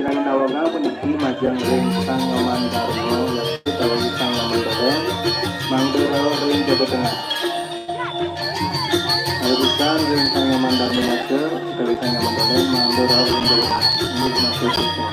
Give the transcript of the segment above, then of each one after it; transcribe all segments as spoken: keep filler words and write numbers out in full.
Ring nawaga puniki majeng ring Sang Maman Darma, yaitu utawi Sang Maman Dolén, mangda rauh ring jaba tengah. Arusan ring Sang Maman Darma Nyata, utawi Sang Maman Dolén, mangda rauh ring jaba tengah. Inggih, matur suksma.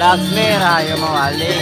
Laksmi Rahayu mawali.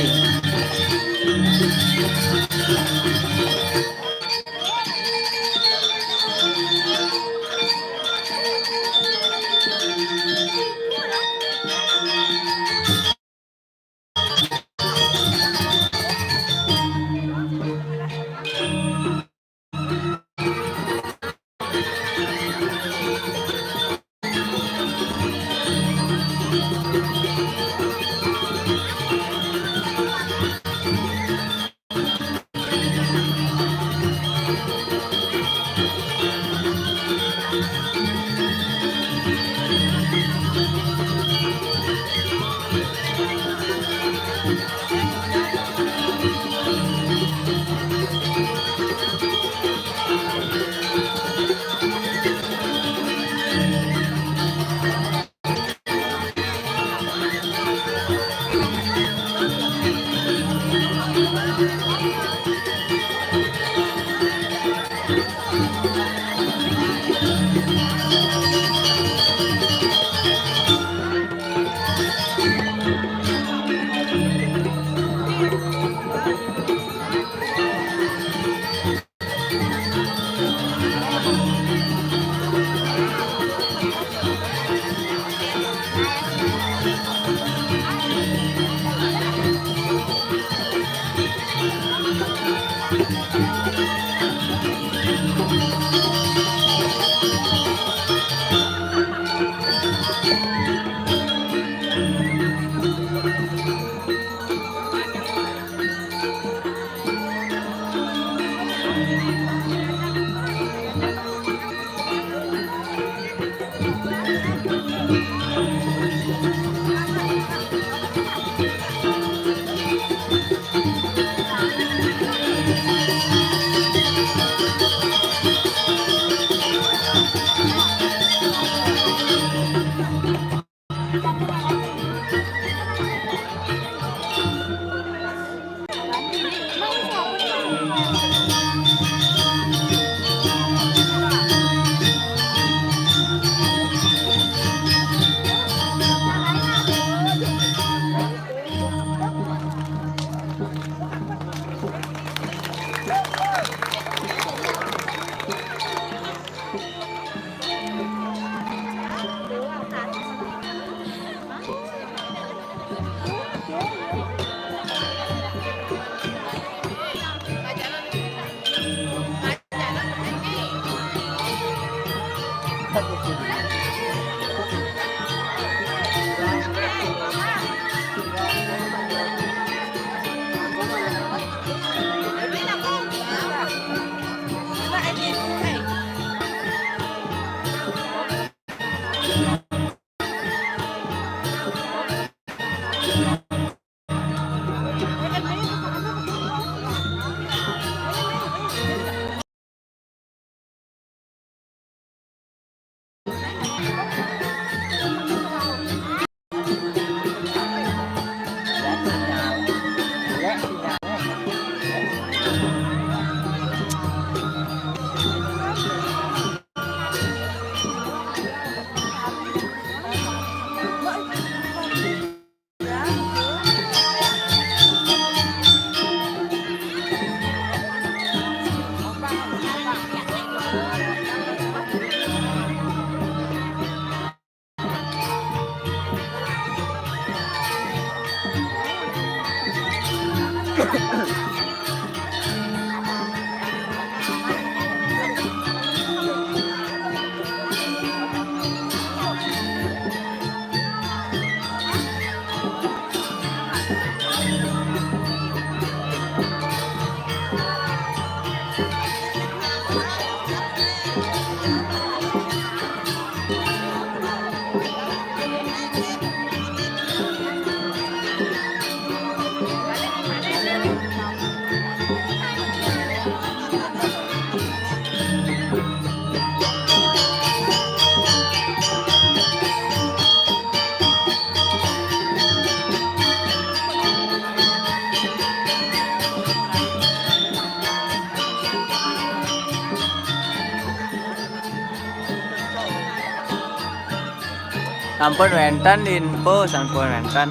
Sampun wénten info, sampun wénten.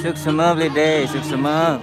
Suksma, Bli Dei, suksma.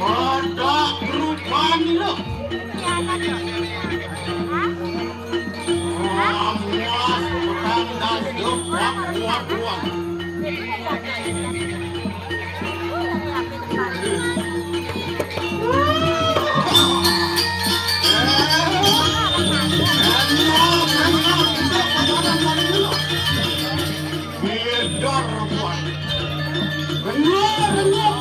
Pada perubahan lo. Awas, petang dan gebrak kuat-kuat. Beda rupa. Benar, benar.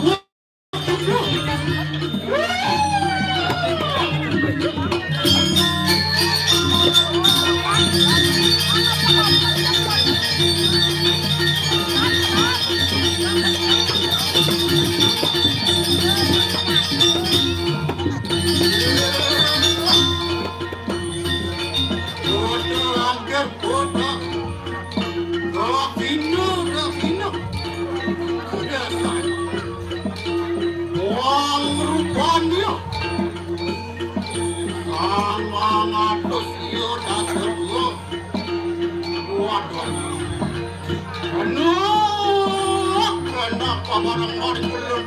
Foto langgar, foto. Kalau Vino, kalau Vino. Udah, San. Wong rupanya. Sangang atus iya dasar gua. Waduh. Anak, anak, barang-barang belum.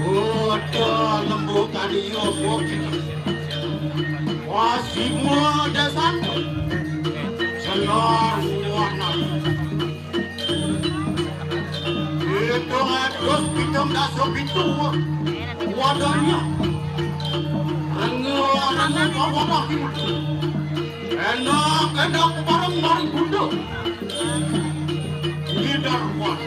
Bodoh lembu kali yo bukit. Wah, semua ada satu. Senang warna. Pitung atus pitung dasa pitu. Wadahnya. Rengga-rengga kawadah. Enak-enak barang maring bunda. Ngider wan.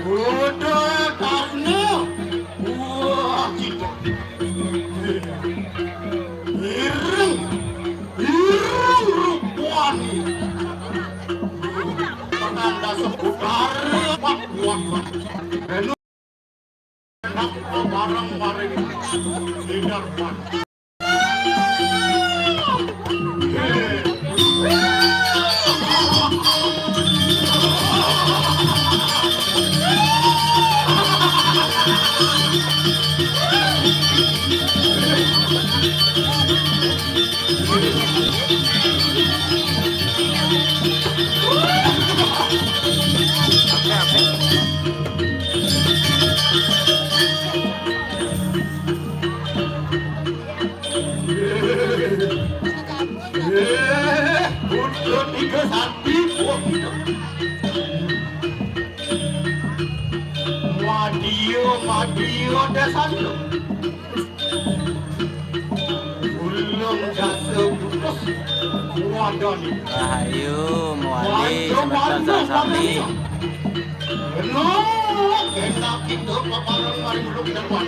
Kuda karena buah kita. Ireng, ireng rupani. Penanda seputar Pak Muhammad. Barang-barang tidak. Eh, untuk tiga sati, oh, tidak. Madio, madio, dasar lu. Ulung jasa putus, wadon. Rahayu, mawali, semeton sareng sami. Enak, enak kita papareng mari ulung depan.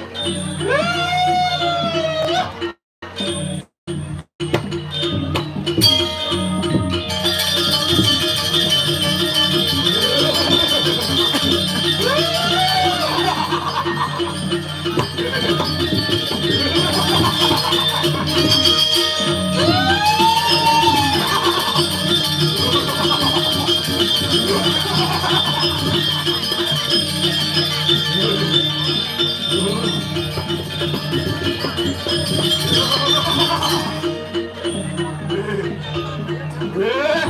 Eh,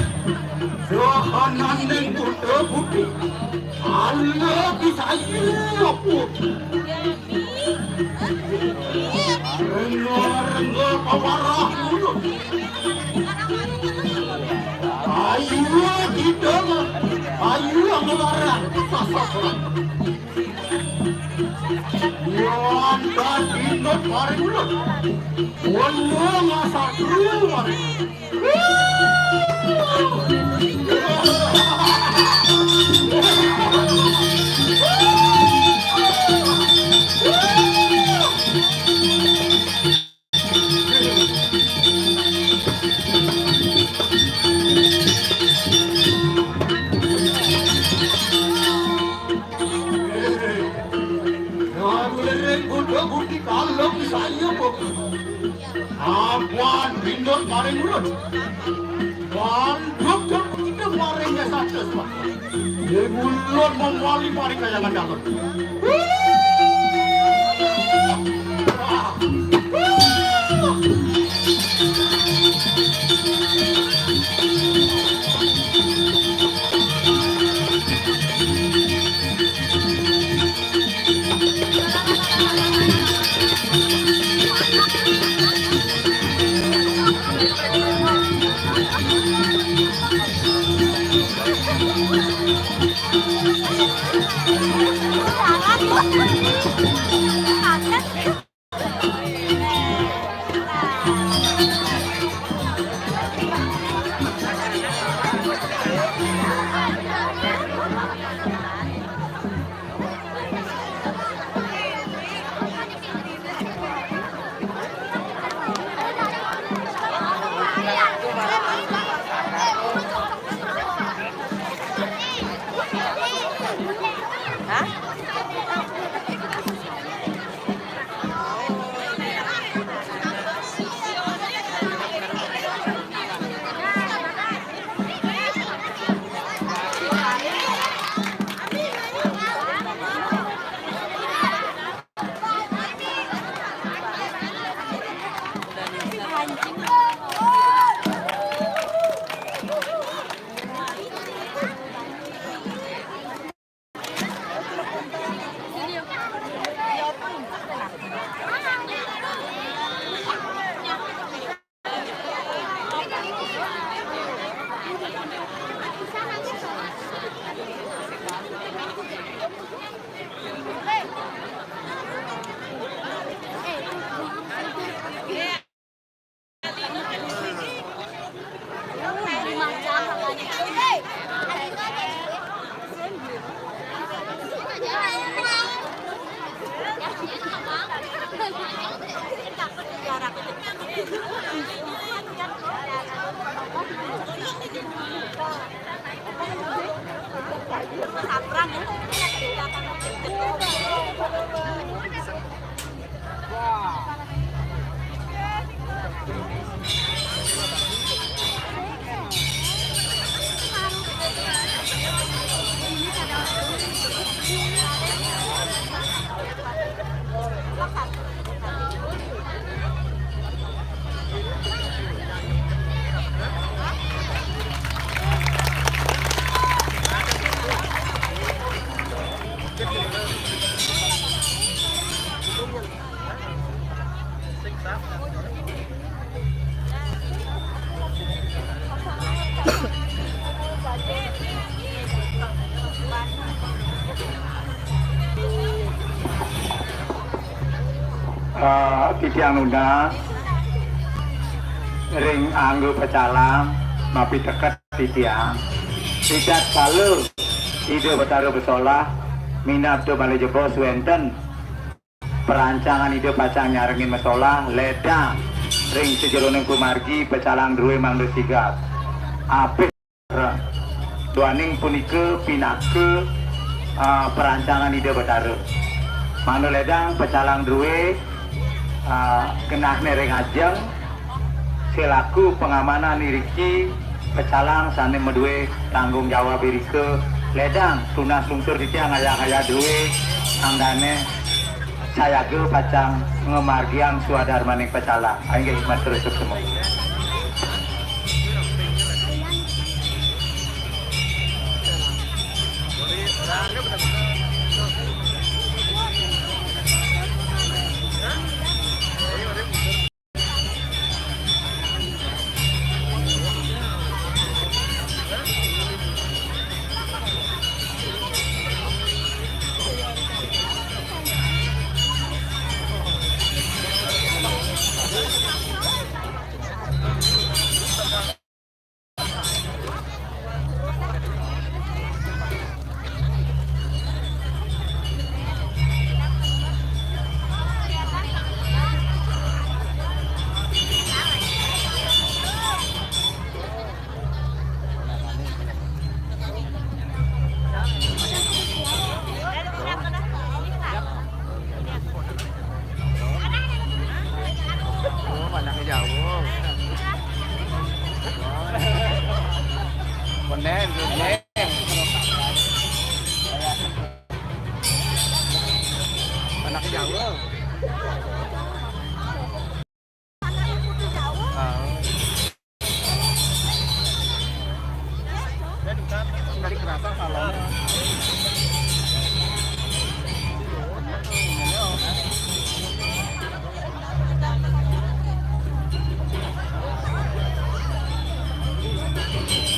dohonanning buta putih. Allah bisa iya apa? Rengga-rengga pawarah mulut. Ayo kita, ayo ngelarang. Sasasran. Wan badinut maring ulun. Wanda ngasatru maring. Nang liring kuda budi kalung saya, Bu. Apan pindut maring ulun. Panduk dan pindut maring desa Desma. Di ulun memwali maring kayangan dalem. Eh, titiang nunas ring angga pecalang mapiteket titiang. Ritatkala Ida Betara besolah, minab da malih jebos wenten perancangan Ida pacang nyarengin masolah, ledang ring sajeroning pamargi pecalang drué mangda sigap. Apik. Duaning punika pinaka, ah, perancangan Ida Betara. Mangda ledang pecalang drué, ah, genahné ring ajeng, selaku pengamanan iriki pecalang sané madué tanggung jawab irika, ledang tunas lungsur titiang ayah-ayah drué, anggané sayaga pacang ngamargiang swadarmaning pecalang. Inggih, matur suksma. Oh, anaknya jauh. Konden, konden. Anaknya jauh. Ah. Dari kerasa salah.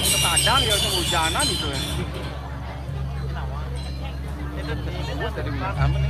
Ke Padang ya, hujanan itu ya. Terus dari mana nih?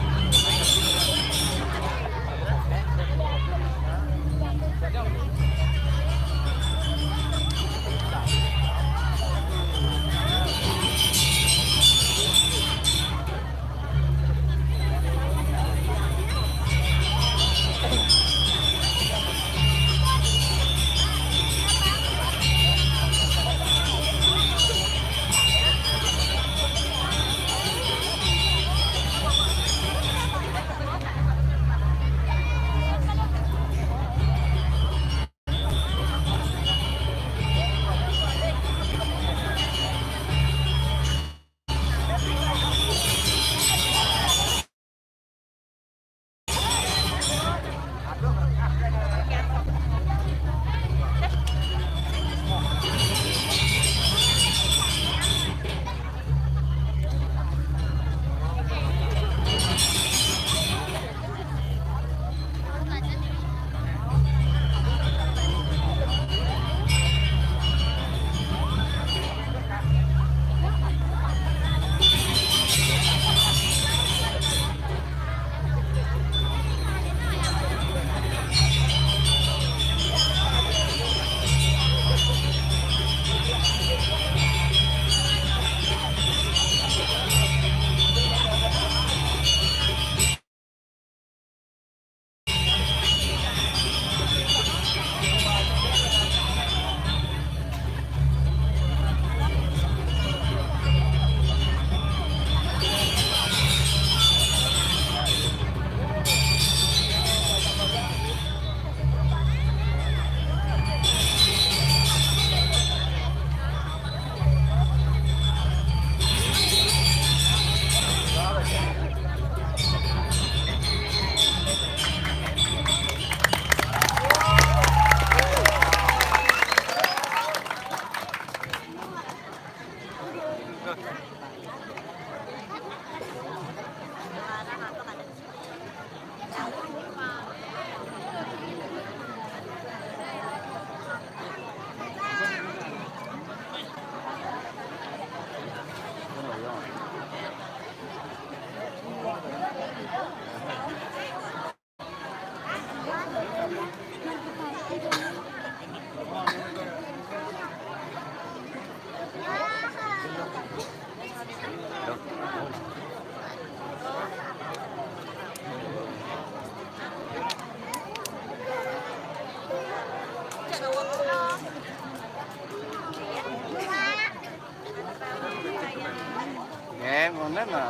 Nggih, ngono lho.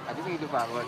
Tadi begitu Pak Bos.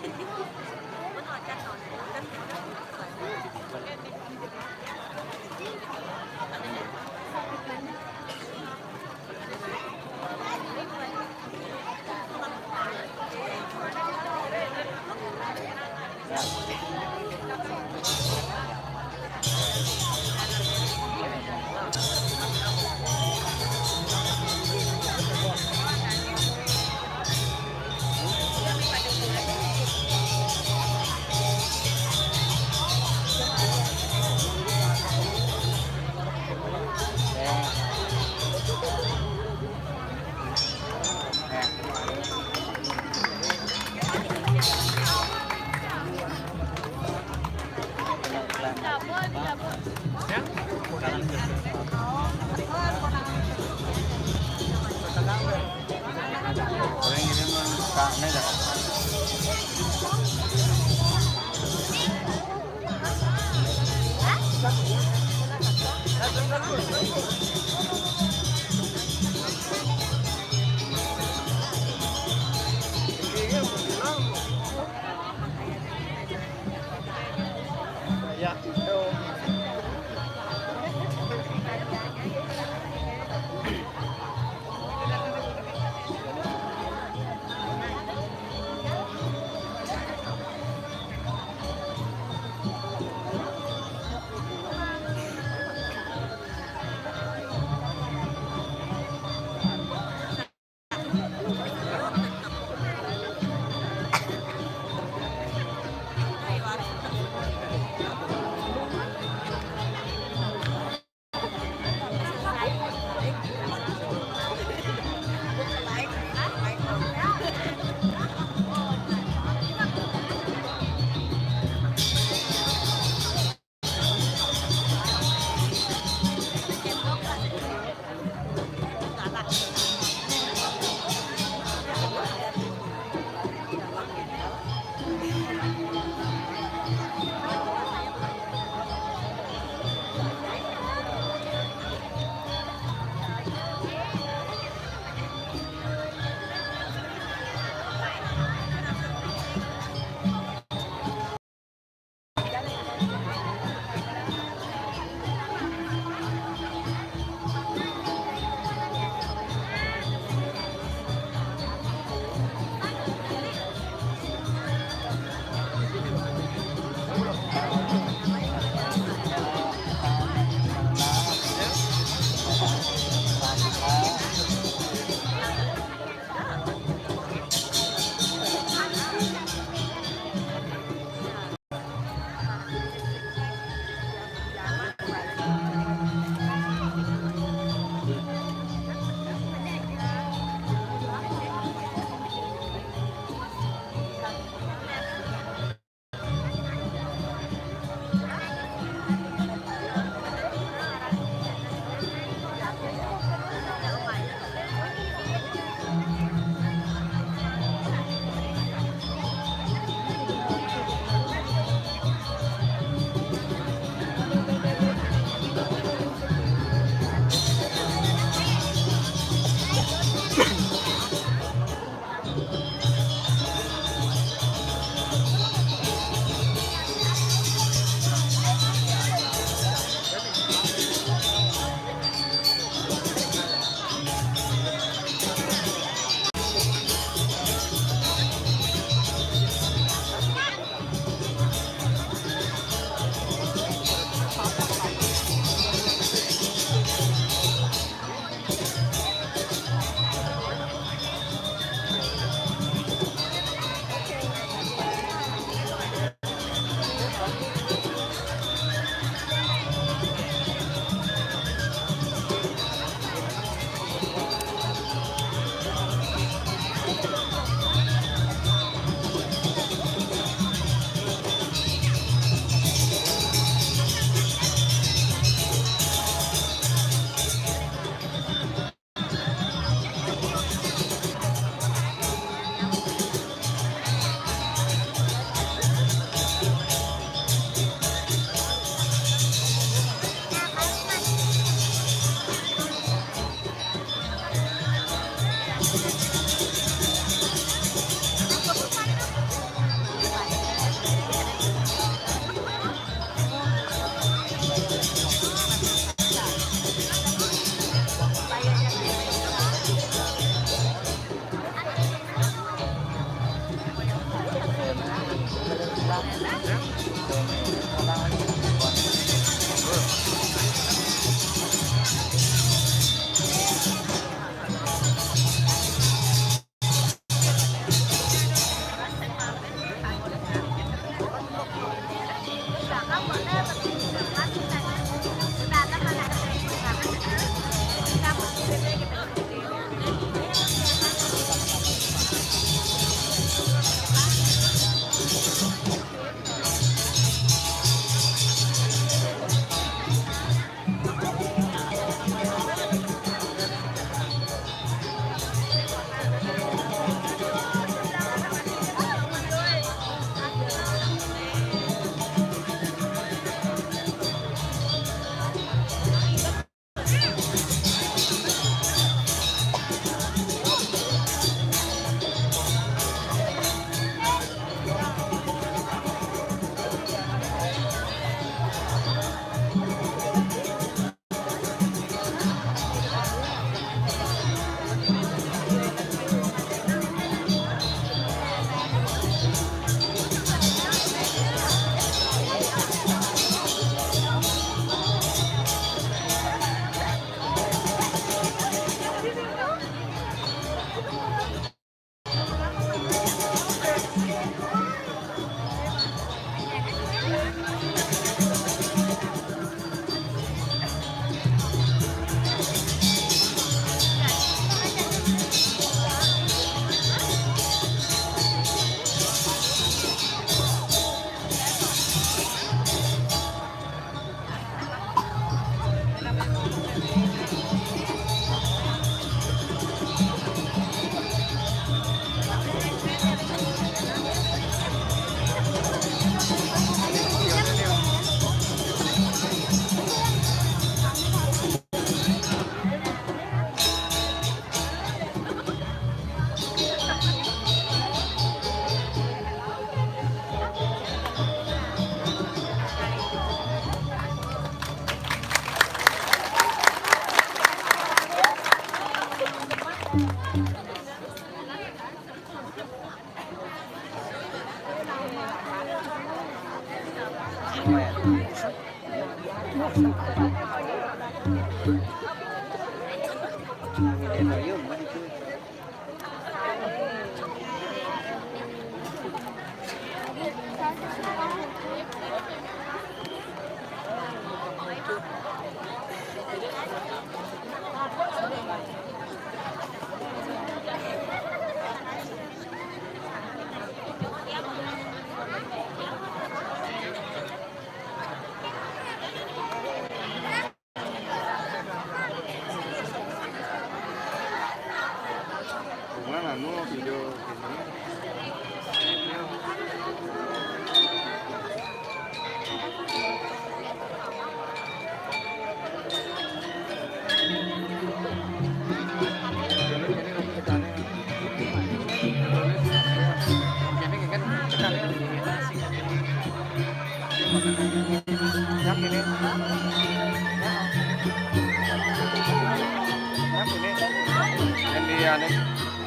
Yang di anu,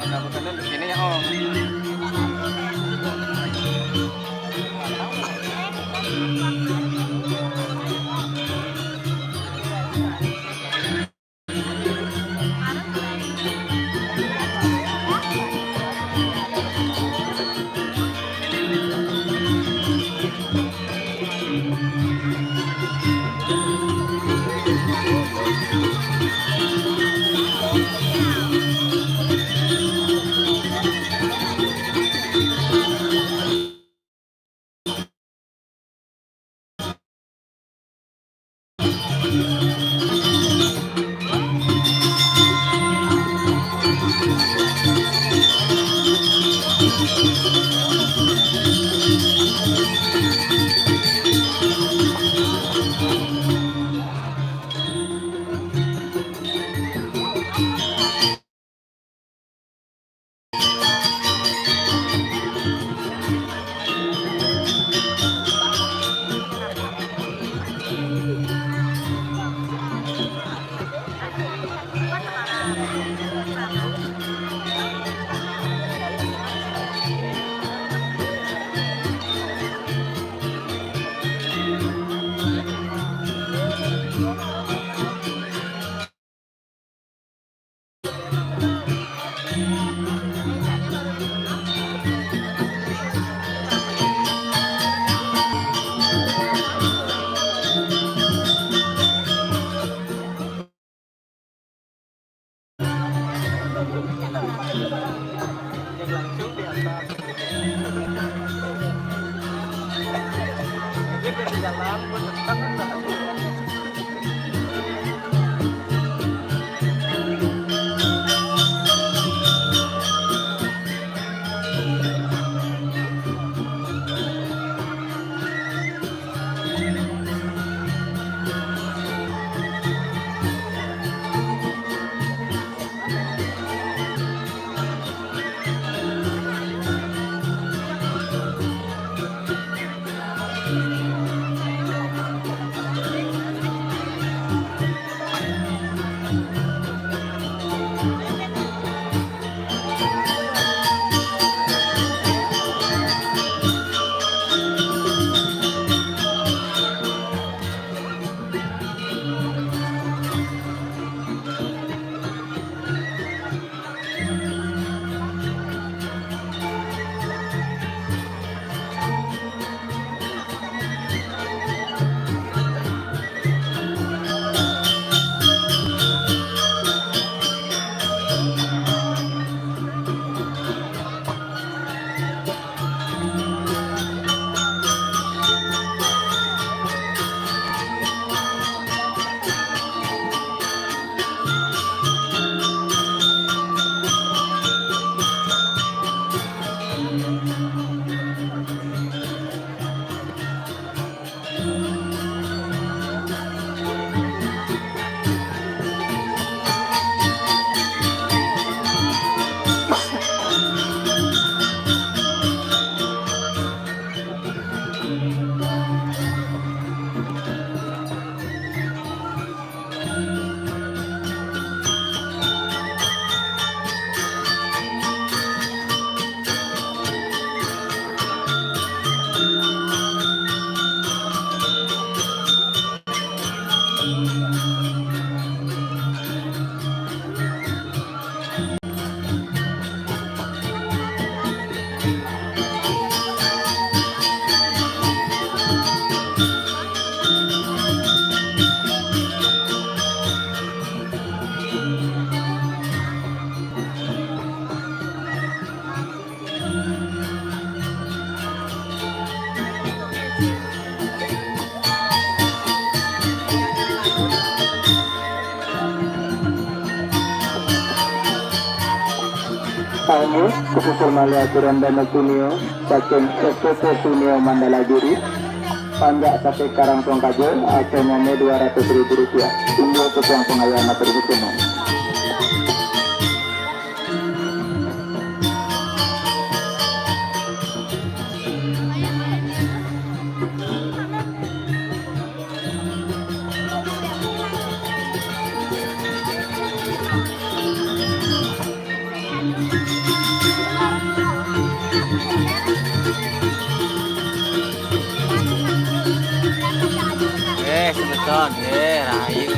ada bukan di sini ya, oh. Khusus malih aturan dana kunio saking S P P Sunio Mandala Giri, panjak saking Karang Songkaja, akéhnyané dua ratus ribu rupiah. Inggih titiang pangayah matur suksma. Eh, semeton, eh, rahayu.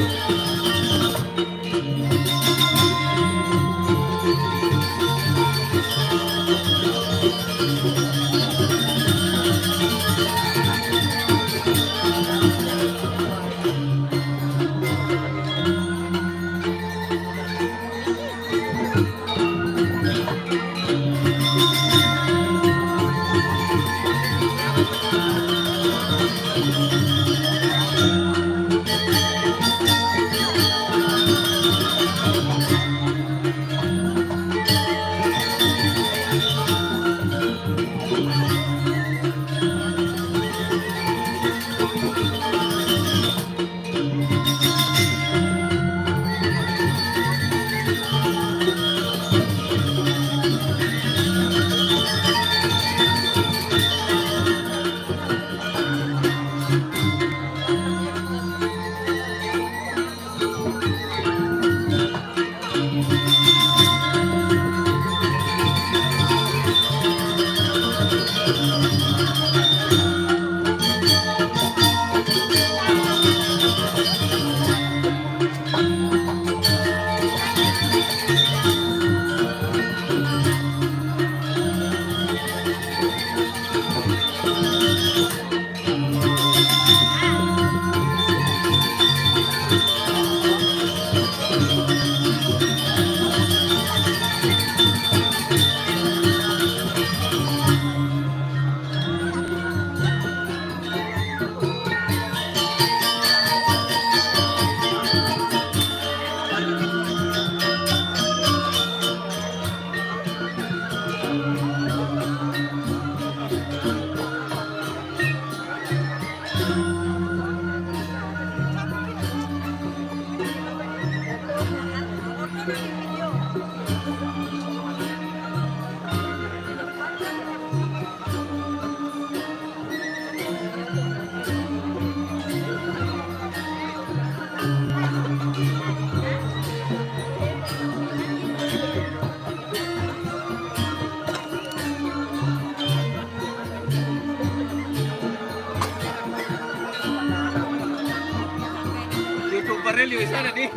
YouTuber liu sana nih.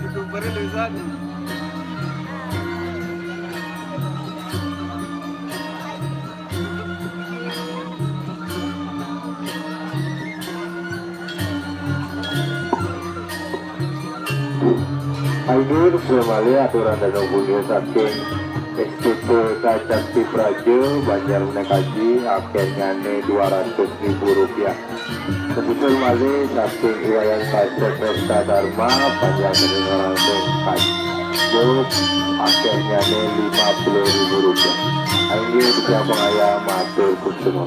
YouTuber liu sana. Inggih, semalih aturan dana punika saking S T P Kacakti Praja, Banjar Menek Aji, akéhnyané dua ratus ribu rupiah. Kasusul malih saking Iwayan Kasép Presta Dharma, panjang saking orang sing kayu, akéhnyané lima puluh ribu rupiah. Inggih, titiang pangayah matur suksma.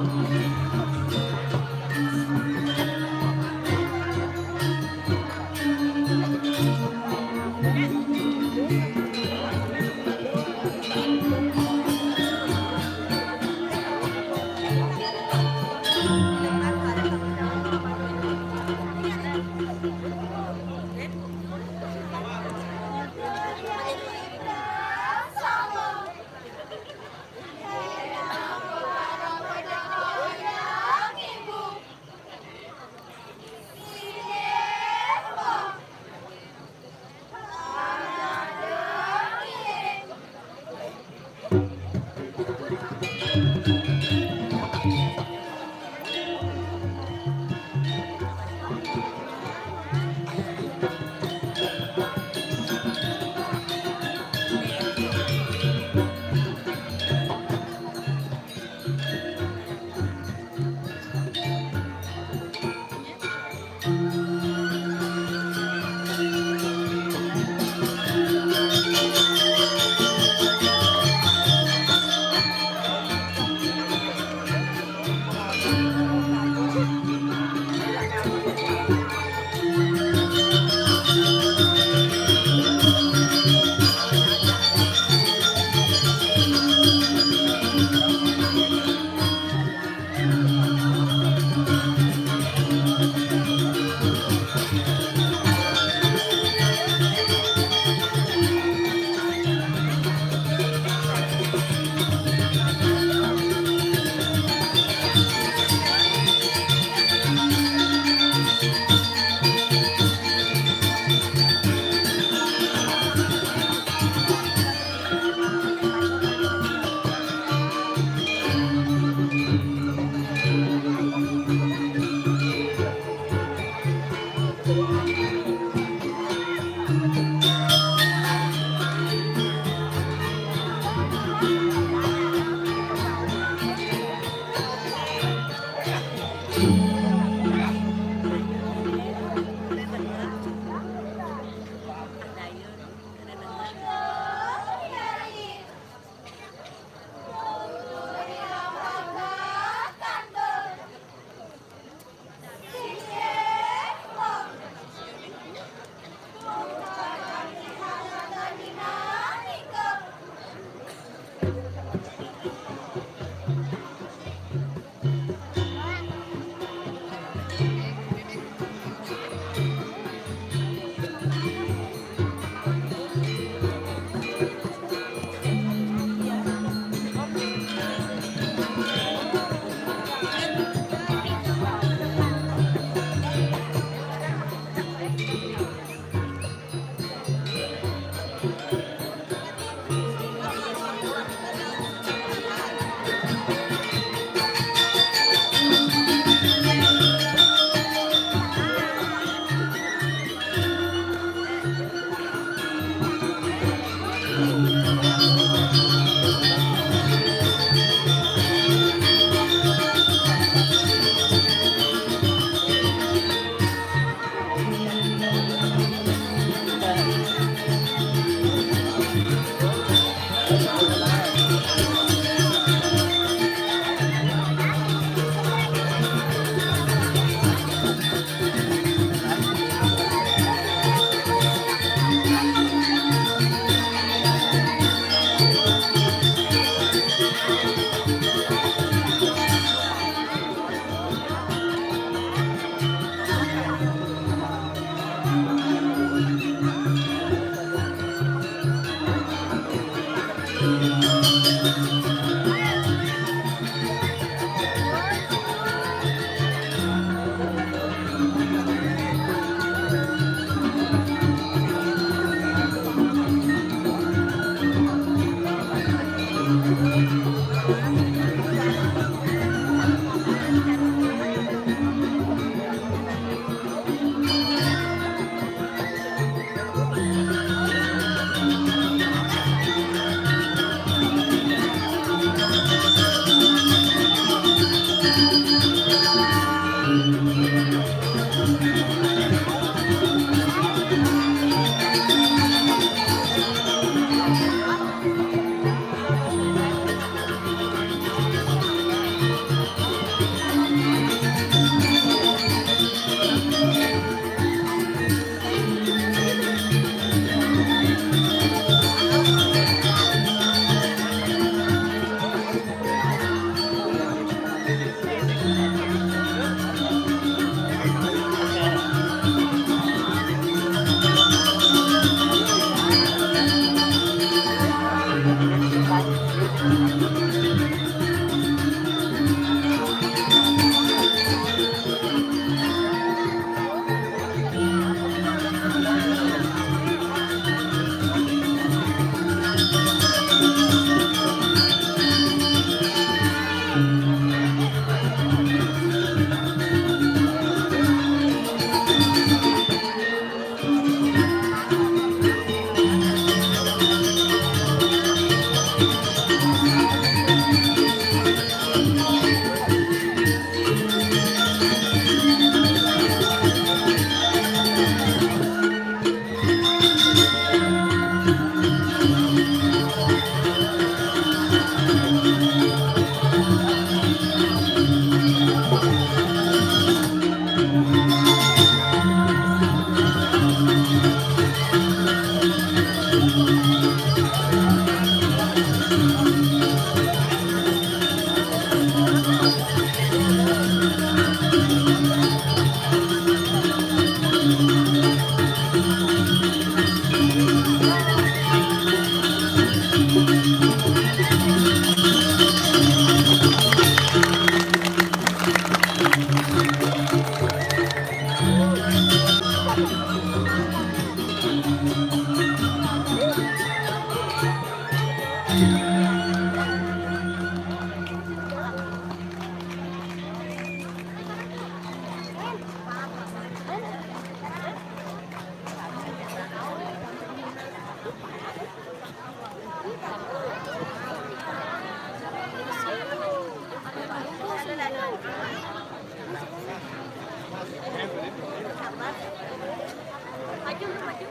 Maju, maju.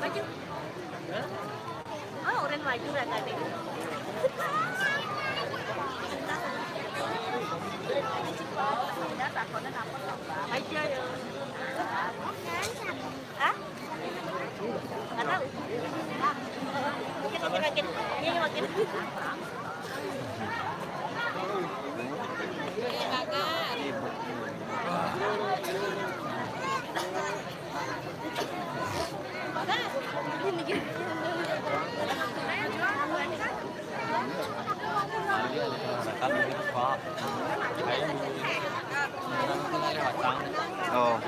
Maju. Oh, orang maju lah tadi. Aja ya. Hah? Nggak tahu. Mungkin, mungkin, mungkin. Ini mungkin. Oh.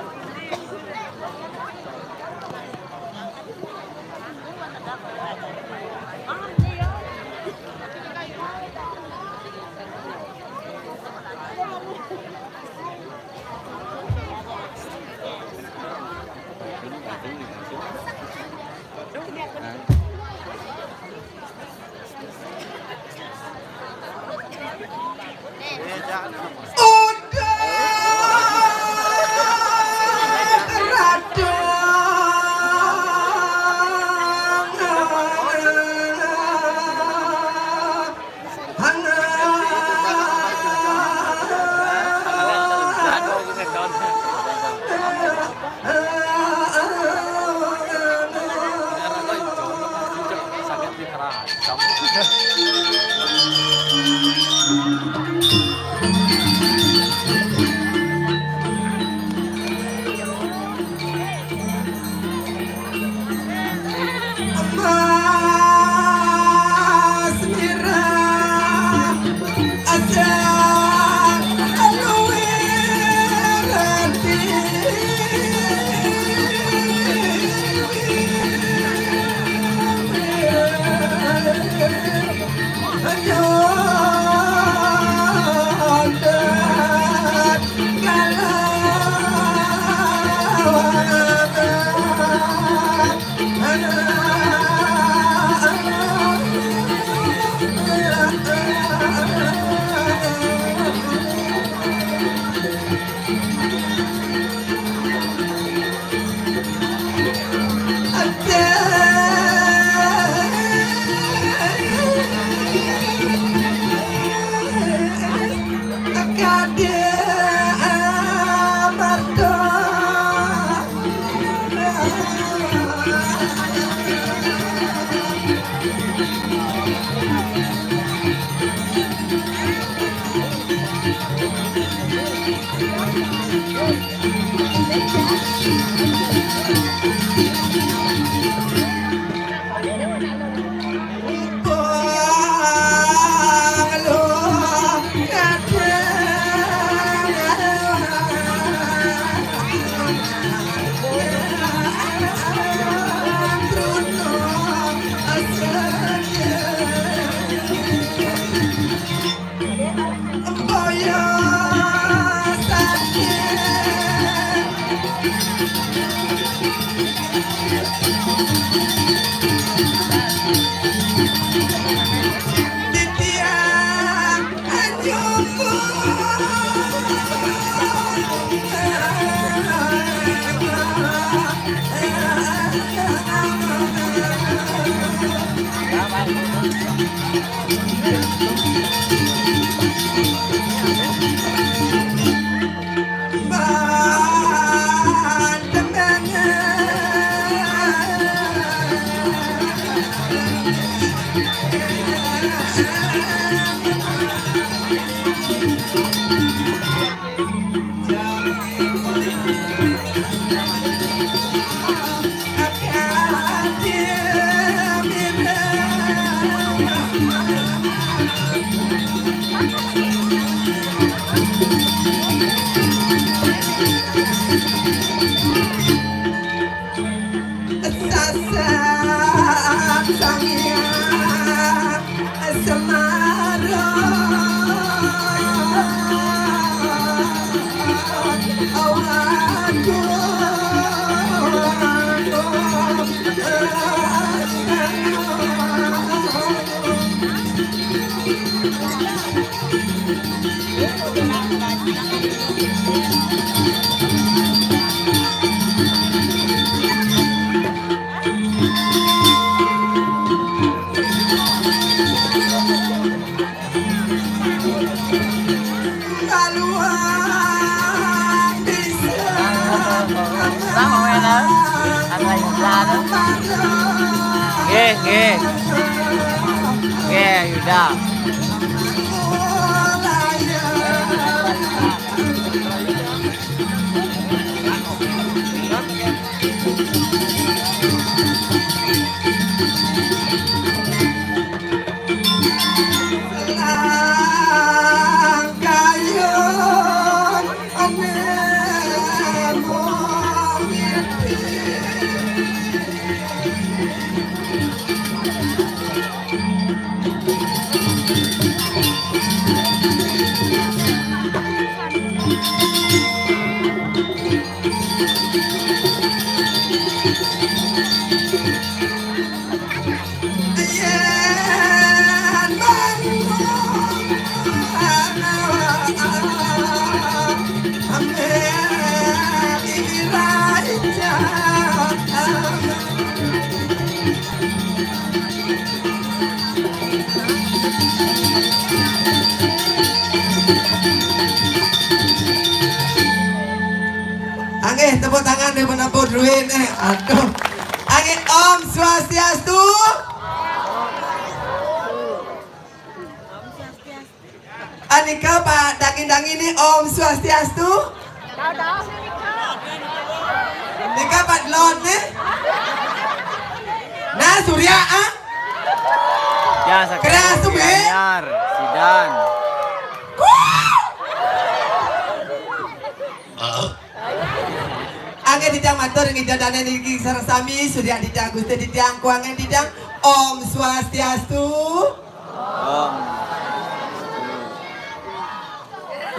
Nggih, nggih. Nggih, Yuda. Nggih, tepuk tangan nggih, menepuk druwit, eh. Aduh. Nggih, Om Swastiastu. Anika Pak Daging-daging ni, Om Swastiastu. Nika Pak Lord ni. Nah, Surya, ah. Ya, Keras tu, Bli. Anyar, Sidan. Nggih, titiang matur nggih, ida dané niki sareng sami, Surya titiang, Gusti titiang, kuangan titiang, Om Swastiastu. Om.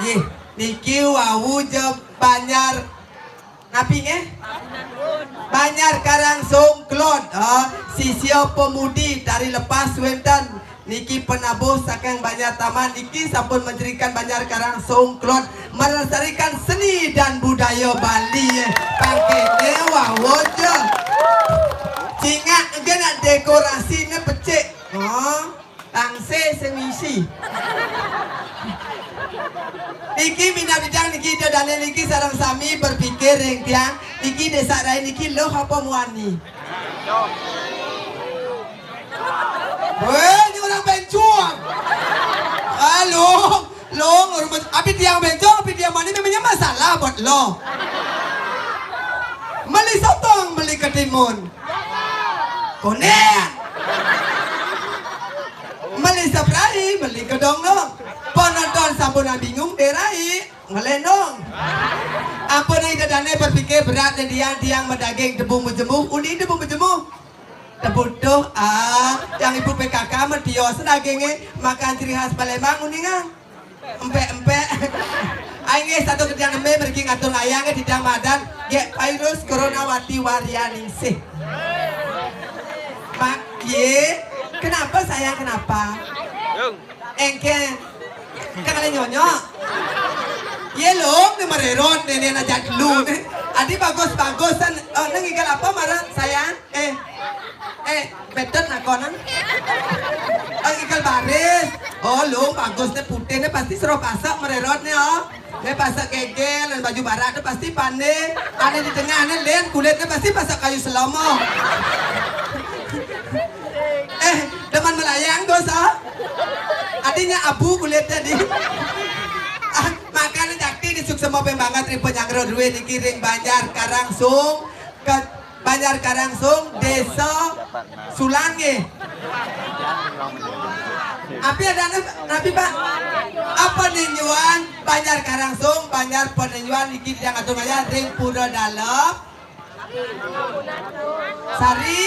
Nggih, niki wau jeb Banjar napi nggih? Banjar Karang Songklot, ah, sisya pemudi tari lepas wénten Niki penabuh saking Banjar Taman niki sampun menjadikan Banjar Karang Song Kelod melestarikan seni dan budaya Bali. Pangkene wah wajah. Cingak nggih nak dekorasine becik. Oh, tangse sing ngisi. Niki minab idang niki ida dane niki sareng sami berpikir ring tiang. Niki desa rai niki loh apa muani? Weh, ini orang bencong. Halo, lo ngurus api tiang bencong, api tiang mani memangnya masalah buat lo. Meli sotong, meli ketimun. Konek. Meli saprai, meli kedong dong. Penonton sampun bingung derai, ngelendong. Ampun ida dane berpikir berat dan tiang tiang medaging debu mejemuh, uni debu mejemuh. Tebutuh ah, yang ibu P K K metios daginge makan ciri khas Palembang uningan. Empek-empek. Ai nggih satu ketiang neme mergi ngatur ngayang nggih didang madan gek virus corona wati warianingsih. Mak, ye, kenapa sayang kenapa? Engke kang ale nyonyo. Ye lo ne mererot ne ne najat lu ne. Adi bagus-bagusan oh, neng igal apa marah sayang? Eh, eh, betet nakonan. Oh, igal baris. Oh, lo bagus ne putih ne pasti sero pasak mererot ne oh. Ne pasak gegel dan baju barak ne pasti pande. Ane di tengah ne len kulit ne pasti pasak kayu selomo. Eh, demen melayang dosa. Artinya abu kulit tadi. Ah, makanya jakti di suksema ping banget ring penyangro duwe niki ring Banjar Karangsung ke Banjar Karangsung, Desa Sulange. Api ada anu, Nabi Pak? Apa ninjuan Banjar Karangsung, Banjar Peninjuan niki yang atur maya ring Pura Dalem. Sari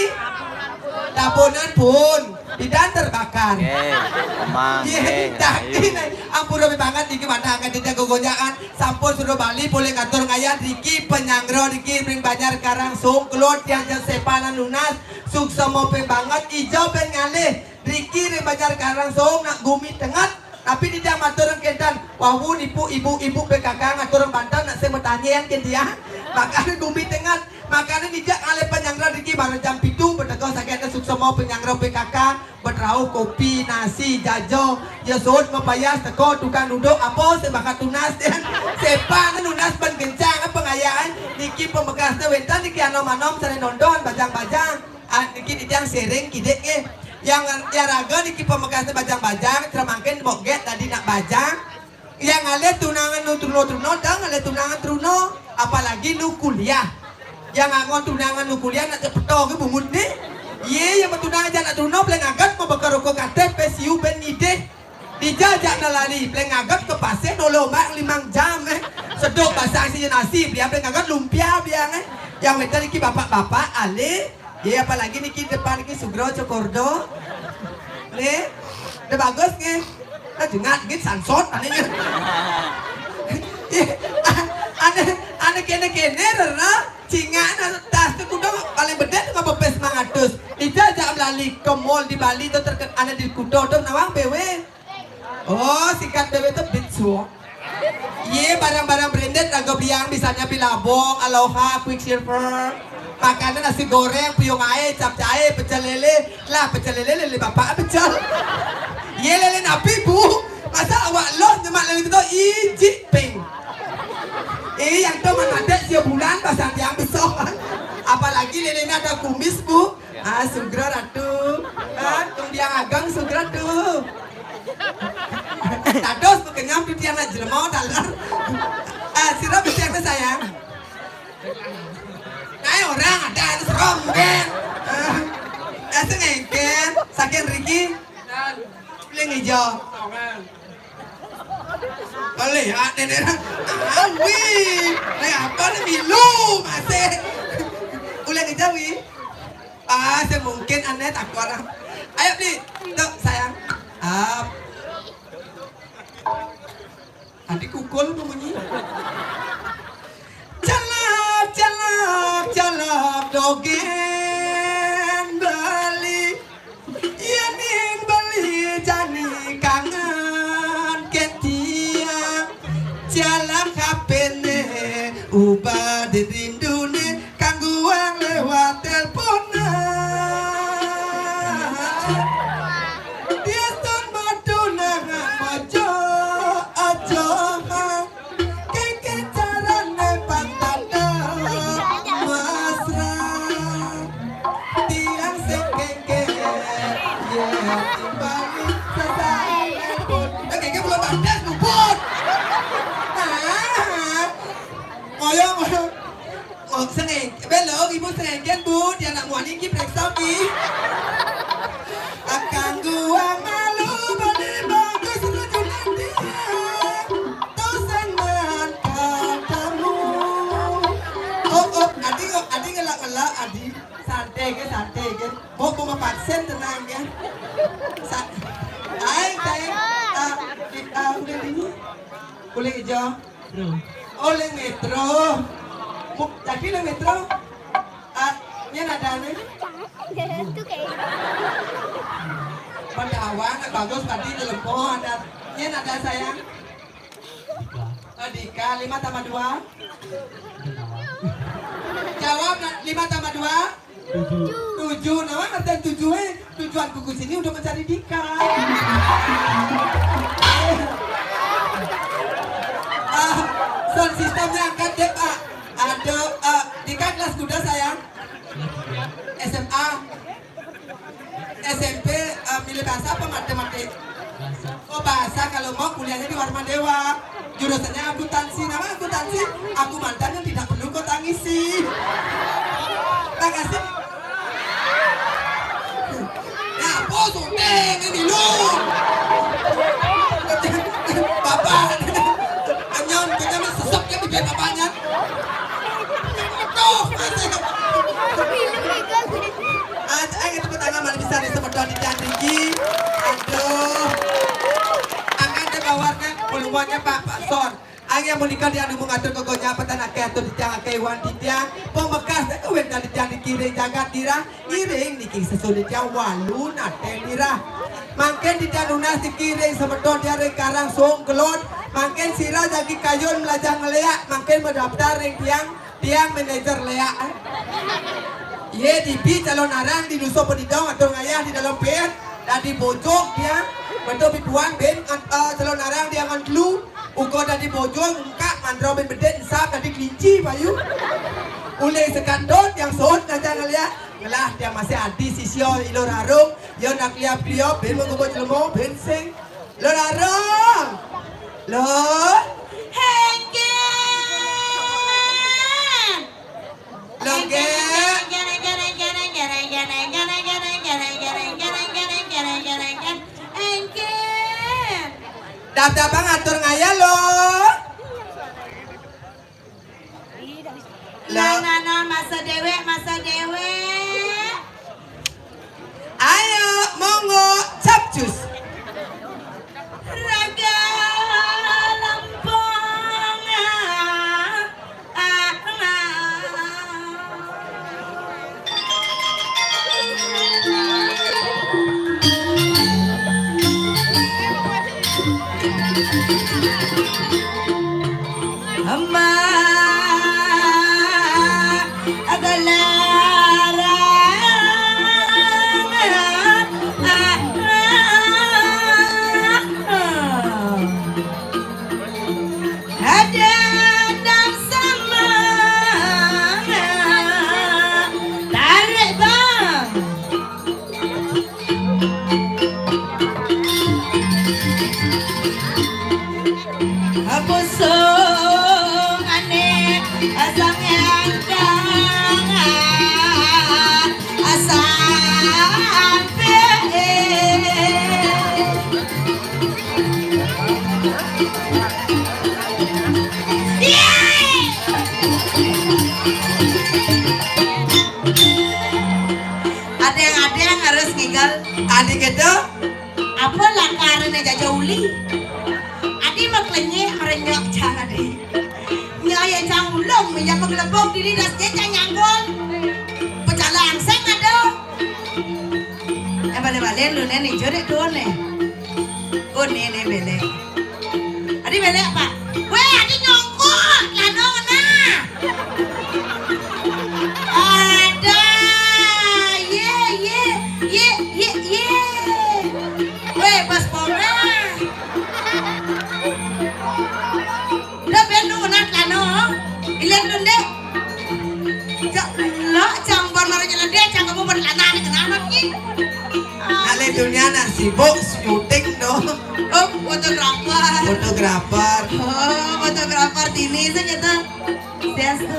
tabunan pun bidan terbakar. Nggih, emang, Ye, nggih, dah, rahayu. Ini ampura banget niki mana angkat tidak gogonjakan. Sampun suruh Bali boleh ngatur ngayat riki penyangro riki ring Banjar Karangsung kelod yang jan sepanan lunas. Suksema ping banget ijo ben ngalih. Riki ring Banjar Karangsung nak gumi tengat. Tapi dija matur ring kentan, wawu nipu ibu-ibu P K K ngatur ring banten nak sing matanyen ken dia. Makane gumi tengat. Makane nijak ngalih penyanggra riki baru jam pitu, betegah sakit suksema penyanggra P K K, betrauh kopi, nasi, jajo, ya sud, mapayas, teko, tukang duduk, apa sing bakat tunas, sepan nunas ben kencang, pengayaan, niki pemekasne wenten, niki anom-anom, sare nonton, bajang-bajang. Ah, niki titiang sering kidik nggih. Yang, yang raga niki pamekasne bajang-bajang, tremangkin boget tadi nak bajang. Yang ngalih tunangan nu truna-truna, dah ngalih tunangan truna, apalagi nu kuliah. Yang angon tunangan nu kuliah nak cepeto ke bungut ni. Ye, yang betunangan aja nak truna, paling agat mau bakar rokok kateh, pesiu ben ngidih. Dija jak nalari, pleng agat ke pasir nolo mak limang jam, eh. Sedok basang si nasi, beliau pleng agat lumpia biang, eh. Yang wetan iki bapak-bapak, ale. Ye, apalagi niki depan niki Sugro Cokordo. Ne, de bagus nggih. Ah, jengat nggih sansot ane nggih. Ye, ane, ane kene-kene rera, cingak na tas tu kudu paling bedet ngapa pes mangatus. Dija jak melali ke mall di Bali tu terken ane di kudo tu nawang bewe. Oh, sikat bewe tu Beach Walk. Ye, barang-barang branded raga biang, misalnya Billabong, Aloha, Quicksilver. Makanan nasi goreng, puyung ae, capcay, pecel lele. Lah, pecel lele, lele bapak pecel. Ye, lele napi, Bu? Masa awak loh nyemak lele tu iji ping. Eh, yang tu mana ada sia bulan pasang tiang besok. Apalagi lele ni ada kumis, Bu. Ah, sugra ratu. Ah, tung tiang agang sugra tu. Tados pekenyam tu tiang nak jelema dalar. Ah, sira tiang tu sayang. Nah, orang ada anu serem kan. Ah, eh, sengengken, saking riki. Paling hijau. Melihat nenek orang. Awi. Nek apa ni milu masih. Ulang hijau wi. Ah, saya mungkin aneh tak orang. Ayo beli. Tuh sayang. Up. Nanti kukul bunyi. Calap, calap, calap dogen Bali. Yening Bali Engken, Bu, dia nak muani ki preksa ki. Akang gua malu bani bagus rujukan dia. Tusing man katamu. Oh, oh, adi, oh, adi ngelak-ngelak, adi. Santai ke, santai ke. Mau bunga paksen tenang ke. Sa-, ai, saya, ah, di, ah, udah dini. Kulit hijau. Bro. Oh, leng metro. Mu-, jadi leng metro. Ah, nyen ada nih. Itu kayak Pendawa, nak bagus tadi telepon ada. Nyen ada sayang. Dika. Ah, Dika, lima tambah dua. Jawab, nak, lima tambah dua. Tujuh. Tujuh. Nah, ngerti tujuh, eh. Tujuanku ke sini untuk mencari Dika. Ah, sound systemnya angkat deh, Pak. Aduh, eh, Dika kelas kuda, sayang? Kelas tiga. S M A. S M P, eh, milih bahasa apa matematik? Bahasa. Oh, bahasa. Kalau mau kuliahnya di Warma Dewa. Jurusannya akuntansi. Nama akuntansi? Aku mantan yang tidak perlu kau tangisi. Makasih. Ya, apa syuting ini lu? Bapak. Anyon, kita mah sesek kan di bapaknya. Tuh, masih. Aja, ayo tepuk tangan malah bisa nih semeton di Candiki. Aduh. Angkat deh bawarnya, pulungannya Pak, Pak Son. Angin menika dia nemu ngatur kegonya petan akeh atur titiang akeh iwan titiang. Pembekas dek kawin dan titiang dikiring jagat dirah. Ngiring niki sesulit yang walu nate dirah. Mangkin titiang nunas dikiring semeton dia ring karang song kelon. Mangkin sira jagi kayun melajah ngeleak. Mangkin mendaftar ring tiang, tiang manajer leak. Ye dibi calon arang di dusun Pedidong atur ngayah di dalam pet. Dadi bojog tiang. Betul bibuan ben, eh, calon arang tiang ngan telu. Uga dadi bojog, engkak mandra bin bedit, ensap dadi kelinci, payu. Ulih sekantut, tiang sut ngajak ngeliat. Ngelah tiang masih adi sisya ilur harum, ya nak liap-liap, bin menggugut jelema, bin sing. Lur harum. Lur. Hengken. Lur, Gek. Engken. Dap-dapan atur ngayah, lho. Lho. Nah, nah, nah, masa dewek, masa dewek. Ayo, monggo, capcus. Raga Lampung. Emak gelarang. Ada dan sama. Tarik, Bang. Busung ane asang yang kang asang. Ada yang, ada yang harus ngigel. Adi gitu. Apa lakarane jaja uli? Adi maklenye merenyok cang adi. Nya ya cang ulung, ya penglepok diri das je cang nyanggol. Pecala angseng ada. Eh, balik-balik lu ne, ni jodek tu ne. Oh, ni, ni belek. Adi belek apa? Weh, adi nyongkok, lano ngena. Ada. Ye, ye, ye, ye, ye. Weh, pas pora. Dah ben lu ngena lano. Ilen dun dek. Cak, lo, cang bon mara nyelede, cang kamu berkelana ni kenapa ni? Alih dunia nak sibuk syuting dong. Oh, fotografer. Fotografer. Oh, fotografer dini saja tuh. Biasa.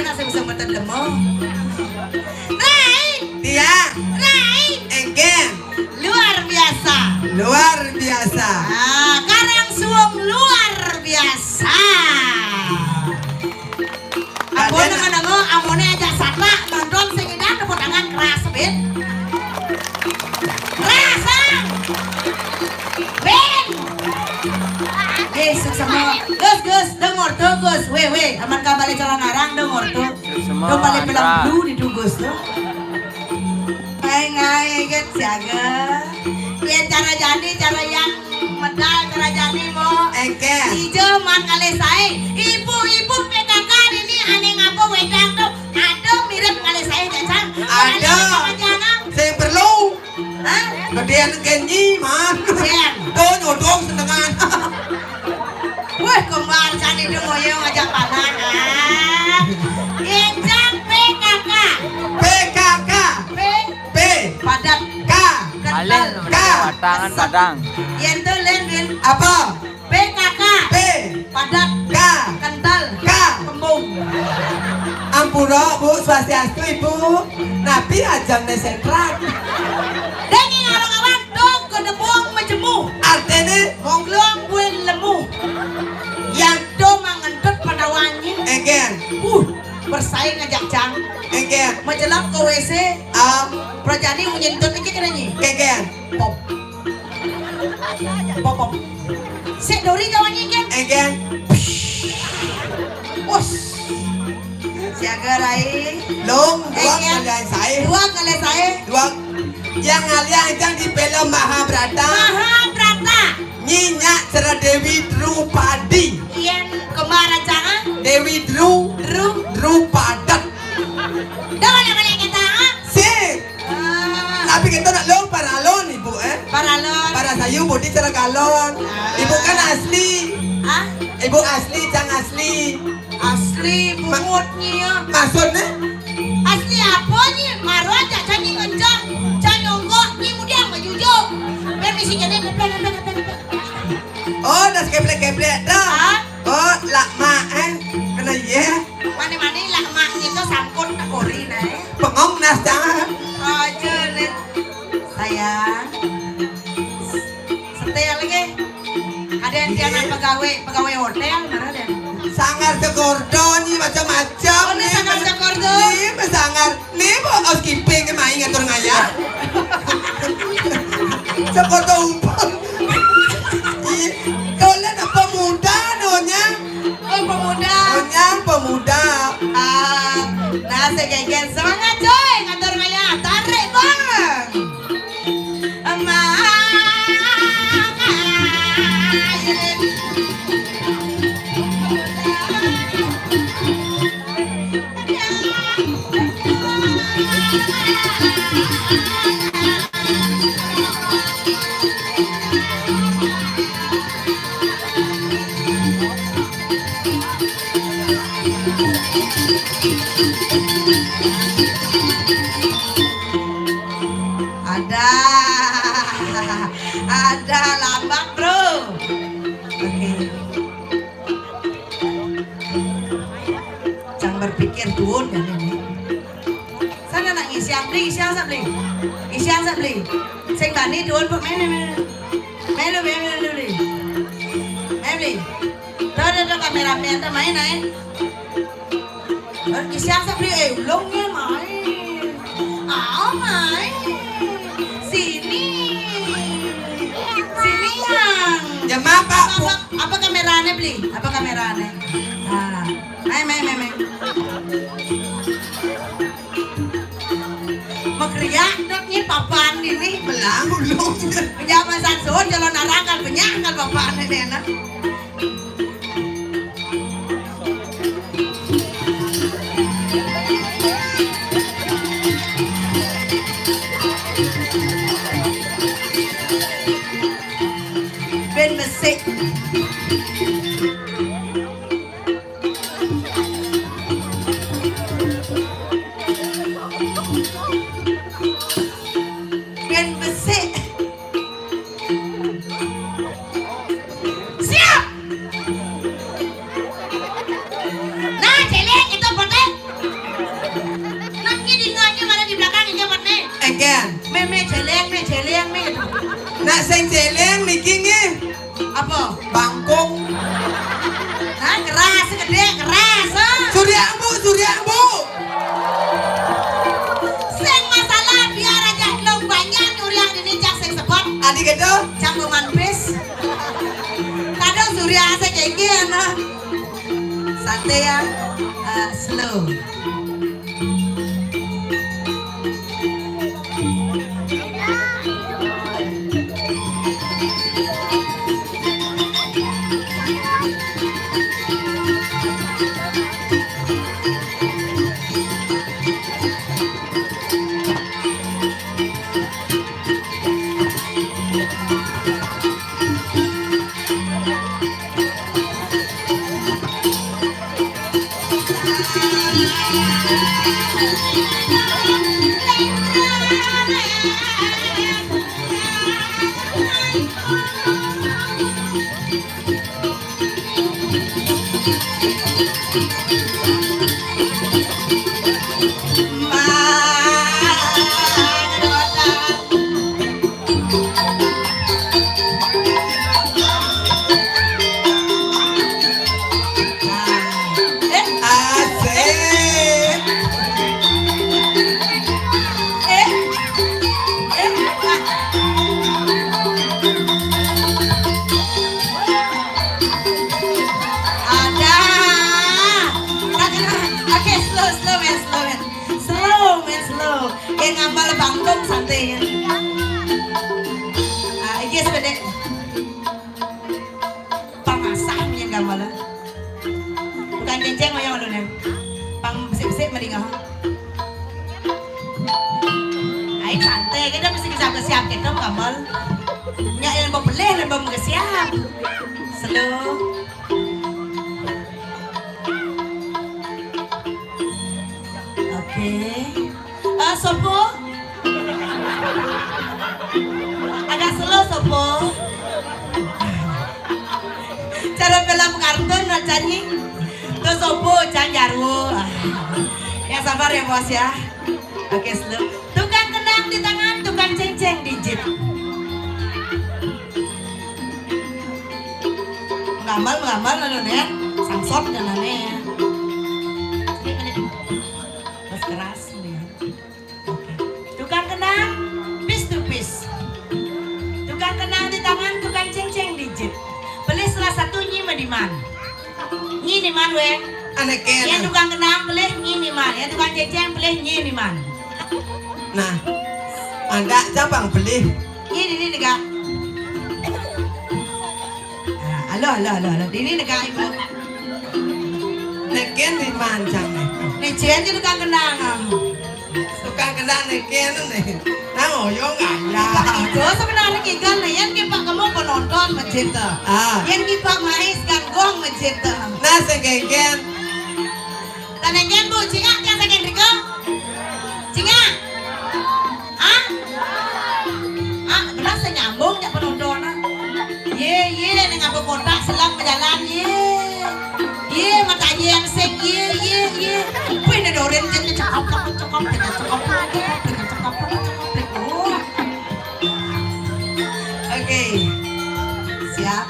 Nasi bisa metet lemo. Rai. Dia. Rai. Engken. Luar biasa. Luar biasa. Ah, Karang Suwung luar biasa. Ampun, teman-teman, amone ajak satak, tonton sing indah, tepuk tangan keras, Bin. Keras, ah. Bin. Eh, suksma. Gus, Gus, dengar tuh, Gus. Weh, weh, aman kabale calon arang, dengar tuh. Suksma, tuh paling pelang Andra. Blue di tuh, Gus, tuh. Ngai-ngai, kan, siaga. Yen cara jani, cara yang medal, cara jani, Mo. Engke. Ijo man ngalih sae. Ibu-ibu P K K ini ane ngapa wedang tuh? Ada mirip ngalih sae, Cacang. Ada. Ada. Sing perlu. Hah? Gedean genyi, man. Gedean. Tuh, nyodong senengan. Weh, kembar jani dia moyong aja panah. Ah. Ijang P K K. P K K. P. P. Padat. K. Kental. Alin, K. Watangan Padang. Yen tuh, Lin, Lin. Apa? P K K. P. Padat. K. Kental. K. Kembung. Ampura, Bu, swastiastu, Ibu. Napi ajang ne sentrat? Dene ngarang awan, dong gedebong majemu. Artene? Mongglong buin lemu. Yang do mangentut padawanyi. Engken. Uh, bersaing aja, Cang. Engken. Majelap ke W C. Ah. Prajani menyentut iki kena nyi. Engken. Pop. Pop, pop. Sik dori jawanyi, engken. Engken. Us. Siaga rai. Lung, dua. Engken. Kalian sae. Dua kali sae. Dua. Yang ngalian yang di film Mahabharata. Mahabharata. Nyi nyak cara Dewi Drupadi. Yen kembar aja, ah? Dewi Dru. Dru. Drupadat. Dah balik-balik kita, ah? Sik. Ah. Tapi kita nak lo paralon, Ibu, eh? Paralon. Para sayu budi cara galon. Ah. Ibu kan asli. Ah? Ibu asli, Cang asli. Asli, ma-, bungut nyi ya. Maksudnya? Asli apa nyi? Maro aja, Cang nyi ngencang. Cang nyongkok, nyi mudiang maju jo. Permisi, jadi, pelan, pelan, pelan, pelan. Oh, dah keplek-keplek dah. Ah? Oh, lak mak, eh. Kena ye. Mani-mani lak mak itu sangkut tak kori, nah, eh. Pengong nas, Cang. Aja, nih. Sayang. Setel lagi. Ada yang tiada pegawai, pegawai hotel, mana ada? Sangar Sekordo ni macam-macam. Oh, ni ni sangar Sekordo. Ni sangar. Ni bu housekeeping ke main ngatur ngayah. Sekordo umpang. Ih, kau lah nak pemuda nyonya. Oh, pemuda. Nyonya pemuda. Ah, nah, segeger semangat coy, ngatur ngayah. Tarik bang. Ada, ada lambat, bro. Oke. Cang berpikir tuun ya ini. Sana nak ngisian beli, ngisian sak beli. Ngisian sak beli. Sing bani tuun, Pak, main, main. Main lu, main, main lu, beli. Main, beli. Tuh, tuh, tuh, kameramen tuh main, main. Ngisian sak beli, eh, ulung ya, main. Ah, main. Sini. Sini, yang. Ya, maaf, Pak. Apa, apa, apa kameranya, beli? Apa kameranya? Nah, main, main, main, main. Makriak dot ni papan ini. Belang ulung. Penjaman sansun, jalan arang kan banyak kan papan ini, nah. Ben besik. Ben besik. Siap. Meh jeleng, meh jeleng, meh. Nak sing jeleng niki nggih. Apa? Bangkung. Hah, keras, gedhe, keras, ah. Surya, Bu, surya, Bu. Sing masalah biar aja nang banyak nyuriak dini cak sing sepot. Adi gitu? Cak kuman pis. Kadang surya asa kayak gini, nah. Santai ya. Eh, slow. Asik. Eh, eh, ah. Ada. Oke, slow, slow, men, slow, men. Slow, men, slow. Yang ngambal bangkung santai, ya. Ah, iya, sepeda. Pang asah nyen gamel. Tukang cenceng oyong anu nen. Pang besik-besik mending ah. Ai santai, kita mesti siap-siap kita gamel. Nyak yang mau beli, yang mau siap. Slow. Oke. Eh, sopo? Agak slow, sopo? Cara film kartun, Mak Canyi. Tuh sopo, Cang Jarwo. Ya, sabar ya, Bos, ya. Oke, slow. Tukang kendang di tangan, tukang cengceng di jit. Ngambal, ngambal, lalu, Nen. Sangsot, jangan, Nen. Ini, ini. Bos keras, nih. Oke. Tukang kenang, piece to piece. Tukang kenang di tangan, tukang cengceng di jit. Pelih salah satu nyi madiman. Nyi niman, weh. Ane ken. Yang tukang kenang pelih nyi niman, yang tukang cengceng pelih nyi niman. Nah, angga cabang pelih. Nyi dini negak. Ah, alo, alo, alo, alo. Dini negak ibu. Neken di mancang nih. Nih, Jen, tukang kenang. Tukang kenang neken nih. Nang oyong aja. Itu sebenarnya kigal nih, yang kita kamu penonton masjid tuh. Ah. Yang kita mais kan gong masjid tuh. Nah, segegen. Tanengen, Bu, cingak tiang saking rika? Cingak? Hah? Ah, benar saya nyambung jak penonton, ah. Ye, ye, ning aku kotak selang berjalan, ye. Ye, mata ye yang sing, ye, ye, ye. Wih, ini doren jen cakap, cakap, cakap, cakap, cakap, cakap, cakap, cakap, cakap, cakap. Oh. Oke. Siap.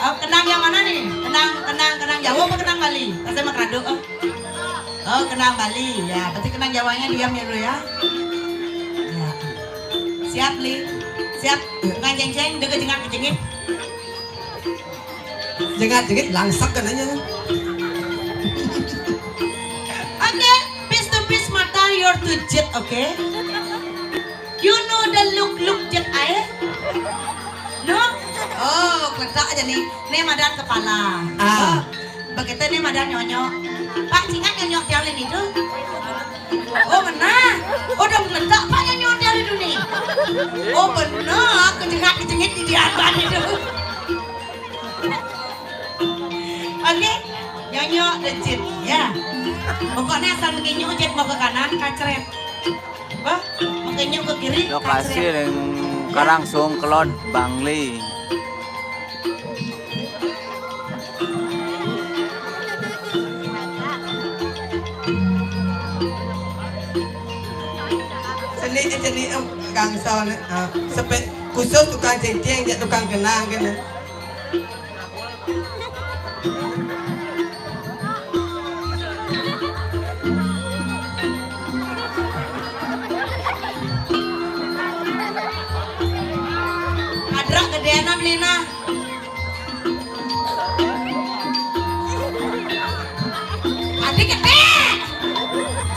Oh, kenang yang mana nih? Kenang, kenang, kenang Jawa apa kenang Bali? Rasanya mah kerado, oh. Oh, kenang Bali. Ya, berarti kenang Jawanya diam ya dulu ya. Ya. Siap, Li. Siap. Tukang cengceng, dege jengak kejengit. Jengak jengit, langsak kan aja. Oke, piece to piece mata your to jet, oke? You know the look, look jet ae? No? Oh, kletak aja nih. Nih madan kepala. Ah. Oh, begitu nih madan nyonyo. Pak, cingat nyonyo tiang ini tuh. Oh, benar. Oh, dong kletak Pak nyonyo tiang itu nih. Oh, benar. Kejengak, kejengit di diaban itu. Oke, nyonyo the jet, ya. Pokoknya asal menginyu jet mau ke kanan, kacret. Bah, menginyu ke kiri, lokasi kacret. Yang ya. Karang Songkelon, Bangli. Jadi, em, gangsone, ah, sepe-, khusus tukang cincin, ya, tukang kenang, kan. Adrak gedean am Lina. Adik gede.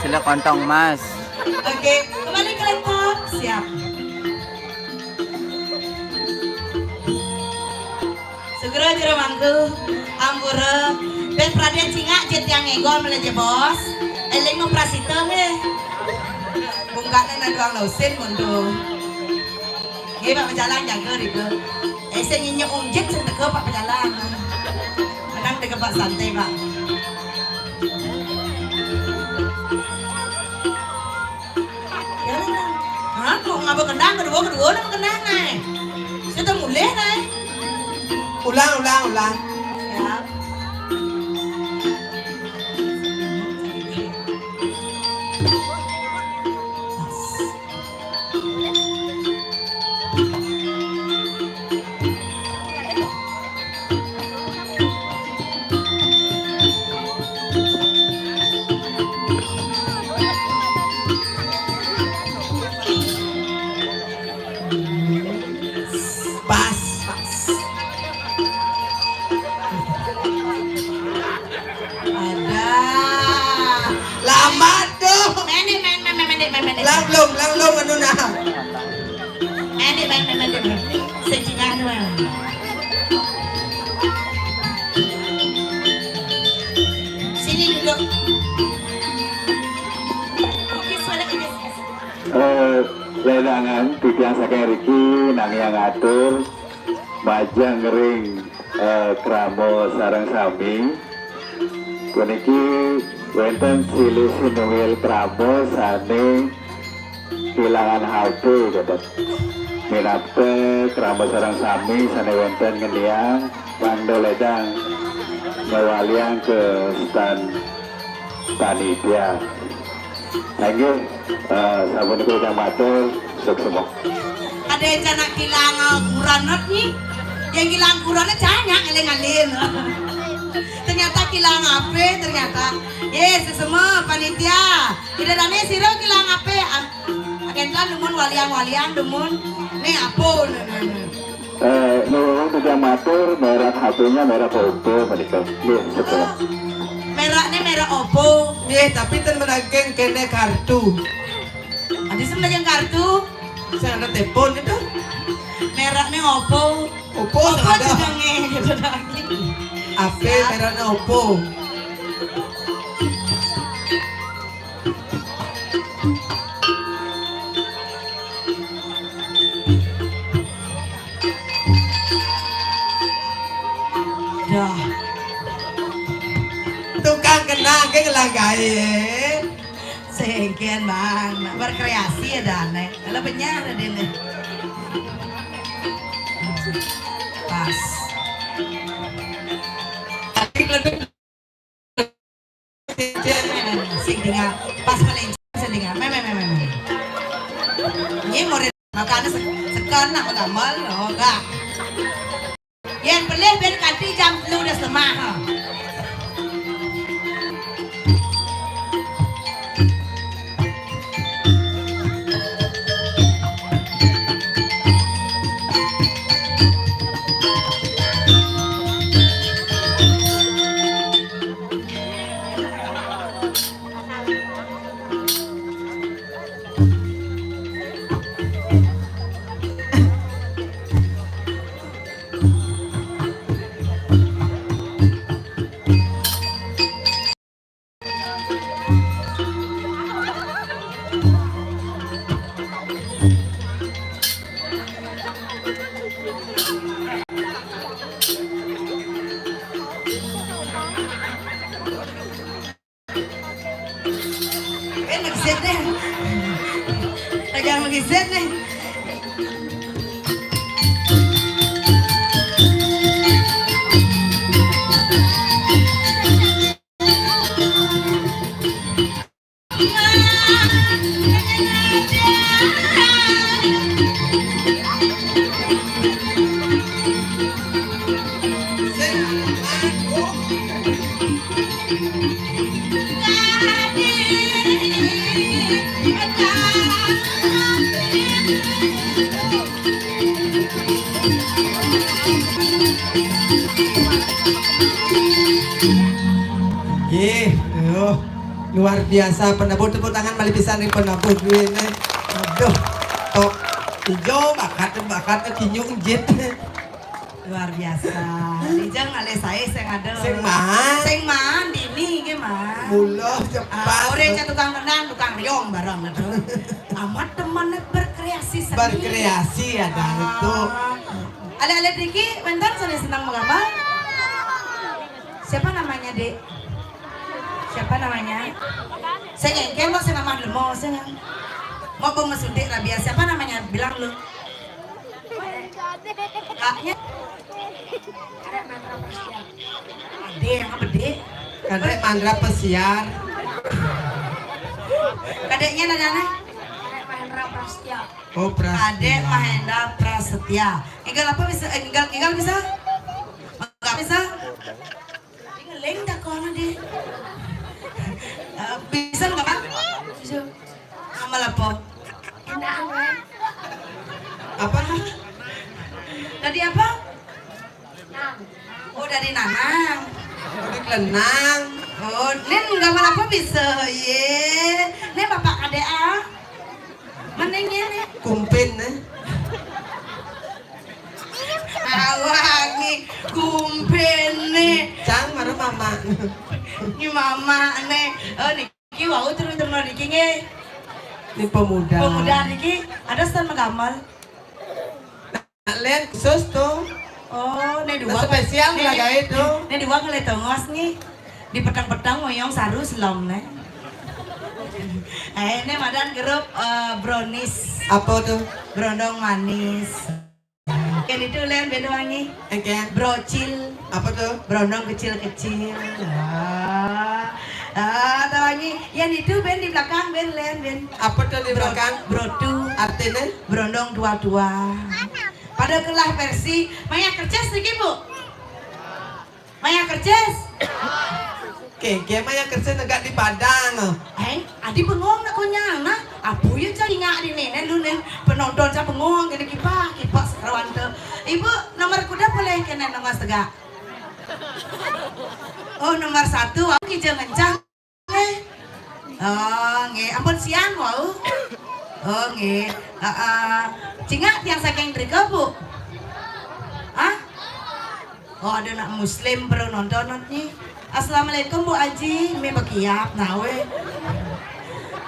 Sila kontong emas. Oke, kembali ke laptop. Siap. Segera jero mangku, ampura, ben pradé cingak jit yang ngegol mele jebos, eling operasi teh, eh. Bungkaknya naduang lausin mundu. Nggih, Pak Pecalang jaga rika. Eh, sing nyinyuk unjit sing teka Pak Pecalang. Menang teka Pak santai, Pak. Ya, Nang. Hah, kok ngapa kendang kedua, kedua nama kendang, Nay? Saya tak mulih, Nay. Ulang, ulang, ulang. Ya. Pas, pas. Ada. Lama tuh. Mendek, men-, men-, men-, mendek, men-, mendek. Langlung, langlung anu nah. Mendek, men-, men-, mendek. Sejengah tuh, men. Sini duduk. Oke, suara ini. Eh, ledangan titiang saking riki nanging ngatur majeng ring, eh, krama sareng sami. Puniki wénten silih sinunggil krama sané kilangan H P, Dadat. Minabda krama sareng sami sané wénten ngendiang mangda ledang ngwaliang ka stan panitia. Inggih, eh, sampun kula matur, suksma. Ada yang cana kilang, eh, kuranot nih. Yang kilang kuranot banyak ngeling-ngeling. Ternyata kilang apa ternyata. Ye, sesama panitia. Ida dane sira kilang apa? Ah, agentan dumun waliang-waliang dumun. Nih apa, nih, nih, nih. Eh, nuwun titiang matur, merek H P-nya merek Oppo menika. Nggih, sekolah. Mereknya merek Oppo. Nggih, tapi ten menageng kene kartu. Adi sing menageng kartu. Saya ada telepon itu. Mereknya Oppo. Oppo Oppo ada. Jenenge gitu lagi. H P mereknya Oppo. Dah. Tukang kenang ke ngelah gaé. Sengken, Bang. Nak berkreasi ya, Dan, eh. Kalau benyar ada nih. Pas. Sing dengar. Pas melenceng sing dengar. Meh, meh, meh, meh, meh. Ini murid makanya se-, sekarang nak gambar, oh, enggak. Yen pelih ben kanti jam telu udah semah, ha. Eh, magset na. Taga magset na. Nggih, aduh, luar biasa, penebu, tepuk tangan malih pisan ring penebu duene. Aduh, tok ijo bakat, bakat kinyuk jit. Luar biasa. Dijeng alih sae sing ada. Sing maan. Sing maan dini nggih, Mas. Mula cepat. Ah, ora cah tukang nendang, tukang riong bareng gitu. Amat temen berkreasi seni. Berkreasi ada itu. Ah. Alit-alit niki wenten sing seneng magamel? Siapa namanya, Dek? Siapa namanya? Sing engken kok sing amah lemo sing. Mau bung mesuntik rabies. Siapa namanya? Bilang lu. Kaknya? Ade yang apa, Dek? Kadek Mandra Pesiar. Kadeknya nadane? Kadek Mahendra Prasetya. Oh, Prasetya. Kadek Mahendra Prasetya. Enggal apa bisa? Enggal, enggal bisa? Enggak bisa? Ngeling tak kono, Dek. Eh, bisa enggak, Pak? Bisa. Amal apa? Enak, Wen. Apa? Tadi apa? Nang. Oh, dari Nanang. Dari Lenang. Oh, nen enggak apa bisa. Ye. Nen bapak kadek ah. Mending ini. Kumpin, eh. Awangi kumpin nih. Cang, mana mama? Ini mama nih. Oh, nih. Niki wau terus temen niki nggih. Ini pemuda. Pemuda niki ada stand magamel. Nah, len khusus tuh. Oh, ini dua. Nah, spesial nih, lah gawe tuh. Ini dua kali tongos nih. Di petang-petang ngoyong saru selom nih. Eh, ini madan grup eh, brownies. Apa tuh? Brondong manis. Yang itu len band wangi. Engken. Brocil. Apa tuh? Brondong kecil-kecil. Ah. Ah, tahu wangi. Yang itu band di belakang band len band. Apa tuh di belakang? Brotu. Artinya? Brondong tua-tua. Pada kelah versi Maya Kerces niki, Bu. Maya Kerces. Oke, oke, Maya Kerces negak di Padang. Eh, adi bengong nak konyang nah. Apu ya cari ngak di nenen lu nen penonton saya bengong gini kipak kipak sekarang tu. Ibu nomor kuda boleh kena nomor segak. Oh, nomor satu aku kija ngencang. Eh. Oh, nggih. Ampun siang wau. Oh, nggih. Heeh. Cingak tiang saking mriko, Bu? Hah? Oh, ada anak muslim baru nonton nih. Assalamualaikum, Bu Aji. Mi bekiap nawe.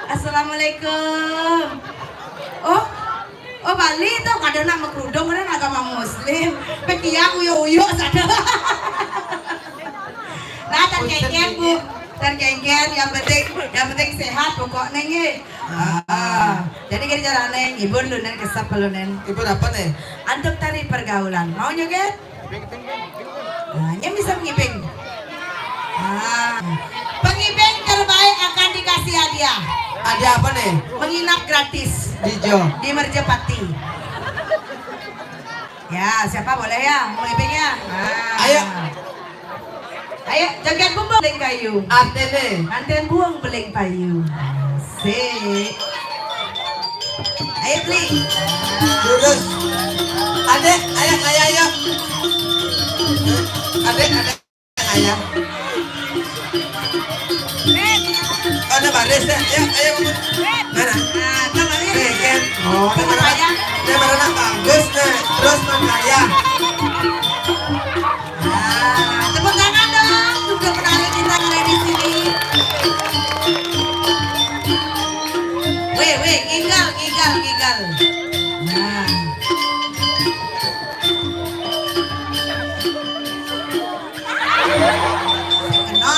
Assalamualaikum. Oh, oh, Bali tuh kadang nak makrudung, kadang agama muslim. Bekiap uyuk-uyuk sadar. Nah, tan kengken, Bu. Tan kengken, yang penting, yang penting sehat pokoknya nggih. Ah, jadi gini carane ngibur lu nen kesep lu nen. Ngibur apa nih? Antuk tari pergaulan. Mau nyoget? Nah, nyem bisa ngibing. Ah, pengibing terbaik akan dikasih hadiah. Hadiah apa nih? Menginap gratis. Di Jo. Di Merjepati. Ya, siapa boleh ya? Mau ngibing ya? Ah. Ayo. Ayo, joget bumbung beling kayu. Artene. Nganten buang beling payu. Sik. Ayo, Bli. Lurus. Adek, ayo, ayo, ayo. Adek, adek, ayo. Ada baris ya? Ayo, ayo. Mana? Nah, kan lagi. Nih, kan. Oh, ini mana? Ini mana nak bagus nih. Terus mana ya? Nah, tepuk tangan dong untuk penari kita yang ada di sini. Weh, weh, ngigal, ngigal, ngigal. Nah. Sing kena.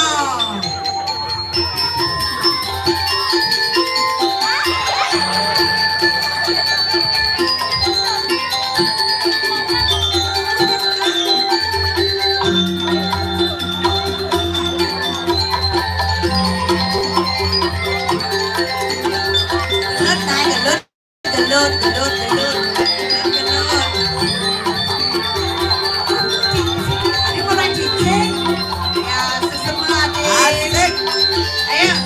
Gendut, gendut, gendut, gendut. Ini kurang cicing. Ya, sesemua, Dik. Asik. Ayo.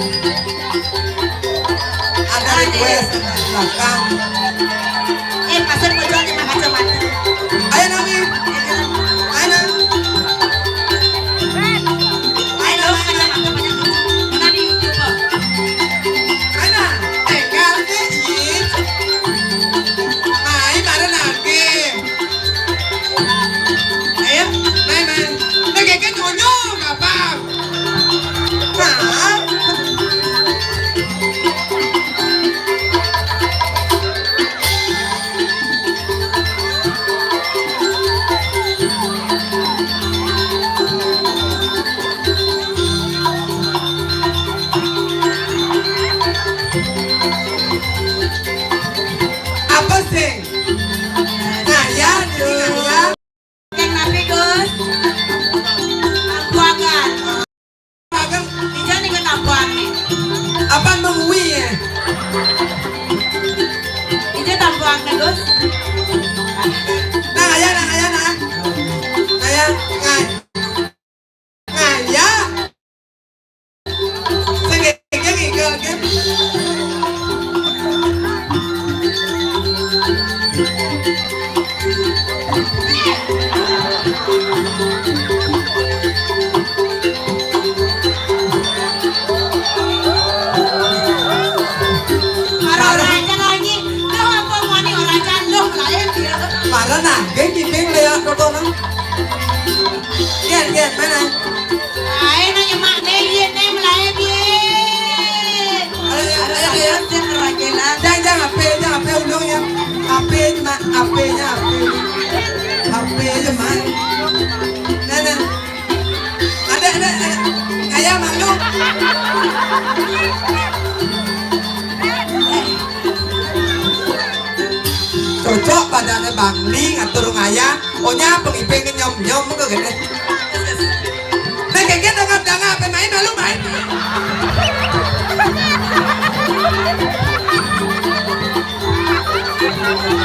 Ada request di belakang. Eh, masuk pojok di mah kacamata. Ayo, Nami. Ayo, Nami. Ayo, Nami. Ayo, Nami. Ayo, Nami. Tinggal dikit. Ayo, bareng lagi. Ayo, main, main. Nek keke nyonyo, gampang. Nah. Apa sih? Ngayah, ini ngayah. Yang napi, Gus? Tampuakan. Tampuakan. Ija nih ke tampuakan nih. Apa mengwi ya? Ija tampuakan nih, Gus. Nah, ngayah, nah, ngayah, nah. Ngayah, ngayah. Ngayah. Sing gege, gege, gege. Marah aja lagi. Loh, apa mani orang aja? Loh, lain dia. Marah nah, geng kiping lea totonan. Gen, gen, mana? Ayo nanya mak deh, iya deh, mulai deh. Ayo, ayo, ayo, ayo. Jangan, jangan, P, jangan, P ulung ya. P, mak, P-nya, P. P aja, mak. Nah, nah. Ada, ada, ada. Kayak malu. Cocok badannya Bangli ngatur ngayah. Onya pengibing nyom-nyom ke gini. Nah, kayak gitu dangap-dangap, main malu main.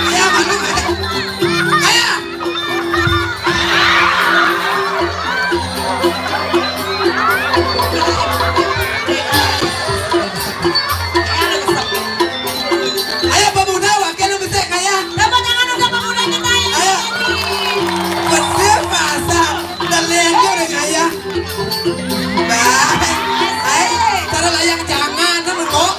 Ayah malu main. Ayah. Ayo pemuda, wakil nu besik ngayah. Tepuk tangan untuk pemuda kita yang Ayo. Besik bahasa. Telenjur ngayah. Bah. Hai, cara layang jangan, kan, kok.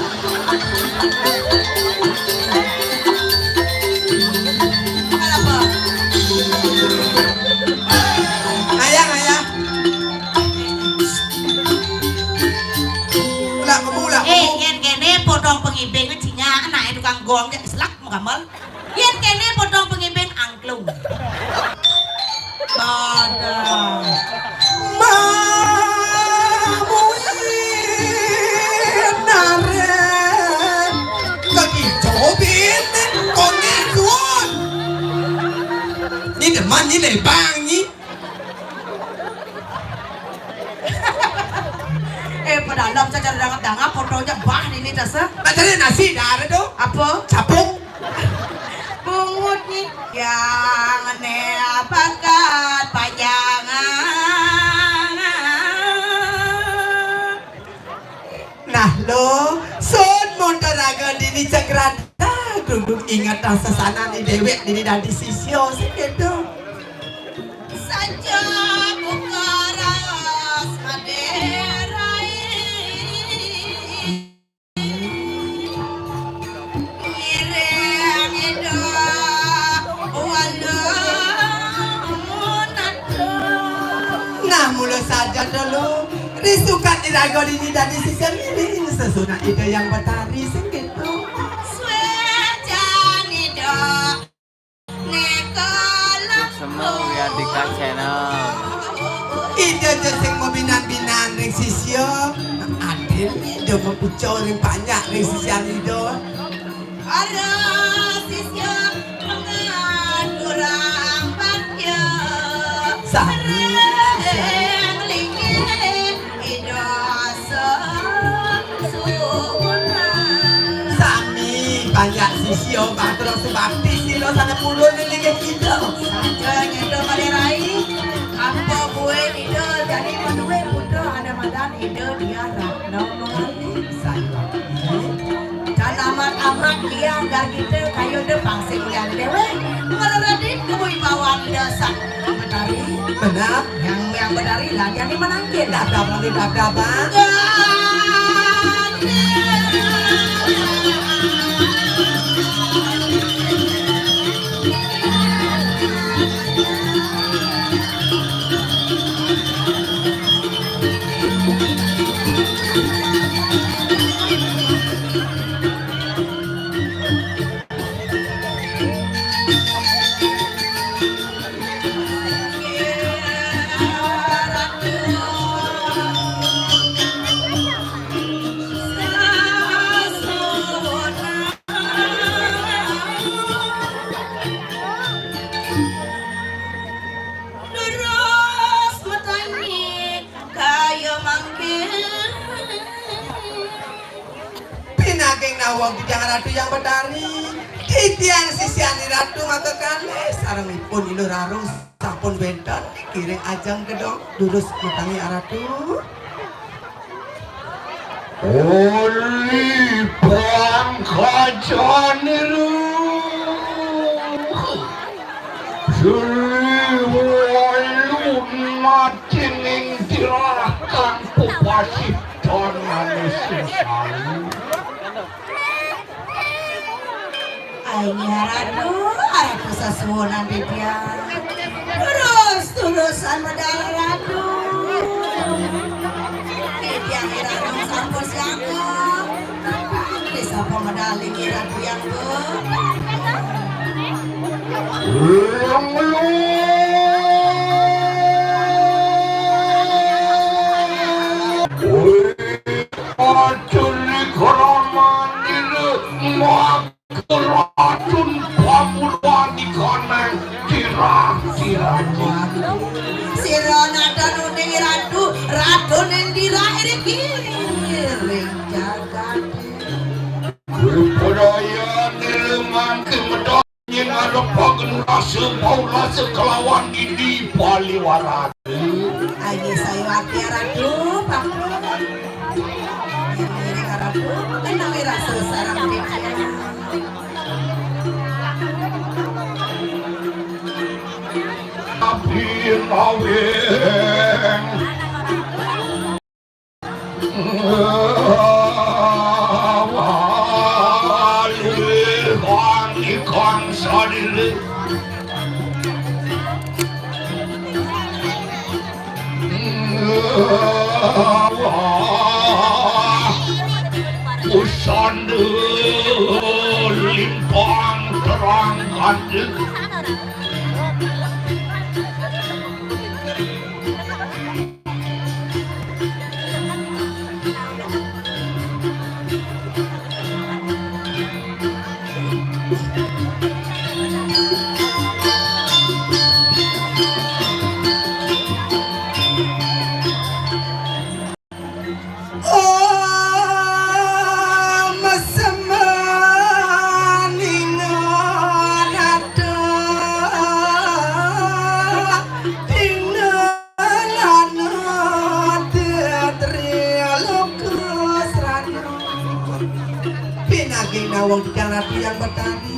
Ngayah, ngayah. Ulah kamu, ulah Eh, kamu. Nyen kene potong pengibing cingak, anak tukang gong, dia selak mau gamel. Yen kene potong pengibing angklung. Ada. Mamuin nare. Lagi cobin, kone kuon. Ini deman, ini lebang, ini. Eh, padahal saya cari dangat-dangat, fotonya bah ini dasar. Nah, cari nasi dah ada tuh. Apa? Capung. Bungut nih. Yang ne bakat pajangan. Nah lo, sun mun raga dini cengkrada, duduk inget rasa sana nih dewek dini dadi sisyo sih gitu. Saja buka raos maderai. Ngiring ida walau munatu. Nah, mula saja dulu. Risukan iraga dini dadi sisir ngiring sesunak ida yang batari sing gitu. Suecan ida. Semua Wiadika Channel. Ida ja sing mabinan-binan ring sisya. Adil ida mapuja ring panjak ring sisyan ida. Para sisya pangaturang bakya. Sami. Ring linggih ida sesungguhan. Sami. Ya sisi, oh, batur langsung baptis nih lo, sana pulun nih, nih, gitu. Saja nyedo pada rai. Apa buin ida jadi madué putra, ada madan ida dia Ratna Mengari. Saya. Dan amat-amat dia anggar kita kayu de pangsing lian dewe. Mereredit kewibawaan ida sang Betari. Benar. Yang, yang Betari lah, yang menangkil. Dap-dap lagi, dap-dap, Bang. Terus bertanya kaya mangkin. Pinaging nawang titiang Ratu Hyang Betari. Titiang sisian Ratu maka kalih sarengipun Ilo Rarung sampun wénten ring ajeng gedong. Durus matangi Ratu. Uli pangkajaniru. Sri wolu matining tirah kang pepasih tanane sing salu. Ai, nggih, Ratu, Ratu sesuwunan titiang. Terus, terusan medal Ratu. Titiang Ratu sampun siaga. Wis apa medal iki, Ratu yang Bu? Long, long. Wih, aculi kramanine mak Racun pamulwani kanang tirah-tirah. Sira nadyan uning Ratu, Ratu Nendira ring jagat. Budaya nila mangke medal yen ada pagen rasa, mau rasa kelawan dini paliwara. Ayo saya ati Ratu, Pak. Yen ngiring Ratu, menawi rasa sareng titiang. Tapi maweng. Wali kang ikan sadiri. Pusanda limpang terang gandeng. Oh, mesemaning nata dina lana tetri lukas rana. Pinaging nawang titiang Ratu Hyang Betari.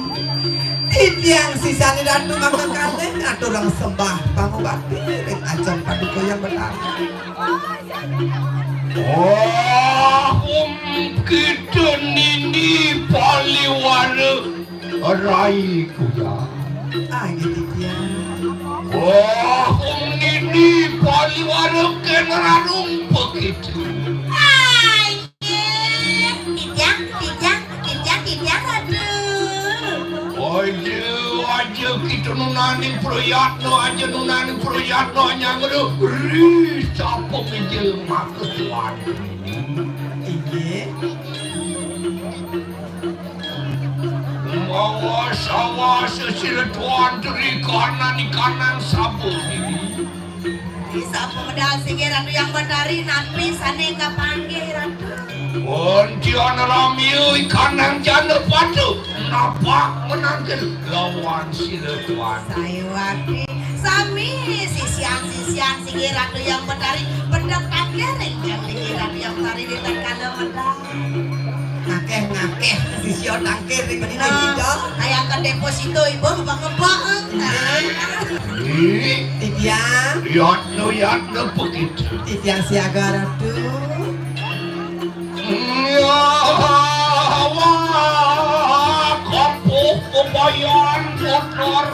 Titiang sisane Ratu mangke kalih ngaturang sembah pangubakti ring ajeng paduka Hyang Betari. Wah, um, kita nini paliwara rai kuda. Ayo, titiang. Wah, um, nini paliwara kenararung begitu. Ayo, titiang, titiang, titiang, titiang, aduh. Aja, aja kita nunaning prayatna, aja nunaning prayatna nyanggra. Ri, sapa mija maka tuan. Inggih. Mawa sawa sesira tuan teri kanan ikanan sapa diri. Sapa medal singgih Ratu Hyang Betari nampi sane kapanggih Ratu. Wontian ramya ikanang jana patu. Napak menangkil lawan sila tuan. Sayuwakti sami sisian-sisian singgih Ratu Hyang Betari, pendek tangkil ring singgih Ratu Hyang Betari di tatkala medal. Ngakeh-ngakeh sisia tangkil ring Nah, ida. Kayang ka deposito ibu ngebak-ngebak. Nah. Ih, Titiang. Yatna, yatna begitu. Titiang siaga Ratu. Ya, wah, kampuh bebayan kotor.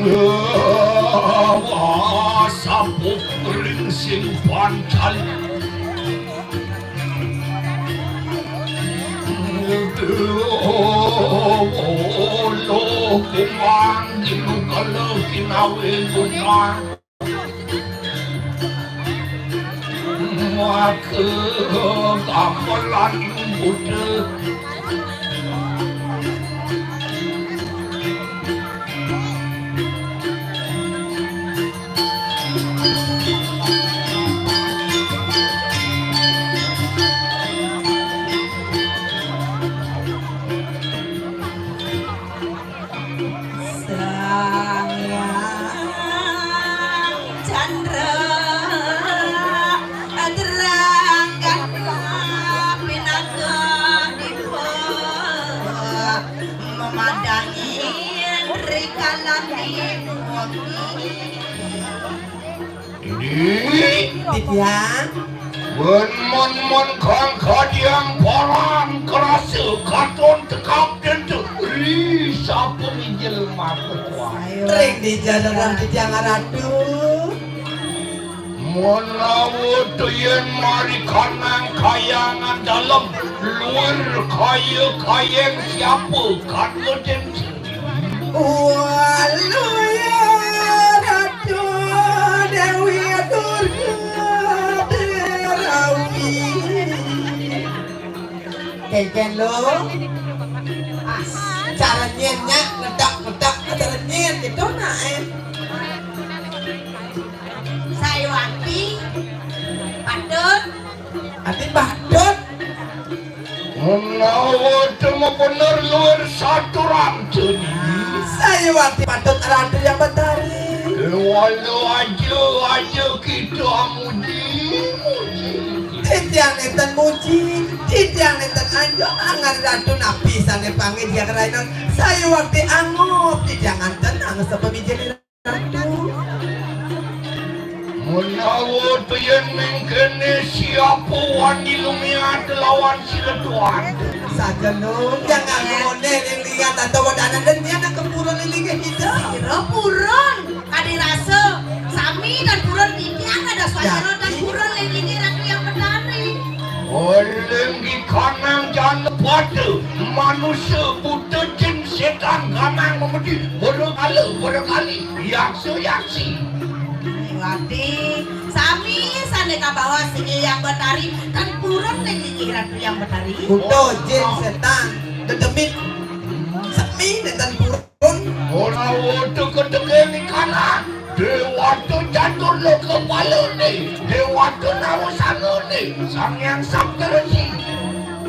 Ya, wah, sapuh ring sing pancal. Loh, kumang dinu kala kinawe kumang. Maka gamelan buta. Sang Hyang Candra terang gatra pinaka dipa, memadahi rikalaning wengi. Ini Titiang. Mun, mun, mun kang kadiang paran kerasa katon tekap tentu. Ri sapa mijil mata tuan. Ring dija darah Titiang Ratu. Menawa tu yen mari kanang kayangan dalem, luir kaya kayeng siapa kan ngeden. Waluya Ratu Dewi Durga Derawi. Kengken lo. Pas. Cara nyen nya, ngedak-ngedak, cara nyen gitu, nah, eh. Sayuwakti, patut. Ati patut. Menawa temu bener luir saturan tuni. Sayuwakti patut Ratu Hyang Betari. Walau aja, aja kita muji, muji. Titiang nenten muji, titiang nenten anjung angan Ratu napi sane panggih dia kerainan. Sayuwakti angup, titiang nenten angsa pamijil Ratu. Menawa tu yen mengkene siapa wani lumiat lawan sira tuan. Saja no, yang nganggo ning liat atau wadanan dan dia nak kempurun ning linggih kita. Sira purun, kadi rasa sami dan purun titiang ada swajana dan purun ning linggih Ratu Hyang Betari. Oleh di kanang jana pada manusia buta jin setan gamang memedi berkala berkali yaksa yaksi. Wati, sami sane kabawa singgih Hyang Betari, tan purun ning linggih Ratu Hyang Betari. Buta jin setan dedemit sami ne tan purun. Ora utuh kedege ni kanan. Dewata catur loka palane. Dewata nawa sangane. Sang Hyang Saptarsi.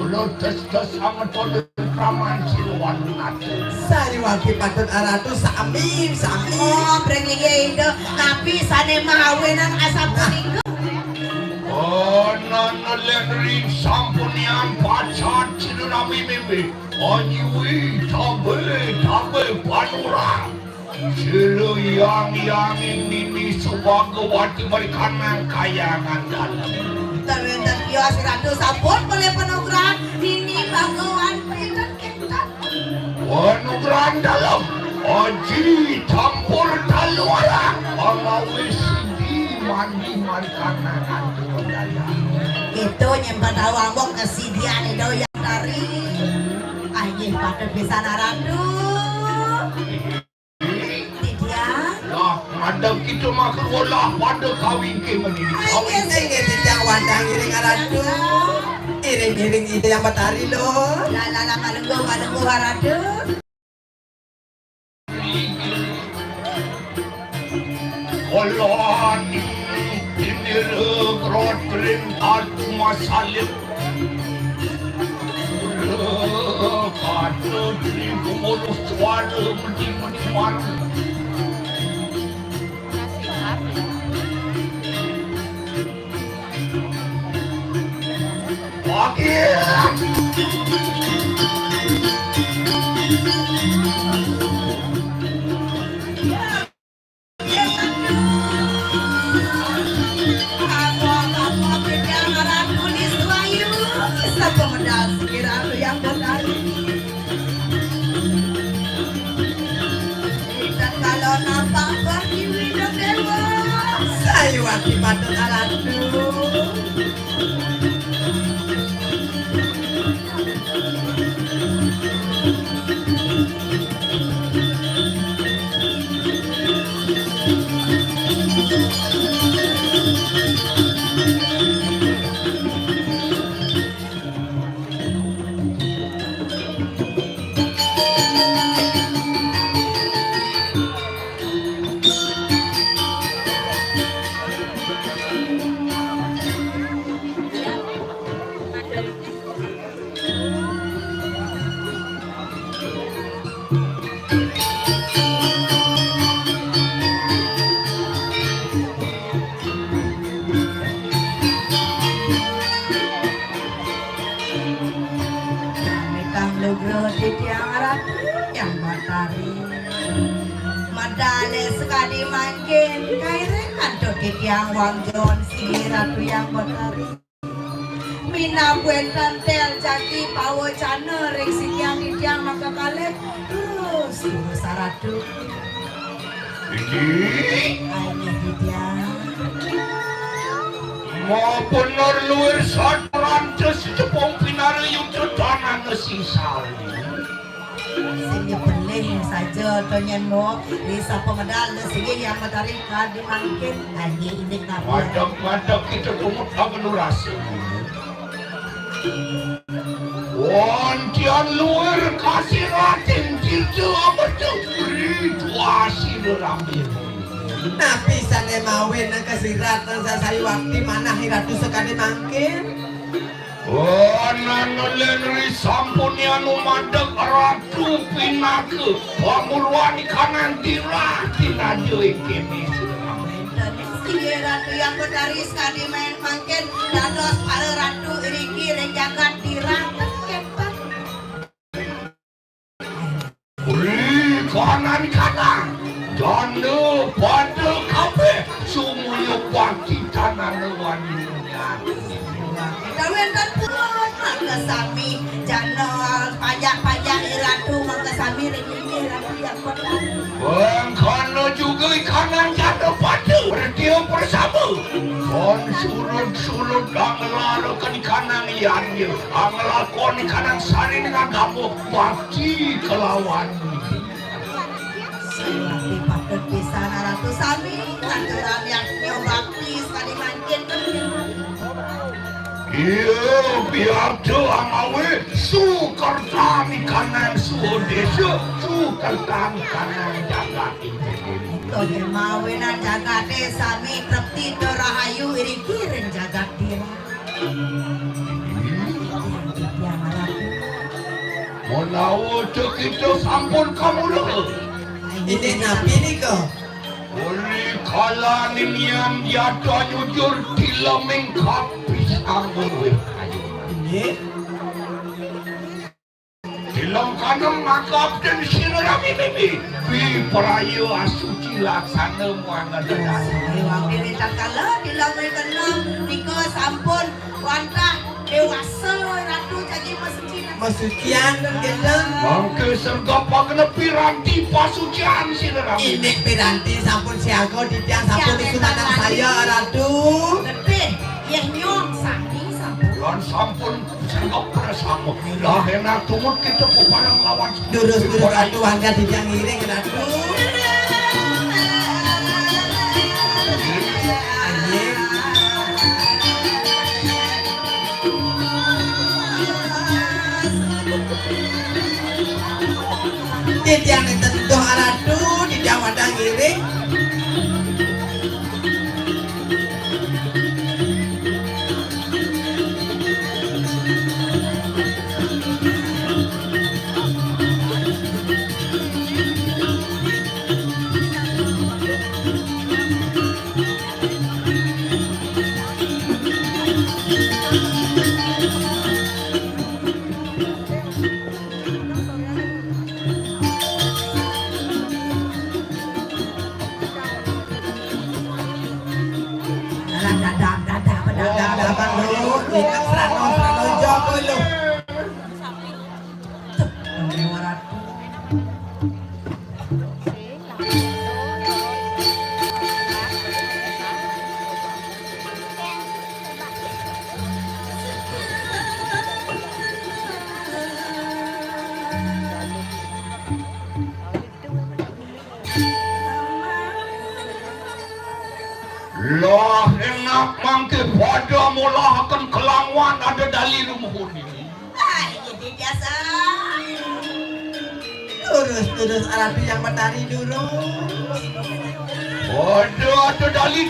Lotes-tes angetone Praman Siluan Nata. Sayuwakti patut Ratu sami, sami. Oh, bring linggih Ida, napi sane mahawenan asapunika? Oh, nana len ring sampunian pacat sinunami mimpi. Anyiwi tabe, tabe panurang. Sila yang, yang nini subagawati berikanang kayangan dalam. Ten wenten tios Ratu sampun oleh panugrahan nini bagawan pinten-pinten. Panugrahan dalam. Aji campur talu arang. Pangawis sidi mandi marikanang antu dalam. Itu nyempat awak kesidian itu yang dari. Aji patut pisan Ratu. Titiang. Lah, madam kita mah keluarlah pada kawin ke meni. Kawin. Inggih, inggih, titiang wantah ngiring Ratu. Iring-iring Ida Hyang Betari lo. Lah, lah, lah, malengguh, malengguh Ratu. Kolon indira grot ring atu masalib. Suara mending-mending. Oke. Sapa medal sira yang benar? Kita kalau nampak pertiwi dan dewa, saya akibat dengan ratu. Mitang nugra titiang Ratu Yang Batari. Medale sekadi mangkin, kairing antuk titiang wangjon sigi Ratu Yang Batari. Minab wénten tél jagi pawacana ring sikian titiang maka kalih, terus, terus Ratu. Inggih. Ayo, Widya. Mabener luir saturan cepung pinara yuda tanana sisal. Sing nyepelih saja to nyén mo, di sapa medal, sing yang matari kadi mangkin, ayo indik napa. Madeg-madeg kita tumut kabeluras. Wontian luir kasiratin tirta amerta ridwasina rambir. Napi sané mawinan kasirat lan sasayu wakti manah Ratu sakadi mangkin? Anana lén ri sampunian umadeg Ratu pinaka pamuruan ikanan tirah tinaja ing kéné. Inggih Ratu Yang Betari sakadi main mangkin dados para ratu iriki ring jagat tirah kénten. Ri kanan-kanan, janda pada kabéh sumuyup bakti tanana wani. Kita wénten pun mangka sami janda pajak-pajak iratu mangka sami ring inggih Ratu Yang Betari. Mangkana juga ikanan janda pada bertiup bersama. Kon surut-surut dang lara ikanan liannya. Anglakon ikanan sari dengan gamuh bakti kelawan. Sing patut pisan Ratu sami ngaturang yadnya bakti sakadi mangkin. Iya, biada amawe sukertan ikanan suudesa, sukertan ikanan jagat. Ento mawinan jagaté sami trepti tur rahayu iriki ring jagat tirah. Menawa kita sampun kamula. Indik napi nika? Uli kala ninian yata nyujur tileming kapis anggur wit kayu. Inggih. Tilem kanem makapten sira rami mimi. Pi praya asuci laksana muangan dedana. Ewang dene tatkala tilem kanem nika sampun wantah dewasa Ratu jagi masuci. Masucian dan gendeng. Mangke sergap pagenepi ranti pasucian sira rami. Indik piranti sampun siaga titiang sampun isumanang saya Ratu. Getih, yeh nyong sami sampun. Lan sampun Sanggup prasama. Lah enak tumut kita peparang lawan. Durus-durus Ratu Wangga tidak ngiring Ratu. Aye. Titiang enten doh Ratu, titiang wadah ngiring. mangke padha molahaken kelangwan ada dali lumuhun niki. Ah, ini biasa. Lurus, lurus, Ratu Hyang Betari, lurus. Padha ada dali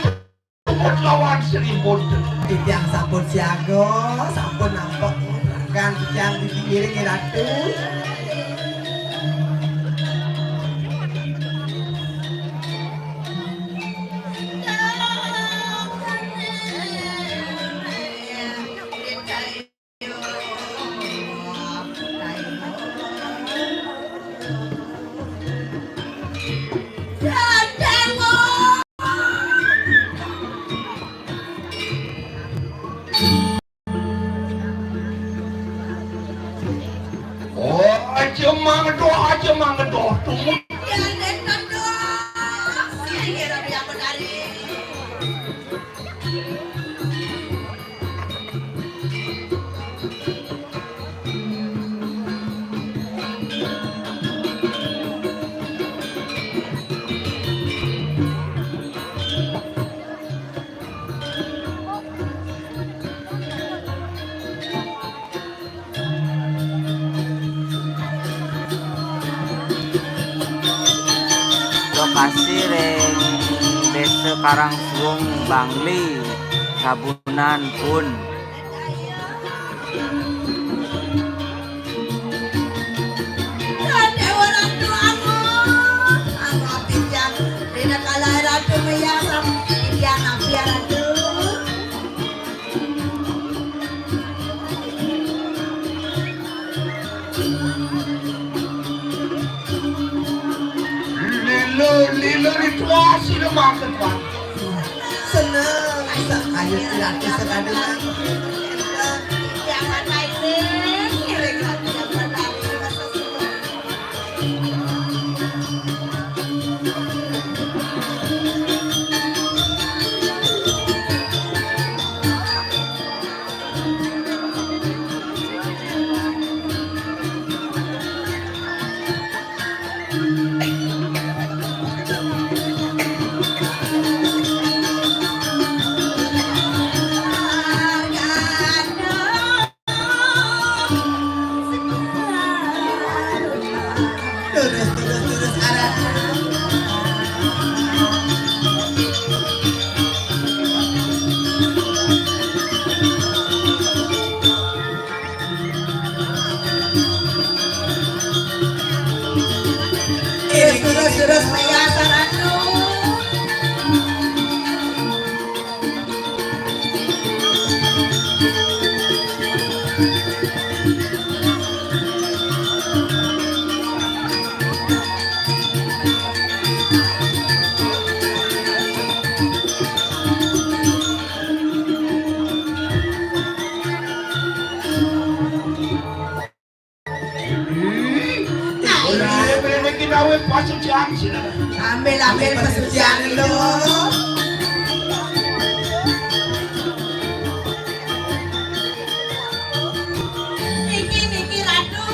tumut lawan Sri Putra. Titiang sampun siaga, sampun nampak perangkan titiang di pinggire, Ratu. Oh, aja mangdo, aja mangdo. Tumut. Ya, nenten dong. Sing ya, Rabi, aku dari. Lokasi ring Desa Karangsuwung, Bangli, Ragunan, pun. Déwa Ratu Agung, Agung Abdi Jang, Rina Kalai Ratu Maya, Sam, Indian Abdi Ratu. Lila, lila ritual sila mangkat, Wan. Seneng, bisa ayu laki sekadungan. Jangan main, ngiring lagi yang benar. Terus, terus, terus, Maya Saratu. Ora, mrene ki dawuh pasucian sira. Ambil, ambil pasucian lho. Niki, niki, Ratu.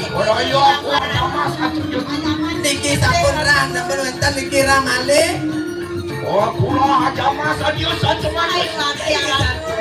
Ora, iya, aku ada mas, aku juga. Niki sampun rang, sampun wonten niki ra malih. Oh, kula aja mas, adiyo saceman. Ayo, Ratu.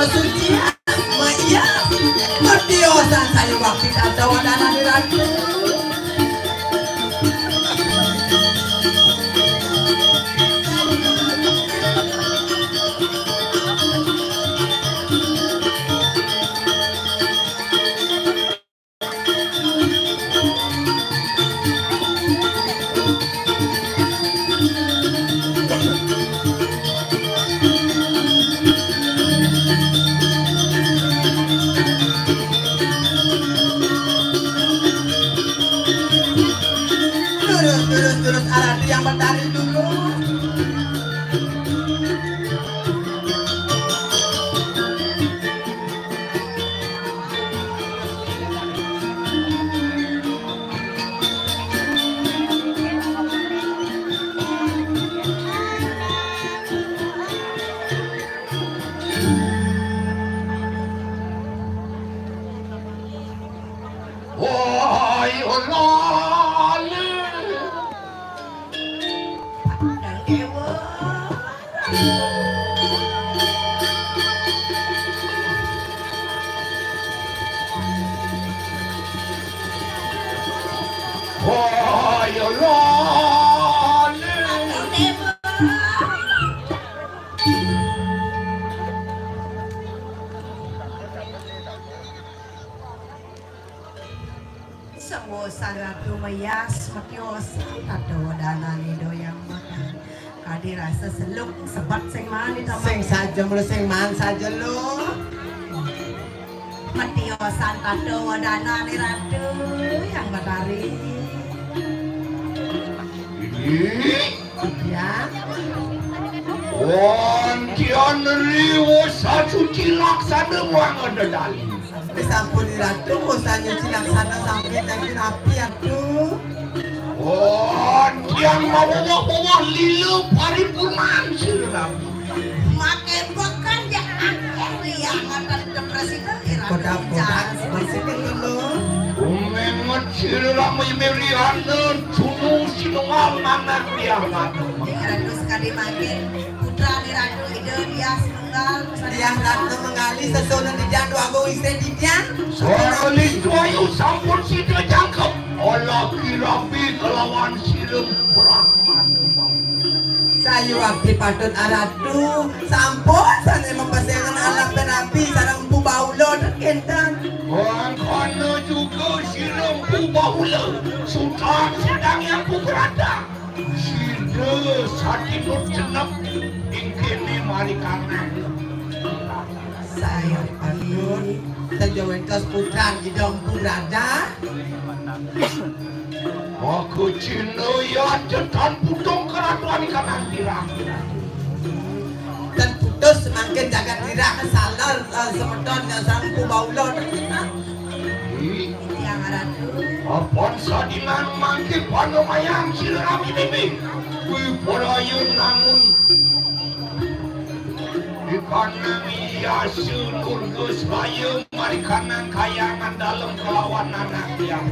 Suci, iya, ngerti osan saya waktu kata wadana di ratu. Terus, terus, terus, arah yang bertarik dulu. Woi, olale. Woi, olale. Semua saratu mayas matiosan, ada wadana ni doyang makan. Kadi rasa seluk sebat sing mani taman. Sing saja mula sing man saja lo. Matiosan ada wadana ni ratu yang matari. Ini Ya. Wantian riwo sasuci laksana muang ada dali. Sampun ratu, bosan nyuci laksana sampai tadi rapi atu. Wantian mawa-mawa lila paripurnan sira rapi. Makin pekan ya akeh liang matan depresi. Kodak-kodak, masih dulu. Umengot sira lama yemeriana, tunu sinungal manak diah ratu. Ratu sekali makin, putra ni ratu ida diah sinungal, pesan diah ratu menggali sesunan di jandu agung istri di diah. Sekali tuayu sampun sida jangkep. Olah kirapi kelawan sira Brahmana mau. Sayu abdi patut aratu, sampun sane mempesengan alam penapi sareng Empu Baula tekinten. Mangkana juga sira Empu Baula, sutan sidang yang putrata. Sida satinut jenep ingkene mari kanang. Sayu abdi, tenjo wentos putra ida Empu Raja. Maka Cina ya tetan putung keratuan ikan angkirang. Dan putus semangkin jagat dirah salal, eh, semeton yang sangku baulo. Yang ratu. Apon sadinan mangke pano mayang sira rami bibi. Kui porayun nangun. Ikanang iya sulur gus bayu marikanang kayangan dalam kelawan anak yang.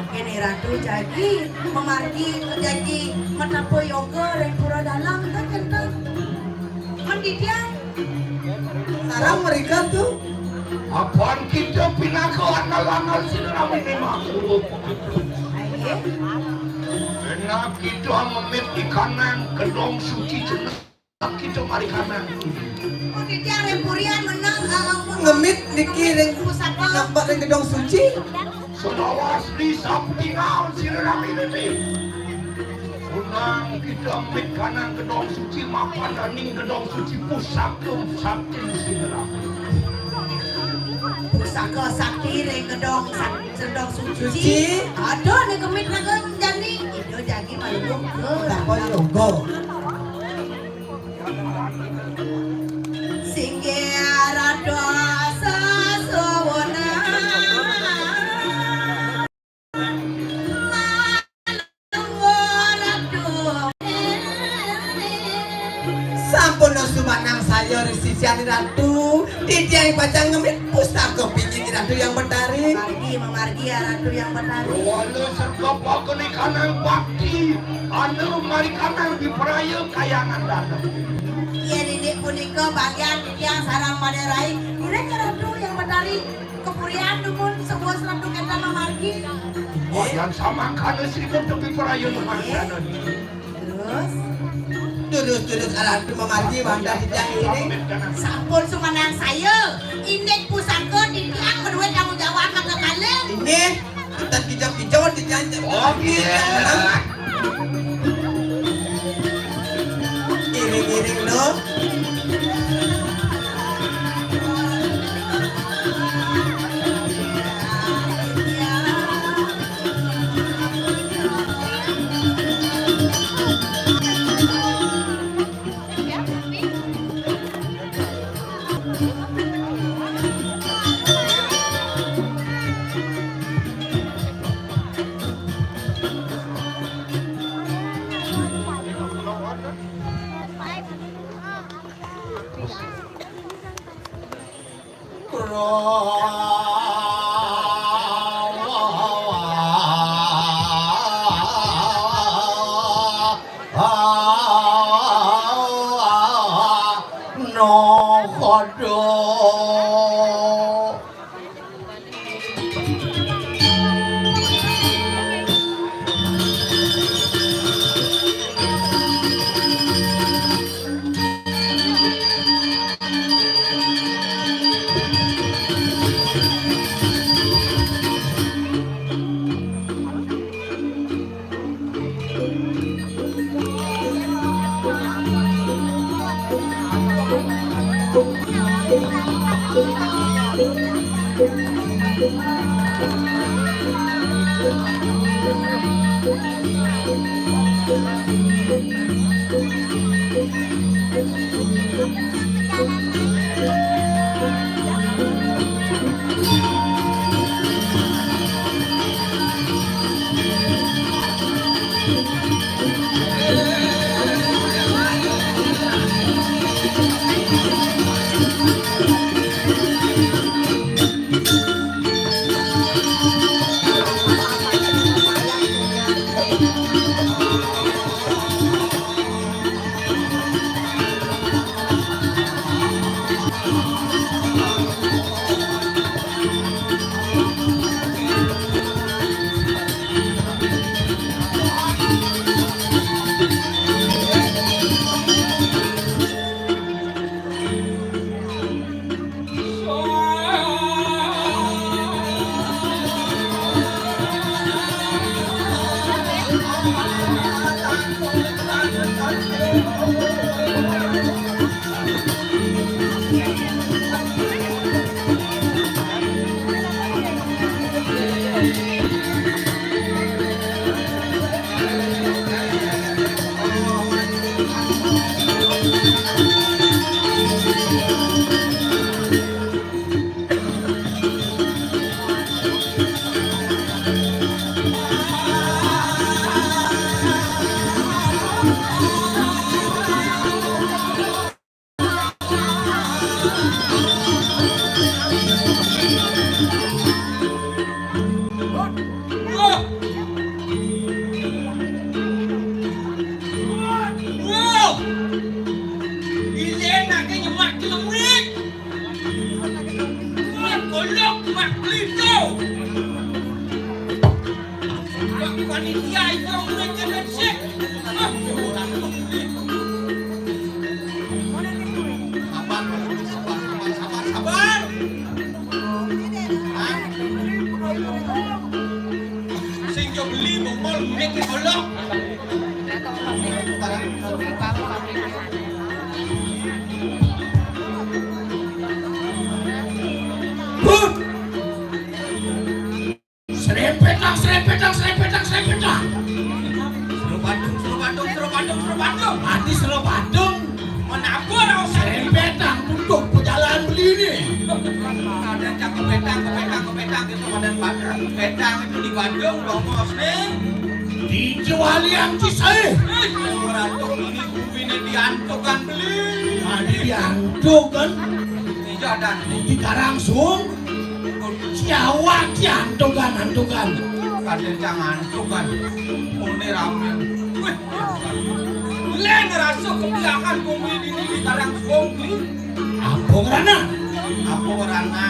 Kene ratu jagi memargi jagi metapa yoga ring pura dalam kan kenten. Mendidian. Sarang mereka tu. Apaan kita pinaka anal-anal sira rami memang. Aye. Enak kita memit ikanang kedong suci cenah. Kita mari kanang. Oh, titiang ring purian menang, ah, ngemit niki ring pusaka. Nampak ring gedong suci. Sedawas di sampingan sira rami niki. Unang kita mit kanang gedong suci mapan daning gedong suci pusaka sakti sira rami. Pusaka sakti ring gedong sak-, gedong suci. Suci. Ada nih kemit naga jani. Itu jagi malu. Apa yoga? Singgih rada sasuwuna. Sampun sumanang saya ring sisian ratu, titiang pacang ngemit pustaka pinjin ratu yang betari. Margi, memargi ya ratu yang betari. Wala serga pakenikanan bakti, anu marikanang diperaya kayangan dalam. Inggih punika bagian titiang sareng Madé Rai. Inggih Ratu Hyang Batari, kapurian dumun sebuah seratu kénten mamargi. Wah, yang samangkana sibuk tepi perayun mangkana. Terus? Durus-durus Ratu mamargi wantah titiang inggih. Sampun sumanang saya, indik pusaka titiang madué tanggung jawab mangkakalih. Inggih. Kita kijang-kijang dijanjak. Oh, iya. Iring-iring, no. Wah! Ilen ake nyemak celemit. Wah, golok, mak pelito. Wah, panitia itu mulai kena cek. Ah, orang tu. Sabar, sabar, sabar, sabar, sabar. Hah? Sing jo beli bongol, mik, golok. Serempetang, serempetang, serempetang, serempetang. Sero Badung, Sero Badung, Sero Badung, Sero Badung. Ati Sero Badung. Menabur, serempetang, tutup pejalan beli ni. Ada cak kepetang, kepetang, kepetang, gitu, badan Badung. Petang itu di Badung, bongos nih. Di Jewaliang Cisae. Eh, Ratu ini kuwine diantukan beli. Adi diantukan. Iya, dan di Karangsung. Siawak diantukan, antukan. Kadén cang antukan. Muni rame. Wih. Lén ngrasa Diakan bumi dini di Karang Suwung kuwi. Apa ngrana? Apa ngrana?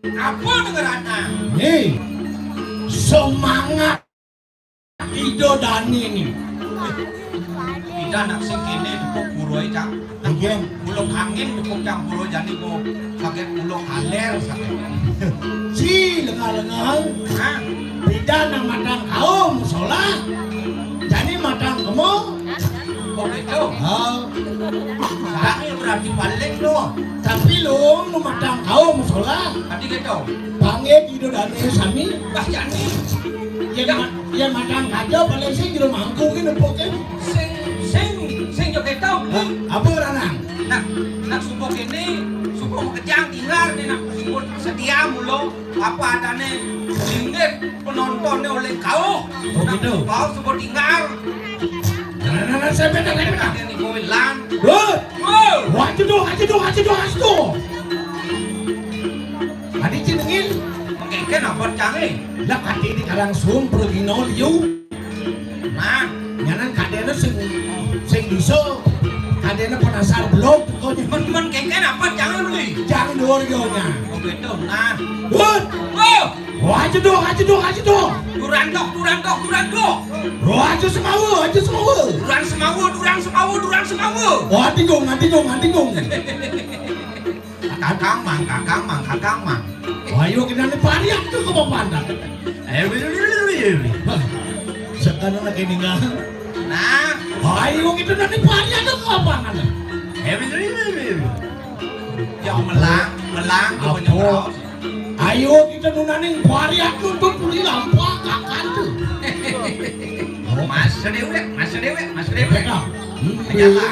Apa ngrana? Nih, semangat Ida Dane ni. Ida nak sing kene dipuk buruhe, Cak. Nggih. Uluk angin dipuk Cak buruh jani kok sakit uluk aler sakit. Si lengal-lengal. Hah? Beda nang matang kaum musola. Jani matang kemo. Oh gitu. Oh. Salah berarti balik lo. Tapi lo nu matang kaum musola. Tadi gitu. Panggil Ida Dane sami. Bah jani. Yen ma-, yen matang kaja paling sing jero mangku ki nepuke. Sing, sing, sing joget to. Hah? Apa ora nang? Nah, nah subuh kene, subuh makejang tinggal nih nak subuh setia mulu apa adane singgit penontonnya oleh kau. Oh, gitu. Kau subuh tinggal. Nah, nah, nah, saya beda, saya beda. Ini kowe lan. Hah? Wow. Wah, aduh, aduh, aduh, aduh, aduh. Adi jenengin. Kengken apa cange? Lah kaki di Karang Suwung pergino liu. Nah, nyanan kadene sing, sing bisa. Kadene penasar belum pokoknya. Men-men kengken apa cange beli? Jangan luar yonya. Oh gitu. Nah. Wut. Oh. Wah, aja dong, aja dong, aja dong. Duran tok, duran tok, duran tok. Wah, aja semawa, aja semawa. Duran semawa, duran semawa, duran semawa. Wah, tinggung, tinggung, tinggung. Kakang mang, kakang mang, kakang mang. Ayo kita ni pariak tu ke papan dah. Eh, wih, wih, wih, wih, wih. Hah, sekarang lagi ninggal. Nah. Ayo kita ni pariak tu ke papan dah. Eh, wih, wih, wih, wih, wih. Ya, melang, melang tu apa? Ayo kita nunaning pariak tu tu tuli lampak kakak tu. Mas Dewi, Mas Dewi, Mas Dewi. Mereka. Menyala.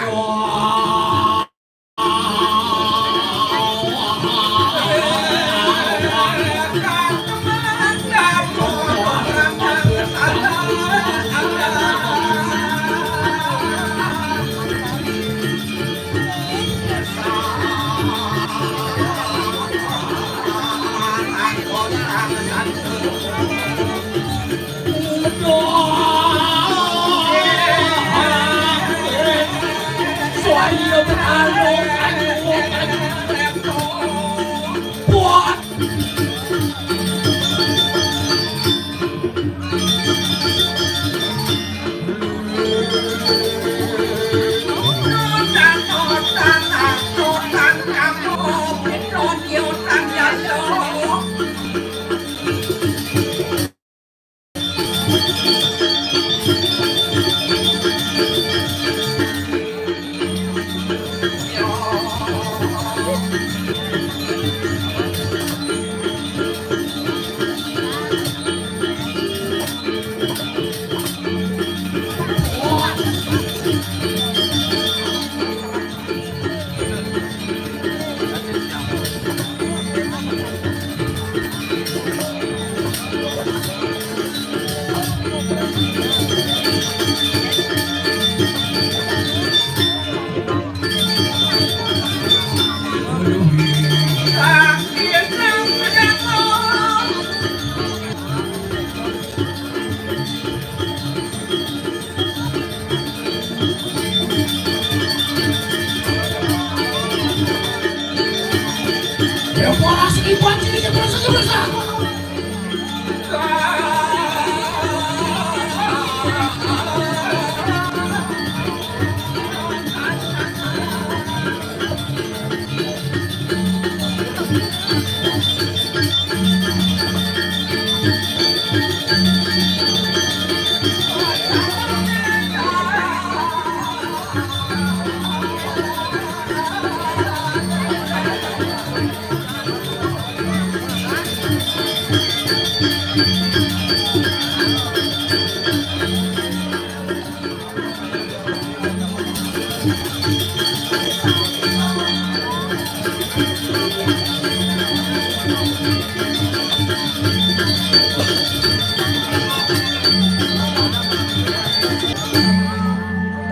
Ya, bola segi banci, ya, bola segi besar.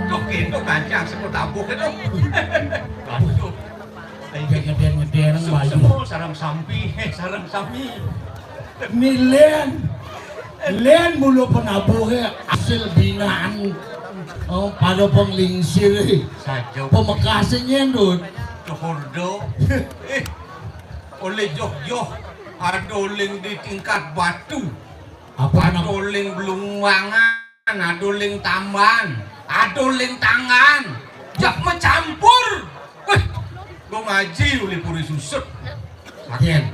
Duh, kento kancang seko tabuh kento. Waduh. Ngeden-ngeden, Mbak Ayu. Semua sarang sampi, eh, sarang sami. Ni Len. Len mulu penabuhe asil binaan Oh, pada penglingsir, eh. Saja. Pamekase nyen, Dut. Cokor do. Eh, oleh joh-joh. Ada uling di tingkat batu. Apa nama? Ada uling Belumbangan, ada uling Tamban, ada uling Tanggan. Jak macampur. Weh, gua ngaji uli Puri Susut. Yen.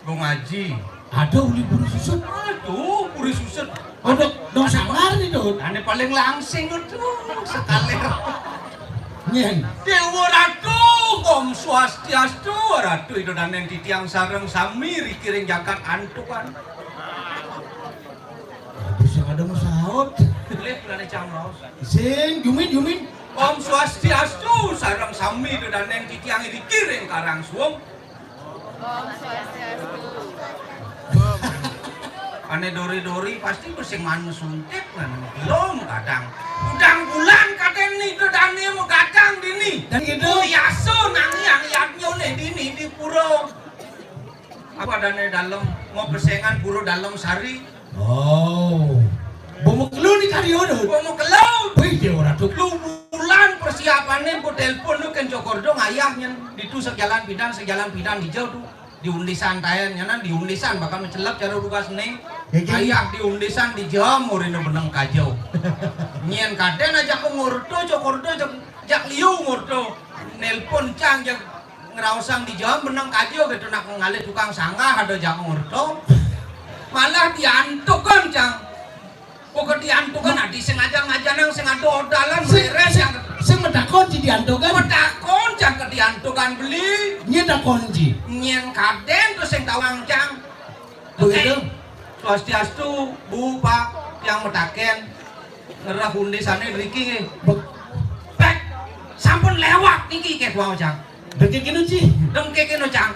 Gua ngaji. Ada uli Puri Susut? Aduh, Puri Susut. Ada dong sangar nih, Dut. Ane paling langsing itu sekaler. Nyen. Dewa Ratu, Om Swastiastu, Ratu Ida Danen titiang sareng sami rikiring jagat antukan. Bisa ada masaut. Boleh, boleh cang raos. Sing, jumin, jumin. Om Swastiastu, sareng sami Ida Danen titiang rikiring Karang Suwung. Ane dori-dori pasti mesti manu suntik, manu belum kadang. Udang bulan kadang ni, Ida Dane mau gadang dini. Dan gitu. Oh, yaso nang yang yadnyo ne dini di pura. Apa dane dalem mau pesengan pura Dalem Sari. Oh. Bomo kelu ni karyo, Dut. Bomo kelu. Wih, dia ora tuh. Lu bulan persiapane, bu telepon lu ken Jokordo ngayah nyen. Ditu sejalan pidan, sejalan pidan hijau tuh. Di Undisan taen, nyanan di Undisan bakal mencelep cara tugas ning. Gege. Ayah di Undisan di jam urine beneng kajo. Nyen kaden aja ku ngurto, Jokordo jak, jak liu ngurto. Nelpon cang jak ngeraosang di jam beneng kajo gitu, nak ngalih tukang sanggah ada jak ngurto. Malah diantukan cang. Pokok diantukan adi sing aja ngajanang sing ada odalan sing, beres sing, yang sing medakon ci diantukan. Medakon cang ke diantukan beli. Nyen dakon ci. Nyen kaden tuh sing tawang cang. Begitu. Swastiastu, Bu, Pak, yang metaken ngerah undisan niki nggih. Be- Pek, sampun lewat niki, kayak wau, Cang. Dengke kene, Ci. Dengke kene, Cang.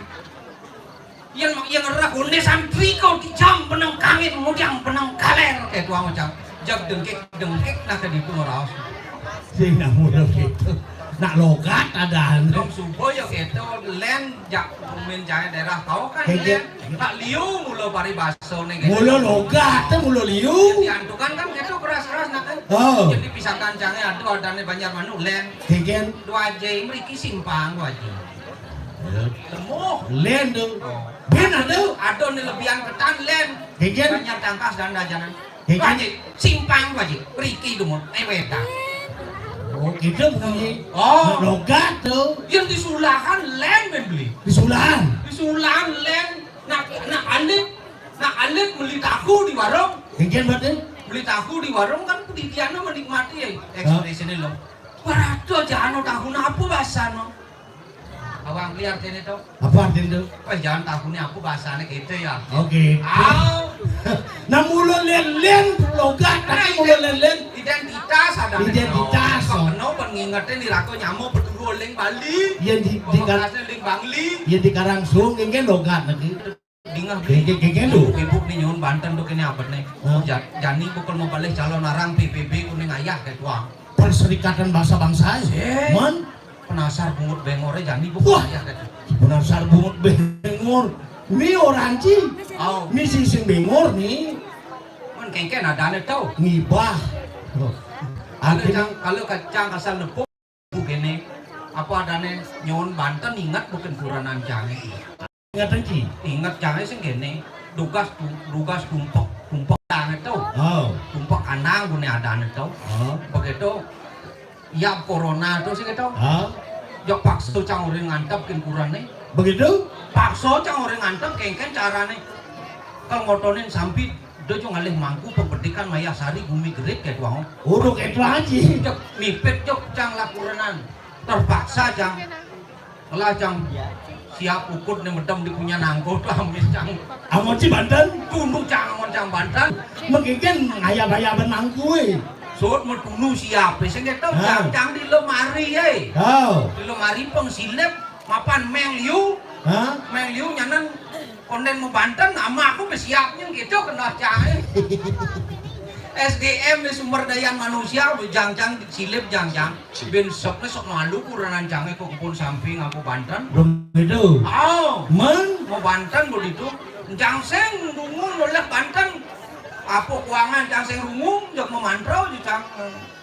Yang, yang ngerah undisan triko di jam beneng kangin, mudiang beneng kaler, kayak wau, Cang. Jag dengke, dengke, nah, ke ditu ngeraos. Sing nak muda gitu. Nak logat ada anu. Dong subuh ya gitu, len, jak, pemimpin jaya daerah tahu kan, Kayak len. Nak liu mula paribasane gitu. Mula logat, mula liu. Yang diantukan kan gitu keras-keras nak kan. Oh. Jadi pisahkan cange aduh adane Banjar Manuk len. Kegen. Dua aja mriki simpang dua aja. Ya. Lemuh. Len dong. Oh. Ben ada. Ada ni lebihan ketan len. Kegen. Banyak tangkas dan dajanan. Kegen. Dua aja simpang dua aja. Mriki dong. Eh wedan. Oh, gitu bunyi. Oh. Logat tuh. Yang di Sulahan len ben beli. Di Sulahan. Di Sulahan len. Nak, nak alit, nak alit beli tahu di warung. Kegen batin. Beli tahu di warung kan pendidikannya menikmati ya. Ekspresinya lo. Berarti aja anu tahu apa bahasano. Awang lihat ini tuh. Apa artinya tuh? Wah, jangan tahu nih apa bahasanya gitu ya. Oke. Au. Nah, mula len-len logat, tapi mula len-len. Identitas ada. Identitas, oh. Kok kena pengingetin di rako nyamuk peturu oling Bali. Yang di, di kar- Pemekasnya ling Bangli. Yang di Karang Sung, ini kan logat nanti. Dingah. Gege, gege lu. Ibu nih nyuhun banten tuh kene apa nih? Hah? Ja-, jani bukan mau balik calon arang P B B kuning ayah kayak tuang. Perserikatan Bahasa Bangsa ya? Eh. Man? Penasar bungut bengore jani bukan ayah kayak tuang. Penasar bungut bengor. Mi orang ci. Oh. Mi sing sing bengor mi. Man kengken ada nih tau. Ngibah. Oh. Kalau cang, kalau kacang asal nepuk. Kene, apa adane nyuhun banten inget bukan kuranan jange. Inget, Ci. Inget jange sing kene, dugas tu-, dugas tumpek, tumpek jange to. Oh. Tumpek anang gune adane to. Oh. Begitu, ya corona to sing to. Oh. Jok paksa cang orang ngantep ken kurane. Begitu? Paksa cang orang ngantep kengken carane. Kalau ngotonin sampit, do jo ngalih mangku pembendikan Mayasari Bumi Gerit kayak tuang. Udah kayak itu aja. Jok mipit jok cang lakurenan. Terpaksa cang. Lah cang. Siap ukut nih medem di punya nangko lamis cang. Amon ci banten. Tunduk cang amon cang banten. Mengkikin ngayab-ngayab mangku eh. Sot metunu siap eh. Sing ketok cang, cang di lemari eh. Oh. Di lemari pengsilip mapan meng liu. Hah? Meng liu nyanan. Konden mau banten, ama aku besiapnya gitu kena cai. S D M ni sumber daya manusia, jang-jang silip jang-jang. Ben sok ni sok malu kuranan jange kok pun samping aku banten. Belum gitu. Oh, men mau banten begitu. Jang seng dungun oleh banten. Apa kuangan cang sing rungung, jog mamantra di cang.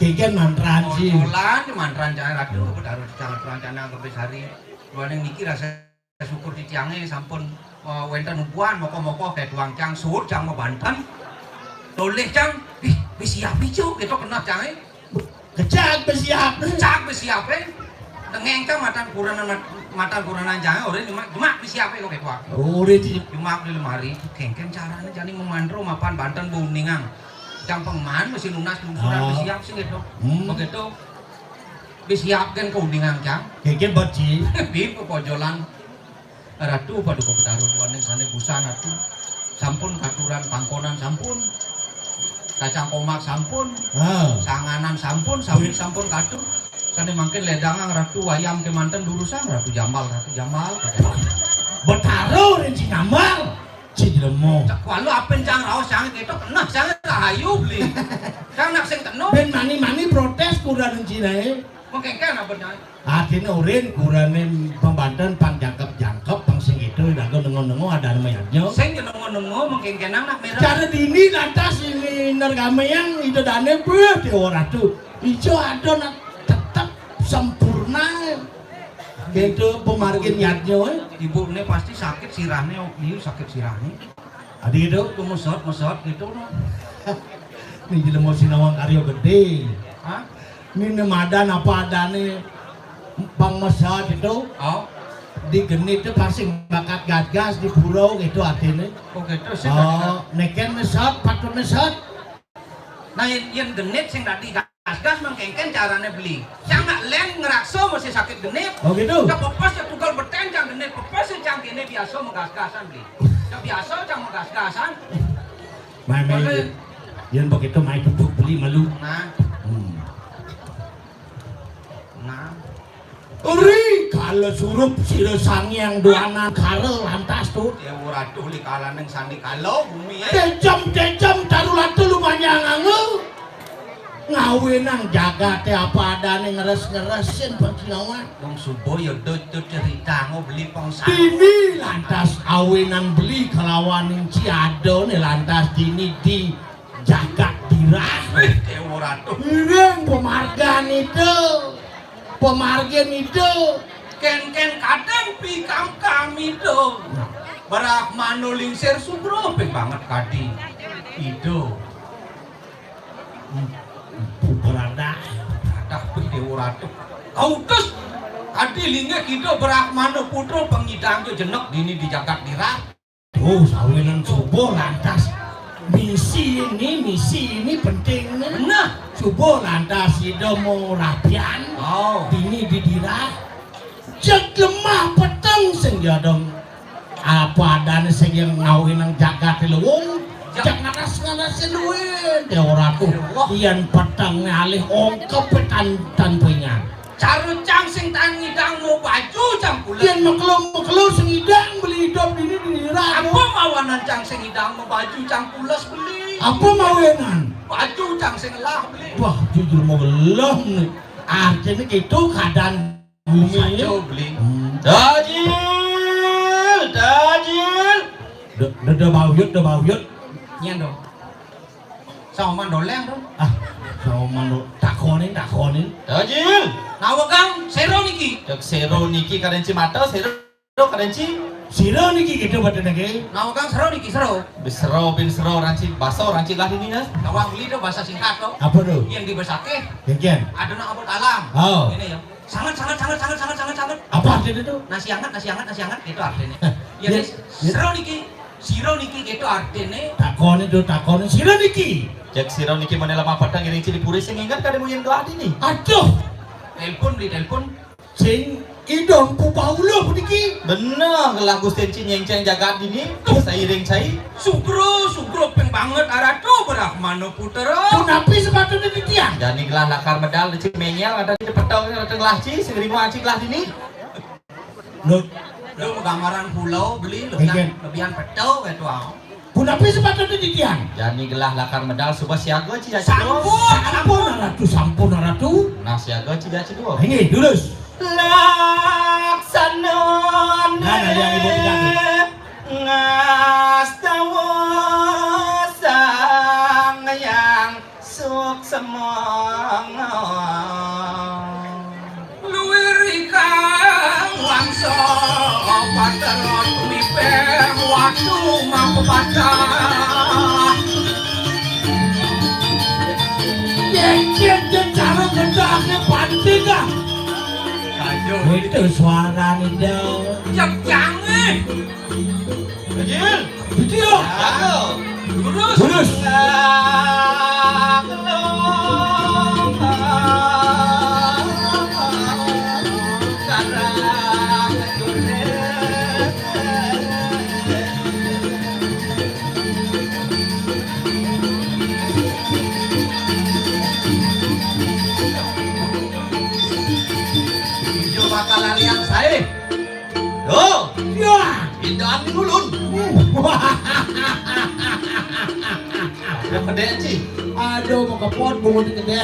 Kénkén mantran sih. Oncolan di mantran cang Ratu, apa taruh di cang aturan cang nang kepis hari. Duaning niki rasa syukur titiangé sampun, eh, wénten ubuhan, moko-moko kétuang cang suud cang mabanten. Tolih cang, ih, wis siap ijo, kéto keneh cangé. Kecak besiap. Kecak besiapé. Dengéng cang matan kurenan, matan kurenan cangé, ora nyemak, nyemak besiapé kok kéto. Ora di. Nyemak di lemari, kénkén carané jani mamantra mapan banten beuningang. Cang pengman mesti nunas lungsuran. Ah. Besiap sing kéto. Hmm. Begitu. Besiap kén kauningang cang. Kénkén beci. Bim kepojolan. Ratu Paduka Betara duaning sané busan Ratu. Sampun katuran pangkonan sampun. Kacang komak sampun. Ha. Sanganan sampun, sami sampun katur. Sané mangkin ledangang Ratu wayam kémanten durusang Ratu Jambal, Ratu Jambal. Betara ring Cinambal. Ci jelema. Cak walu apin cang raos cang kéto keneh cang rahayu beli. Cang nak sing kena. Bén mani-mani protes kuda ring Cinaé. Mengkénkén apa nyai? Artiné urin kurené pembanten pang jangkep-jangkep, pang sing kéto, dago nengo-nengo adané mayadnya. Sing nengo-nengo mengkénkénang nak merah. Cara dini lantas ini nergaméang ida dané beuh Déwa Ratu. Ijo ada nak tetep sempurna. Kéto pemargin yadnya, eh. Ibu ini pasti sakit sirahnya, liu sakit sirahnya. Adi kéto? Tuh mesot, mesot kéto, no. Né jelema sinawang karya gedé. Hah? Né madan apa adané pang mesot kéto. Oh. Di genit to pasti bakat gasgas di pura kéto artiné. Oh, kéto sih. Oh, nékén mesot, patut mesot. Nah, yén, yén genit sing dadi gasgas mengkénkén carané beli. Cang nak lén ngraksa mesti sakit genit. Oh, kéto. Cang pepes, cang tugel betén, cang genit pepes, cang kéné biasa magasgasan beli. Cang biasa, cang magasgasan. Mai, mai, yén, yén begitu mai duduk beli malu. Nah. Hmm. Nah. Ri kala surup sira Sang Hyang Dwana Negara lantas tu. Ya ora tuh li kalaning sandi kala bumi, eh. Tejem-tejem taru latu lumanyang angel. Ngawinang jagaté apa adané ngeres-ngeresin pangkinawan. Wong suba ya dut-dut cerita ngo beli pangsa. Dini lantas awinan beli kalawaning ciadané lantas dini di jagat dirah. Eh, Déwa Ratu. Iring pemargan itu. Pemargin itu. Kén-kén kadang pikam-kam itu. Brahmana lingsir sugra ping banget kadi. Itu. Hmm, beradah. Beradah pih Déwa Ratu. Kautus. Kadi linggih kita Brahmana putra pengidang jenek dini di jagat dirah. Oh, sawinan subuh lantas misi ini, misi ini penting nih. Nah, subuh lantas ida mau rapian. Oh. Dini di dirah. Cek lemah peteng sing jadong. Apa adané sing yang ngawinang jagat luwung? Cek ngatas-ngatas luwih. Déwa Ratu. Wah. Yén peteng alih ongkep tan, tan pringan. Cara cang sing tan ngidang mau baju cang pules. Yén mekelo-mekelo sing ngidang beli idup dini di dirah. Apa mawanan cang sing ngidang mau baju cang pules beli? Apa mawanan? Baju cang sing ngelah beli. Wah, jujur mau gelem nih. Artiné gitu keadaan bumi. Saja beli. Hmm. Dajil, dajil. Da, da, da bauyut, da bauyut. Nyén dong. Saoman doléng to. Ah, saoman do-, takonin, takonin. Dajil. Nawegang sira niki. Cek sira niki kadén ci mata, sira kadén ci. Sira niki gitu batin niki. Nawegang sira niki sira. Bis sira bin sira ranci basa ranci lah ini ya. Nawang beli to bahasa singkat to. Apa to? Yang di Besakih. Kénkén. Ada nak apa talam. Oh. Ini ya. Sangat, sangat, sangat, sangat, sangat, sangat, sangat. Apa artinya itu? Nasi hangat, nasi hangat, nasi hangat, gitu artinya. Ya, ya, wis, ya. Sira niki, sira niki gitu artinya. Takon itu, takon sira niki. Cek sira niki menela mapatang iring cili puri sing ingat kada mungkin gelah dini. Aduh. Telepon beli telepon. Sing idong pupah uluh niki. Bener, gelah Gusti Ci nyengceng jagat dini. Tuh. Sairing cai. Sugro, sugro ping banget aratu Brahmana putra. Punapi sepatutnya titiang. Jani gelah lakar medal di Cimenyel, ada di petau, ada gelah ci, sing rima ci gelah dini. Lho, lho gambaran pulau beli, lho, lebihan petau gitu, ah. Punapi sepatutnya titiang. Jani gelah lakar medal, suba siaga ci jaci. Sampun, sampun, aratu, sampun, aratu. Nah, siaga ci jaci dua. Ini, lurus. Laksana. Nah, nah, yang ibu pegang. Ngastawa sa Luwir ikang wangsa paterot mipeng waktu mapepatah. Yen, yen, yen cara ngendahne pantik, ah. Ayo. Itu suarane, Dok. Jep jange. Ganjil. Ganjil. Ayo. Lurus. Lurus. Ijo bakal larian sae. Yo. Ya. Pindahan ning ulun. Ada pedek, Ci. Aduh, mau kepot, bungut gede.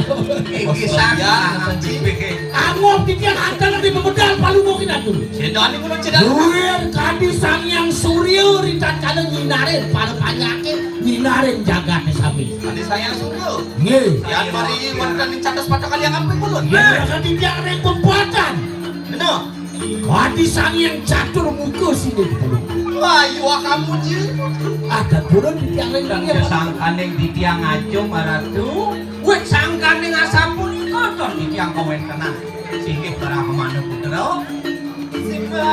Iki sang, Ci. Angop iki ada lagi pemedal palu mungkin atuh. Pindahan ning ulun, Ci, dah. Duir kadi Sang Hyang Surya ritatkala nyinarin para panyake, nyinarin jagate sami. Kadi Sang Hyang Surya. Nggih. Yan mari wonten ing catus pacokan yang ampun ulun. Ya, kadi tiang ring pembuatan. Bener. Kadi Sang Hyang Catur Muka sini dulu. Wah, iya kamu, Ji. Ada turun di tiang lain. Sangkaning di tiang ajo maratu. Wit sangkaning asapunika to di tiang kawentenan. Singgih para pemana putra. Simbah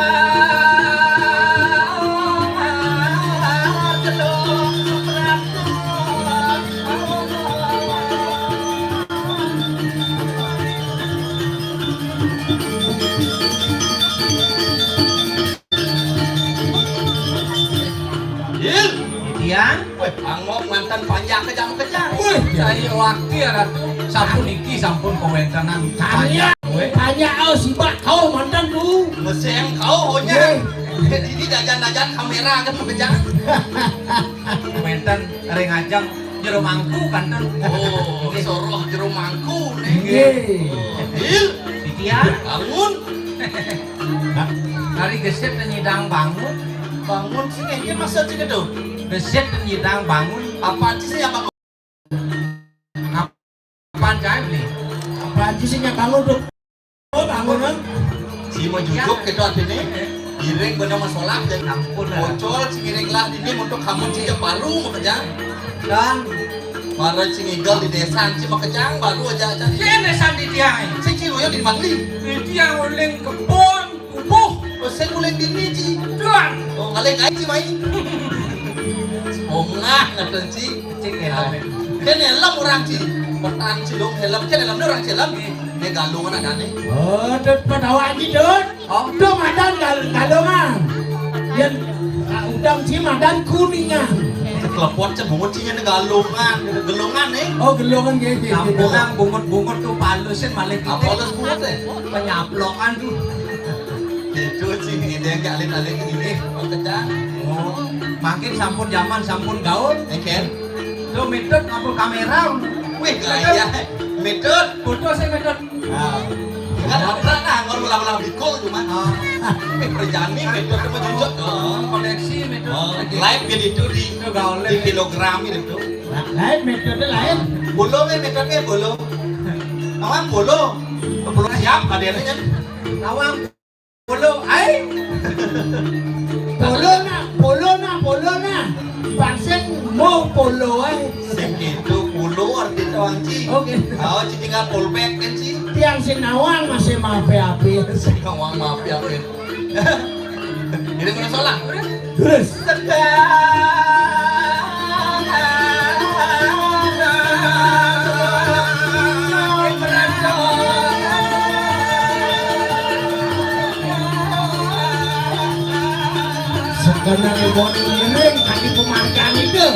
telung suprapto. Hil. Tiang. Weh, angop mantan panjang kejang-kejang. Weh, saya wakil ya, Ratu. Sampun iki, sampun kawentenan. Tanya, weh. Tanya, oh, sibak kau mantan tu. Meseng kau, honya. Weh. Ini dajan-dajan kamera kan kejang. Wenten ring ajeng jero mangku kanten. Oh, soroh jero mangku nih. Nggih. Hil. Titiang. Bangun. Hari gesit nyidang bangun. Bangun sih kayaknya maksud sih gitu. Gesit nyidang bangun. Apa sih apa? Apaan kae beli? Apaan sih nya bangun tuh? Oh, bangun, Bang. Si mau jujuk gitu artinya. Giring bener masalah dan ampun lah. Bocol si giring lah ini untuk kamu sih yang baru mau kerja. Dan para si ngigel di desa si mau kerja baru aja aja. Sini sandi tiang. Si Ciroyo di Bangli. Di tiang uling kebon. Upuh, sing uling dini, Ci. Tuan. Oh, kali kae, Ci, mai. Bongah ngaten, Ci. Cek helm. Kan helm orang, Ci. Petang, Ci, dong helm. Kan helm orang, Ci, helm. Ini galungan ada nih. Oh, tut padawa lagi, tut. Oh. Itu madan gal galungan. Yang ah, udang, Ci, madan kuningan. Kelepot, Ci, bungut, Ci, ini galungan. Gelungan, nih. Oh, gelungan, gitu. Kampungan, bungut-bungut tuh palusin malah kita. Apa lu bungut, ya? Penyaplokan tuh. Itu sih ide yang alit-alit ini, Pak Kencang. Oh, makin sampun zaman, sampun gaul. Eken. Lo metode ngapul kamera. Wih, gaya. Metode. Foto saya metode. Nah. Kan apa nah, kalau ulang-ulang bikul cuma. Ah. Wih, perjani metode sama jujur. Oh, koleksi metode. Oh, live gitu di, itu gaul di kilogram itu. Nah, lain metode lain. Bolo, metode bolo. Kawan bolo. Bolo siap, ada yang kan. Tawang polo ai. Polo na, polo na, polo na. Pangsing mo polo ai. Sing itu polo arti tawang ci. Oke. Oh, ci tinggal polpek kan ci. Tiang sing nawang masih mape-ape. Sing nawang mape-ape. Ini mana salah? Terus. Sekenal boni ngiring kaki pemanjang itu.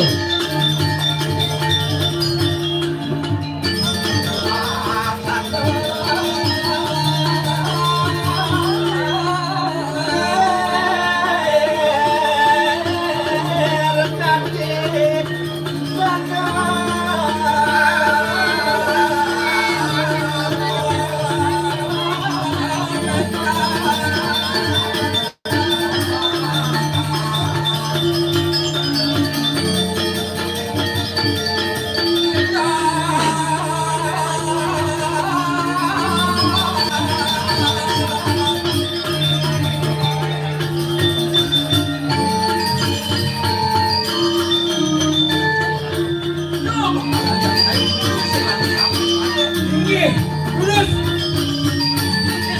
Lurus.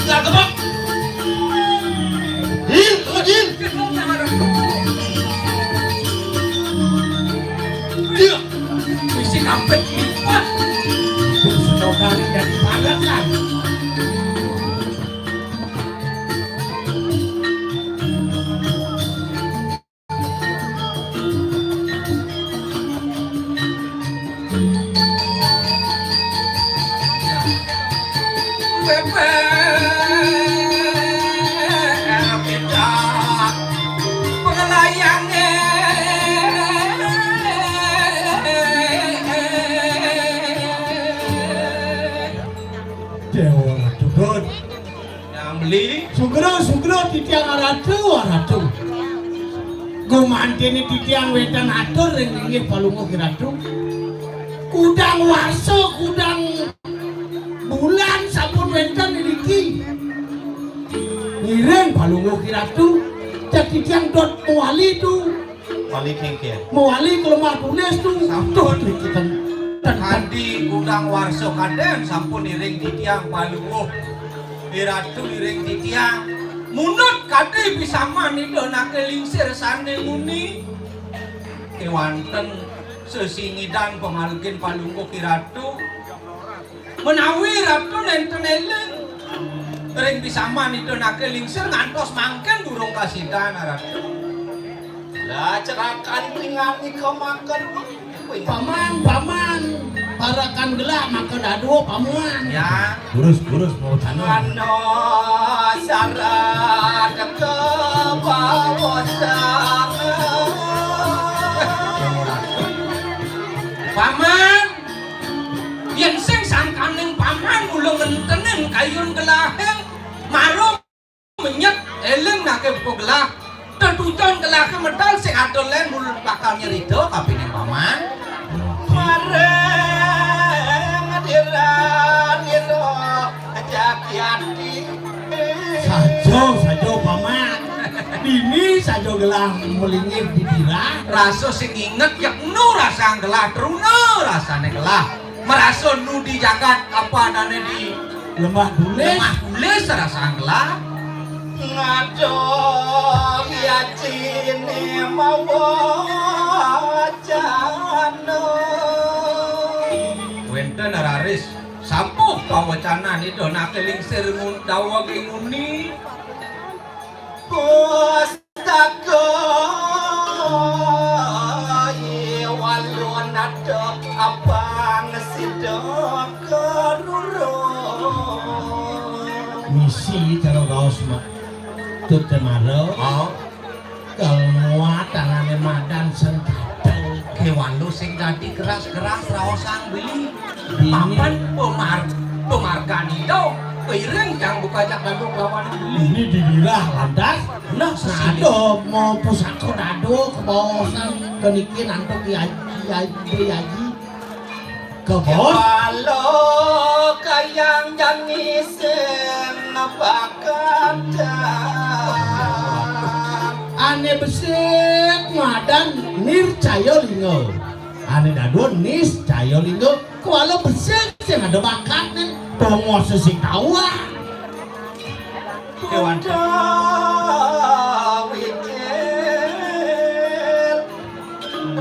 Lah, gebek. Jil, oh, Jil. Jil. Bisi kampret lipat. Senokan dan palakan. Dewa Ratu Dun. Yang beli. Sugro, sugro, titiang aratu, aratu. Gumantiné titiang wénten atur ring inggih Palungguh Ki Ratu. Kudang warsa, kudang bulan sampun wénten iriki. Ngiring Palungguh Ki Ratu, jak titiang dot mawali tu. Wali kéngkén. Mawali ka Lemah Bulus tu. Sampun. Tuh, tuh, kita. Ten, ten. Kadi kudang warsa kadén sampun iring titiang Palungguh. Iratu iring titiang. Munut kadi pisaman Ida Naga Lingsir sané nguni. Kéwanten sesingidan pamargin Palungguh Iratu. Menawi Ratu nénten éling ring pisaman Ida Naga Lingsir ngantos mangkin durung kasidan, Ratu. Lah, cerakan pinganika mangkin. Paman, paman, parakan gelah maka dadua, paman. Ya. Durus, durus, mau tanam. Ano sarat kebawosan. Paman, yén sing sangkaning paman mula ngentenin kayun gelahé, mara menyet éling naké buka gelah, tetujon gelahé medal sing ada lén mula bakal nyerita kapining paman. Marang diranira jaki ati. Saja, saja, paman. Dini saja gelah malinggih didirah. Rasa sing inget yeknu rasang gelah, truna rasané gelah. Marasa nu di jagat apa adané di Lemah Bulus. Lemah Bulus rasang gelah. Ngaduh yaciné mawacana. Wénten raris sapuh pawacanan Ida Naga Lingsir ngun-, daweg nguni. Pustaka Iwalunata abang sida kerurung. Misi cara raos, Mak. Tut temara. Oh. Kalmoa tangané madan sengkata. Kéwala sing dadi keras-keras raosang beli. Dini. Papan pemar-, pemargan Ida, piring kang buka jak dadua kelawan beli. Dini didirah lantas. Nah, sesini. Ada mau pusaka dadua kebawasan keniki nantuk Yaji, Yaji, Yaji. Kebos. Kepala kayang jani sing bakatan. Ané besik madan Nircaya Lingga. Ané dadua Niscaya Lingga. Kuala besik sing ada bakatné. Tongos sing tawah. Kéwan. Wicil.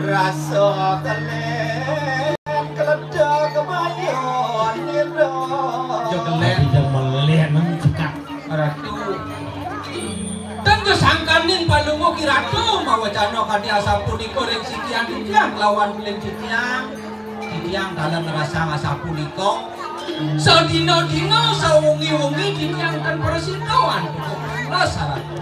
Rasa kelén, keledek kebayun nira. Ya kelén. Tapi jangan melén, cekak. Ratu. Ten kesangkaning Palungguh Ki Ratu, mawacana kadi asapunika ring sitian titiang, kelawan ring titiang. Titiang taler ngrasang asapunika. Sadina-dina, sawengi-wengi titiang ten prasida antuk prasarana.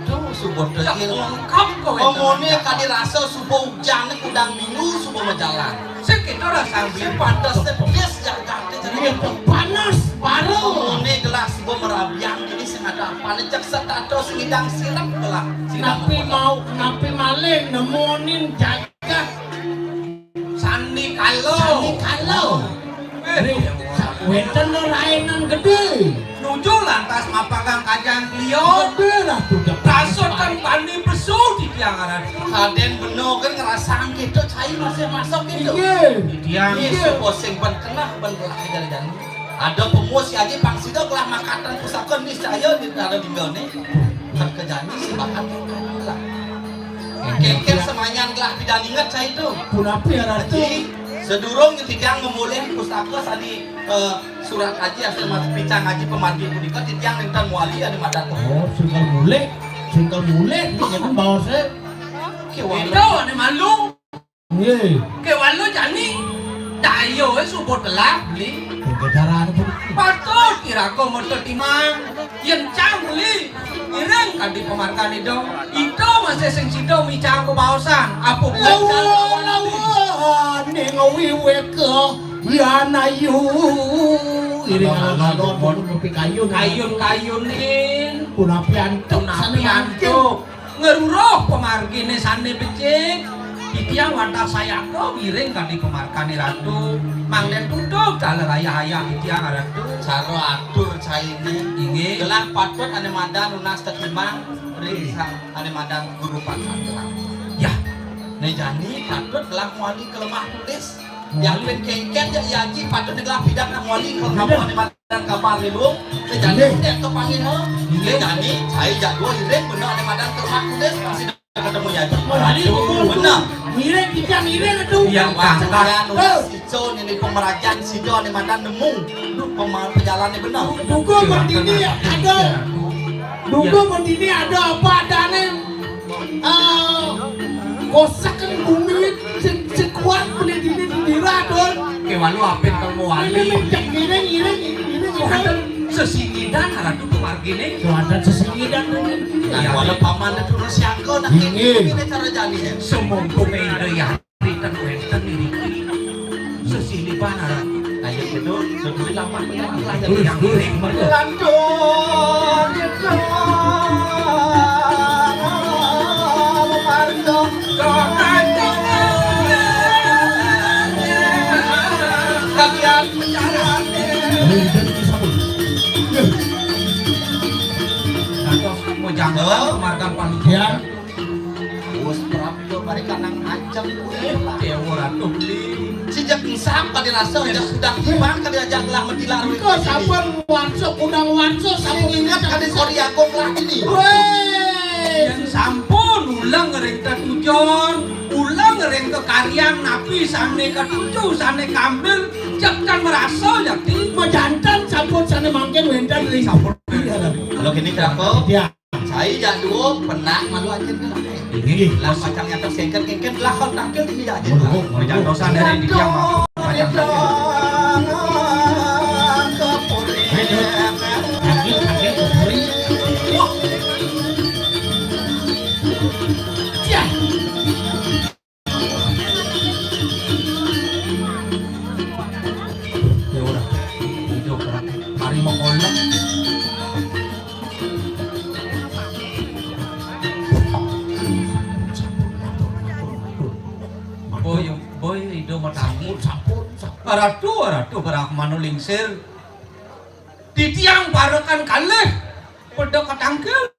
Duh, suba tegil. Ungkap kawéntenan. Omone kadi rasa suba ujan, kudang minggu suba majalan. Sing kita rasa sing pantes tedis jagaté jani. Iya, panas, baru. Omone gelah suba marabian kini sing ada apa, cek setata sing idang sirep gelah. Napi mau, napi malih nemonin jagat. Sandi kala. Sandi kala. Eh, ri-, sa-, wénten rainan gedé. Nuju lantas mapagang kajang kliya. Gedé lah, Tuh, Jepang. Kasut kang bani pesu titiang aran. Kadén bena kan ngrasaan kita cai masih masuk gitu. Iya. Titiang. Iya, suba sing ben kenah, ben gelah jani-jani. Ada pemuh si Aji pang sida gelah makatan pusaka niscaya di ada dinggané. Kat kejani si bakat lah. Kéngkén semayan gelah pidan inget cai to. Punapi aratu? Aji, sedurung titiang ngemulih pusaka sané, eh, surat Aji hasil mas picang Aji pamargi punika titiang nénten mawali ané madan. Oh, sungkel mulih, sungkel mulih, niki kan baosé. Kéwala. Ento ané malu. Nggih. Kéwala jani. Daya, eh, suba telah, Beli. Kéngkén carané puniki? Patut iraga mata timang. Yén cang, Beli, ngiring kadi pamargan Ida. Ida masih sing sida micang bebaosan. Apa buat cang lawan Beli? Lawa, ning wiwéka yan ayu. Iring alon-alon, alon-alon, pun nepi kayun. Kayun-kayunin. Punapi antuk sané mangkin. Punapi antuk. Ngruruh pamarginé sané becik, titiang wantah sayaka ngiring kadi pamargané Ratu, mangdén tutug taler ayah-ayah titiang Ratu. Cara atur cainé. Inggih. Gelah patut ané madan nunas tetimang ring sang ané madan guru pakarya. Yah. Né jani patut gelah mawali ka Lemah Tulis. Yang pun kéngkén jak Yaji patut gelah pidan nak mawali ka Lemah Tulis. Dan kabar ni, Bung. Sejani. Inggih. Dek tu panggil, ha? Inggih. Sejani, saya jak dua iring, benar ada madan termak tulis, masih dah ketemu ya. Mari, benar. Iring, kita iring tu. Yang pangkat. Sico ni, ni pemerajan, sido ni madan nemu. Duk pema-, pejalan ni benar. Dukung berdiri ada. Dukung berdiri ada apa adanya. Ah, kosakan bumi se-, sekuat beli dini di dira, Don. Kéwala apin kalau mau wali. Ini mencak gini, gini, gini, gini. Wonten sesingidan Ratu pamarginé. Wonten sesingidan dengan gini. Nah, ya. Wala paman itu siangka nak ini cara jani ya. Semongko méda ya. Wénten, wénten niriki. Sesilipan aran. Ayo, betul. Betul, lapan, lapan, lapan. Terus, terus, mereka. Lanjut, lanjut. Kagian pencarian. Ini, ini, ini, sabun. Iya. Atau mau jangan, oh. Marga paling. Ya. Wus prapta mereka nang anceng kuwi. Déwa Ratu Beli. Sejak ensam kadi rasa, sejak sudah tiban kadi ajak lah metilar. Engko sampun warsa kudang warsa, sampun ingat kadi Sori Agung lah ini. Wéh. Yén sampun ulang ring tetujon, ulang ring kekaryan napi sané katuju, sané kambil, jeg tan merasa jati. Majanten sampun sané mangkin wénten ring sampun. Kalau kini kenapa? Ya. Saya jak dua, penak malu aja ni lah. Inggih. Lah, pacang nyata sengket, sengket lah, kau tangkil ini aja. Meluhuk, meluhuk. Jantosan dari dia mah. Pacang tangkil. Ayo, tangkil, tangkil, ke puri. Ya. Ya ora. Hidup ora. Mari mau kolek. Boy, boy, ido matani. Sampun, sampun, sampun. Ratu, ratu, Brahmana lingsir. Titiang parekan kalih. Pada katangkil.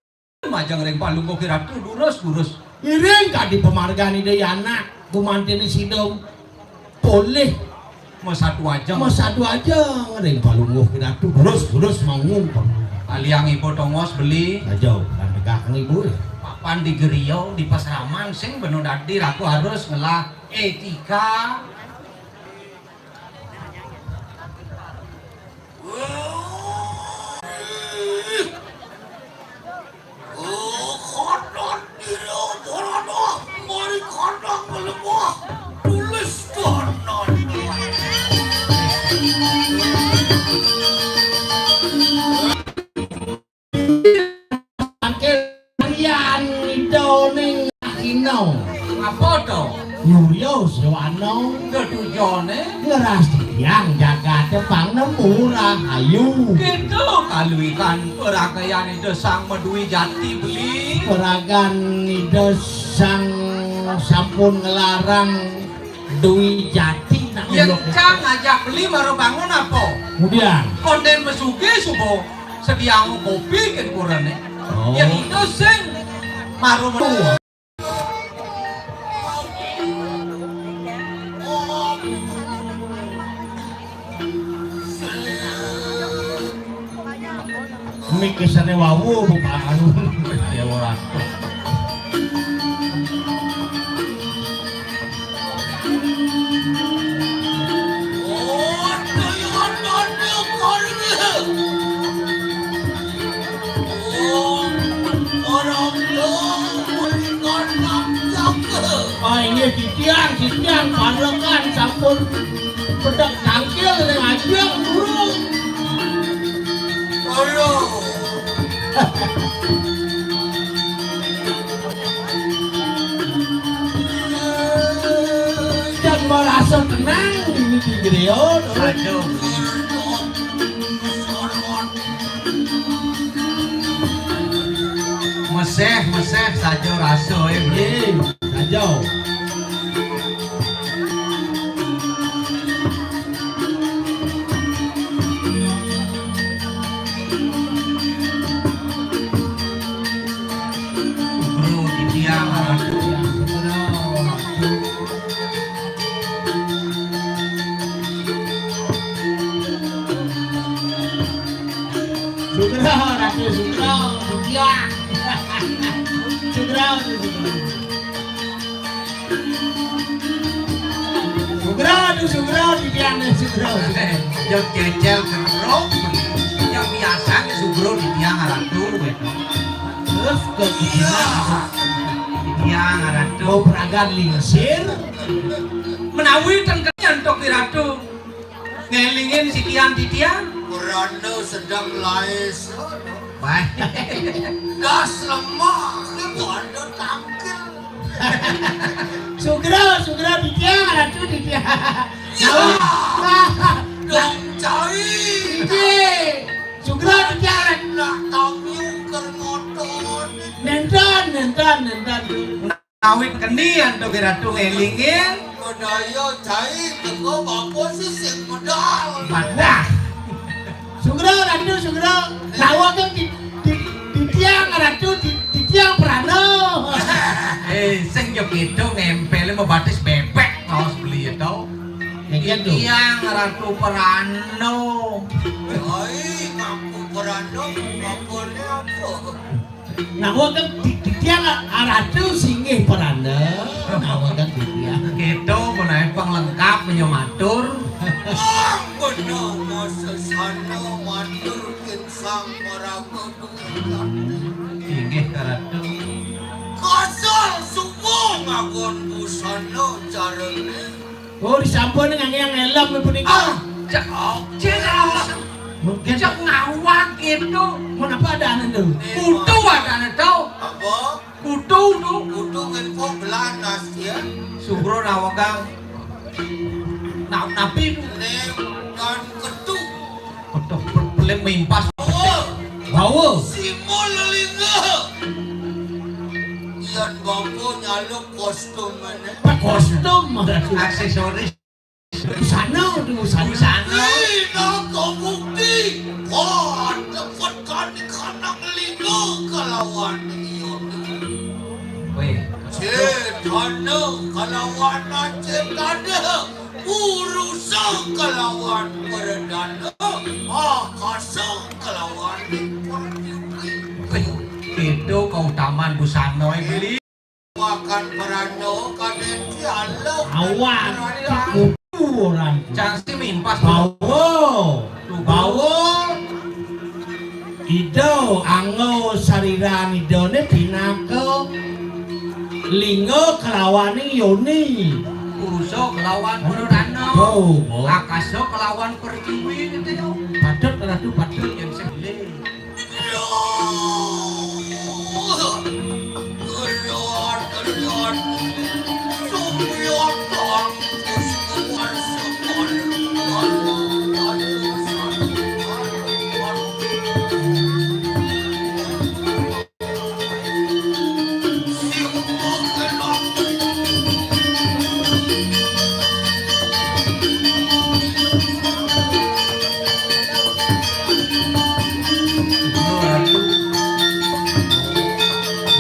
Majeng ring palungguh Ratu, durus, durus. Ngiring kadi pamargan Ida anak, gumantiné sida polih. Masadu ajeng. Masadu ajeng ring palungguh Ratu, durus, durus mangun. Aliang ibu tongos beli. Aja, lan tegak ibu. Papan di geria, di pasraman, sing beno dadi Ratu harus ngelah etika. Angkil Rian Ida ning Akina. Apa to? Yurya Swana. Tetujoné? Ngrastiyang jagaté pang nemu rahayu. Kéto kaluihan paragayan Ida Sang Madwi Jati beli. Paragan Ida Sang sampun nglarang Dwi Jati nak. Yén uluk. Cang ngajak beli mara bangun apa? Kemudian. Kondén mesugi suba sediang kopi kén kurené. Oh. Yén Ida sing mara metu. Mikisane wawu, Bu, anu. Ya, ora. Ah, inggih titiang, titiang, parekan sampun pedek tangkil ring ajeng durung. Aduh. Jang marasa tenang dini di griya. Aduh. Meseh, meseh saja rasa, eh, Beli. Nggih, saja. Bro, titiang. Sugra, Ratu Sugra, Sugra. Sugra, Sugra. Sugra, Ratu Sugra, titiang nih Sugra. Yo cecel keruk. Yang biasanya Sugro titiang Ratu, gitu. Terus ke titiang Ratu. Mau peragan lingsir. Menawi ten kenyan tok Ratu. Ngelingin sikian titiang. Randa sedang laes. Baik. Das lemah, itu ada tangkil. Sugra, Sugra titiang, Ratu titiang. Ya. Dong cai. Nggih. Sugra titiang. Nak tamu ker motor. Nenten, nenten, nenten. Awit keni antuk Ratu ngelingin. Kodaya cai teko bapa sing medal. Madah. Sugra, Ratu, Sugra. Lawa kan di, di, di tiang, Ratu, di, di tiang perana. Eh, sing yo gitu ngempel mau batis bebek, kaos beli itu. Niki tuh. Tiang Ratu perana. Oi, ngaku perana, bapane apa? Nah, wonten di, di tiang Ratu singgih perana. Nah, wonten di tiang. Gitu, menawi penglengkap menyamatur. Ampun, masa sana matur kin sang maraga. Inggih, Ratu. Kasal suwung agon busana carane. Oh, disampun ngangge helm puniki. Ah, cek, cek, mungkin cek ngawak itu. Mun apa ada anu tuh? Kutu ada anu tuh. Apa? Kutu tuh. Kutu ngenpo belanas ya. Sugro nawegang. Nah, tapi ning kan ketu. Aduh, pelem mimpas. Bawa. Bawa. Simul lingga. Yan bapa nyaluk kostum mana? Kostum. Aksesoris. Busana, busana. Busana. Ina kabukti. Wah, dapat kani kanang lingga kalawan iya. Weh. Cetana kalawan cetana. Urusa kalawan perdana, akasa kalawan pertiwi. Itu keutamaan busana, eh, beli. Makan perana kadén si Allah. Awan, kukuran. Cang si mimpas. Bawa. Bawa. Ida angga sariran Idané pinaka lingga kalawaning yoni. Purusa kalawan pradana. Oh, oh. Akasa kalawan pertiwi gitu ya. Patut, Ratu, patut. Yang sebelah.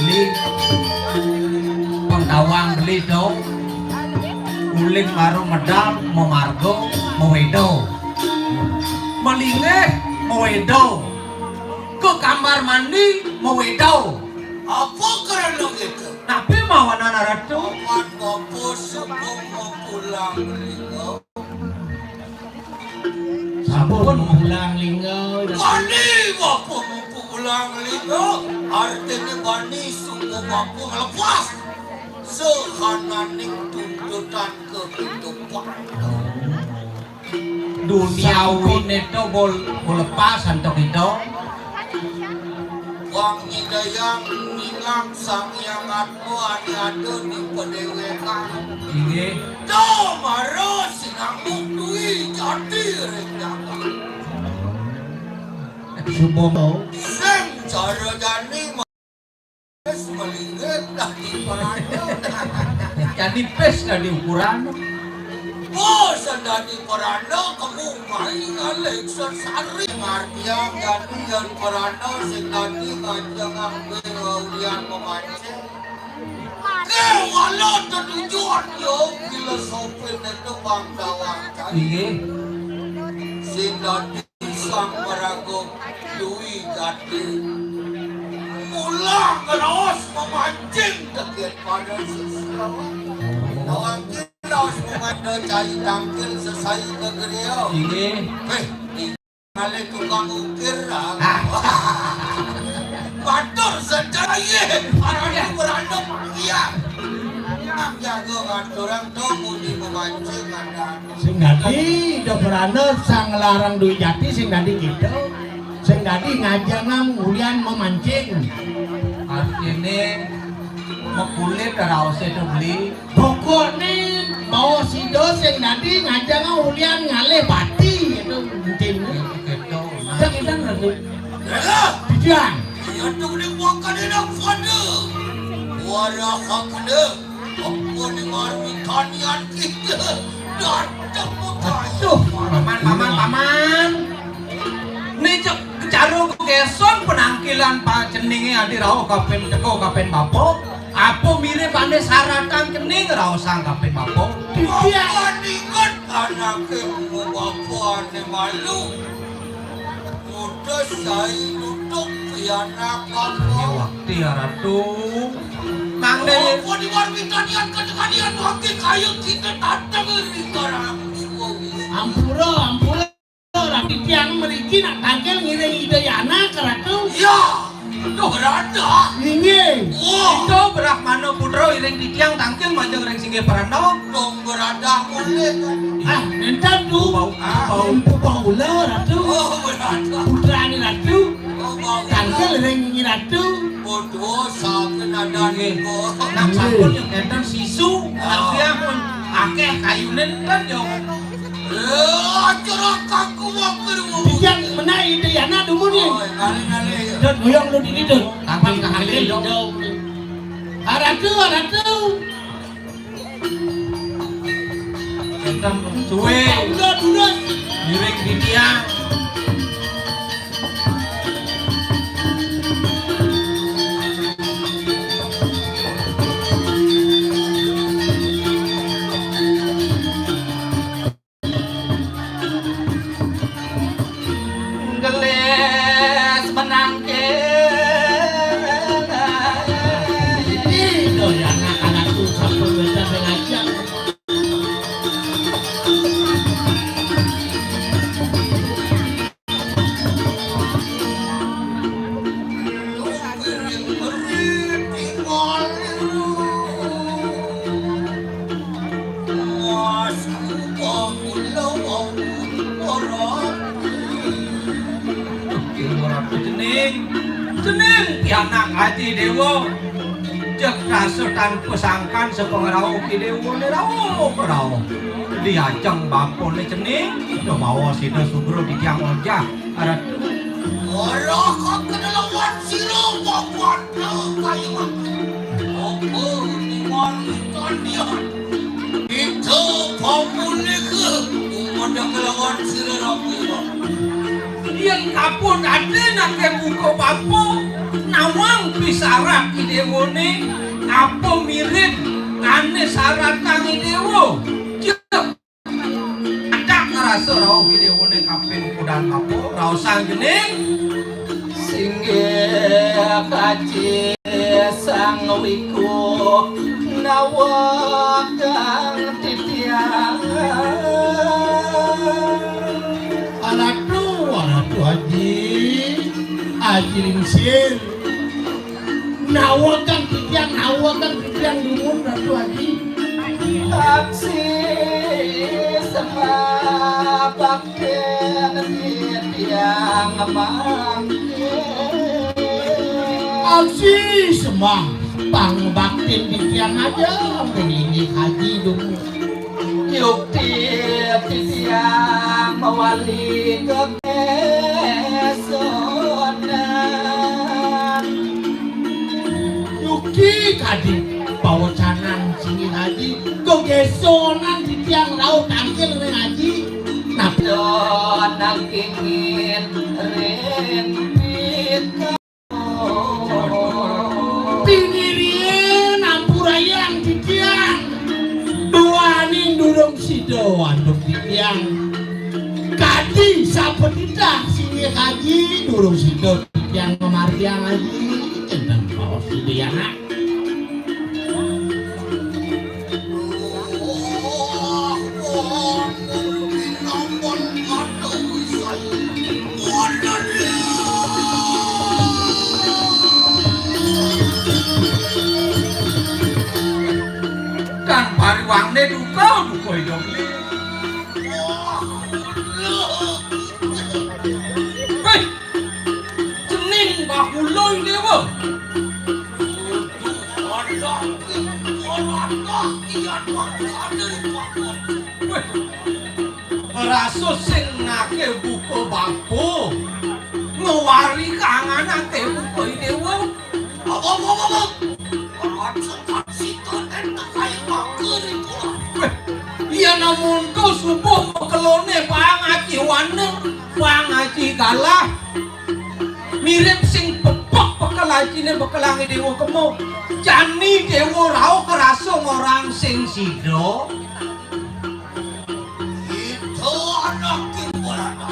Beli pengkawang beli dong. Uling baru medal memargo meweda. Melingih meweda. Kamar mandi mawedau. Apa krana gitu? Napi mawanan Ratu? Amat bapa sebung mapulang lingga. Sampun mapulang lingga. Bani bapa mapulang lingga. Artinya bani suku bapa ngelepas. Sehananing tuntutan kehidupan. Duniawi neto bol-, bolepas antuk ito. Wang nyidayang ningak Sang Hyang Atma ane ada di padewekan. Inggih. To mara sinamuk dui jati ring jagat. Suba mau. Sing cara jani Pis malinggih dadi peranda. Jani pis dadi ukuran. Oh, sing dadi peranda kemu mai ngalih sesari. Ngartiang jani yan peranda sing dadi ngajeng ambil ulian memancing. Ke wala tetujuan yo filosofine tu bangsa wangsan. Inggih. Sing dadi Sang maraga dui jati. Mula ngraos mamancing teget pada sisiwa. Nawang ngraos mamancing cai tangkil sesai ke geria. Inggih. Eh, kali tukang ukir lah. Ah. Batur secara iya. Parani beranda panggil. Yang jago ngaturang tu muni memancing ada. Sing dadi Ida Peranda sang nglarang dui jati sing dadi kita. Sing dadi ngajengang ulian mamancing. Artine makulit raose to beli. Pokokne baos Ida sing dadi ngajengang ulian ngalih pati itu mungkin. Kita. Kita ngerti. Pidan. Ya tu ni bukan dia pada. Warah kena. Apa ni marmi tanian kita? Datang putra. Aduh, paman, paman, paman. Ni cek cara geson penangkilan pa ceninge adi rauh kapin teko kapin bapa. Apa mirip ane saratan cening rauh sang kapin bapa? Apa ninget anake bapa ane malu? Mutus sai nutup pianak apa? Wakti ya Ratu. Mangde. Apa di warmi tanian kejadian wakil kayu kita datang di karang semua. Ampura, ampura. Ratu tiang meriki nak tangkil ngiring Ida Yana ke Ratu. Ya. Duh, Ratu. Inggih. Wah. Itu Brahmana Putra iring titiang tangkil majeng ring singgih Pranda. Dong beradah mulih. Ah, nenten tu. Bau, ah, bau. Empu bau ula, Ratu. Oh, beradah. Putrane Ratu. Oh, bau. Tangkil ring Nyi Ratu. Bodoh, saken ada niko. Nang sampun yang nenten sisu, nang dia pun akeh kayune nenten yo. Eh, acara kaku wakil. Pidan menai Ida Yana dumun ni. Oh, ngalih, ngalih. Dot goyong lu dini, Dot. Tampil ke hati, Dot. Aratu, aratu. Entah suwe. Udah, udah. Miring di tiang. Gelis menangkil. Ini loh ya anak-anak tuh sampai beda belajar. Cening, cening pianak Adi Dewa. Jeg rasa tanpa sangkan sepengerau ki Dewa ni rauh kerauh. Diajeng bapune cening, kita bawa sida sugro di tiang ojah. Arat. Ora kok kena lawan sira, bapak. Kayu mah. Apa di warisan dia? Kita pamulih ke umur dah kelawan sira rapi, Pak. Yang kapun ade nake buka bapa, nawang pisarat idewane, apa mirip ane saratang idewa. Cek. Adak ngrasa rauh Ida Wana kaping kudan bapa, raosang cening. Singgih kaji Sang Wiku nawakang titiang. Alatu, alatu Aji, Aji Lingsir. Nawakang titiang, nawakang titiang dumun, Ratu Aji. Aksi sembah bakti titiang mangkin. Aksi sembah pangbaktin titiang aja, mengini haji dumun. Yukti titiang mawali gegesonan. Yukti kadi pawecanan sini haji, gegesonan titiang rauh tangkil ring haji. Nah, donang kingin ring pita. Pinirian ampurayang titiang. Duaning durung sida antuk titiang. Kadi sapatitah singgih haji durung sida titiang ngamargiang haji. Enten baos sida anak. Kang pariwangné duka, duka idong. Héi, cening bahula Déwa. Wéh, ngrasa sing naké buka bapa, ngwari kanganan té buka Déwa. Apa, apa, apa, apa? Raja Karsita ten tekaing maka ritual. Wéh, yén amonto subuh bekeloné pang aji waneng, pang aji galah. Mirip sing pepek bekel ajiné bekelang Déwa kemo. Jani Déwa rauh kerasa ngorang sing sida. Ida anaké Brahmana.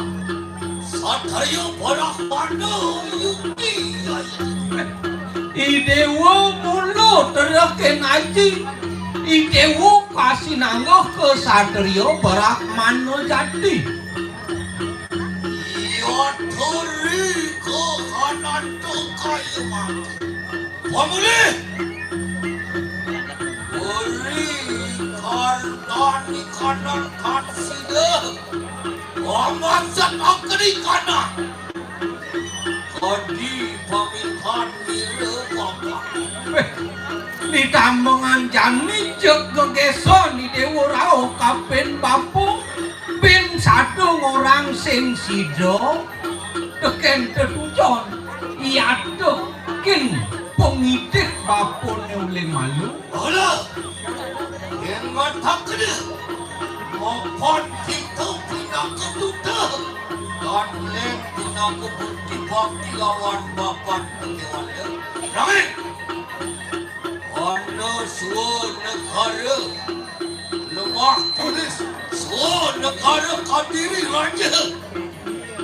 Satriya Brahmana yukti. I Déwa mula terekin aji. I Déwa kasinanggeh ka satriya Brahmana jati. Yadhuri kahananta kaya mangké. Pamulih! Uri kartani kanan kansida. Pamasan akri kanan. Kadi pamitan mira bapak. Wéh, ditambengan jani jeg gegéson I Déwa rauh kapin bapa, pin sada ngorang sing sida. Tekén tetujon, iyatekin pangidih bapané olih malu. Ala, yén matakeda, mapan kita pinaka duta, dan lén pinaka bukti bakti lawan bapan Déwata. Nanging, ana swanegara, lemah tulis, swanegara kadiri raja.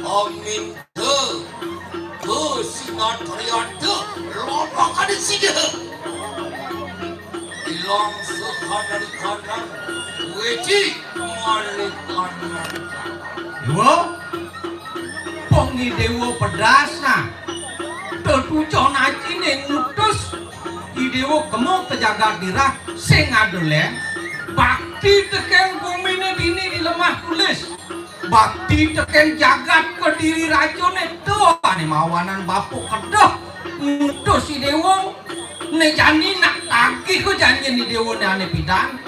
Amin. Tuh, tuh, sinatriya tuh, lompokan sida. Ilang sekadari kanan, wéci malih kanan. Déwa, pang I Déwa pedas, nah. Tetujon ajiné ngutus I Déwa kema ka jagat dirah, sing ada lén. Bakti tekén guminé dini di lemah tulis. Bakti tekén jagat Kediri rajané, to ané mawanan bapa kedeh ngutus I Déwa, né jani nak tagih ka janjin I Déwané ané pidan.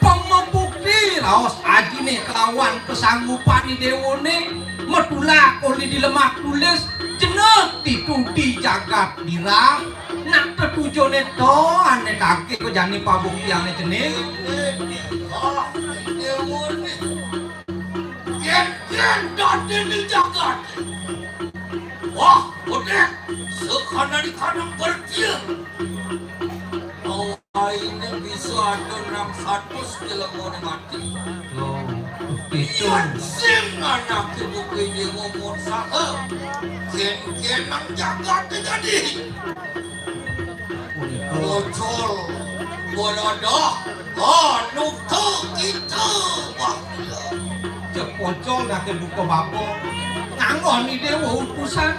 Pamabukti raos ajiné kelawan kasanggupan I Déwané matulak uli di lemah tulis, jenek ditu di jagat dirah, nak tetujoné to ané tagih ka jani pabuktiané jenek. Yén, yén dadi di jagat. Wah, udah, sekana di kanang bertia. Awainé bisa ada enam satus jelema mati. Loh, itu Kan sing anaké buké déwa mon saha. Kén-kén nang jagat jadi. Bocol, bolodoh, anu to kita, wah. Cék Pocol naké buka bapa. Nganggoni déwa utusan.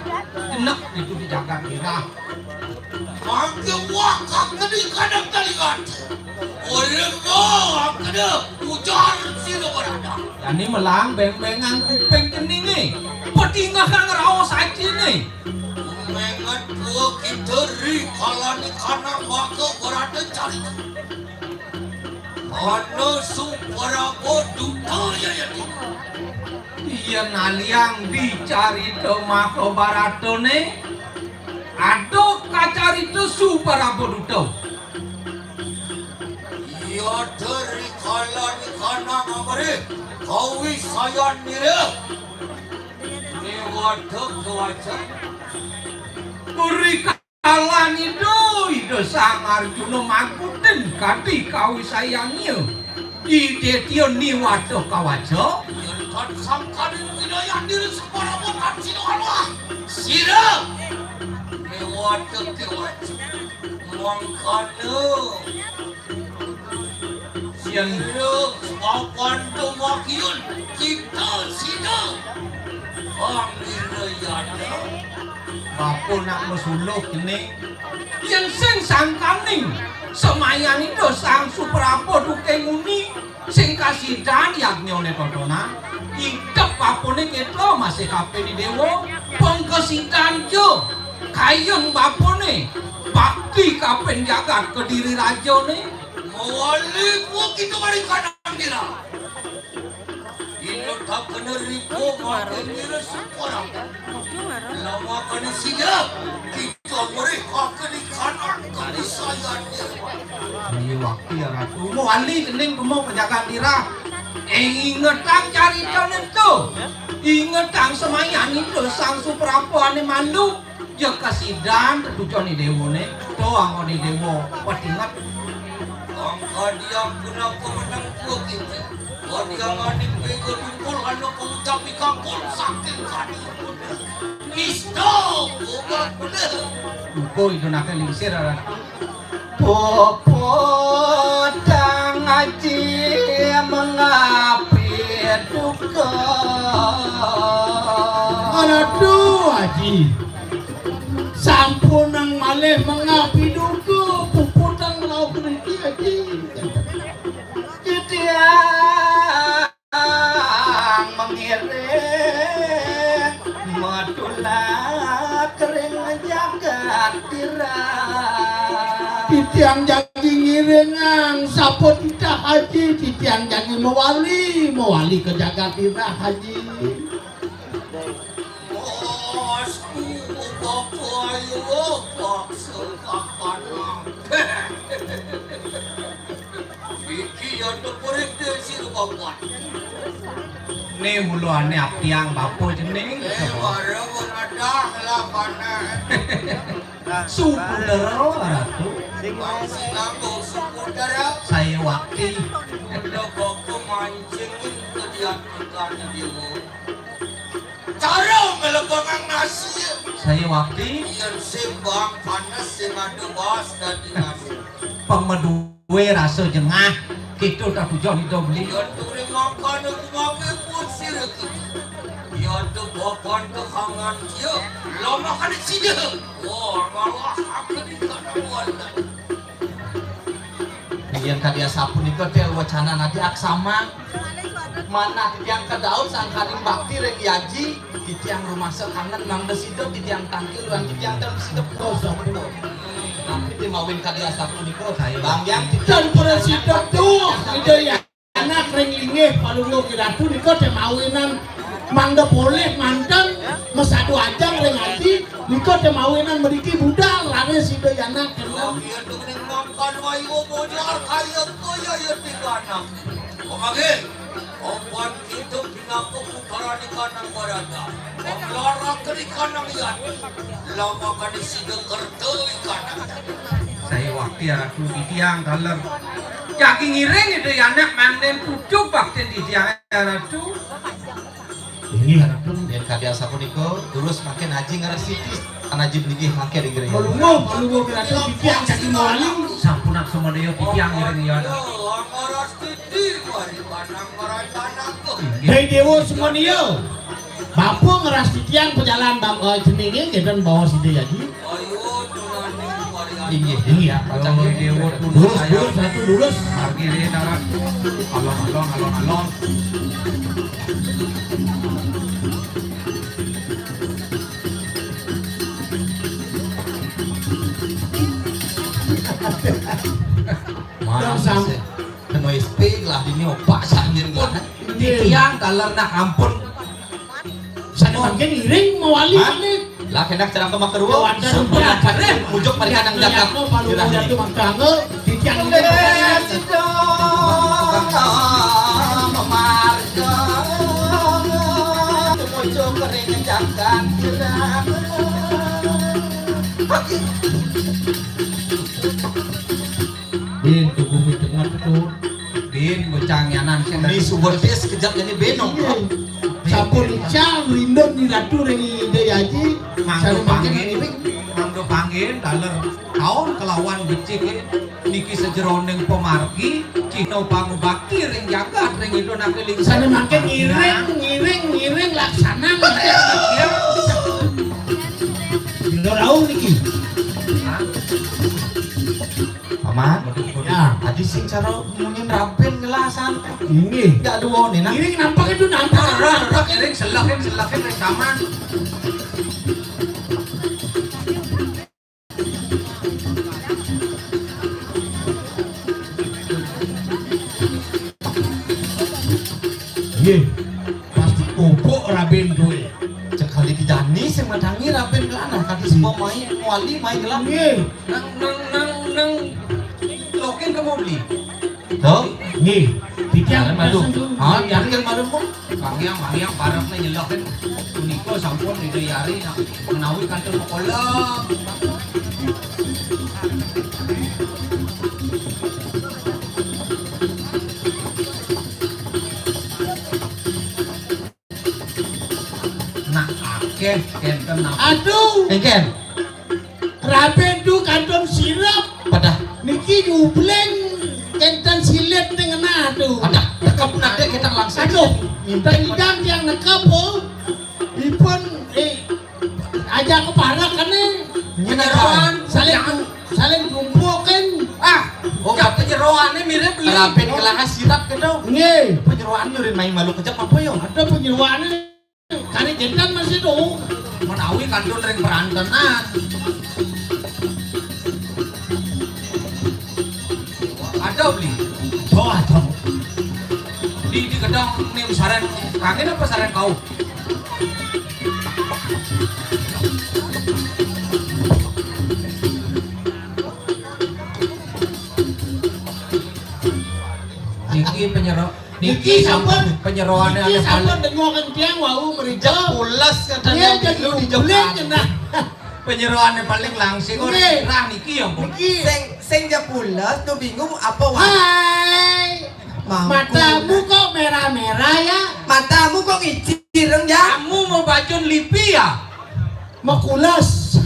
Jenek itu di jagat Irah. Mangké wah kakedi kadang taligat. Oleh no akede ujar sira berada. Jani melang beng-bengang kuping keningé. Petingah kang raos aciné. Menget dua kita ri kalani kanang maka berada cari. Ana suprabo duta ya ya. Iya naliang di carita Mahabharatané. Ada kacarita suprabo duta. Iya dari kalani kanang amrih kawisayan nira. Niwata kawaca. Uri kalani do Ida Sang Arjuna makutin kanthi kawisayannya. Idetya niwata kawaca. Yen tan sangkaning wilayah diri separamu tan sira Allah. Sira. Niwata kawaca. Mangkana. Yen sira papan tumakyun kita sida. Pangira yada. Bapa nak masuluh kene. Yen sing sangkaning semayan Ida Sang Suprapa duke nguni sing kasidan yagnyane totonan. Idep bapané kéto masih kapéni déwa. Pengkasidan ja kayun bapané bakti kapén jagat Kediri rajané. Mawali buah kita mari kanang dira. Ino tak kena ribu makin dira sekarang. Lama kena sida kita mari kakeni kanang keni sayangnya. Iya waktu ya Ratu. Mawali kening kemo pejagat dira. Eh ingetang carita nento. Ingetang semayan itu Sang Suprapa ane mandu. Jaka sidan tetujon ni dewa ne, to anggon ni dewa patinget. Angka diang punapa meneng kuwi. Kadiang aning pega dungkul ana pengucap ikakul saking kadi. Isto, buka kuda. Duko itu nake lingsir aran. Puputang aji mengapi duka. Aduh, aji. Sampun nang malih mengapi duka, puputang lauk riki, aji. Titiang mengiring matulak ring jagat tirah. Titiang jagi ngiringang sapa titah haji, titiang jagi mawali, mawali ka jagat tirah haji. Astu bapa ayo paksa kapanang. Iki yang tepurik desi bapak. Ni ulu ane apiang bapa jening. Eh, baru menadah lah panas. Supudera, Ratu. Bang sinambo supudera. Saya wakti. Ada bapa mancingin ke dia tukang dia. Cara ngelebengang nasi. Saya wakti. Yen sing bang panas sing ada bas dadi nasi. Pemeduwe rasa jengah. Kita tak tujuan hidup beli. Yen turi makan aku makan pun sirek. Yen tu bapan kehangan dia. Lo makan sida. Wah, malah aku di kanan. Yen kadi asapunika tel wacana nadi aksama. Manah titiang kedaun sangkaning bakti ring yaji, titiang rumasa kangen mangda sida titiang tangkil lan titiang ten sida putus. Tapi ti mawin kadi asapunika, bang yang titiang. Dan para sida tuh, Ida ya. Anak ring linggih palungguh Ki Ratu nika té mawinan mangda polih manten masadu ajeng ring ati nika té mawinan mriki budal raris sida anak kenal. Iya tuh ning makan wayu bocor kaya kaya ya tiga anak. Pemagil, opan kita pinaka putra di kanang barata. Pemlarak di kanang yati. Lama kali sida kerta di kanang. Saya wakti Ratu titiang taler. Jagi ngiring Ida Anak mangden pucuk baktin titiang Ratu. Inggih Ratu. Yén kadi asapunika, durus mangkin Aji ngrastiti. Tan Aji nggih mangkin inggih. Malungguh, malungguh Ratu, titiang jagi mawali. Sampunang sumodaya titiang ngiring Ida Anak. Inggih. Déwa sumodaya. Bapa ngrastitiang pajalan bang, eh, jenenge ngenten baos Ida Aji. Inggih, inggih. Durus, durus, Ratu, durus. Margi ring darat. Alon, alon, alon, alon. Mana sih? Kena S P lah dini opak sangin lah. Inggih. Titiang taler nak ampun. Sané mangkin ngiring mawali. Hah? Malih. Lah kénak cerah ke makarua. Kéwanten sumpah udah. Mujuk merikan nang jagat. Kénak mau palu. Irah muda ini. Tuh mangkangge, titiang ini. Memarga. Mujuk merikan jagat. Bin, tubuh mi tengah tu. Bin, bocah nyanan sing. Di suwedis kejap jadi benong. Iya. Sampun ical rindut di Ratu ring Ida Aji. Mangda sané mangkin panggih, ini. Mangda panggih, taler taun kelawan becik niki sajeroning pamargi, cihna pangubakti ring jagat ring Ida Anak Lingsir. Sané mangkin ngiring, ngiring, ngiring laksana. Iya. Ida rauh niki. Hah? Paman, ya. Adi sing cara munyin rabin ngelasan. Inggih. Ya duwone nah. Ini nampak itu nampak. Ora, ora, ora, iring selehin, selehin ring taman. Nggih. Pasti bubuk rabin duwe. Cek kali kijani sing madangi rabin kelana, kadi semua mai, wali mai gelam. Nggih. Nang, nang, nang, nang. Lokin kamu beli. Tuh. Nggih. Titiang madu. Ah, yakin madu pun. Pangyang, pangyang, barep nih nyelokin. Punika sampun Ida Yari nak menawi kantun sekolah. Nak akeh kenten napa? Aduh. Engken. Rabe tu kantun sirep. Padah. Niki nyubling kenten silit ning ngenah tu. Padah. Tekep nadé kita langsung. Aduh. Minta tendang tiang nekep, oh. Ipun, eh, aja keparak kene. Penyeroan. Saling, saling tumpukin. Ah, oh, penyeroane mirip li. Rabe kelahas sirep gitu. Nggih. Penyeroan nyurin main malu kejap apa yo? Ada penyeroane. Kari jentan masih tu. Menawi kantun ring perantenan. Ada beli. Bawa dong. Di, di gedang ning sareng kangen apa sareng kau? Niki penyero-, niki sampun penyeroane niki ane sampun paling dengokin tiang wau mriko. Jep pules katanya. Iya, milu di jep pules, nah. Penyeroane paling langsing ora. Nggih. Rah niki ya, Bu. Niki. Sing, sing jep pules tuh bingung apa wae. Hai. Matamu kok merah-merah ya? Matamu kok ngicireng ya? Kamu mau bajun lipi ya? Mekules.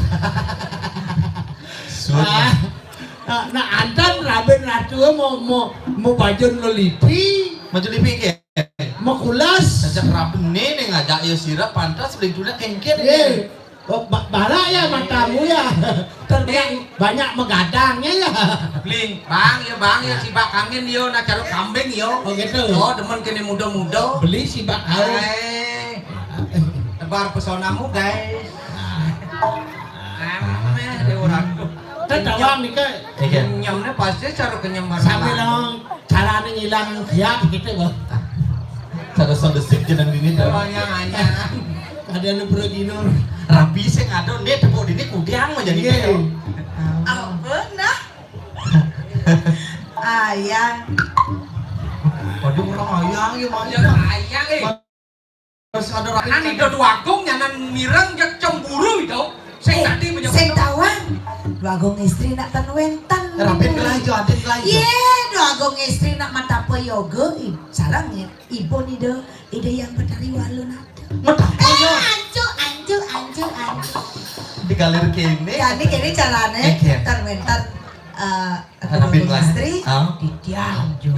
Sun. Ah, nah, nah, antan rabin ratu mau, mau, mau bajun lelipi. Bajun lipi ke? Mekules. Sajak rabin nih ngajak ya sirep pantas beli dulu kengkir. Ye. Oh, ba-, barak ya matamu ya. Terbiang banyak megadangnya ya. Bling, Bang, ya Bang, ya sibak kangen yo, nak caruk kambing yo. Oh gitu. Oh, demen kene muda-muda. Beli sibak kau. Eh, tebar pesonamu, guys. Ameh, dia orang tuh. Tetawang nih, Kak. Iya. Nyamnya pasti cara kenyam barang. Sambil dong. Carane ngilang khiaf gitu, Bang. Cara sound system jeneng dini tuh. Ada nu pro dino. Rabi sing ada nih tepuk dini kudiang mau jadi. Iya. Apa nah? Ayang. Waduh, orang ayang ya, Mang. Ya, ayang, eh. Terus ada orang nang Ida Dwagung nyanan mireng jek cemburu itu. Sing eh, tadi menyebut sing tawang. Dwagung istri nak ten wenten. Rabi kelai jo, adin kelai jo. Ye, Agung Istri nak matapa yoga, i-, sareng i-, ibun Ida, Ida Hyang Betari Wala Nata. Matapa Eh, yoga? Ancu, ancu, ancu, ancu. Digalir kene. Jani kene carane, eh, kene. Ntar, ntar, eh, Agung Istri, ah, titiang jo.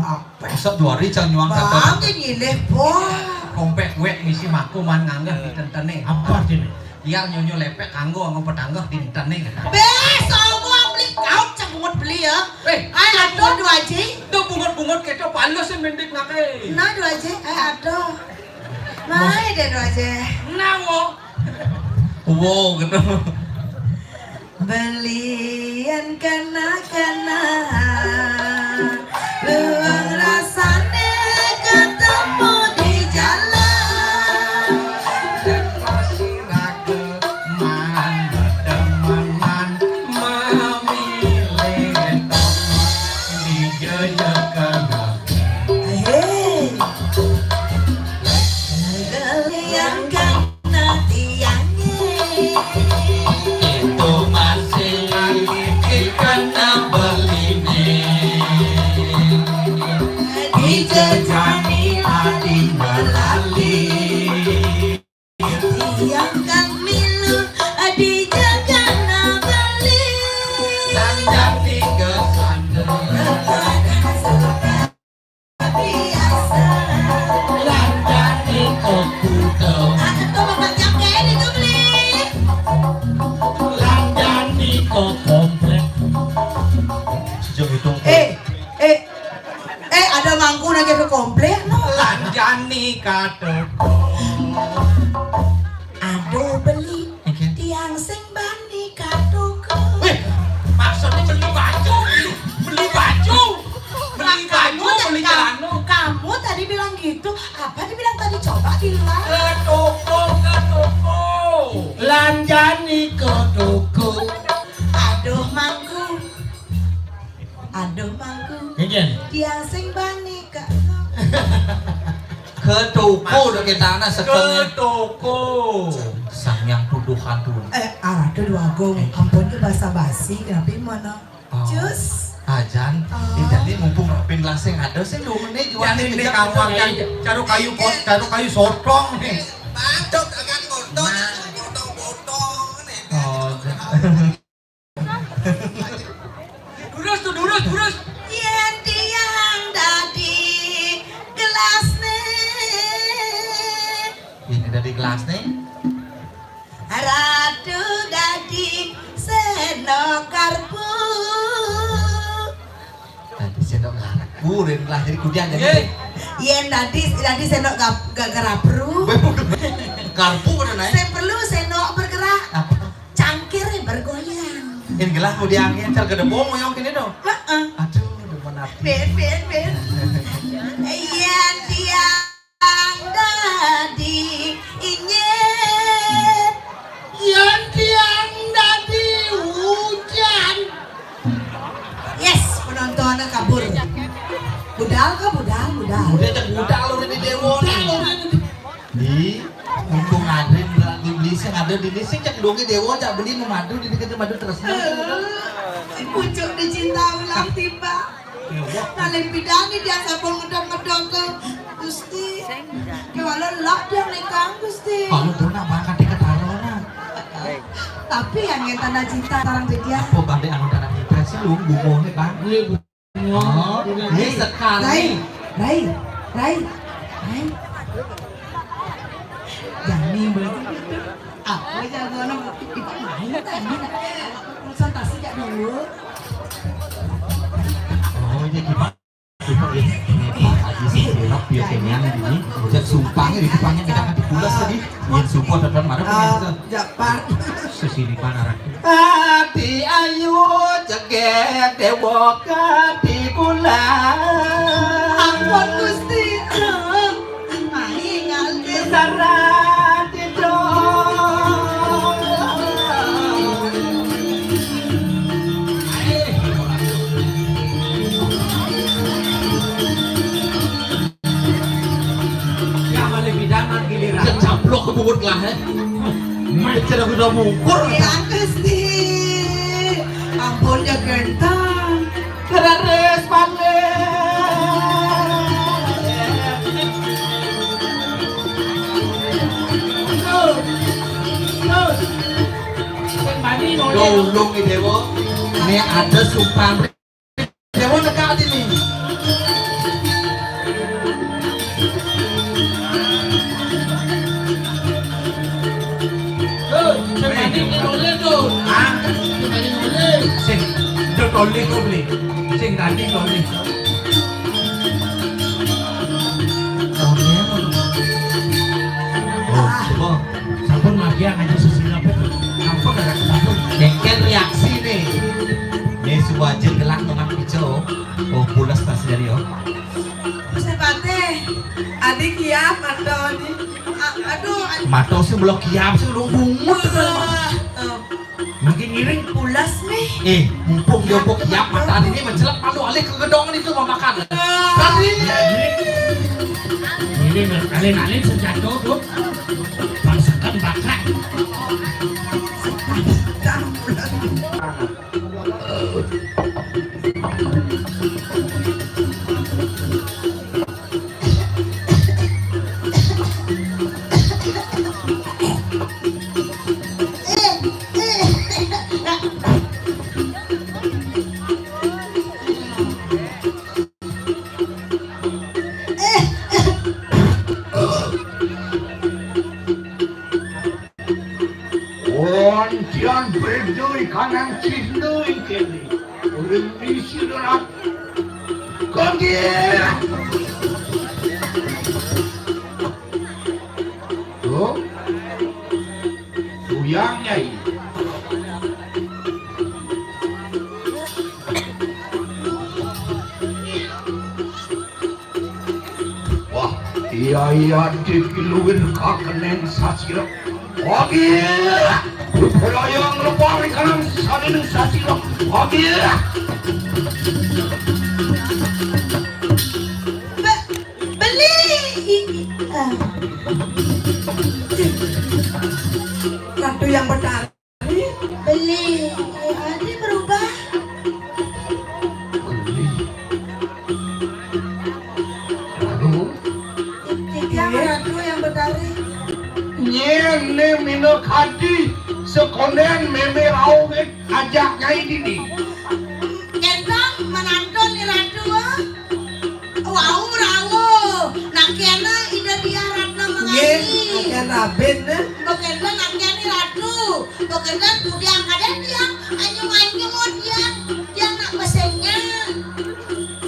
Apa? Masa dua hari cang nyuang kata. Bang, nyilih, boh. Kompek wek ngisi mako man nganggah di tentene. Apa sih? Biar nyonyo lepek kanggo anggo petangga dintene. Beh, songo beli kau cengut beli ya. Eh, ai aduh dua aji. Tuh bungut-bungut kita panas sih mendik nake. Nah dua aji, ai aduh. Mai deh dua aji. Nawo. Wow gitu. Belian kena-kena luang rasane ketemu di jalan. Hei. Yang kena tiangnya. Itu masih lagi kena beline. Dijejani adi melali. Yang kang milu dijejana beli. Lanjani ke sana. Lanjani ke kuto. Aku tuh memang nyampein itu beli. Lanjani ke komplek. Sejak itu. Eh, eh, eh, ada mangku nanya ke komplek, no? Lanjani kado. Aduh, beli. Oke. Tiang sing bani kado ke. Wih, maksudnya beli baju, beli, beli baju, beli baju, kamu ta-, beli kamu, celana. Kamu tadi bilang gitu, apa dibilang tadi? Coba bilang. Ke toko, ke toko. Lanjani ke toko. Aduh, mangku. Aduh, mangku. Nggih. Tiang sing bani, Kak. Ke toko dong kita anak sekalian. Ke toko. Sang yang tuduhan tuh. Eh, arah tuh dua agung. Eh. Ampun ke basa-basi, kenapa mana? Oh. Cus. Ajan. Oh. Eh, jadi mumpung rapin gelas yang ada, saya dua menit jual. Yang ini kejap kawang, kita yang caru kayu pot, caru kayu sotong nih. Bacot akan botong, botong-botong nih. Oh, durus tuh, durus, durus. Yen tiang dadi gelasne. Ini dadi gelasne. Ratu dadi seno karbu. Dadi seno karbu, ren lah jadi kudian jadi. Yen dadi, dadi seno gap-, ga-, garapru. Karbu mana naik? Sing perlu seno bergerak. Apa? Cangkir bergoyang. Ini gelah mau diangin, car gede bong, moyong kene dong. Heeh. Aduh, demen ati. Ben, ben, ben. Yen tiang dadi inyen. Yen tiang dadi hujan. Yes, penontonnya kabur. Budal ke budal, budal. Udah cek budal lu di dewa nih. Budal lu di Di, mumpung ada di, di, di sing ada di, di sing cek donge dewa, cak beli memadu di deket madu terus. Pucuk dicinta ulang tiba. Dewa. Paling pidani dia sabun ngedok-ngedok ke Gusti. Kewala lak dia nikah Gusti. Kalau pun nak bangkat di Ketaro, nah. Tapi yang ngeten cinta orang dia. Apa balik anu tanah kita sih lu, bungonya, Bang? Iya, Bu. Oh, ini sekali. Rai, Rai, Rai, Rai. Jani berarti apa jagoan kita main tadi? Presentasi jak dulu. Oh, ini kita, kita ini, ini Pak Haji Sirop, ya, kenyang ini. Udah sumpah ini, kita kan dipulas tadi. Yen supo tekan marep. Ah, pemirsa. Japar. Sesini panarak. Ati ayu cegek dewa kati kula. Ampun Gusti. Mai ngalih. Sarati dong. Kecaplok ke bungut lah, eh. Mecer aku udah mungkur. Ya, Gusti. Ampun ya, genteng. Kereres, Pak. Sing bani noleh. Tulung iki, Déwa. Nek ada sumpah Déwa nekak dini. Tuh, sing bani noleh tuh. Hah? Sing bani noleh. Sing, tuh toleh kok beli. Sing tadi toleh. Toleh. Oh, coba. Sampun margi ngaji sesina pun. Ampun, ada sampun. Dengken reaksi nih. Nih, suwajen gelak nonang pijo. Oh, pules tas dari, oh. Gusti Patih, adik ya, mato nih. A-, aduh, aduh. Mato sih belum kiap sih, lu bungut. Eh, eh. Makin ngiring. Pules nih. Eh, mumpung dia kok kiap, mata ini mencelak malu alih ke gedong itu mau makan. Tadi. Ini alih-alih sejatuh tuh. Bangsakan bakal. Wontian bedoi kanang cindoi kene. Urip misi dorat. Kongkir. Tuh. Tuyang, Nyai. Wah, iya, iya, dipiluwih kakenen sasira. Oke. Upaya nglepar kanan saning sasira. Oke. Be-, beli. Ah. Ratu yang benar. Beli, eh, Adi berubah. Beli. Lalu? Titiang Ratu yang betari. Nyén né minakadi sekondén mémé rauh ajak Nyai dini. Kéntang menantun Ni Ratu, ah. Wau rawuh, nakéna Ida Diah Ratna Nggih, Mengasi. Nakéna rabin, eh. Bekénten nakéna Ratu, bekénten budiang kadén tiang, anyung-anyung tiang, tiang nak besenyak,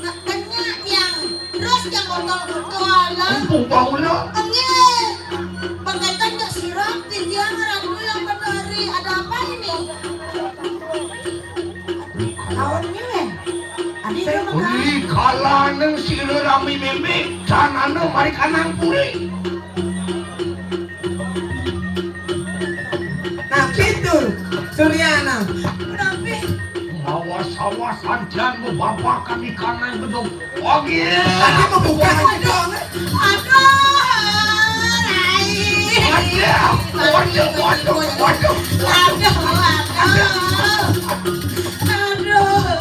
nak tenyak tiang, terus tiang botol-botol. Empuk baunya. Nggih, bekénten cek sirap, tiang Ratu yang betari, ada apa ini? Taun ngiwén. Adi. Uli kalaning sira rami mémé, canana mari kanang puri. Nah, pitu, Suryana. Napi? Mawas-awasan jan babakan ikanang gedung. Oke. Tadi membuka gedung. Aduh, Rai. Waduh, waduh, waduh, waduh. Aduh, aduh. Aduh.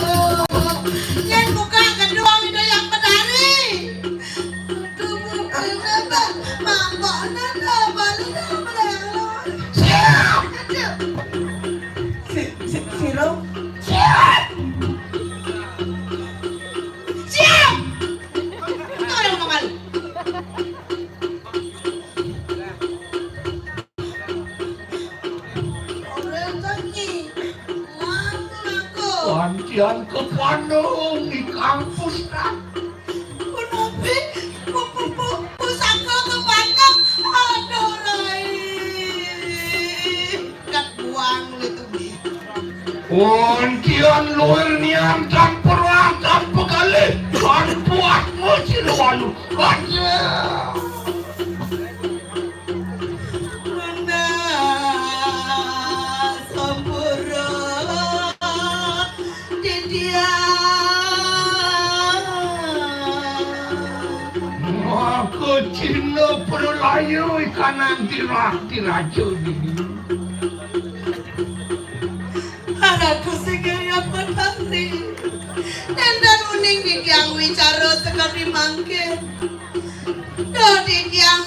Yén buka gedung itu yang bedari. Tubuh kenapa? Mabok nana, balu nana, melelong. Siap. Si, si, siro. Siap. Siap. Tolong kembali. Pancen kepandung di kampus, kan? Punapi? Pu-, pu-, pu-, pusaka kepandung. Aduh, Rai. Kat buang lu tuh, Bi. Pancen luir nian tanpa roh, tanpa kalih, tanpa atma sira walu. Pancen. Nanda sampura titiang. Maka cina pralayo ikanang dirah diraja dini. Anakku sing kaya petani. Nénten uning titiang wicara sekadi mangkin. Duh titiang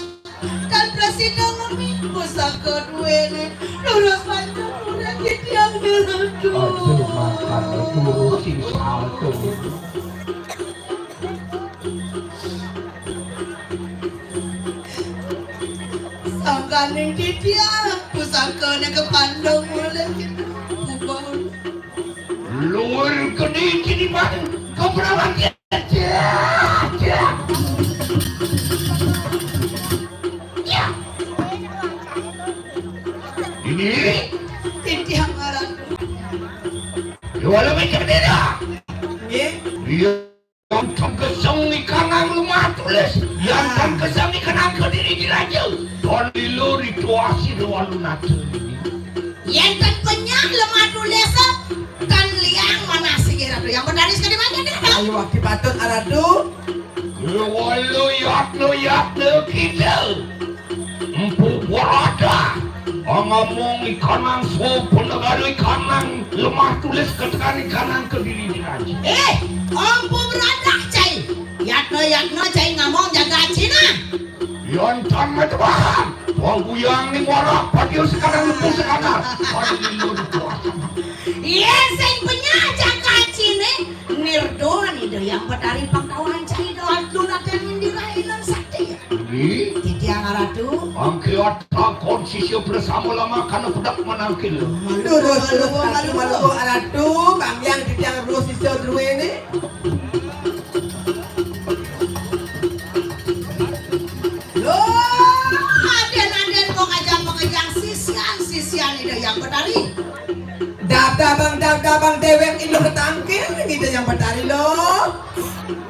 Tan prasida ngemi, Pusaka duwéné, lurus pancet urip titiang Ratu. Aduh, makan turu sing salto. Sangkaning titiang, pusakané kapandheng mulih kita. Bubaon. Luwur gedé kiniban kebrawan. Ini titiang Ratu. Wala mencak deda. Nggih. Iya. Yang tangkesang ikanang lemah tulis, yang tangkesang ikanang kediri diraja. Don lilo rituasi dewa lunata. Yén ten penyah lemah tulis, tan liang manah singgih Ratu. Yang benaris ke di mana, Ratu? Ayo, wakil patut, Ratu. Kewala yatna-yatna kita. Empu Baradah, ngomong ikanang so penegara ikanang lemah tulis ketekan ikanang kediri diraja. Eh, Empu Baradah, cai. Yatna-yatna, cai, ngomong jagat Cina. Yén tan matebahan, paguyang ning warak, padia sekadar lembu sekadar. Padia lembu kuasa. Yén sing penyah jagat Cina, nirduan Ida Yang Betari pangkawan cai doa lunatan indira ilang sakti. Nggih. Titiang Ratu. Mangke atakon sisya bersama lama kana pedak manangkil. Lurus, lurus, malu, malu, malu, Ratu, banggiang titiang lurus sisya druwene. Lho, aden-aden kok ngajak-ngajak sisian, sisian Ida Yang Betari. Dab-dabang, dab-dabang dewek ilu ketangkil Ida Yang Betari, lho.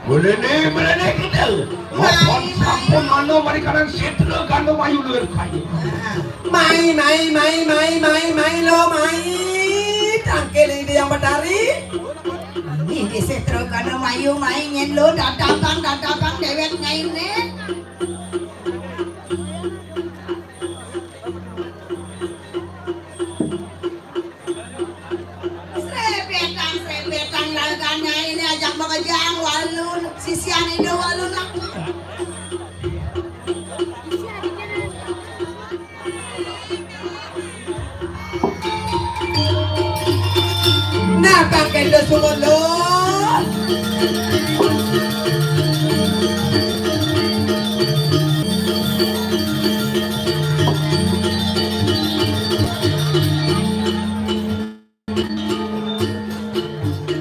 Mrene, mrene kita. Mapan sampun mano mari kanan setra gandum ayu luwih kaya. Mai, mai, mai, mai, mai, mai lo, mai. Tangkil Ida Yang Betari. Ini setra gandum ayu mai nyen lo, dadabang, dadabang dewek nyaine. Srebetan, srebetan, lalgane ini ajak makejang, walun, sisian Ida walun aku. Nah, pakai lo sumur lo.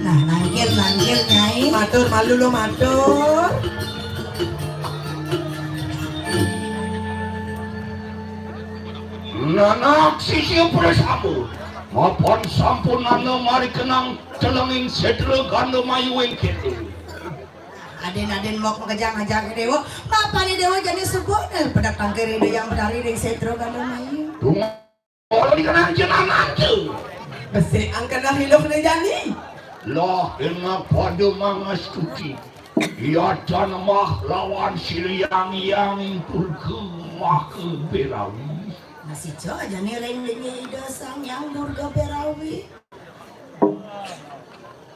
Nah, nangkil, nangkil, Nyai. Matur malu lo, matur. Nanak sisya prasambut. Mapan sampun nana mari kenang celenging setra ganda mayu ing kene. Aden-aden mok makejang ajak Dewa. Mapane Dewa jani sebut, eh, pedak tangkir Ida Yang Betari ring setra ganda mayu. Tung Ora dikenang jenengan tu. Besik angkana hiluh ne jani. Lah, enak pada mangastuti. Ia tan mah lawan siliang yang pulku maka berawi. Masih jani ring dini Ida Sang Yang Durga berawi.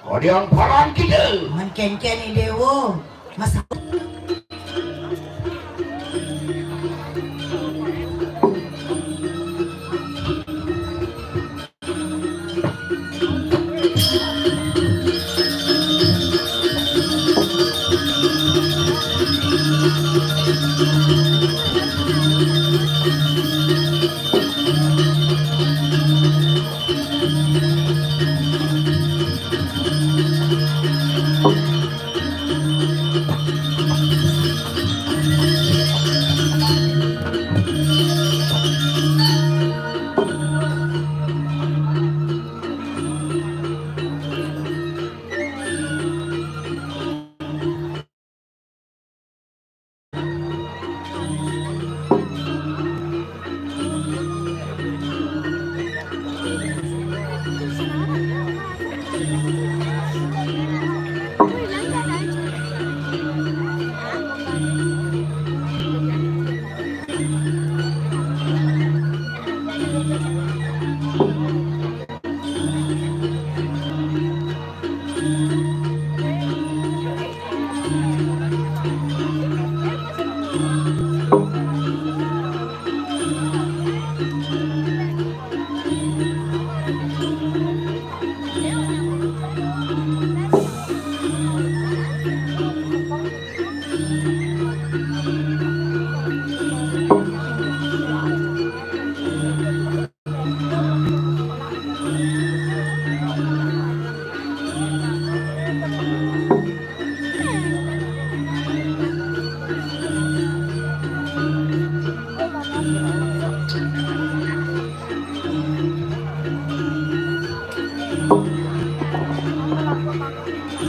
Kadiang paran kita. Man kenken ni Dewa. Mas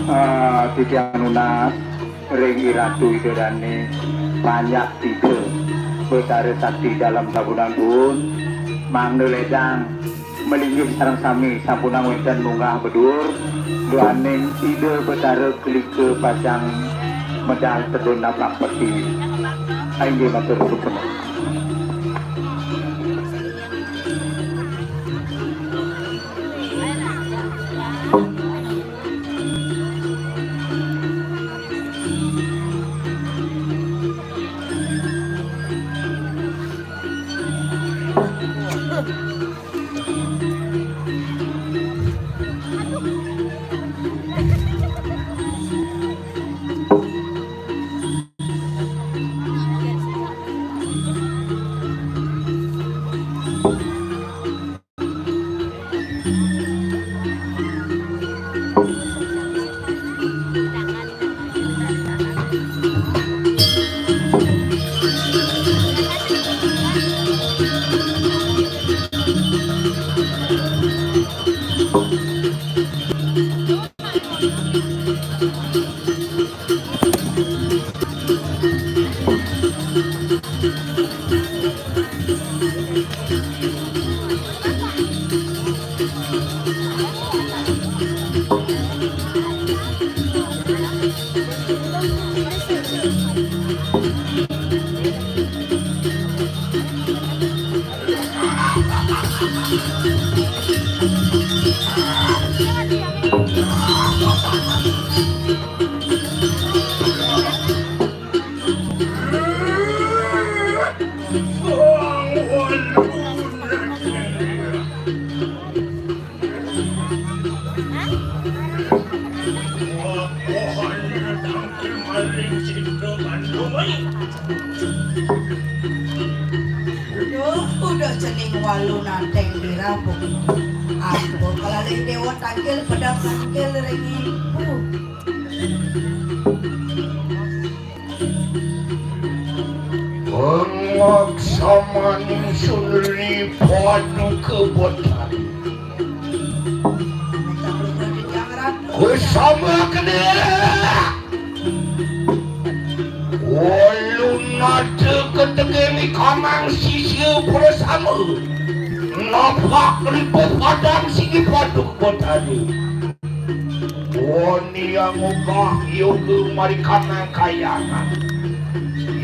Ah, titiang nunas ring Iratu Ida Dane, panjak tiga Betara Sakti Dalem Tabunan Puun, mangda ledang malinggih sareng sami, sampunang wenten munggah beduur, duaning Ida Betara Kelika pacang medal tedun napak peti. Inggih matur suksma. Duh, udah cening walu nanteng dirabuk. Ampun, kalalih dewa tangkil, pedang tangkil ring ibu. Pangaksamaning sundri paduka betari. Kusama kena. Walu nata ketegeni kamang sisia prasama. Napak ripa padang sigi paduka betari. Wani angogah yoga marikanang kayangan.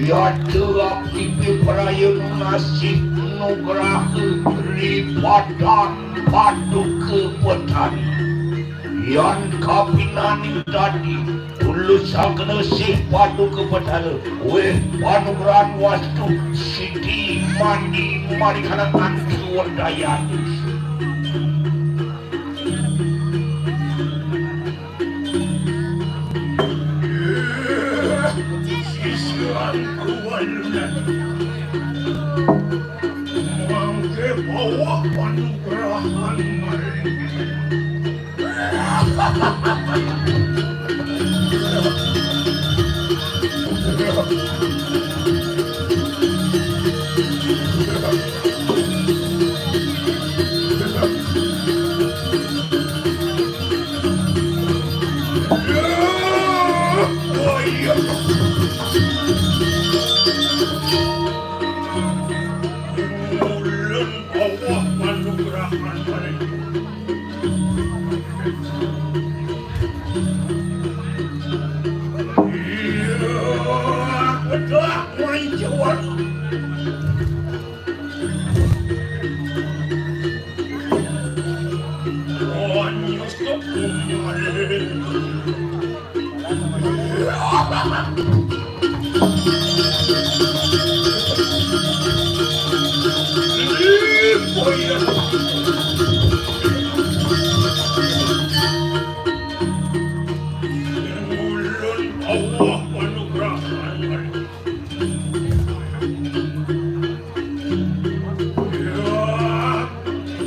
Yata apipi prayana nasih nugraha ri padan paduka betari. Yan kapinaning dadi, tulus sakena sih paduka betara, weh panugrahan wastu, siti mandi marikanang antu werdayani. Sisian kuwalunan. Mangke bawah panugrahan maring. Ulun Allah manugrahan mereka. Iya, bedak mancuan. Wah, nyusup kemarin. Ulun Allah manugrahan.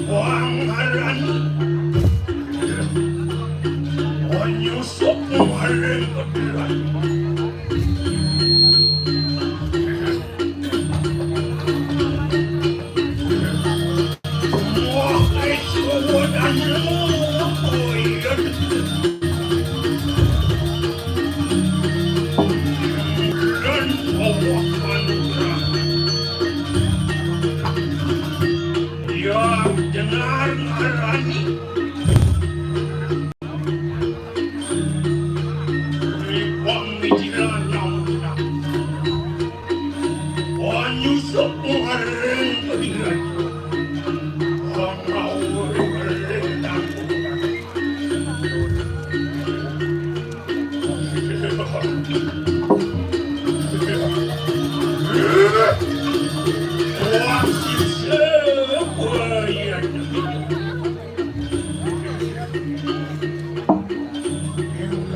Wah, ngaran. Wah, nyusup maring ketilan. Wah, kesuwadan. Oh, iya. Pamikiran namun anyusok ngareng kadirat. Hangau ngareng tanggung.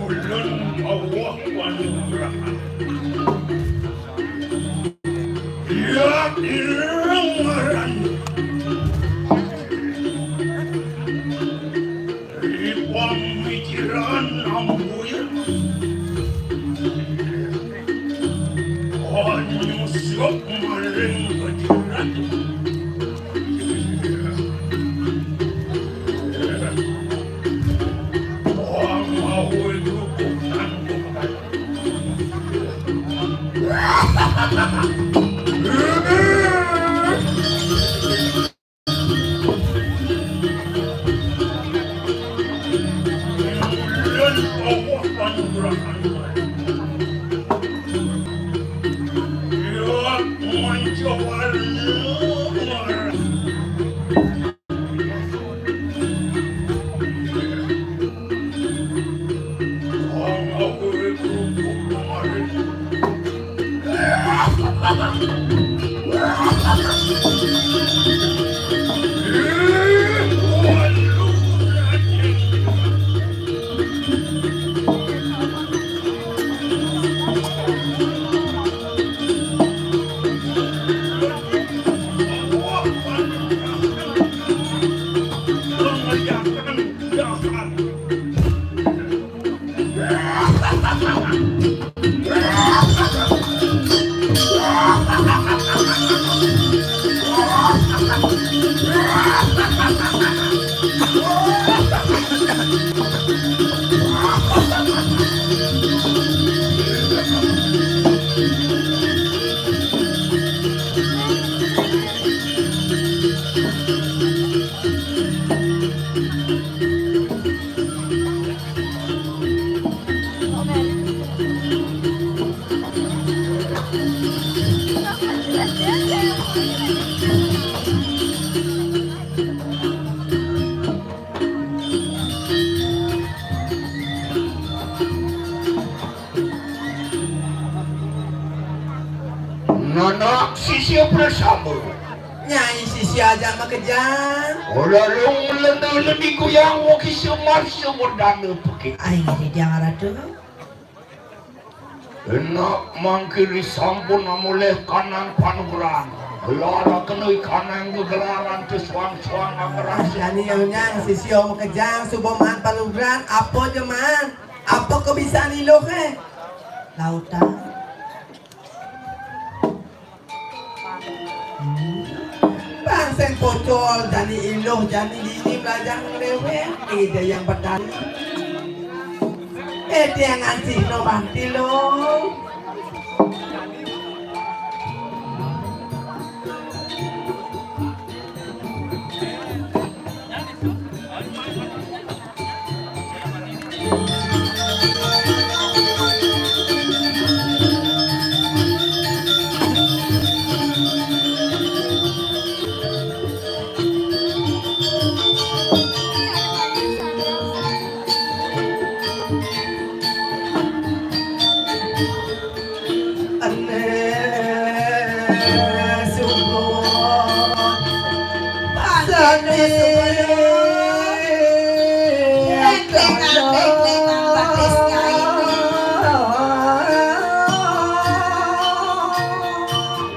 Ulun Allah panugrahan. Ya, ireng ngaran. Di pamikiran ambuyan. Anyusuk maring kajirat. Wah, mau itu bukan. Nanak sisia prasama. Nyai sisia aja makejang. Lalu melenda lebih goyang waki semar semudana pekit. Ai ngiri dia ngaratu. Enak mangkiri sampun amoleh kanang panugrahan. Gelar kena kanang gegelaran tu suang-suang angeran. Jani nyau nyang sisia makejang suba maan panugrahan apa je maan? Apa kebisan iluh eh? Lautan. Bang sing pocol jani iluh jani dini belajar ngeleweh. Ida yang petani. Eh dia ngasih no banti lo.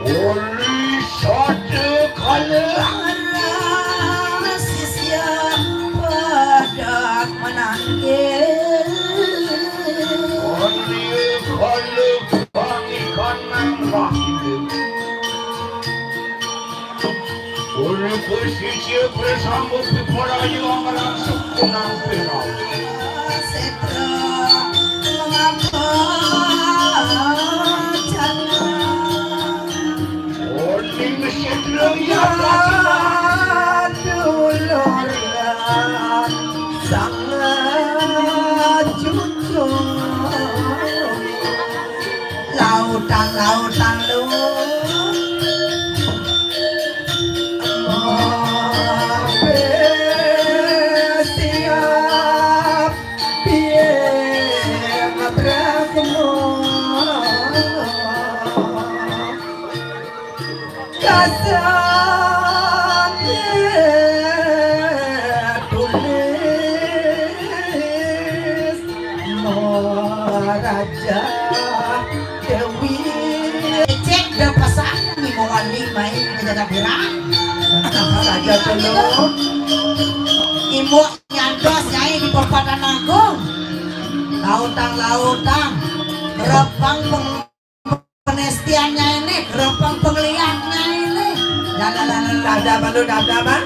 Uli sada kala sisia pada mananggil. Uli kala pangikan nang rahim. Uli pesisir bersama piparayu angaran sukunan pirau. Setra mengapa jana. Uli mesitra ya kasih. Dulur. Sang cucu lautan-lautan lu siap piye ngebrek semua. Kasane tulis Maharaja Dewi. Cek da pasang ni mawali main ke jagat Dera. Apa saja dulu. Imbok nyantos nyai di Perempatan Agung. Lautang-lautang, repang peng- penestiannya ini, gerompang pengliatnya ini. Dah, dah, dah, dah, dah, dah, dah, dah, dah.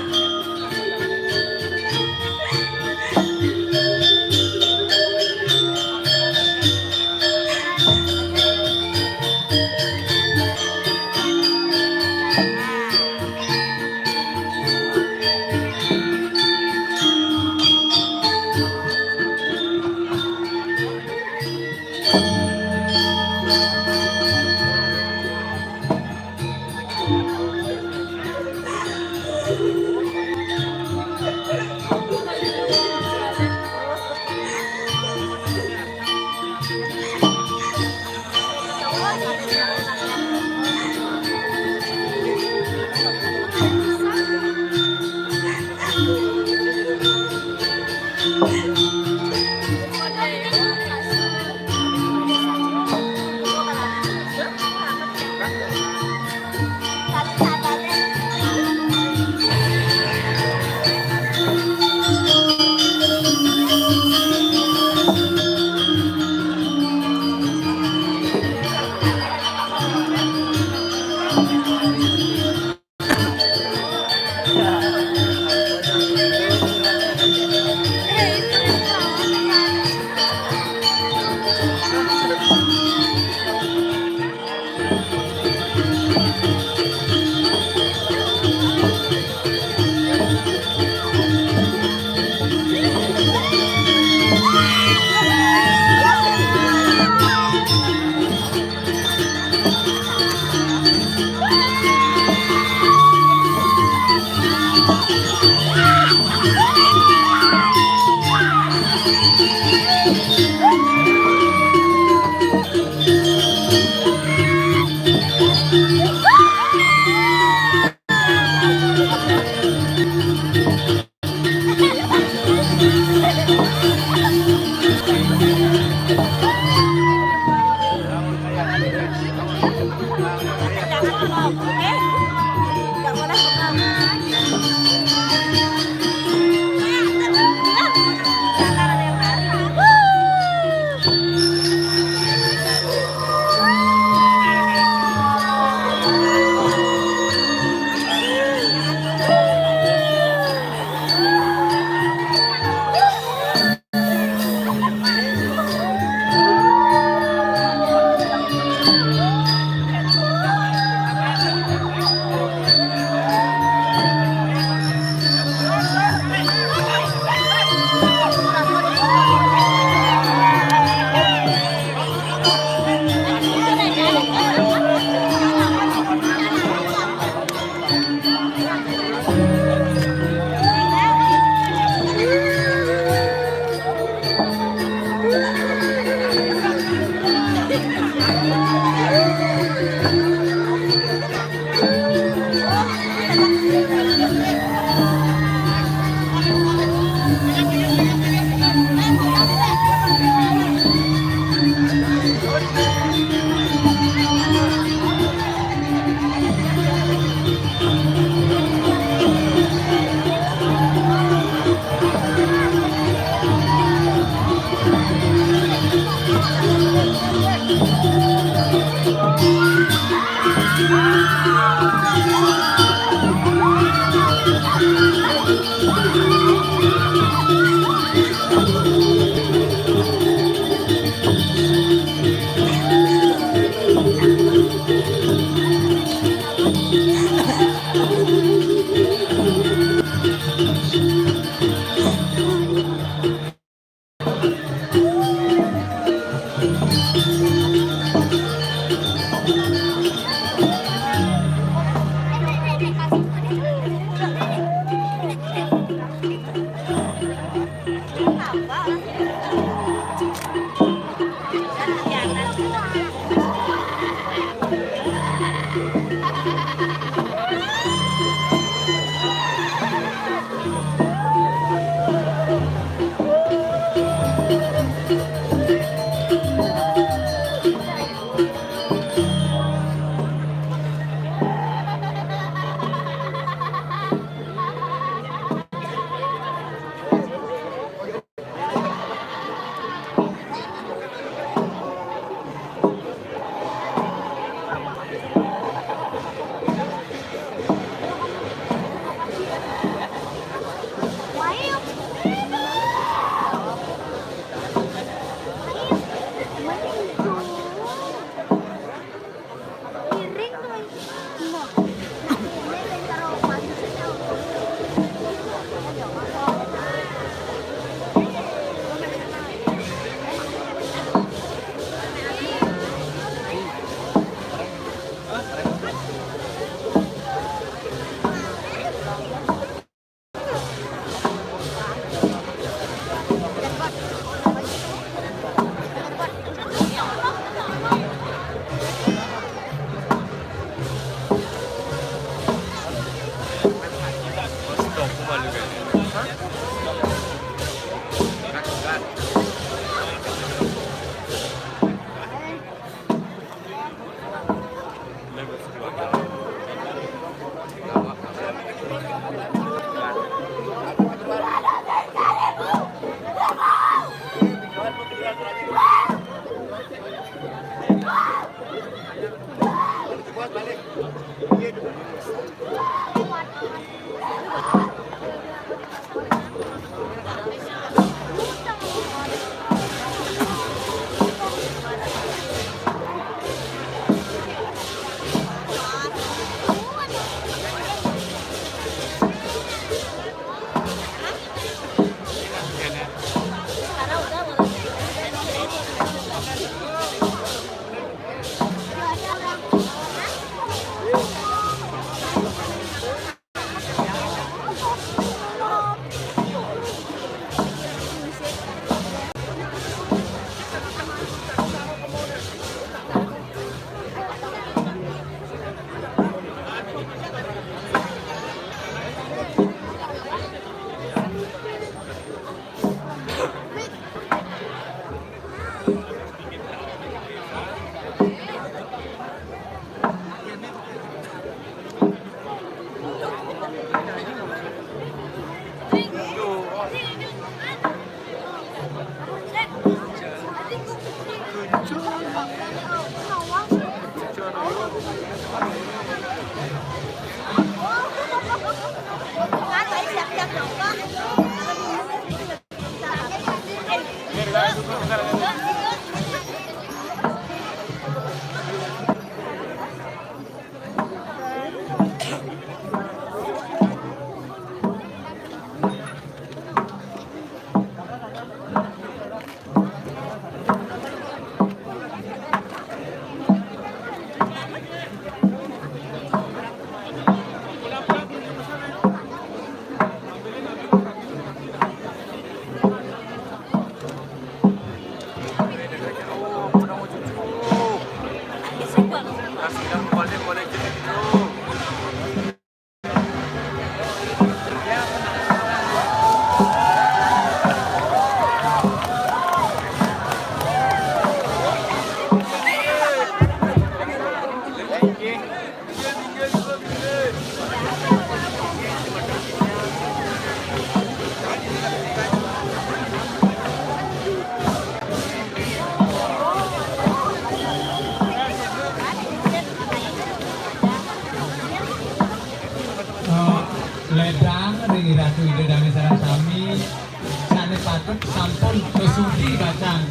Sampun kesudi kacang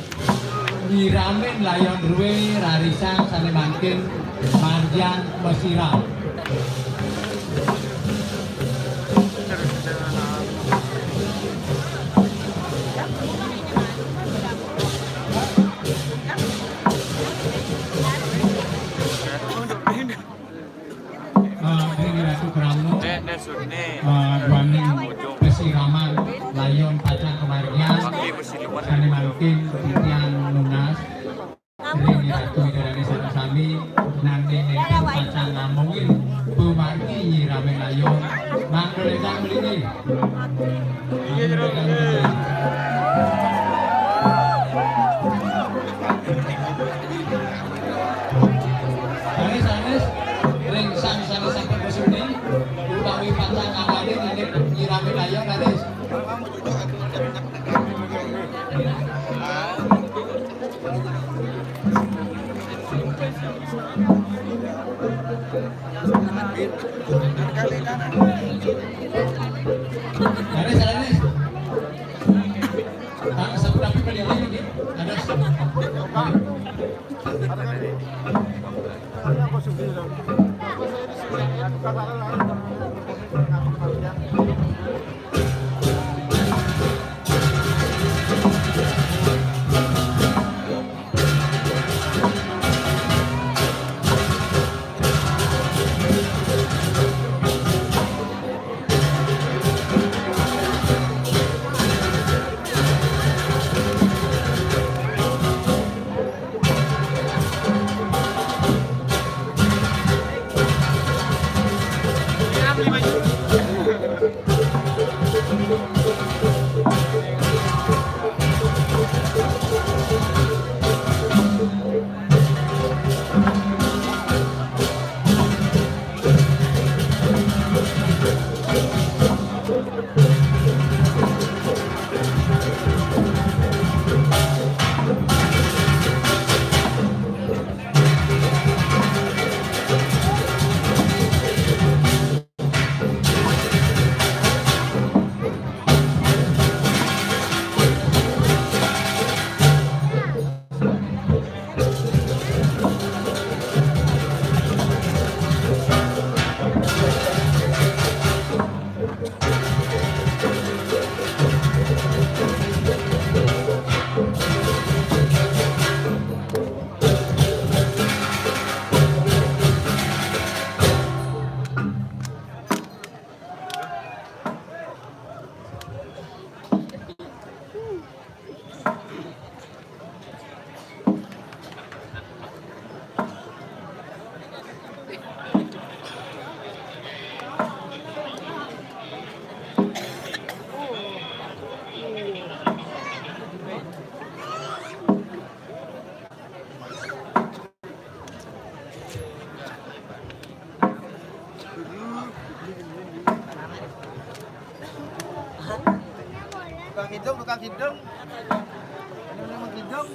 nyiramin layon rue rarisan sane mangkin marjan masiram. Eh, Dewi Ratu Keramo, eh, duaning pesiraman layon pacang kamargiang, sane mangkin titiang nunas ring Ratu Ida Dane sareng sami, nanging nenten pacang namungin pamargi nyiramin layon, mangda ledang mligi. Iya, Jero. Sanes, sanes, ring sang sanes sampun presudi, utawi pacang anggadin inggih nyiramin layon, sanes. Sanes, sanes. Tang sapu tapi meliwat ini. Ada. Tukang hidung, tukang hidung. Ini memang hidung.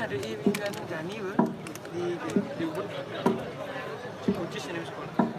Ada i minggu anu Dani, Bang. Di, di, di Ubud. Kunci sini sekolah.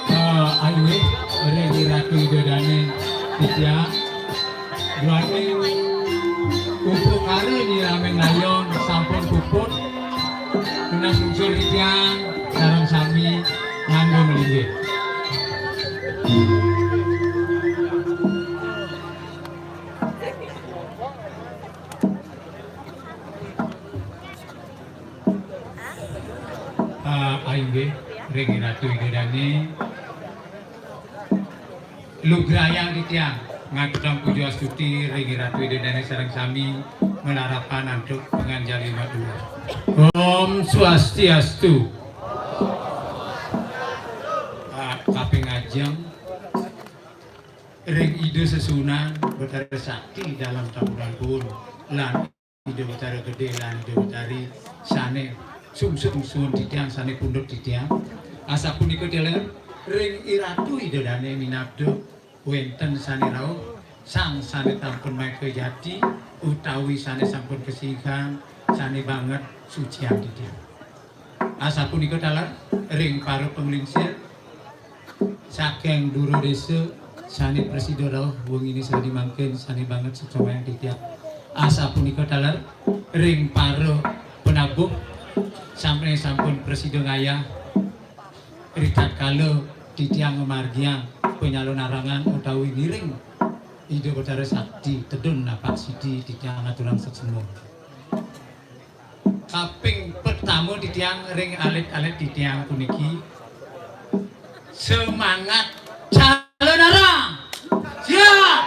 Eh, ayu, ring Ratu Ida Dane titiang. Duaning upakara nyiramin layon sampun puput. Nunas lungsur titiang sareng sami nganggo malinggih. Ah, inggih, ring Ratu Ida Dane. Lugrayang titiang ngaturang puja astuti ring Ratu Ida Dane sareng sami malarapan antuk panganjali matur. Om Swastiastu. Ah, kaping ajeng ring Ida Sesuunan Betara Sakti Dalem Tambunan Pun lan Ida Betara Gede lan Ida Betari sane sungsung suun titiang, sane pundut titiang. Asapunika taler ring Iratu Ida Dane minabda wenten sane rauh, sang sane tampun maeka jati utawi sane sampun kasihan, sane banget sucian titiang. Asapunika taler ring para panglingsir saking dura desa sane prasida rauh wengine sane mangkin sane banget suksmayang titiang. Asapunika taler ring para penabuh sane sampun prasida ngayah ritatkala titiang ngamargiang panyalonarangan utawi ngiring Ida Betara Sakti tedun napak sidi titiang aturang sesemo. Kaping pertama titiang ring alit-alit titiang puniki semangat calonarang. Siap.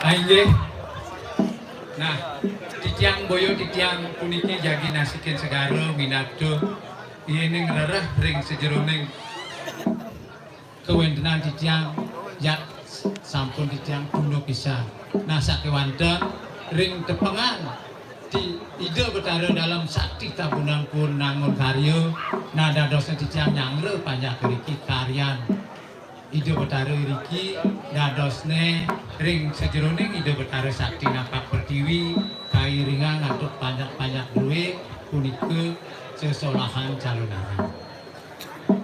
Ah, inggih. Nah, titiang boya titiang puniki jagi nasikin segara minabda yening rereh ring sajeroning kawentenan titiang jak sampun titiang tuna pisan. Nah, sakewanten ring tepengan di Ida Betara Dalem Sakti Tambunan Pun nangun karya, nah dadosne titiang nyanggra panjak riki karyan Ida Betara riki dadosne ring sajeroning Ida Betara Sakti napak pertiwi kairingan antuk panjak-panjak druwe punika sesolahan calonarang.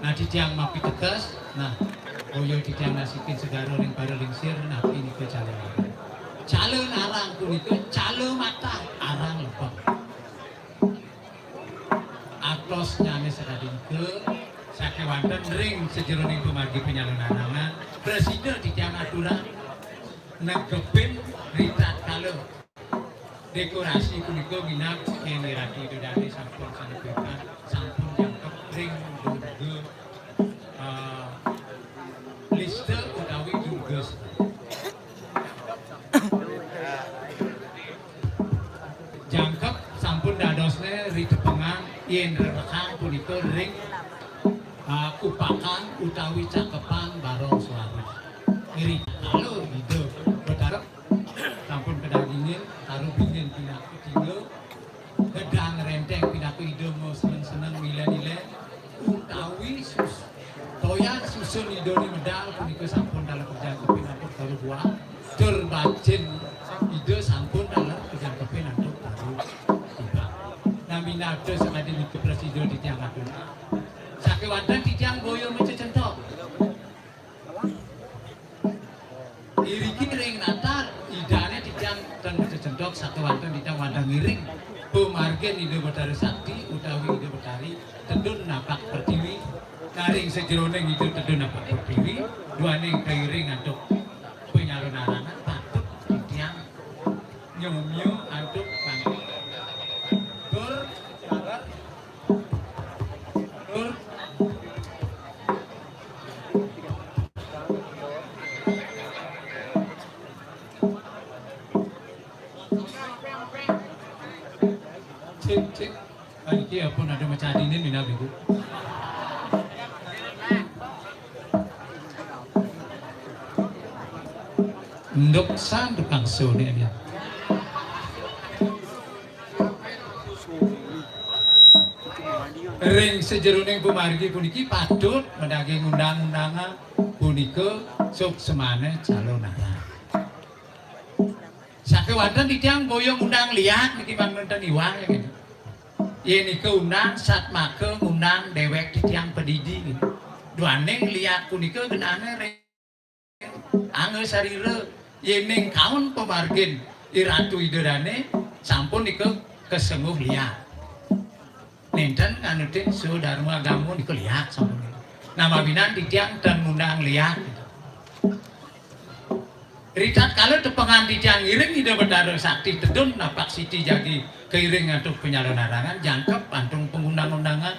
Nah, titiang mapitetes, nah, boya titiang nasikin segara ring para lingsir, napi nika calonarang. Calonarang punika cala matah arang lebeng. Atosnyane sakadi nika, sakewanten ring sajeroning pamargi panyalonarangan, prasida titiang aturang negepin ritatkala dekorasi punika minab Yen Ratu Ida Dane sampun sane pepah, sampun jangkep ring durga, eh, lista utawi durga. Jangkep sampun dadosne ritepengan yen rerekan punika ring, eh, kupakan utawi cakepan barong suara. Rikala Ida Betara Idané medal punika sampun taler kejangkepin antuk taler buah. Tur bacin Ida sampun taler kejangkepin antuk taler tiba. Nah, minabda sakadi nika prasida titiang atur. Sakéwanten titiang boya macecentok. Iriki ring natar, Idané titiang ten macecentok sakéwanten titiang wantah ngiring pamargin Ida Betara Sakti utawi Ida Betari tedun napak pertiwi. Nah, ring sajeroning Ida tedun napak pertiwi, duaning kairing antuk panyalonarangan patut titiang nyomya antuk pang-, tur, tur. Cik, cik. Niki ampun ada macadinin minab ibu. Nduk san tukang suni dia. Ring sajeroning pamargi puniki patut madaging undang-undangan punika suksmané calonarang. Sakéwanten titiang boya ngundang liak niki mangda ten iwang ya kene. Yén nika undang satmaka ngundang déwék titiang padidi. Duaning liak punika genahné ring angga sarira. Yéning kaon pamargin Iratu Ida Dané sampun nika kasengguh liak. Nénten nganutin swadarma agama nika liak sampun. Nah, mawinan titiang ten ngundang liak. Ritatkala tepengan titiang ngiring Ida Betara Sakti tedun napak siti jagi kairing antuk panyalonarangan jangkep antuk pangundang-undangan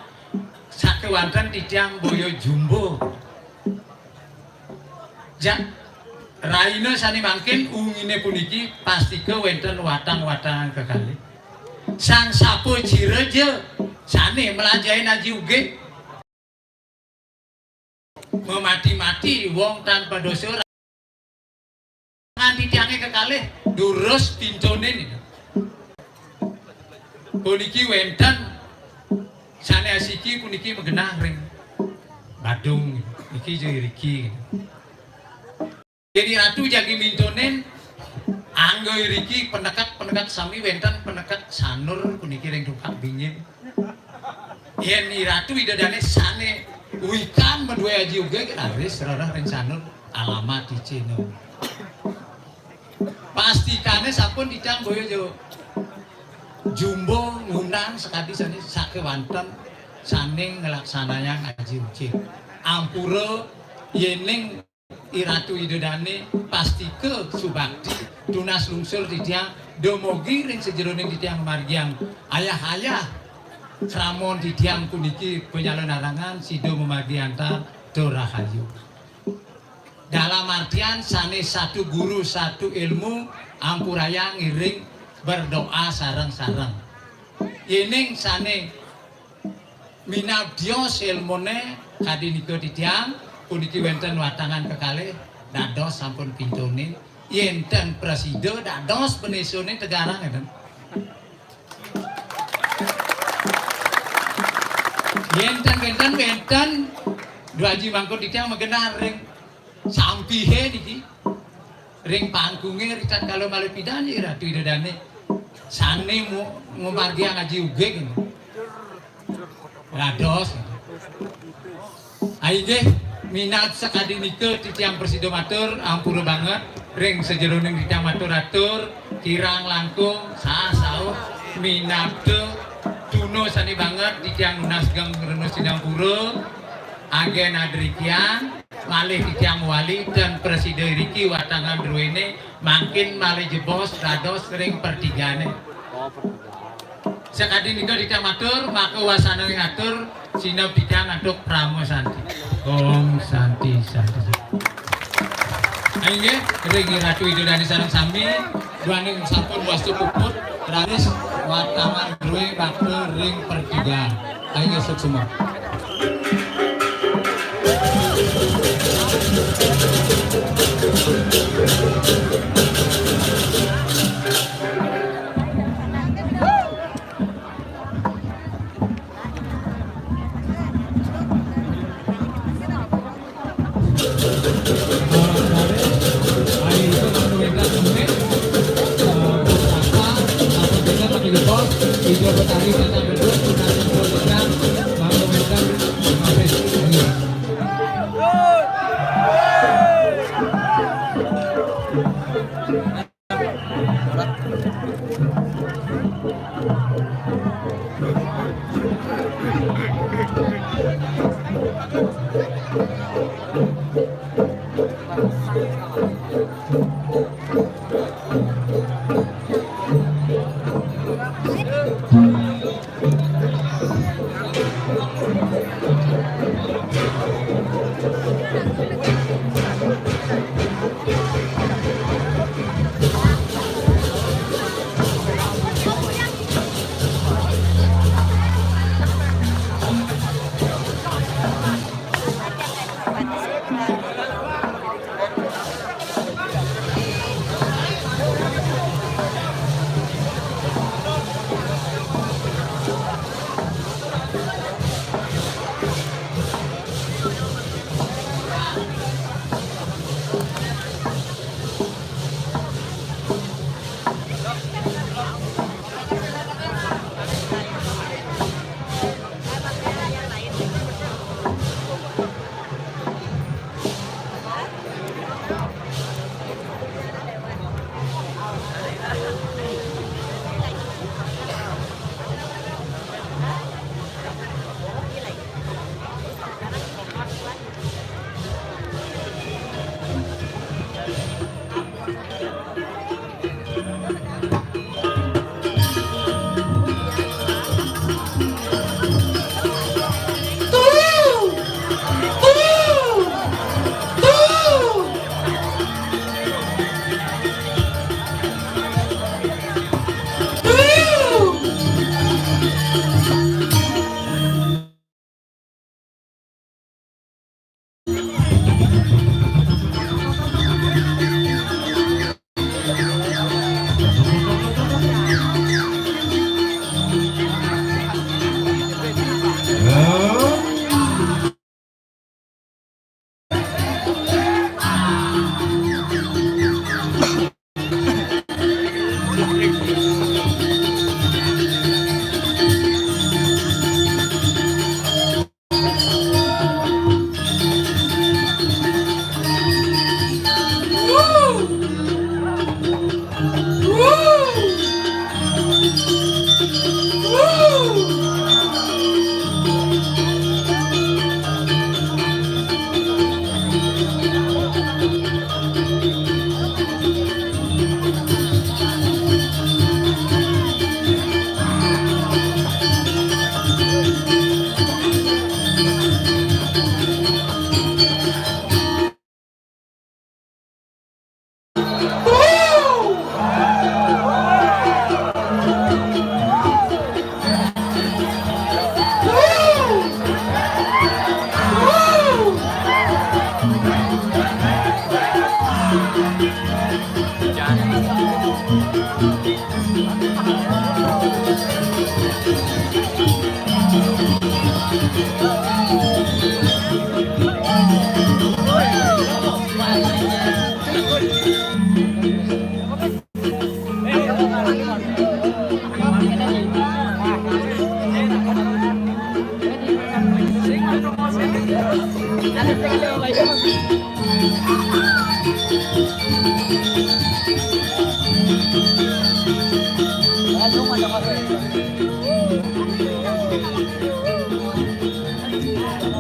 sakéwanten titiang boya jumbo. Ja, rahina sané mangkin unginé puniki pastika wénten watang-watangan kekalih. Sang sapa ciraja sané mlajahin aji ugig, mamati-mati wong tanpa dosa, nganti tiangé kekalih durus pintonin. Puniki wénten sané asiki puniki magenah ring Badung, niki ja iriki. Yén Ratu jagi mintonin, angga iriki penekak-penekak sami wénten penekak sanur puniki ring tukak bingin. Yén Ratu Ida Dané sané wikan madué aji ugig, raris rereh ring sanur alamat icéna. Pastikané sampun titiang boya jo jumbo ngundang sakadi sané sakéwanten sané nglaksanayang aji ugig. Ampura yéning Iratu Ida Dané pastika subakti tunas lungsur titiang dumugi ring sajeroning titiang margiang ayah-ayah sramon titiang puniki panyalonarangan sida mamargi antar tur rahayu. Dalam artian sané satu guru satu ilmu ampurayang ngiring berdoa sareng-sareng. Yéning sané minab tios ilmuné kadi nika titiang puniki wénten watangan kekalih dados sampun pintonin yén ten prasida dados penesuné tegarang ngéten. Yén ten wénten wénten dua aji mangkon titiang magenah ring sampihé niki. Ring pangkungé ritatkala malih pidan ya Ratu Ida Dané. Sané mu-, ngumargiang aji ugig. Rados. Inggih, minab sakadi nika titiang prasida matur, ampura banget ring sajeroning titiang matur atur, kirang langkung, saha sauh, minabda, tuna sané banget titiang nunas geng rena sinampura, agén adrikian, malih titiang wali ten prasida iriki watangan druéné, mangkin malih jebos dados ring pertigané. Sakadi nika titiang matur, maka wasananing atur, sineb titiang antuk parama santi. Om santi, santi, santi. Inggih, ring Ratu Ida Dané sareng sami, duaning sampun wastu puput, raris watangan drué bakta ring pertigaan. Inggih, suksma.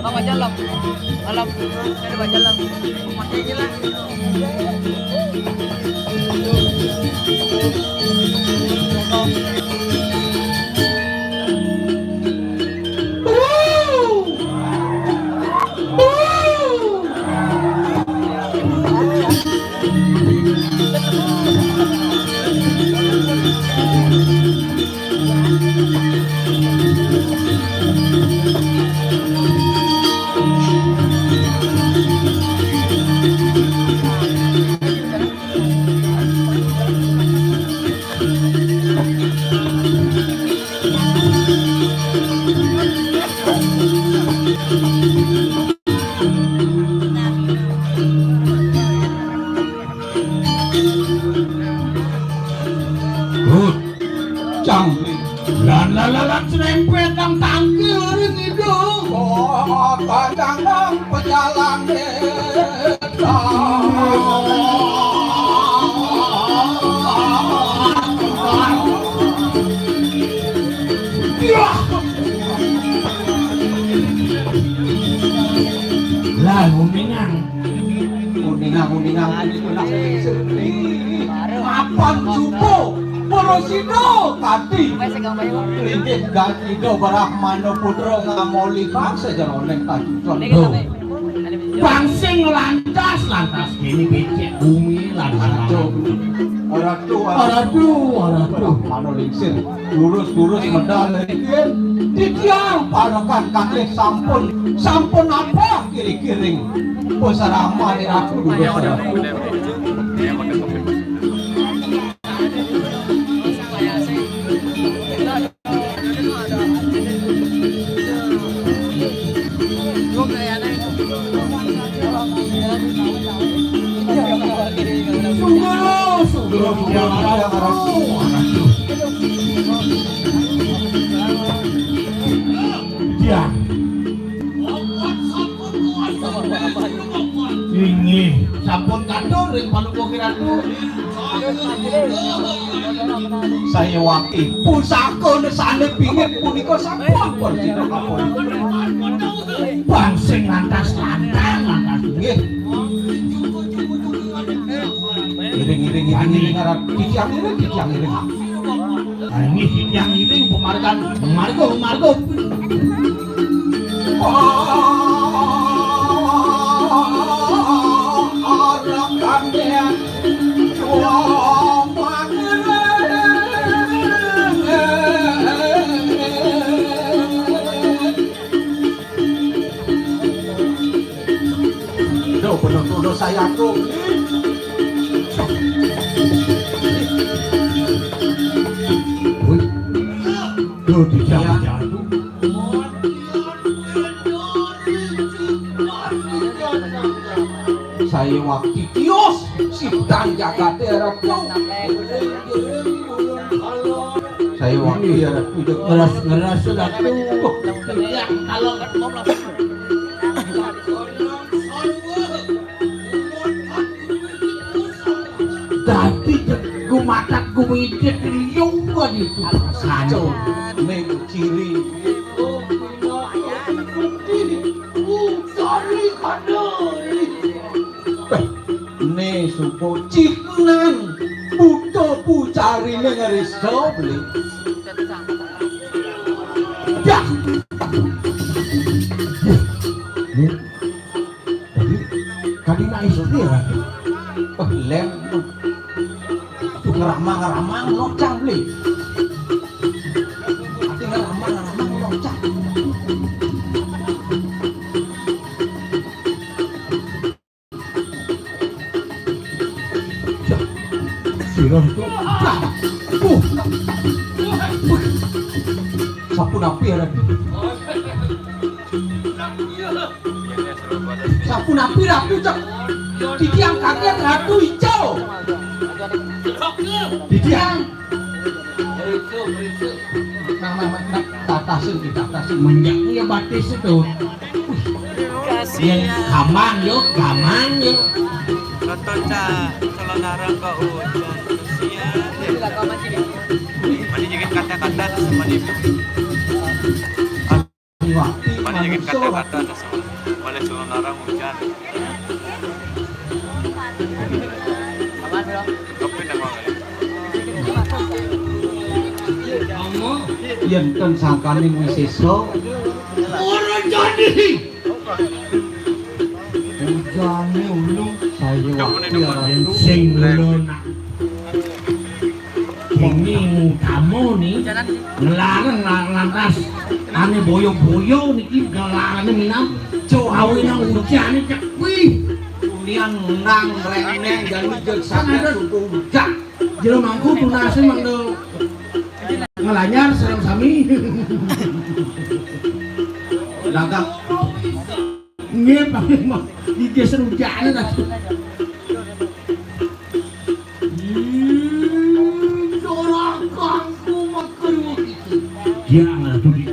Bang, bajalan. Malam. Cari bajalan. Pakai aja lah. Kadang pejalan desa. Lah, kuningan. Kuningan, kuningan, kuningan. Mapan supo, para sida kadi. Linggih Gatida Brahmana Putra ngamoli bangsa jroning kajujuran. Tuh. Bang sing lantas, lantas kene becik bumi lan Ratu, ratu, ratu, ratu. Mano lingsir, lurus-lurus medal riyen. Titiang parekan kalih sampun, sampun abah kiri-kiring. Pusarama ni ratu, lurus ratu. Inggih, sampun katur ring Paduka Kiratu. Sayawati, pusaka nesane pingit punika sampun persida kapun. Bang sing lantas lantang, lantas nggih. Iring, iring, iring, iring, arep titiang iring, titiang iring. Nah, ini titiang iring pemarikan, margo, margo. Duh, bener-bener saya tuh. Wih. Duh, dijak-jak tuh. Saya waktu tios, sidang jagate arep tuh. Saya waktu ya, ngeras-ngeras sudah tuh. Tuh, ya, kalau Dadi gumatak gumidik liung kok itu. Kacau. Ning ciri. Cari kadai. Ne supo citnan. Buta pucarine ngeriso beli. Dah. Jadi, kadi nak istri lagi. Oh, lem. Tuh ngeramang-ngeramang, nocang beli. Ati ngeramang-ngeramang, nocang. Sira itu. Dah. Uh. Sapu napi ya, Raden? Sapunapi Ratu, cek. Titiang kaget Ratu ijo. Titiang. Nah, nah, nah, nah, tatasin, tatasin. Menyak ya batis itu. Kasihan. Gaman, yuk, gaman, yuk. Nonton, Cak. Kalau narang kok hujan. Kasihan. Mani jigit kata-kata terus mani. Mani jigit kata-kata terus mani suruh narang hujan. Tapi nang wangi. Yen ten sangkane wis sesa. Ora jadi. Hujane ulung saya waktu sing ngono nak. Ini utama nih, ngelarang la-, lantas ane boyo-boyo niki ngelarang minang. Cok awe nang ujane cek kuwi. Kulian nang rene dan ujak sangat suku ujak. Jero mangku tunase mangko ngelanyar sareng sami. Dagang. Nggih, Pak. Iki serujane ta. Hmm, ora kanggo meker iki. Ya, aduh, iki.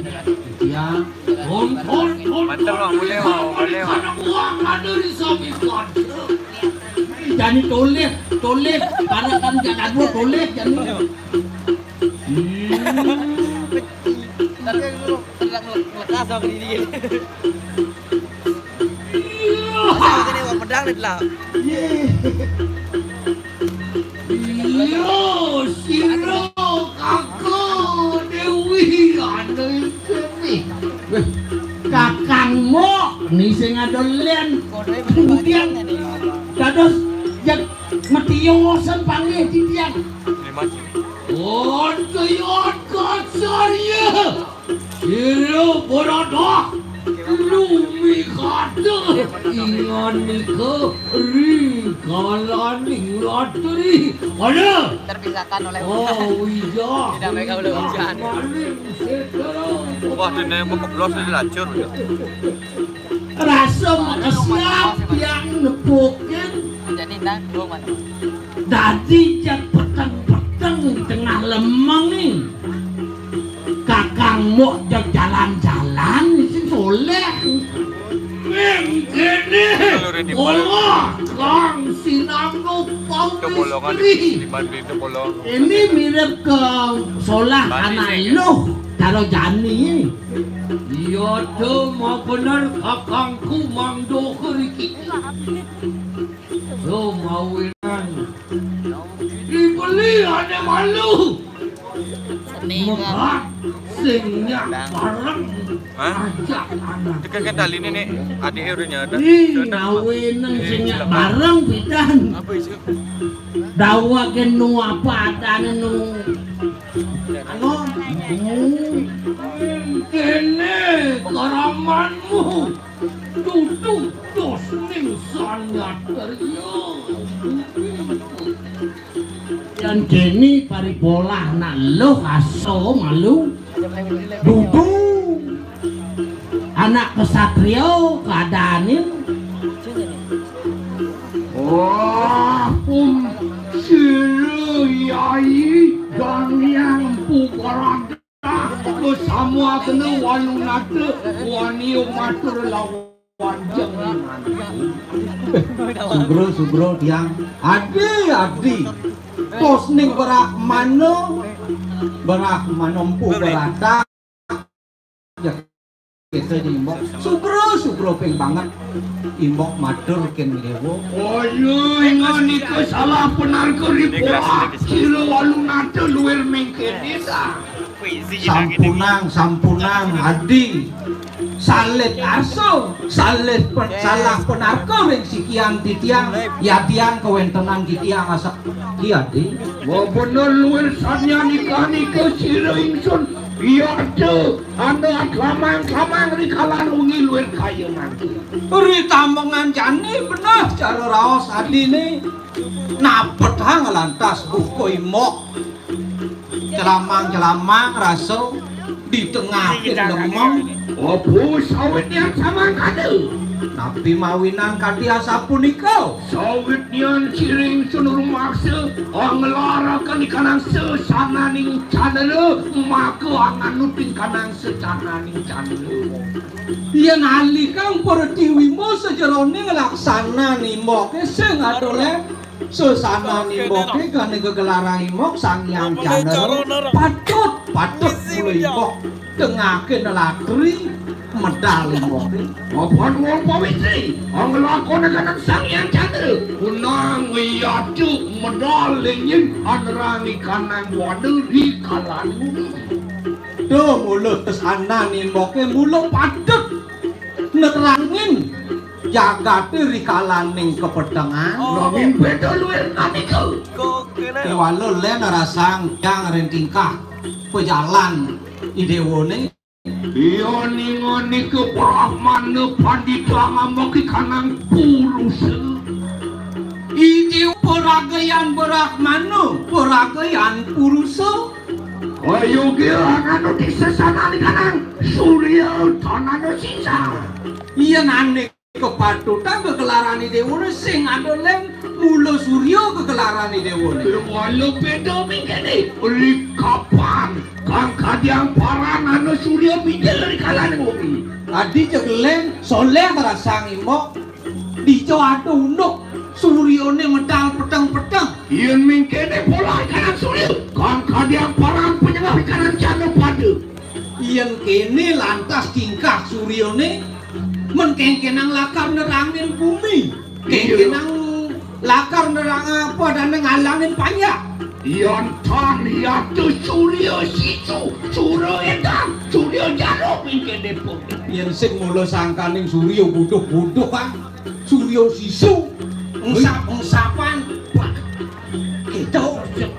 Ya, kon, kon, kon, Mantap, Bang. Boleh, Bang. Boleh, Bang. Jani tulis, tulis, para kan jangan gua tulis, jani. Hmm. Tapi aku terang lekas sama diri. Masa aku tadi mau pedang nih lah. Iya, sira kakak Dewi anu iki. Weh, kakang Mok ni sing ada len. Kemudian dados jak metiosen panggih titiang. Oke, oke, saya. Ira Barata, lumi kata ingan nika ri kalaning ratri. Ada? Terpisahkan oleh Oh, iya. Tidak, mereka udah hujan. Maling sekarang. Wah, dene kok keblos iki lacur. Rasa makesiap yang nepukin. Jadi, nah, gua mana? Dadi jak peteng-peteng di tengah lemeng ni. Kakang Mok jak jalan-jalan sing soleh. Ning kene olah kang sinanggup pau istri. Ini mirip ke solah anak Luh karo jani. Iya, tuh mau bener kakangku mangdo kerikiki. Lo mawinan. Dibeli ane malu. Megat sing nyak bareng. Hah? Ajak anak. Tekan kendali nenek, adiknya udah nyadar. Ih, ngawinen sing nyak bareng pidan. Apa itu? Dawa ke nu apa adane nu. Anu, hmm. Kene karamanmu. Tutu dos ning sanyat kerja. Yan dene paripolah nak luh aso malu. Dudu. Anak kesatria keadaane. Wah, pun sira yai dan yang pukaran. Bersama kena walu nata wani matur lawan jeng. Sugro, sugro tiang. Adi, adi. Tos ning berak mano? Berak mano empu berata. Ya, kita di imbok. Sugro, sugro ping banget. Imbok matur ken dewa. Oh, iya, ingon iku salah penarko ribuak. Sira walu nata luwir mengkene ta. Sampunang, sampunang, adi. Salit arso, salit pe-, salah penarko ring sikian titiang, yadian kewentenan titiang asak ki adi. Wah, bener luwir sanya nikah nika sira ingsun. Iya, Cuk. Anda klamang-klamang ri kalan wengi luwir kaya nanti. Ri tambengan jani bener cara raos adine. Napethang lantas buka imbok. Celamang-celamang rasa di tengah lemeng. Apa sawit nian samangkada? Napi mawinan kadi asapunika? Sawit nian siring sun rumaksa, nglaraken ikanang sesananing candra, maka anganut ikanang sesananing candra. Yen alikang Pratiwima sajeroning laksanan imboke sing adole, sesananing imboke kane gegelarang imbok Sang Hyang Candra. Patut, patut mula imbok dengake nelatri medal imboke. Apan wong pawitri, nglakone kanang Sang Hyang Candra. Kunang yatu medal lenyin anerani kanang wada di kalanmu. Duh, mula sesananing imboke mula patut neterangin jagate rikalaning kepetengan. Oh. Nanging beda luwih nanika. Kok kena? Kewala len rasang yang ring tingkah pejalan idewane. Iya ninga nika Brahmana pandita ngamuk ikanang purusa. Ide peragayan Brahmana, peragayan purusa. Ayo ge anganut sesananing kanang surya tanana sisa. Iya nane Kepatutan kekelarané déwané sing ada Lén, mula surya kekelarané déwané. Walau beda mingkene, ri kapan kang kadiang paran ana surya mijil ri kalané wengi. Adi cek Lén, soléh ngrasang imbok, dija ada unduk suryané medal peteng-peteng. Yén mingkene pola kanan surya, kang kadiang paran penyengah kanan jana pada. Yén kéné lantas tingkah suryané, men kéngkénang lakar nerangin bumi. Iya. Kéngkénang lakar nerang apa dan ngalangin panjak. Yén tan yata surya sisu, surya édan, surya jarum mingkene pun. Yén sing mula sangkaning surya buduh-buduh, ah. Surya sisu, engsap-engsapan. Wah, itu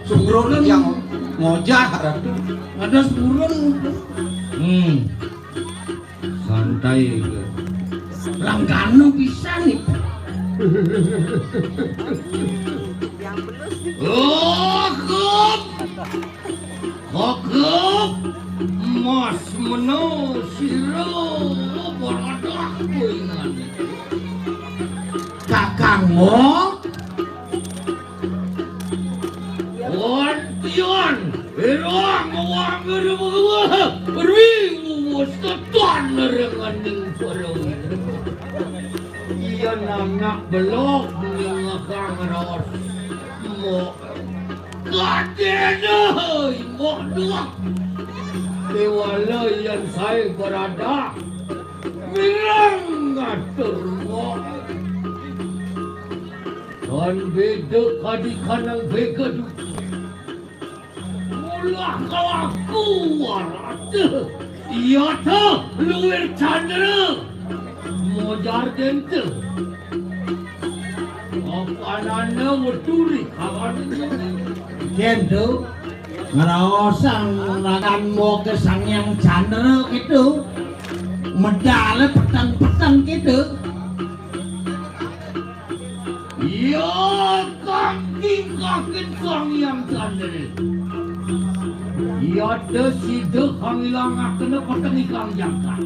surun yang ngojah, Ratu. Ada surun. Hmm. Santai. Langgana pisan nih. Oh, Kagep! Mas meno sira baradah kowe ngene. Kakang Mo. Wan pian, ira ngawang ngere megawa, berwi nguwus tetan nerenganing para wira. Iya nanak belok nengakang ros. Mo. Kadene, Mbok Duak. Dewala yang saya berada. Mirang ngatur, Mbok. Dan beda kadi kanang bega du. Mula kalaku warata. Iya ta, luwir candra. Mojar dente. Apanana weturi kawan. Kento, ngraosang ragan moke Sang Hyang Candra gitu. Medale peteng-peteng gitu. Iya, kang tingkakin Sang Hyang Candra. Iya, de sida kang ilangakena peteng ikang jangkat.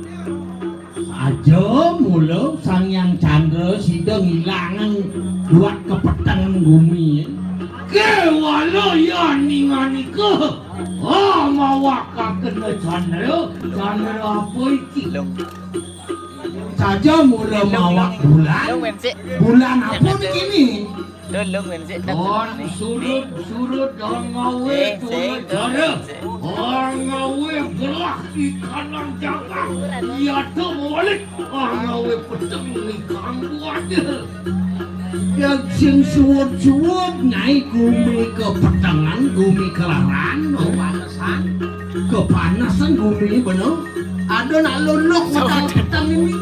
Aja mula Sang Hyang Candra sida ngilangang buat kepetengan gumi. Kewala ya ninganika. Ha, mawakakena Candra. Candra apa iki? Saja mula mawak bulan. Bulan apa niki ni? Tulung men sik. Kon surut-surut dong ngawe. Eh, sing, dong, sing. Dong ngawe belah di kanang jagat. Iya tuh balik. Dong ngawe peteng di kambu aja. Yang sing suwut-suwut nyai gumi kepetengan, gumi kelaran, mau panesan. Kepanasan gumi bener. Ada nak luluk matang peteng ini.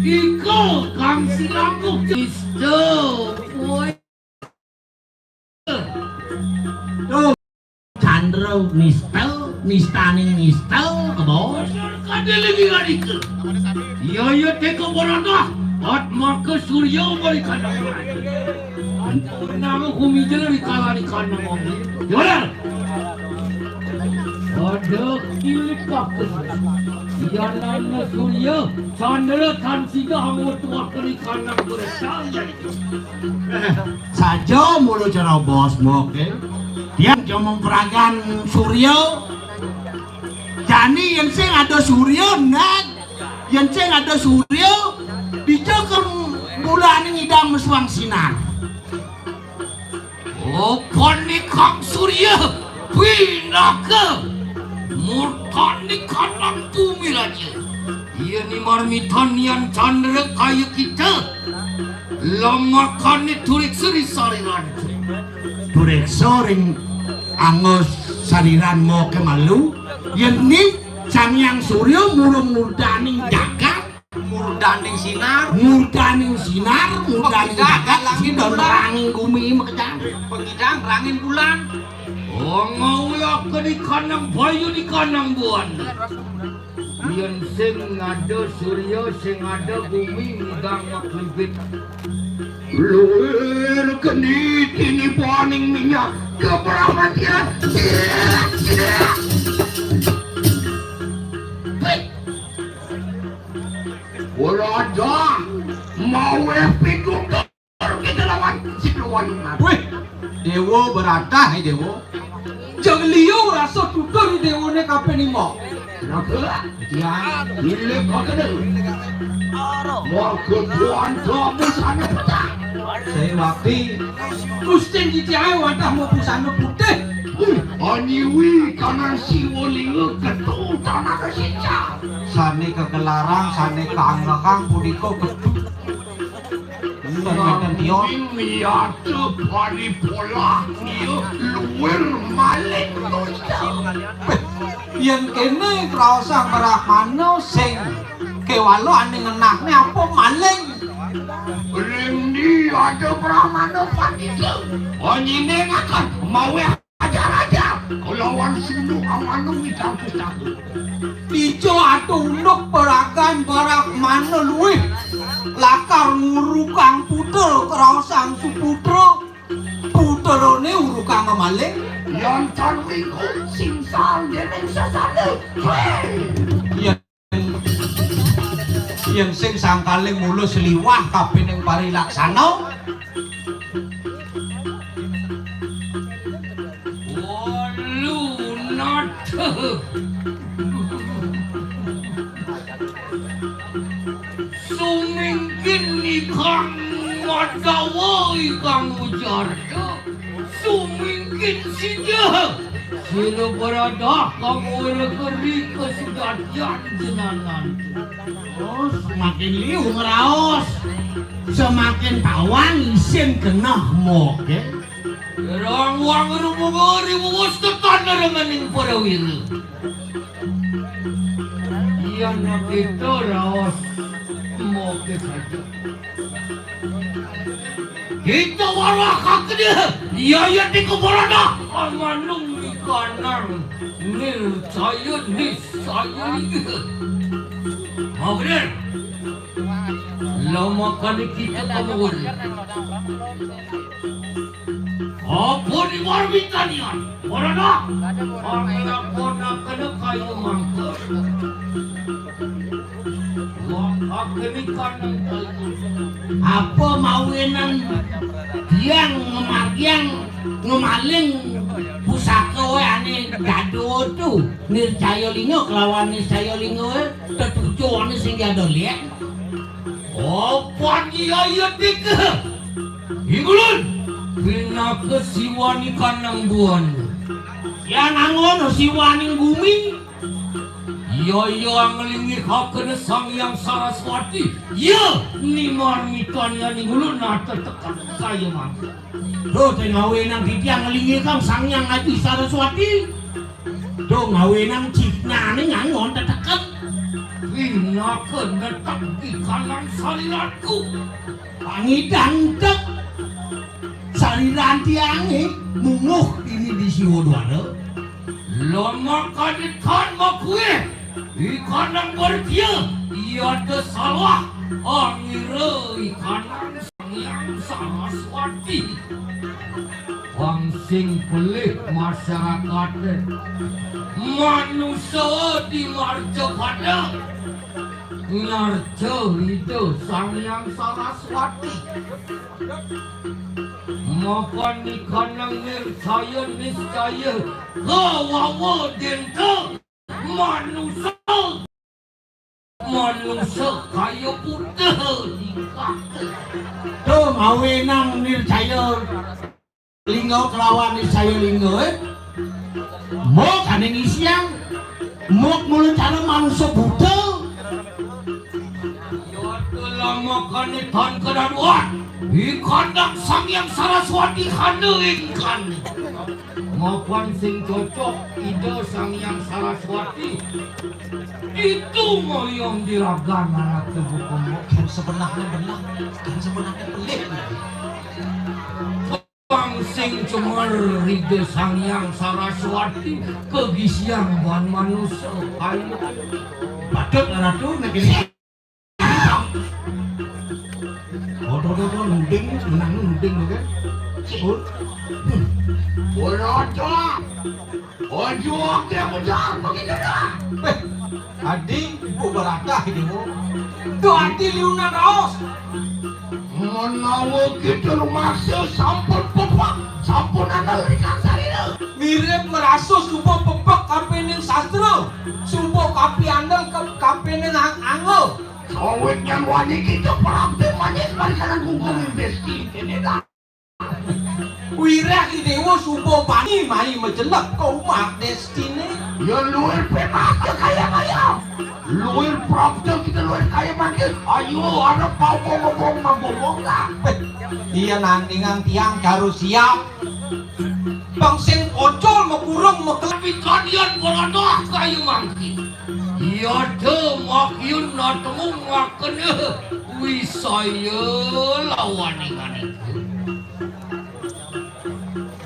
Iko kang silangkuk. Isto, woi. Tuh, Candra nistel, nistaning nistel, kebos. Kadé lagi ngadika. Iya, iya, teka boradah. Atmaka surya balikan. Nama kumijel di kala di kana mami. Yolah. Ada kilik apa? Iya, nama surya, Candra, kan sida anggo tuak di kana bercanda. Saja mula cara bos moke. Tiang cuma peragan surya. Jani yang sing ada surya, nak. Yang sing ada surya, dijaga bulan ngidang mesuang sinar. Opon ni kang surya, pinaka. Murtan ni kanang bumi raja. Iya ni marmitan nian Candra kaya kita. Lamakane turik seri sariran. Turik soring angos sariran moke malu. Yen ni Sang Hyang Surya murung murdaning jagat. Murdaning sinar. Murdaning sinar, murdaning jagat, langit bulan. Ranging gumi makejang. Pengidang rangin bulan. Oh, ngawe aku di kanang bayu di kanang buan. Yen sing ada surya, sing ada bumi, ngidang maklibit. Luwir keni kini paning minyak keperamatian. Ora Aja mawe pitutur kita lawan si Luwayunan. Wih, Déwa Baradah, eh, Déwa. Jeng liya rasa tutur Déwané kaping lima. Naga, ya, milik Naga. Warga tuan kamu sana pecah. Saya wakti. Terus sing titiangé wantah mabusana putih. Wih, aniwi kanan Siwa Lingga ketu tanah kesicah. Sané kegelarang, sané kaanggekang punika ketu. Enten, enten, Tio. Miyata paripolah, iya, luwir maling dosa. Yén kéné kraosang Brahmana sing kéwala ané ngenahné apa maling. Ring ndi ada Brahmana pandita? Panyiningaken mawe ajar-ajar kelawan sunduk amanung ingkang pustaka. Dija atuh unduk peragan Brahmana luwih lakar ngurukang putra kraosang suputra, putrané urukang maling. Yan tan wingkul singsal dening sesana. Héi! Yén, yén sing sangkaling mula sliwah kapining parilaksana. Walu nata. Sumingkin ikang madawa ikang ujarta. Sumingkin sida. Sila baradah kamu negeri kesujatian jenanan. Oh, semakin liu ngraos, semakin tawang isin keneh moke. Rang wang rumunga riwuwus tetan remening para wira. Yan kita raos moke saja. Kita warah kakede, iya, iya, di kuburan dah. Amanung ikanang nircaya niscaya. Mau bener? Lama kali kita kamu. Apa di warwitanian? Warana? Panglakonaken kaya mangka. Wah, akeni kanang kaya. Apa mawinan tiang ngemargiang ngemaling pusaka wae ane dado tu? Nircaya Linga kelawan Niscaya Linga wae tetuju ane sing diado liek. Opan iya iya dike. Ingulun pinaka siwani kanang buana. Yan angon siwaning gumi. Iya iya nglingihakena Sang Hyang Saraswati. Iya nimarmitan yan ingulun nata teka kaya mangke. Duh, te ngawenang titiang nglingihang Sang Hyang Aji Saraswati. Duh, ngawenang cihnane ngangon teteket. Pinaka netek di kanang sariranku. Pangidan tek sariran tiange munguh ini di Siwadwara. Lama kadetan makuih ikanang berdia, iya te salah angira ikanang Sang Hyang Saraswati. Wong sing pelih masyarakate. Manusa di marca pada ngarca Ida Sang Hyang Saraswati. Maka nikanang nircaya niscaya kawawa denta manusa. Manusa kaya buta tingkah. Tuh, mawenang nircaya Linga kelawan Niscaya Linga, eh. Mok ane ngisiang. Mok mula cara manusa buta. Yata lama kane tan kedaduan. Di kandang Sang Hyang Saraswati kane ingkane. Mapan sing cocok Ida Sang Hyang Saraswati. Itu moyong juragan anak tubuh komo. Kan sebenarnya benar, kan sebenarnya pelik. Bang sing cemer Ida Sang Hyang Saraswati kegisian ban manusa. Ayo. Patut Ratu nek ini. Oh, tuh, tuh, tuh, nuding, menang nuding, oke. Oh. Hmm. Ora, Cok. Ojo, oke, ojo, begitu dah. Eh, adi, ibu beratah ibu. Tuh adi liunan raos. Menawa kita rumaksa sampun pepek, sampun andel ikan sarira. Mirip merasa suba pepek kapining sastra, suba kapi andel ke kapining ang-, angel. Sawit yang wani kita perang teh manis marisanan kungkung desti kene dah. Wirah Idewa suba bani mai majelep ka umah destine. Ya luir pemas ke kaya-kaya. Luir prapta kita luir kaya mangkin. Ayo, ada pau ngomong ngomong lah. Iya nandingan tiang karu siap. Bang sing ojol makurung makelep. Tapi kalian beradah kaya mangkin. Iya de makyun natemu ngakene wisaya lawan ingan itu.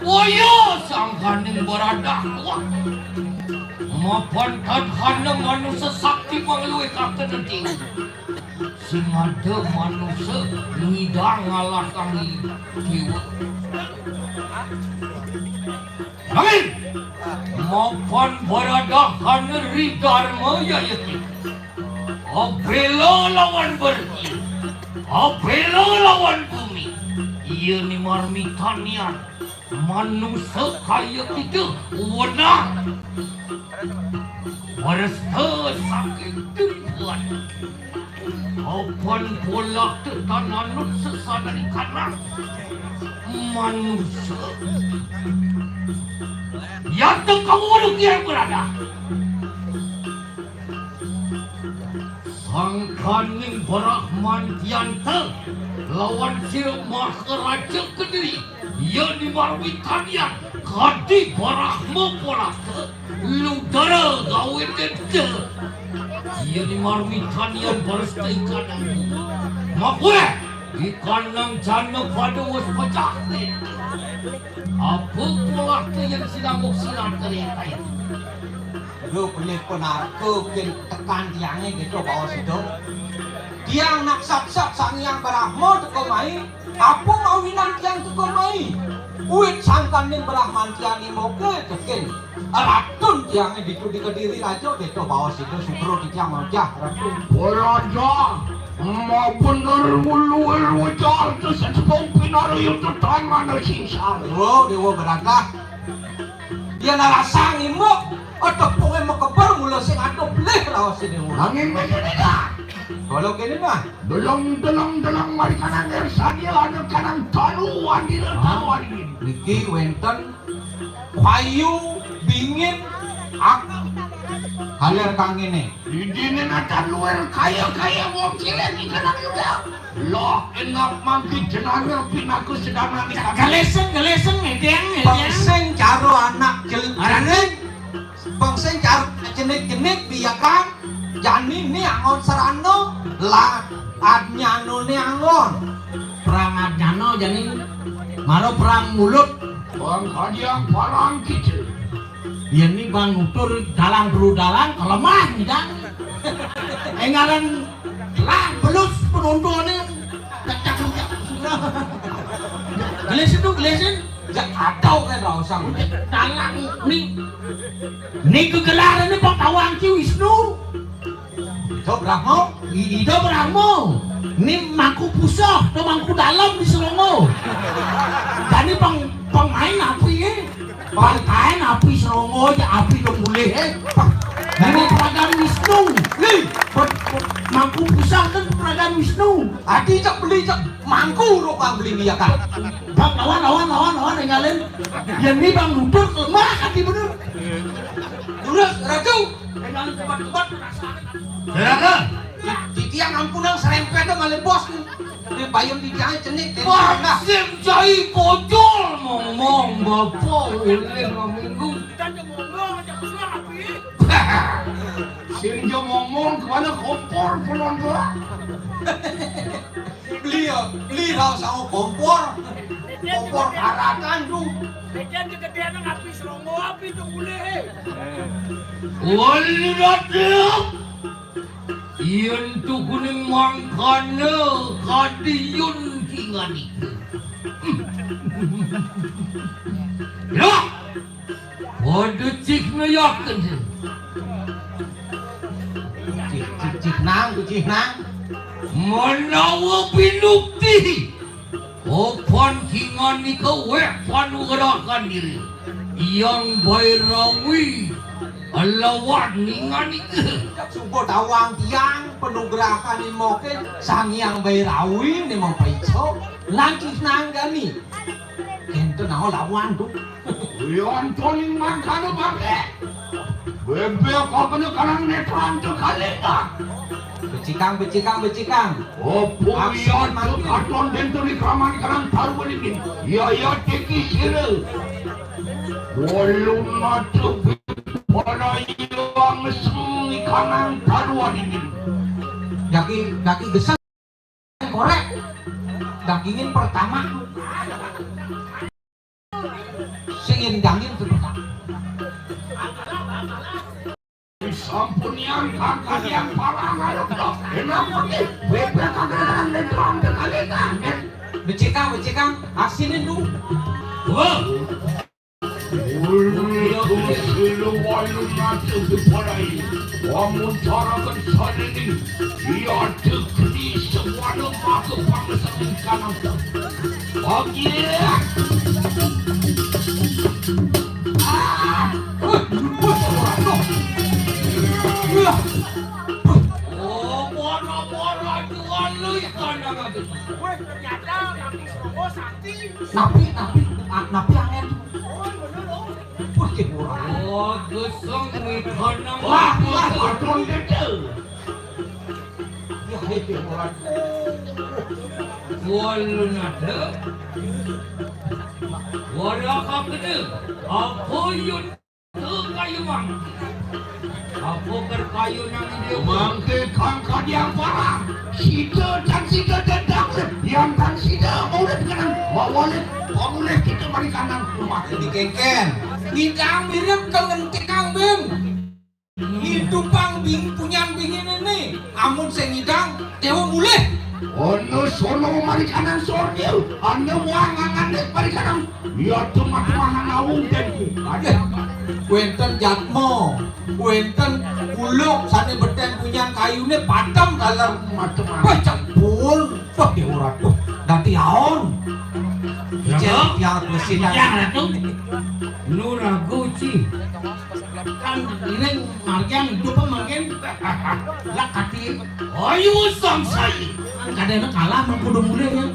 Waya sangkaning baradah kuat. Mapan tadhana manusa sakti pangluwih kakeneding. Sing ada manusa ngidang ngalahkang dewa. Nanging mapan baradahana ri Darma yayati. Abela lawan berti. Abela lawan bumi. Iya ni marmitanian. Manusa kaya kita wenang. Waresta saking tumpuan. Apan polah tetananut sesadan kanang manusa. Yata kawulu kian berada. Sangkaning Brahmantianta lawan Sira Maharaja Kediri, ya dimarwi kalian kadi Brahma Polaka, ludara gawe deda. Ya dimarwi kalian baresta ikanang. Makuwe, ikanang jana pada wes pecah. Apa Polaka yang sinamuk silat kereta itu? Duh, beli penarko kin tekan tiange gitu bawa situ. Tiang nak saksat Sang Hyang Brahma teko mai, apa mawinan tiang teko mai? Uwit sangkaning Brahmantian imoke tekin. Ratun tiange ditu di Kediri raja gitu bawa situ subro di tiang wajah ratun. Wah, raja, mau bener nguluir wajah tu setepung pinaru itu tangan sisal. Oh, dewa beragah. Yen narasang imuk, tepunge makeber mula sing adoh belih raos dewa. Nanging mesti beda. Kalau kene mah, delong, delong, delong, mari kanang ngersani, ada kanang talu, andira talu, andira. Niki wenten payu, bingin, ak-, kaler kang ngene. Idine natan luwer kaya-kaya wong cilik iki nang yuda. Loh, enak mangki jenenge pinaku sedamane. Galeseng, galeseng, ngedeng, ngedeng. Bang sing karo anak jel-, arane. Bang sing karo jenik-jenik biyakan. Jani ni angon serano, la adnyano ni angon. Perang adnyano jani maro perang mulut. Bang kadiang parang kicil. Yen ni bang nutur dalang bro dalang kelemah ni dang. Engaran lah belus penontonnya. Cak, cak, cak. Gelesin dong, gelesin. Jak atau kan ra usah. Dalang ni. Ni kegelaran ni Pak Tawang Ki Wisnu. Ida Brahma? I-, Ida Brahma. Ni mangku pusah, to mangku dalam di Selongo. Jani pang-, pangmain api, eh? Pangkain api Selongo aja, api dong boleh, eh? Jani peragan Wisnu. Ni, pe-, pe-, mangku pusah kan peragan Wisnu. Adi cak beli cak mangku rokok beli minyak kan. Bang, lawan, lawan, lawan, lawan, tinggalin. Yang ni bang nutur, lemah hati bener. Terus, Ratu. Tinggalin tempat-tempat, perasaan. Berapa? Di, di tiang ampunan serempet tuh malah bos tuh. Ini bayun di tiang cenik, cenik. Wah, nah. Sim jai bojol, ngomong bapak, ulih minggu. Kita aja ngomong, aja besar, api. Sim jai ngomong, kemana kompor, pelondoran? Beli ya, beli ra usah kompor. Kompor karatan tuh. Medan kegedean api Selongo api tuh boleh. Wali Ratu. Yen tukuning mangkana kadiyun kinganika. Lah. Pada cik nayaken. Cik, cik, cik nang, cik nang. Menawa binukti. Opan kinganika weh panugrahan diri. Yang Bairawi lawan ninganika. Suba tawang tiang panugrahan imoke Sang Hyang Bairawi ne mapaica. Lan cik nang gani. Ento nawa lawan tu. Yan toning mangkana bangke. Bebek apa ne karang netran tu kalita. Becikang, becikang, becikang. Apa Aksen yan tu mangke. Katon den tu rikraman karang taru balingin. Ya, ya, teki sira. Walun mata pala yang semi karang taru balingin. Daging, daging gesang. Korek. Dagingin pertama. Sing daging pertama. Sampun yang kakak yang parang ayo kok. Kenapa nih? Bebek kagak ada yang kali kan? Becikang, becikang, asinin dulu. Wah. Ulu itu silu walu mati diparai. Wamun tarakan sadini. Iya degri sewana maka pangesan kanang. Oke. Ah. Wah, wah, wah, wah. Wah. Oh, moro-moro jual lu ikan apa tuh? Wah, ternyata Napi Srogo sakti. Napi, napi, ah, napi angin. Oh, bener, oh. Wah, ki murah. Oh, geseng nih, kanang. Wah, wah, betul, betul. Ya, itu murah. Walun ada. Wala kakede. Apa yun? Kayu mangke. Apa ker kayu nang dia? Mangke kang kadiang parang. Sida tan sida dendam. Yang tan sida urip kenang. Wawale pamulih kita bari kanang rumah. Ini kengken. Ngidang mirip ke ngentikang bing. Ngidupang bing, punyan bing ini nih. Amun sing ngidang, dewa mulih. Ono sono mari kanang sorniu. Anda muang ngangane mari kanang. Iya, cuma-cuma nawung dengku. Ada. Wenten jatma, wenten kuluk sane beten punyan kayune padem taler. Macem-macem. Wah, cebul. Wah, Dewa Ratu. Dadi aon. Ya, Cek, ya, mesti Yang dah. Ratu. Nu ragu, Ci. Kan iring margiang idup margian. Lah, kati. Ayo, sang sai. Kan kadene kalah mengkudu mulih, ya.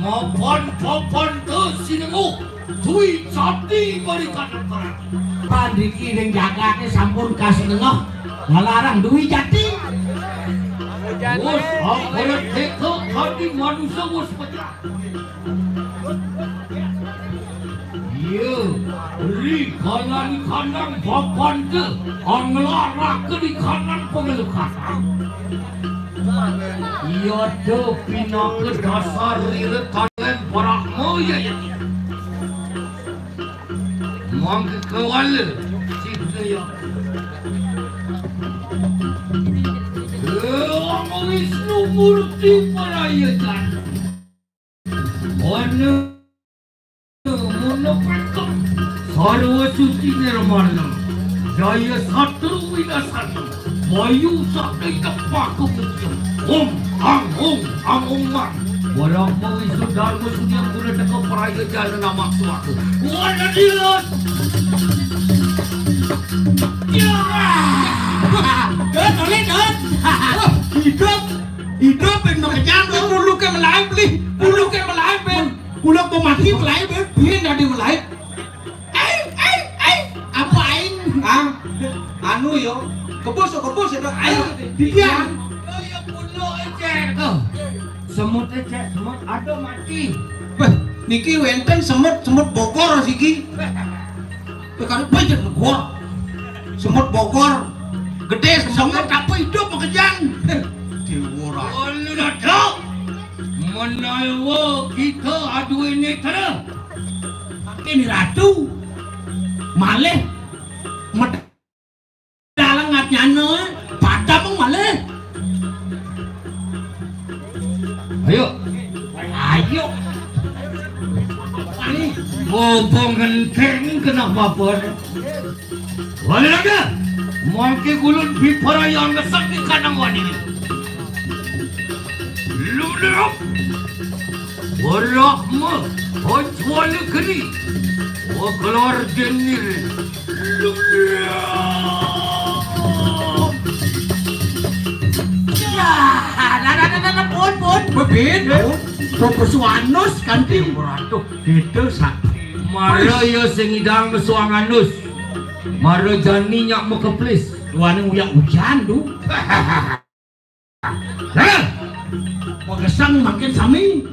Mapan-papan te sinemu, dwi jati balikan perang. Pandiki ning jagate sampun kasinengah, ngelarang dwi jati. Wus, apa ya teka tadi manusia wus pecah. Iya, ri kanan kandang papan te, anglarake di kanan pengeluh kasang. Iya, da pinaka dasar lila tangan Brahma, ya, ya. Mangke kawala, cipta, ya. Dewa Wisnu Murti Paraya Jana. Wana Muna petuk, sarwa suci nirmala, jaya satru winasana, bayu sakti tepaku mutia. Om, ang, om, ang, om, ang. Warama wisu dharma sunia guna teka paraya jana namak suaka. Wana dilas. Ya. Dot, oleh, dot. Hidup. Hidup ben makejang, buluke melaib, lih. Buluke melaib, ben. Kula pemati melaib, eh, biyen dadi melaib. Eh, eh, eh, apa aing? Ah, anu yo, kebus, kebus itu aing. Didian. Yo, yo, kulo ecek. Oh. Semut ecek, semut ada mati. Beh, niki wenten semut, semut Bogor siki. Kowe kan banyak negor. Semut Bogor. Gede semut apa hidup makejang. Dewa Ratu. Ulu Ratu. Menawa kita aduh ini terus. Ini Ratu. Malih medalang ngatnyana, padam malih. Ayo. Ayo. Ani. Bobong genteng kena mabar. Wali raga, mangke gulun piparayang ngesak di kanang wani. Lumrap. Warahma. Hojwala geni. Wakelar denir. Lumrap. Ya, nah, nah, nah, nah, nah, pun, pun. Bebin, pun. Fokus wanus kanti. Waduh, itu sakti. Mara ya sing idang suang anus. Mara jani nyak makeplis. Wani uyak ujan tu. Hah? Pagesang makin sami.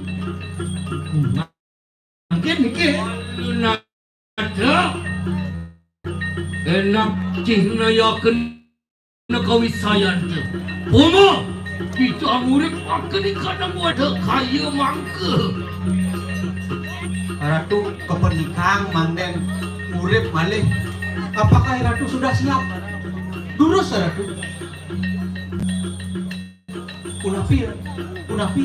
Makin niki. Ada. Enak cihna yakin kawisayan. Uma, kita ngurip makan di kandang wadah kaya mangka. Ratu kepenikang mangden urip malih. Apakah Ratu sudah siap? Durus, Ratu. Punapi, punapi.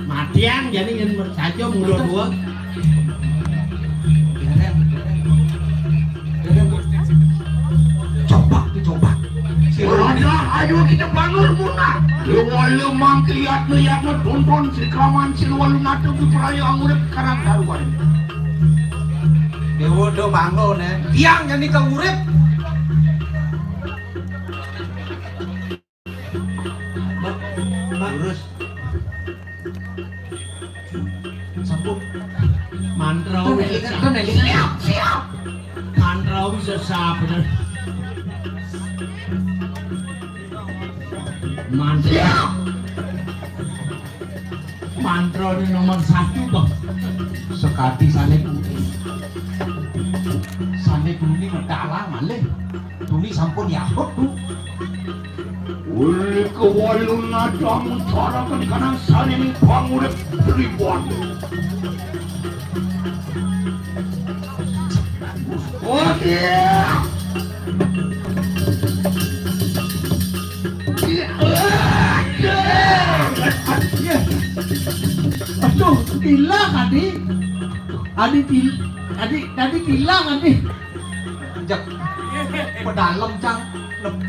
Matiang jani nyen saja muda dua. Coba, coba. Raja, ayo kita bangun munah. Lewala mangkliat liat tonton sikaman silwalu natu di peraya angurip karang daruan. Dewa do bangun, eh. Tiang jani ke urip. Lurus. Sampun. Mantra. Siap, siap. Mantra bisa sapa, bener. Mantra. Mantra ini nomor satu, Bang. Sekati sane kuning. Sane kuning medala malih. Tuni sampun yahut, Bu. Uli kewalun nadamu carakan kanang salining pangurip Tribun. Oke. Aduh, gila tadi. Adi til, adi, tadi tilang adi. Jek. Pedalem, Cang. Lep-,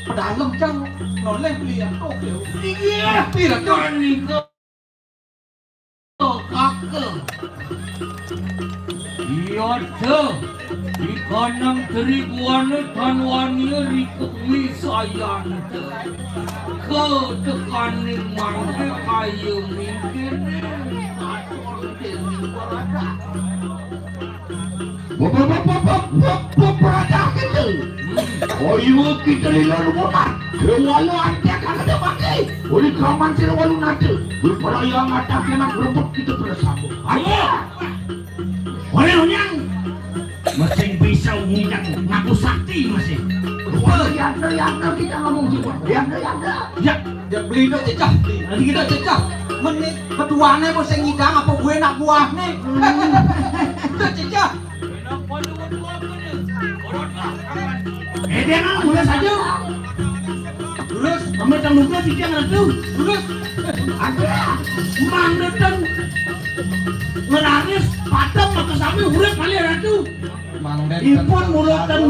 pedalem, Cang. Noleh beli ya. Oke. Iya. Pira, Cang? Nika kaka. Iya, Cang. Di kanang tribuana tanwani rika wisayanta. Ketekaning mangke kaya mingkene. Atur dening barada. Bop, bop, bop, bop, bop, bop, bop, beraja kita. Koyo kita lila rumunan. Kewala antek kagak ada mati. Uli kaman sira walu nate. Berperaya ngatak enak rebut kita pada sambung. Ayo. Oleh onyang. Masing bisa onyang ngaku sakti masing. Wah, yanda, yanda kita ngomong juga. Yanda, yanda. Ya. Ya, beli itu cecah. Nanti kita cecah. Menit keduane mau sing ngidang apa gue nak buahne? Hmm. Udah cecah. Eh, dia kan mulai saja. Terus, kamu tang lupa sih dia ngerti. Terus, ada. Mang Deten ngeraris padam maka sambil urip kali ratu. Mang Deten. Ipun murutan.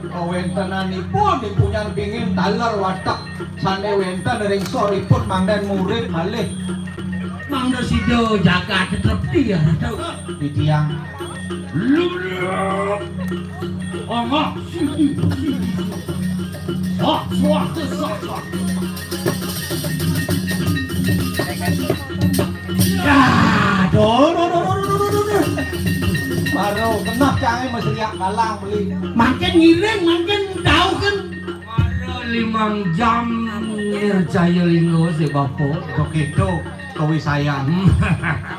Kawentenanipun dipunyan bingin taler watek sane wenten ring soripun mangdan murid malih. Mangda sida jagat trepti ya, Ratu. Titiang. Lumrap. Angak sidi. Sah, sah, sah, sah. Ya, do, do, do. Baru kenah cange meseriak galang beli. Makin ngiring, makin jauh kan. Mara limang jam nircaya lingga si bapa. Begitu kawisayan.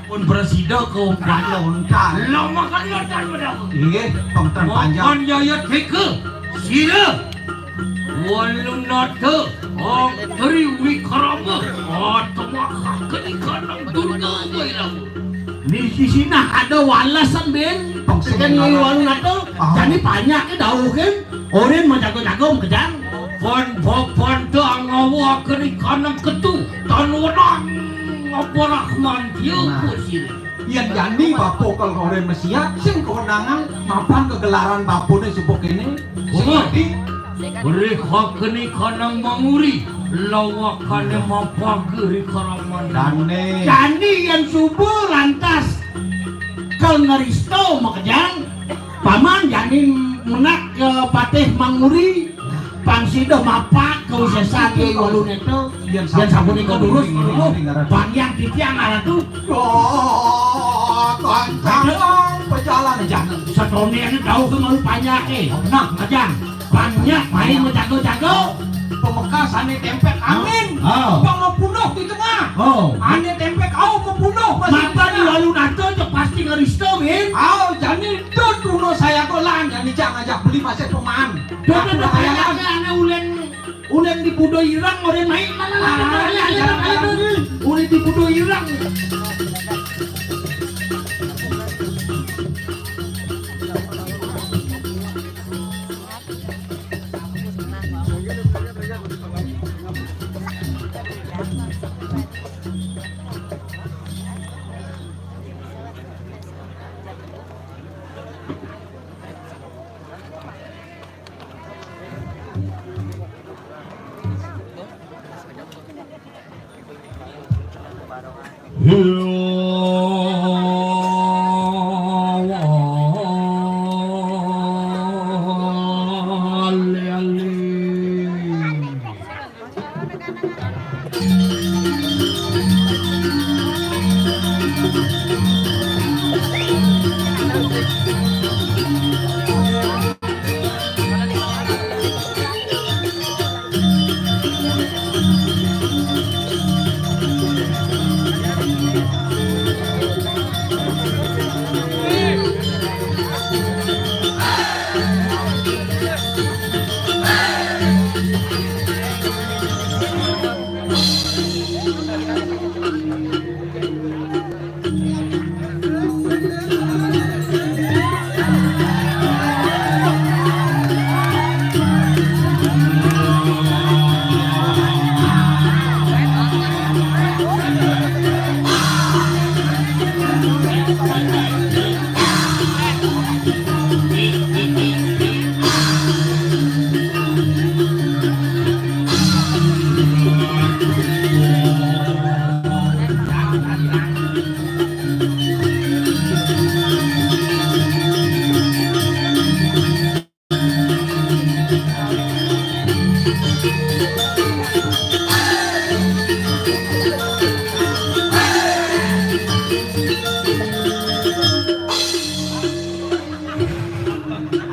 Pun presida ke lontar. Lama kan lontar pada. Iya, pengtan panjang. Makan jaya teka. Sira. Walunata, Tri Wikrama, atmaha kenikanang Durga Bairawa. Di sini ada walasan, Ben. Tekan Nyai Walunata, ah. Jadi banyak ke dauh, kan? Orin menjaga-jaga, kejang. Pan papan ta angawa kenikanang ketu, tan wenang apa rahman dia. Nah. Kusir. Yén jani bapa kal koré masiat, sing kawenangan mapan kagelaran bapané suba kéné. Sing Wah. Dadi Beri hakeni kanang manguri, lawakane mapageri karaman. Dane. Jani yén suba lantas kal ngrista makejang, paman jani menak ka patih manguri, pang sida mapak kawisesan Yai Walu Neta. Yén sapunika durus, durus, panjang titiang aratu. Oh, kancang pejalan jangan. Satone ane tau ke malu panjake. Nah, ngejang. Panjak main menjago-jago. Pamekasane tempek angin. Oh. Pang mapunduh di tengah. Oh. Ane tempek au mapunduh. Mata di Walu Nata cek pasti ngarista, Min. Au, jani tut uno saya golan, jani cak ngajak beli masih peman. Tut, tut, tut, ane ulen Ulen di budo ireng, ulen main. Ulen di budo ireng.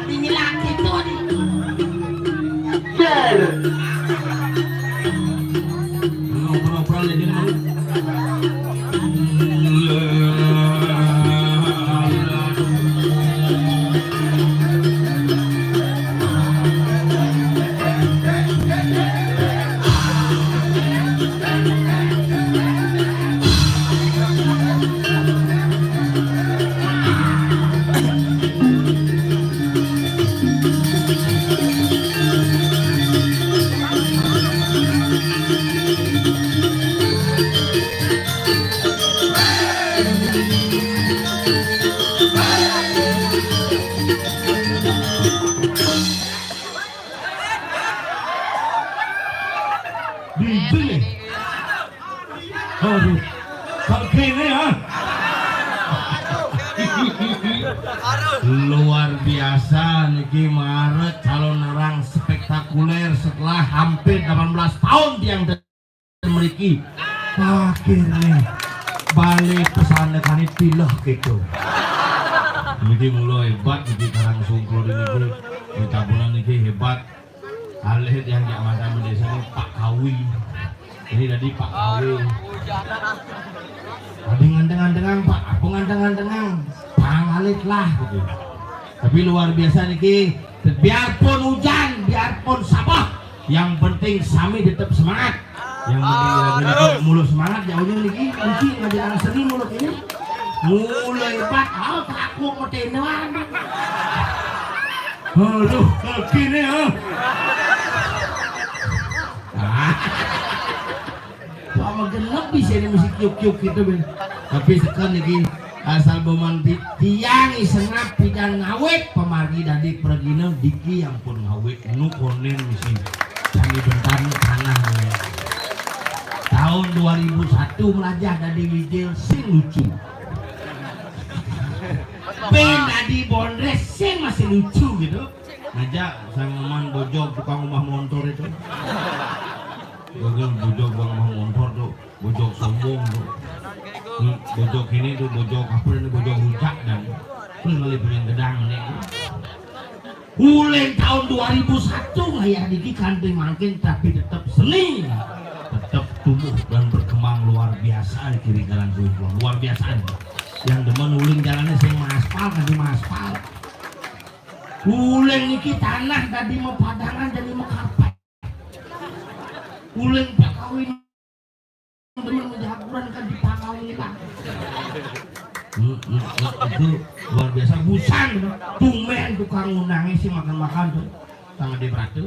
Ini laki tuh, nih. Ber. Didi. Aduh. Kok gini ya? Luar biasa niki, mara calon orang spektakuler setelah hampir delapan belas tahun tiang mriki. Akhirnya balik pesantren kani tileh gitu. Niki mula hebat niki, Karang Sungklo niki. Di Tabunan niki hebat. Alih yang jak mantan desa ini Pak Kawi. Ini tadi Pak Kawi. Tadi nganteng-nganteng Pak, apa nganteng-nganteng? Pang alit lah gitu. Tapi luar biasa niki. Biarpun hujan, biarpun sabah, yang penting sami tetap semangat. Yang penting lagi mulu semangat ya udah niki, niki ngajar anak seni mulu ini. Mulai hebat, ah, aku metenuan. Aduh, gini ya. Ah. Sama genep bisa ini mesti kiuk-kiuk gitu, Ben. Tapi sekarang niki Asal boman ti-, tiang i sengap pidan ngawit, pamargi dadi pragina, diki ampun ngawit, nu konden misi. Sami bentar nu tanah. Tahun dua ribu satu melajah dadi wijil sing lucu. Bén dadi bondrés sing masih lucu gitu. Ngajak sang Maman bojog tukang rumah montor itu. Bojog, bojog tukang rumah montor tuh. Bojog sombong tuh. Hmm, bojog ini tuh, bojog apa ini, bojog rujak dan terus lali punya gedang ini. Uling tahun dua ribu satu ngayah diki kanti mangkin tapi tetep seni. Tetep tumbuh dan berkembang luar biasa di kiri kanan tuh. Luar biasa. Yang demen uling jalannya sing maspal kanti maspal. Uling niki tanah dadi mapadangan dadi makarpet. Uling pakawin demen majaguran kan di Pangau ini, Bang. Hmm, hmm, hmm, itu luar biasa. Busan, tumben tukang ngundangnya sih makan-makan tuh. Tangan dia beratu.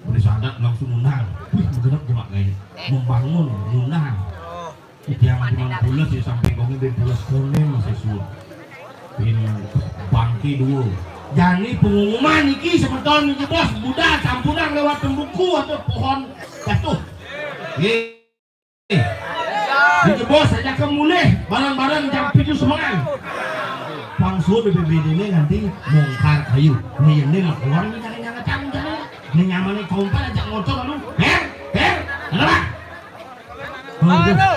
Beri sadat langsung ngundang. Wih, genep gemak kayaknya. Membangun, ngundang. Tiang cuma pules ya sampai kau ngebin pules konen masih suruh. Ini bangki dua. Jani pengumuman iki semeton iki bos, budal sampunang lewat pembuku atau pohon jatuh. Ye. Iki bos aja ke mulih bareng-bareng jam tujuh semangan. Pangsul B B B D ini nanti bongkar kayu. Nih ini mah keluar nih jangan jangan jangan jangan. Ini nyamannya kompor aja ngotor lalu. Her, her, ada lah. Baru.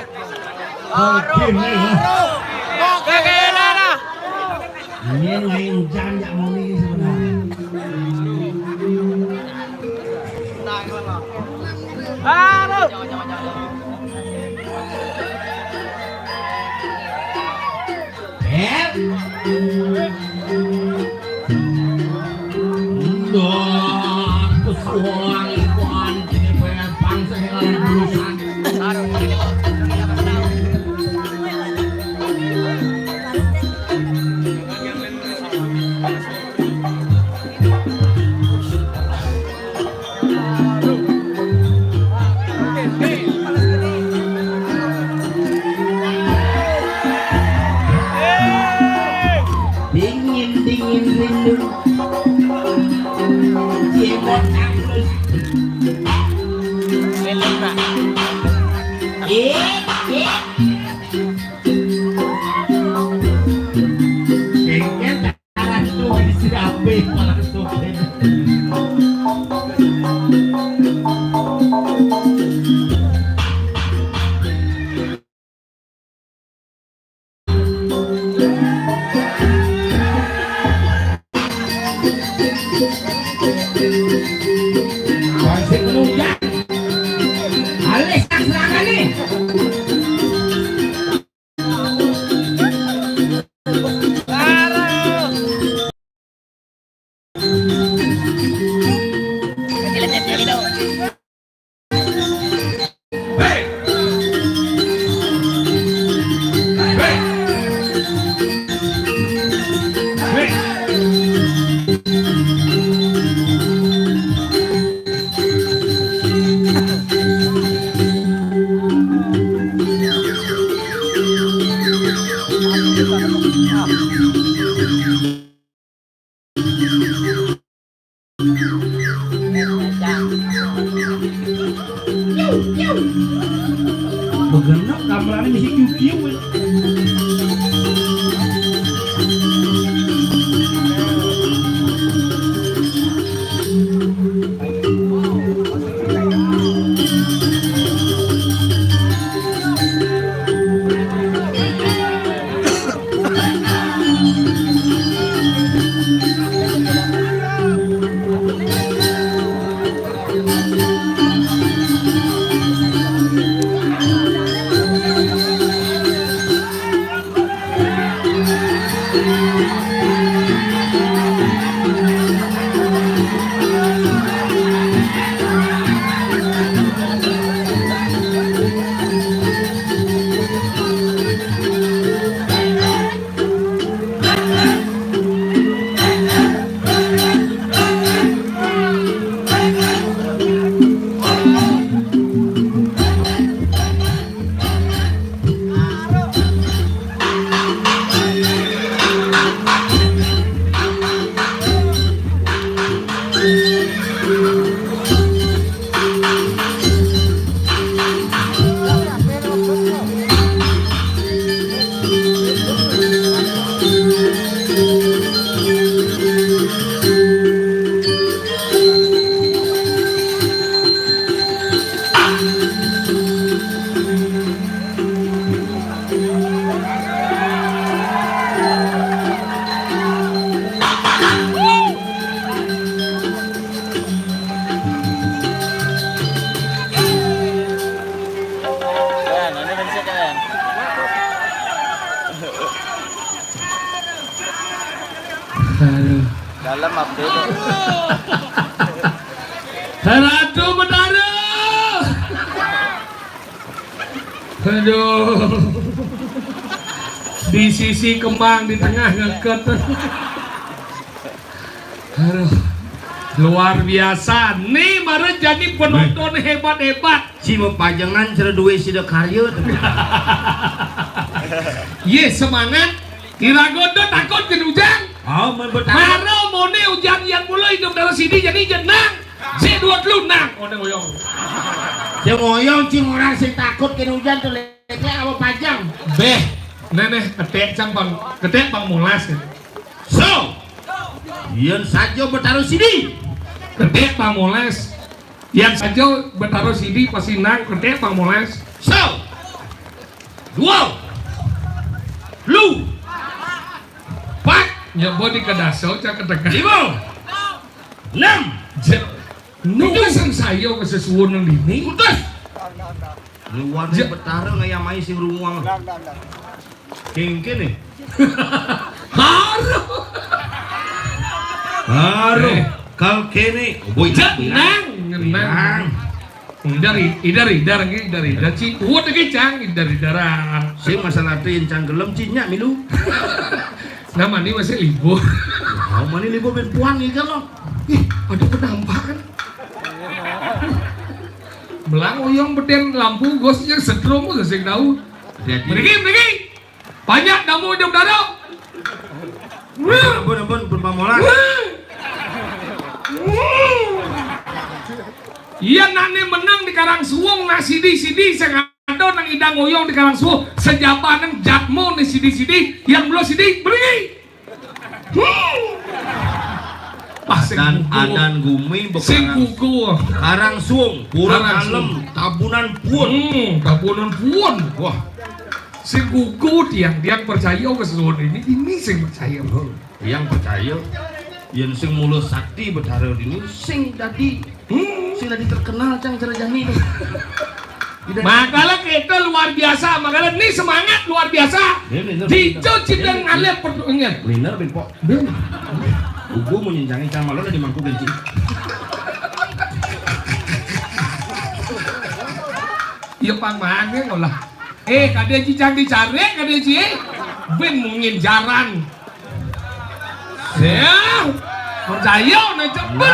Oke, nih, ya. Oke, kayaknya dah. Ini lain jam jak mau nih sebenarnya. Baru. Eh? Ndak, pesuang ikan, kini pepang sehelan berusan. Dingin, dingin, rindu. Cimot terus. Eh, eh. Jengkel. Aduh, isi ape langsung. Masih menunjang. Alis tak serangan nih. Begenep gamelannya mesti cuci, weh. Dalam apa? Ratu Betara. Aduh. Di sisi kembang, di tengah ngeket. Aduh. Luar biasa. Nih, mara jani penonton hebat-hebat. Cuma pajangan cara duwe sida karya tu. Ye, semangat. Iraga da takut kén ujan. Oh, main Betara. Mara mone ujan yan mula Ida Betara sidi jani jenang. Sik dua telu nang. Mone ngoyong. Sing ngoyong, cing orang sing takut kén ujan tu, leklek apa pajang. Beh. Neh, neh, ketek cang pang, ketek pang molas. So. Yan saja Betara sidi. Ketek pang molas. Yan saja Betara sidi pasti nang, ketek pang molas. So. Dua. Lu. Pat. Nyebut di kedasa, cak ketekan. Lima. Enam. Je-, nu kesan saya ke sesuwun nang dini. Putus. Luar Ja- Betara ngayamai sing runguang. King kene. Haru. Haru. Eh. Kal kene. Boy, Jenang, jenang. Jenang. Dari, dari, dari, dari, dari, ci, uwet lagi, cang, dari, dari. Sing masalah tu yang cang gelem, ci, nyak milu. Nama ni masih libur. Oh, mana libur ben puan ni kan lo? Ih, ada penampakan. Belang oyong beden lampu, gosnya setrum, sing tahu. Jadi. Pergi, pergi. Banyak tamu hidup daro. Ampun, ampun, ampun, pamolas. Iya, nane menang di Karang Suwung, nah sidi-sidi sing ada nang idang oyong di Karang Suwung, sejabanan jatmu nih sidi-sidi, yang belum sidi, beri. Wah, sing Adan, gugu. Adan gumi sing bekarang gugu. Karang Suwung, Pura Karang Kalem, Suwung. Tabunan Puun. Hmm, Tabunan Puun. Wah. Sing gugu tiang, tiang percaya ke sesuatu ini, ini sing percaya. Tiang percaya, yen sing mula sakti Betara dini, sing dadi, hmm, sing dadi terkenal cang cara jani. Makala kita luar biasa, makala ini semangat luar biasa. Ini, ini, Dico ini, cipta ini, ngalih pertuingan. Bener, Ben, Pok. Ben. Gugu mau nyenjangi cang malu di mangku benci. Iya, pang mana ngolah. Eh, kadé ci cang dicari, kadé ci. Ben mungin jaran. Ya, percaya, nah, coba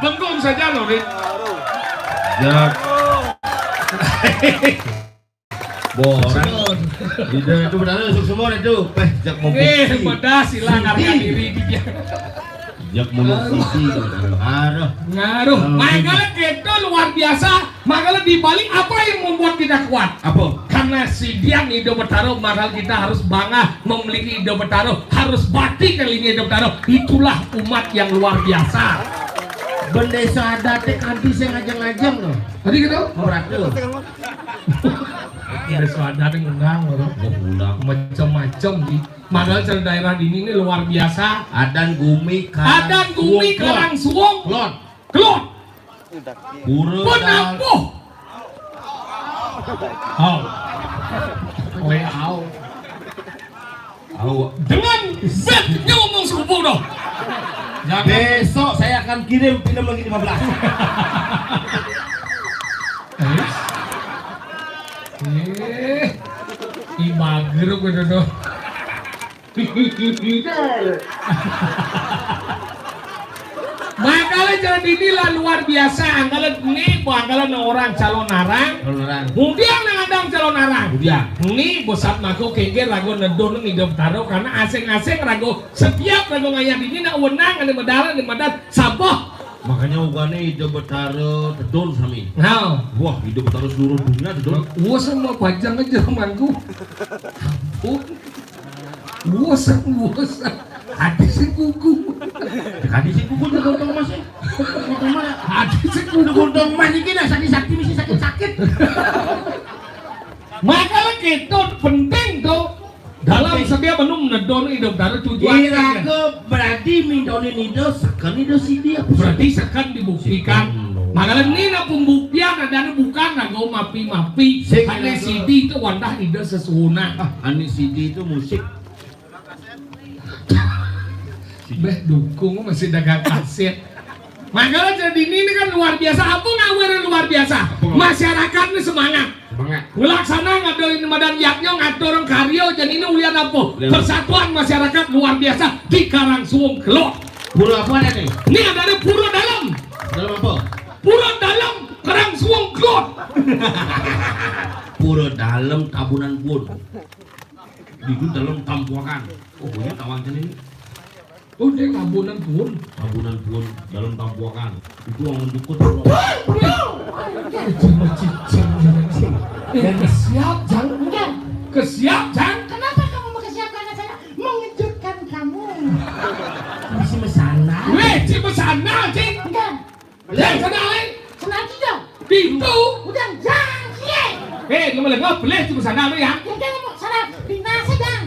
bengkong saja loh, Rin. Jak. Borang. Ida itu benar, suk semua itu. Eh, jak mau Eh, bukti. Pedas, hilang harga diri dia. Jak mau bukti. Aduh. Ngaruh. Aduh. Makanya kita luar biasa. Makanya di balik apa yang membuat kita kuat? Apa? Karena sidian Ida Betara, makanya kita harus bangga memiliki Ida Betara, harus bakti kelingi Ida Betara. Itulah umat yang luar biasa. Bendesa adat teh kanti sing ngajeng-ngajeng loh. Tadi gitu? Merata. Bendesa adat yang undang loh. Oh, undang. Macam-macam di. Padahal cara daerah di ini luar biasa. Adan gumi Karang Adan gumi Suwung. Karang Suwung. Kelon. Kelon. Pura Penapuh. Au. Kowe au. Au. Dengan bad ngomong sepupu dong. Jangan. Besok saya akan kirim film lagi lima belas. Eh. Eh. Ih, mager gue dong. Makanya jalan inilah luar biasa. Angkala ni, angkala orang calon arang. Calon arang. Kemudian nang adang calon arang. Kemudian. Ni besat mako kengger rago nedon nang Ida Betara karena asing-asing rago setiap rago ngayah dini nak wenang ada medalan ada medan sabah. Makanya ugane Ida Betara tedun sami. Nah. Wah, Ida Betara seluruh dunia tedun. Wah, sama pajang aja mangku. Ampun. Wes, wes. Adi sing gugu. Adi sing gugu, Guntung Mas, eh. Adi sing gugu. Guntung Mas iki nak sakit-sakit mesti sakit-sakit. Makanya kita penting tuh dalam setiap menu menedon Ida Betara tujuan. Iraga berarti mindone Ida seken Ida sidi apa? Berarti seken dibuktikan. Seken, no. Makanya ini nak pembuktian ada bukan rago mapi-mapi. Sing ane iraga. Sidi itu wadah Ida sesuhunan. Ah, ane sidi itu musik. Beh, dukung masih dagang kaset. Makanya jadi ini, ini kan luar biasa. Apa ngawur yang luar biasa? Apa ngawur? Masyarakat ini semangat. Semangat. Ngelaksana ngadain madan yadnya, ngatur karya, jadi ini ulian apa? Lewat. Persatuan masyarakat luar biasa di Karangsuwung Kelod. Pura apa ada nih? Ini ada, ada Pura Dalem. Dalem apa? Pura Dalem Karangsuwung Kelod. Pura Dalem Tabunan Pun. Di Dalem Tampuakan. Oh, punya tawang ini. Oh, dia Tabunan Pun. Tabunan Pun, Dalem Tampuakan. Itu orang dukun. Cuma cicing, cicing. Yang siap, jangan. Enggak. Kesiap, jangan. Kenapa kamu mau kesiap? Karena saya mengejutkan kamu. Mesti mesana. Weh, cik mesana, cik. Enggak. Yang sana, eh? Sana aja dong. Pintu. Udah, jangan, cie. Eh, lu malah nggak boleh cik mesana lu ya. Yang kayak mau sana, pindah aja, jangan.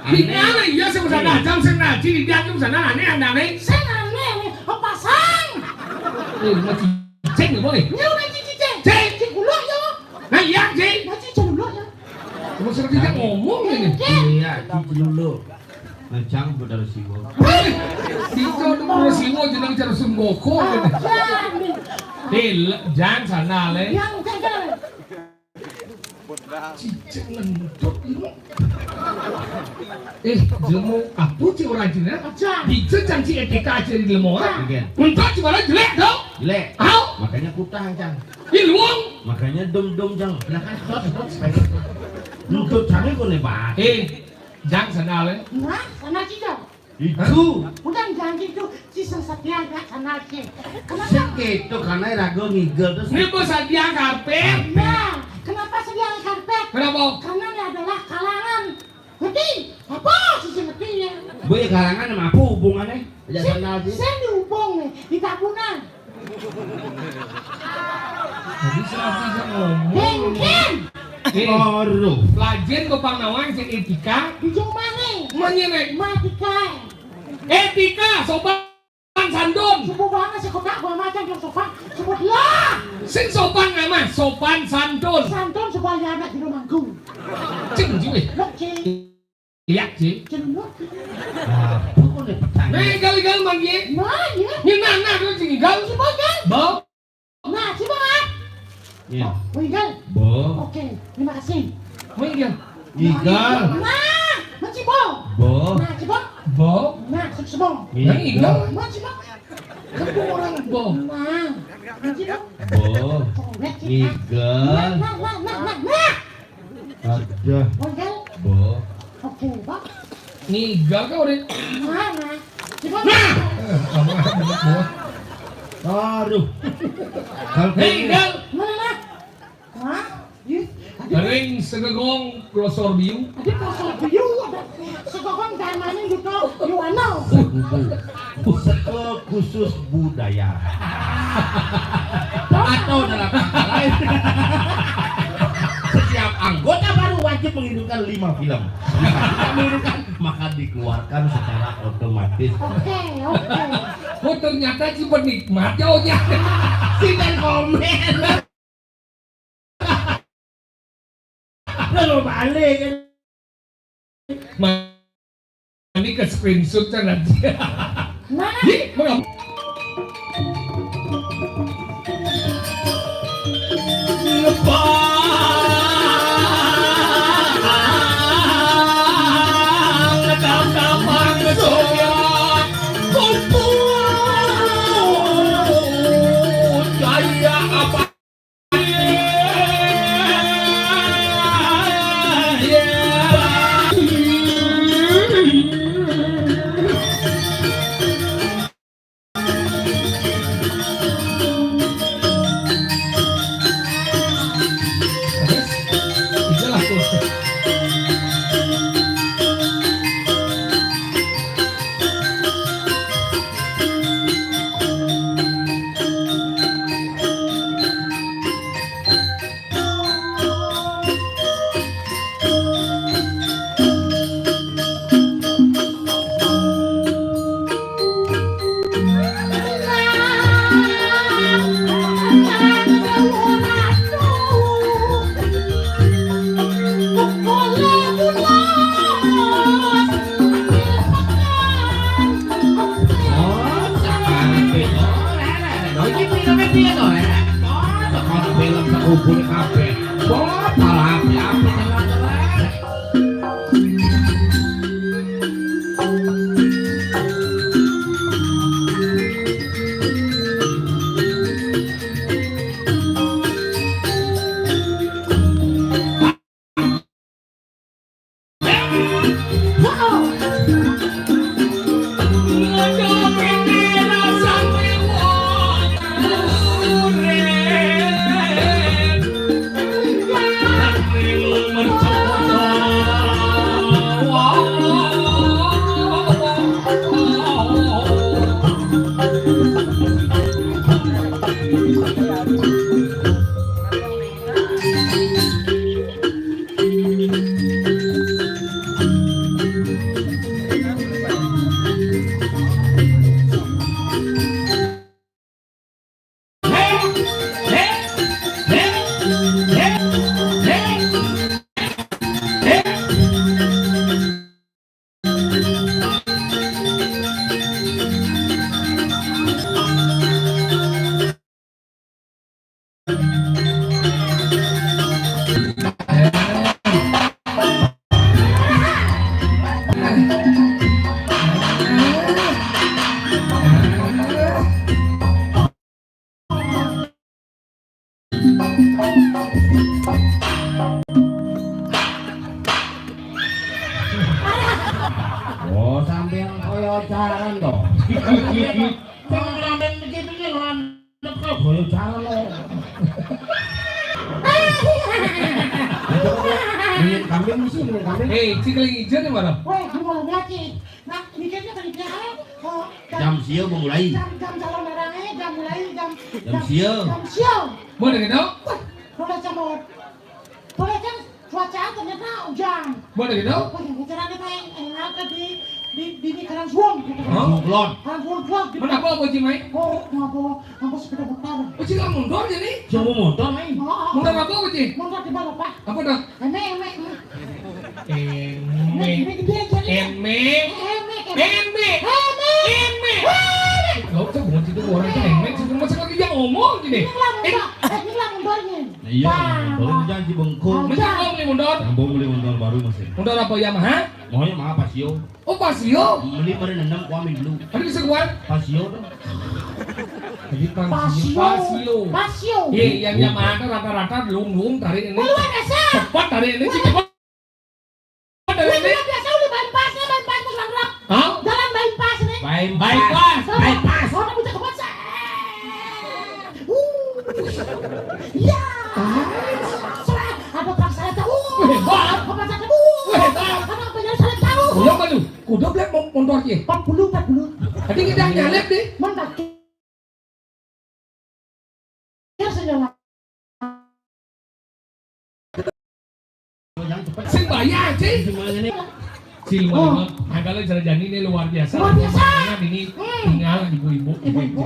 Pindah lah, iya, sing mesana, jam sing ngaji, di dia cik mesana, aneh, aneh, aneh. Sing aneh, aneh. Apa sang? Eh, lu cicing, boy. Ya udah, cicing. Cik. Cik dulu, ya. Nah, iya, cik. Nah, cik dulu, ya. Terus dia ngomong ini. Iya, cik dulu. Nah, jang bener siwa. Hei, Dito tuh bener siwa jeneng cara Sun Gokong ini. Hei, le-, jang sana le. Yang jaga. Cicing ngentut ini. Eh, jemu apa sih orang Cina? Aja. Bisa jang si etika aja di lemo. Iya. Ngentut gimana jelek dong? Jelek. Au. Makanya kutang, jang. Ih, luang. Makanya dom-dom, jang. Lah kan hot, hot, spicy. Ngentut sana kok nih, Pak. Eh, jang sana le. Nah, sana aja. Itu. Udah janji tuh, si setia gak sana sih. Kenapa? Sing gitu, karena ragu ngigel terus. Ini bos setia karpet. Nah, kenapa sedia karpet? Kenapa? Karena ini adalah kalangan. Ngerti? Apa sih ngerti ya? Bu, ya, kalangan sama apa hubungannya? Ya, sandal sih. Saya dihubung nih, di tabunan. Jadi, saya bisa ngomong. Mungkin. Eh, lajin ke Pangnawang sing etika. Di jauh mana? Menyenek. Matika. Etika, sopan santun. Subuh banget sih, kok gua macam yang sopan. Sebut lah. Sing sopan nama, sopan santun. Santun supaya anak di rumahku. Cing, cing, eh. Lo, cing. Iya, Ci. Cenut. Nah, pokoknya petani. Nah, igal-igal manggil. Nah, iya. Ini nana tuh, Ci, igal. Ci Boy, kan? Bo. Nah, Ci Boy, kan? Iya. Oh, igal. Bo. Oke, terima kasih. Mau igal. Igal. Nah, Ci Bo. Bo. Nah, Ci Bo. Bo. Nah, Ci Bo. Nah, igal. Nah, Ci Bo. Kan gua orang Bo. Nah, Ci Bo. Bo. Corek, Ci. Igal. Nah, nah, nah, nah, nah, nah. Ada. Modal. Bo. Oke, Bang. Ngigal kau deh. Mana? Coba. Nah. Eh, apa? Aduh. Kalau kayak gini. Ngigal. Mana, Mas? Hah? Ih, aduh. Ring segegong klosor biu. Aduh, klosor biu, ada segegong damanin gitu. Yuwano. Seko khusus budaya. Atau dalam kata lain, setiap anggota baru wajib mengirimkan lima film. Jika tidak mengirimkan, maka dikeluarkan secara otomatis. Oke, oke. Oh, ternyata si penikmat ya, Onya. Si dan komen. Lalu balik kan. Ma-, ini ke screenshot kan nanti. Mana? Ih, mengapa? Kambing mesti, kambing. Eh, cik lagi ijo nih, mana? Weh, gimana, Cik? Nah, mikirnya tadi dia, eh, oh, jam sia mau mulai. Jam, jam calon orang, eh, jam mulai, jam, jam sia. Jam sia. Mau dengar dong? Wah, boleh jam, boleh jam cuaca ternyata hujan. Mau dengar dong? Wah, yang hujan ada main, eh, apa di, di, di, di Karang Suwung, gitu. Hah? Karang Suwung Kelon. Karang Suwung Kelon, gitu. Mana apa, apa, Cik, mai? Oh, ngapa, ngapa sepeda motor? Oh, Cik, nggak motor, jadi? Coba motor, mai. Oh, oh. Motor apa, apa, Cik? Motor di bawah, Pak. Apa dah? Eme, eme, eme. Eme. Eme. Eme. Eme. Eme. Gak usah banget itu orang tuh eme. Cuma masa kaki dia ngomong gini. Ini lah mundur. Eh, ini lah mundurnya. Nah, iya, mundur janji bengkong. Mesti ngomong nih mundur. Nyambung beli mundur baru masih. Mundur apa, Yamaha? Maunya mah Pasio. Oh, Pasio. Beli pada nendang kuamin dulu. Tadi bisa kuat. Pasio tuh. Jadi Pasio. Pasio. Pasio. Iya, yang Yamaha tuh rata-rata lung-lung tarik ini. Luar biasa. Cepat tarik ini, cepat. Dari ini? Biasa udah bypass nih, bypass tuh nabrak. Hah? Jalan bypass nih. Bypass. Bypass. Bypass. Orang bisa kebasa. Uh. Ya. Ada paksa aja. Uh. Hebat. Apa paksa aja? Uh. Hebat. Ada apa yang saya tahu? Iya, Pak, tuh. Kuda belek mo-, motor ya? Empat puluh, empat puluh. Tadi kita nyalip deh. Mantap. Sing bayar, Cing. Semuanya nih. Cil, oh. Mangkala jani ini luar biasa. Luar biasa. Ini tinggal ibu-ibu. Ibu-ibu.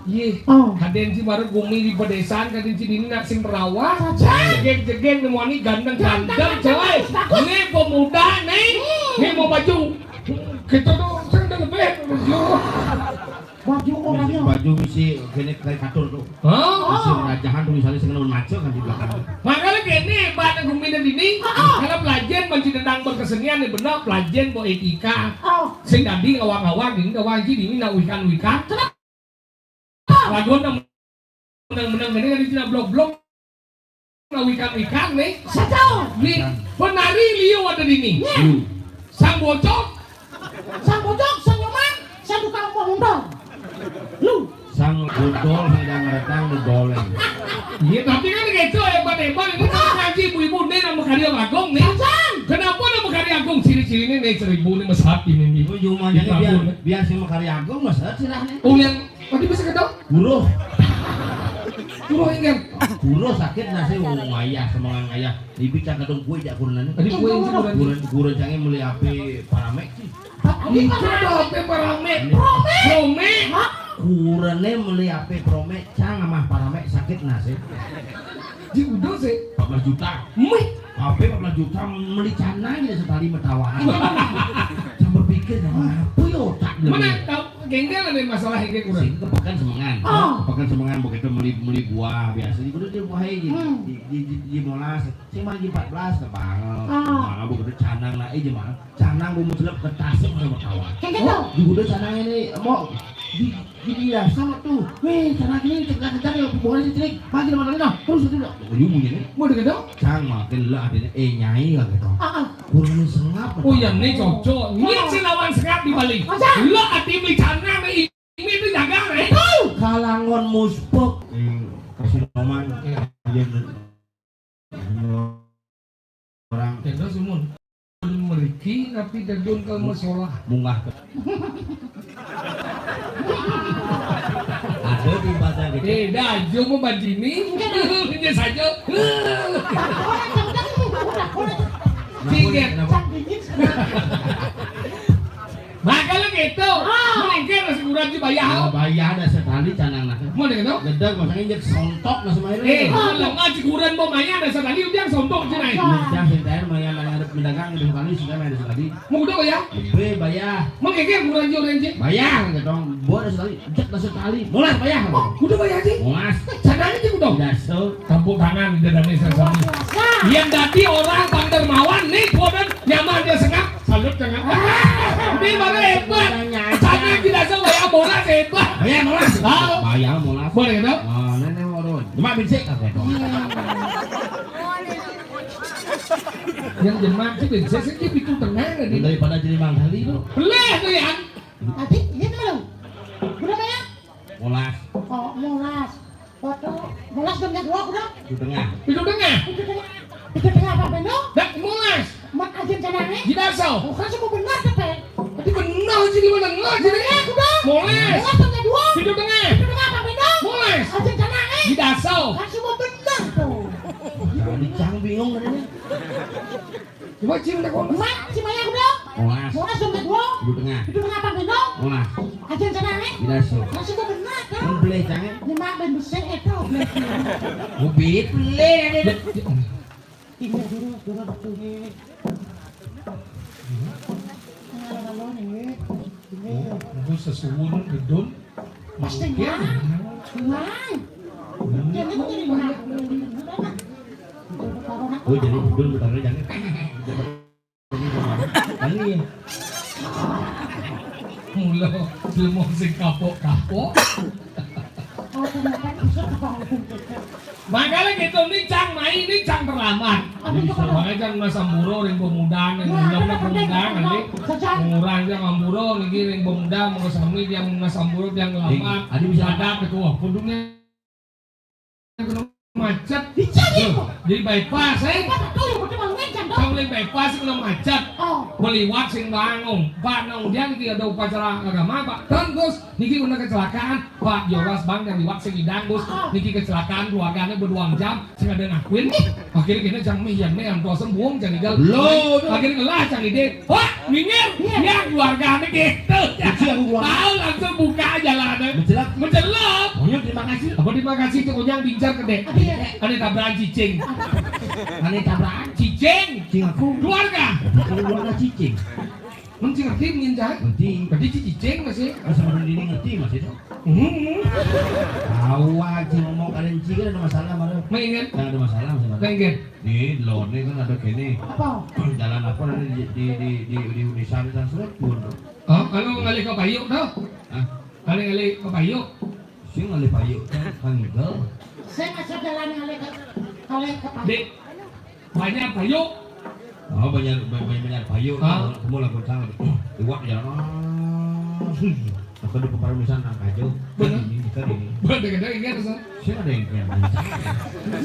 Iya. Oh. Kadén sih baru gumi di pedesaan, kadén sih ini nak sing merawat. Jegeg-jegeg nemuani ganteng-ganteng, coy. Bagus. Ini pemuda nih. Hmm. Ini mau baju. Kita tuh sing udah lebih. Baju orangnya. Baju misi kene karikatur tuh. Hah? Misi rajahan tuh misalnya sing nemen maco kan di belakang. Makanya kene, pada gumi dan ini, kalau pelajaran masih tentang berkesenian nih, bener, pelajaran mau etika. Oh. Sing tadi ngawang-ngawang, ini ngawang, ini nak wikan-wikan. Kenapa? Lagu menang-menang ini kan di Cina blok-blok. Nah, wikan-wikan nih. Satu. Di penari liu ada di ini. Iya. Sang bocok. Sang bocok, senyuman, sang tukang pohon. Lu. Sang bocok, sang jangan datang, lu goleng. Iya, tapi kan gitu, hebat-hebat. Ini kan ngaji ibu-ibu, ini nama karya Agung nih. Sang. Kenapa nama karya Agung? Ciri-ciri ini nih, seribu ini mesat ini nih. Itu cuma jadi biar, biar sama karya Agung, mesat sih lah nih. Oh, yang Tadi bisa ketemu? Buruh. Buruh ingat. Buruh sakit nasi wong ayah semangan ayah. Ibi cang kadung kue jak kurenan. Tadi kue ini kurang. Kurang, kurang cangnya meli ape paramek sih. Itu ada ape paramek. Promek. Promek. Hah? Kurangnya meli ape promek cang sama paramek sakit nasi. Di udah sih. Empat belas juta. Mih. Ape empat belas juta meli canang ya sekali metawa. Cang berpikir apa ya otak dia. Mana tahu Genggal ada masalah yang kurang. Sing ke pekan semengan. Oh. Ke pekan semengan begitu meli, meli buah biasa di kudu dia buah aja. Hmm. Di, di, di, di molas. Sing mah di empat belas ke banget. Oh. Mana begitu canang lah, eh, jemaah. Canang bu mutlak ke tasik sama kawan. Kayak gitu. Oh, di kudu canang ini mau di, di dia sama tuh. Weh, canang ini cek cek ya bukan sih cek. Pagi mana dah? Terus itu dah. Ujung bunyi nih. Mau dekat dong? Cang makin lah ada eh nyai lah gitu. Ah, ah. Kurang sengap. Oh, yang ini cocok. Ini sih lawan sengap di Bali. Masa? Lo hati beli canang nih. Ini itu jaga, eh? Betul. Kalangon muspek. Hmm, kasih noman. Iya. Iya, orang. Tenda sumun. Meriki, tapi dadun ke masalah. Munggah. Ada di badan gitu. Eh, dah, jo mau bandini. Ini saja. Tiga. Kenapa? Makanya gitu. Ah. Mending kan nasi kurang dibayar. Oh, bayar ada sekali canang nak. Mau deh, no? Gedeg masangnya jadi sontok nasi main. Eh, kalau ngaji kurang mau bayar ada sekali, udah sontok aja naik. Udah, santai, maya, maya ada pedagang ada sekali, sudah ada sekali. Mau udah bayar? Be, bayar. Mau kayak kurang jual aja. Bayar, gitu. Buat ada sekali, jek ada sekali. Mulai bayar. Oh, udah bayar aja. Mulas. Sadar aja udah. Dasar. Tampuk tangan di dalamnya sesama. Yang tadi orang Bang Dermawan nih, buat nyaman dia sengap. Salut dengan. Ini baru hebat. Sana kita semua ya bola hebat. Bayar molas. Tahu? Bayar molas. Boleh dong? Ah, nenek mau dong. Cuma bisik apa dong? Yang jemak sih bisa sih di pintu tengah tadi. Daripada jadi Mang Dali tuh. Boleh tuh ya. Tadi ini tuh. Berapa ya? Molas. Oh, molas. Foto. Molas dan dua udah. Itu tengah. Itu tengah. Itu tengah. Itu tengah apa benar? Jidaso. Oh, kan semua benar, Tete. Tadi benar, jadi mana enggak, jadi? Iya, aku dong. Moles. Moles sampai dua. Hidup tengah. Hidup tengah, apa benar? Moles. Aja jangan, eh. Jidaso. Kan semua benar tuh. Jadi Cang bingung tadi. Coba Cing, udah kok. Mak, si Maya udah. Moles. Moles sampai dua. Hidup tengah. Hidup tengah, apa benar? Moles. Aja jangan, eh. Jidaso. Kan semua benar, kan? Kan beli, Cang, eh. Ini mak ben besar, eh, tuh, beli. Ubit, beli, ada. Ini dulu, dulu, dulu. Nah, lalu nih, ini. Oh, aku sesuwun gedun. Pasti. Oke. Nang. Nang. Hmm. Jadi aku jadi nang. Oh, jadi gedun, bentar, jangan. Ini ya. Mula, ilmu sing kapok-kapok. Makanya gitu, ini Cang mai, ini Cang terlambat. Jadi, soalnya Cang masa muro ring pemuda, ring ulamnya pemuda, kali. Ngurang Cang muro, niki ring pemuda, mau sami yang masa muro, yang lambat. Adi bisa ada ketua, pundungnya macet. Dicari kok. Jadi bypass, eh. Apa tuh yang pakai mau ngencang, dong? Kalau boleh bypass, kalau macet. Oh. Meliwat sing bangung. Pak, nang dia niki ada upacara agama, Pak. Dan, Gus, niki kena kecelakaan. Pak, yoras bang, dari wak sing idang, Gus. Oh. Niki kecelakaan, keluarganya berduang jam, sing ada ngakuin. Akhirnya kita Cang mih, yan mih, antos sembuang, Cang igal. Lo, tuh. Akhirnya ngelah, Cang ide. Wah, minggir. Iya. Ya, keluarganya gitu. Kecil aku keluar. Tahu langsung buka jalannya. Mencelak. Mencelak. Oh, ya, terima kasih. Apa terima kasih, tuh, Onyang bincar gede. Iya. Ada tabrakan cicing. Ada tabrakan? Cicing. Cing aku. Keluarga. Bukan keluarga cicing. Mun sing ngerti, mun, Cang? Ngerti. Berarti cicing masih. Masa mun ini ngerti masih tuh? Hmm. Awak sih ngomong kalian cing ada masalah malah. Main kan? Nggak ada masalah masalah. Main kan? Nih, lo nih kan ada kene. Apa? Jalan apa ada di di di di, di Unisan Trans Road pun tuh. Oh, kalau ngalih ke Payuk tuh? Hah? Ngalih-ngalih ke Payuk. Sing ngalih Payuk kan, kan ngigel. Saya masuk jalan ngalih ke, ngalih ke Payuk. Di Banjar Payuk. Oh, Banjar, Ba-, Ba-, Banjar Payuk. Ah. Kamu lagu sang. Iwak jalan. Ah, sus. Aku di kepala misalnya nang kajo. Bener. Ini, kita ini. Bener, kadang ingat, Sang. Sing ada yang ingat.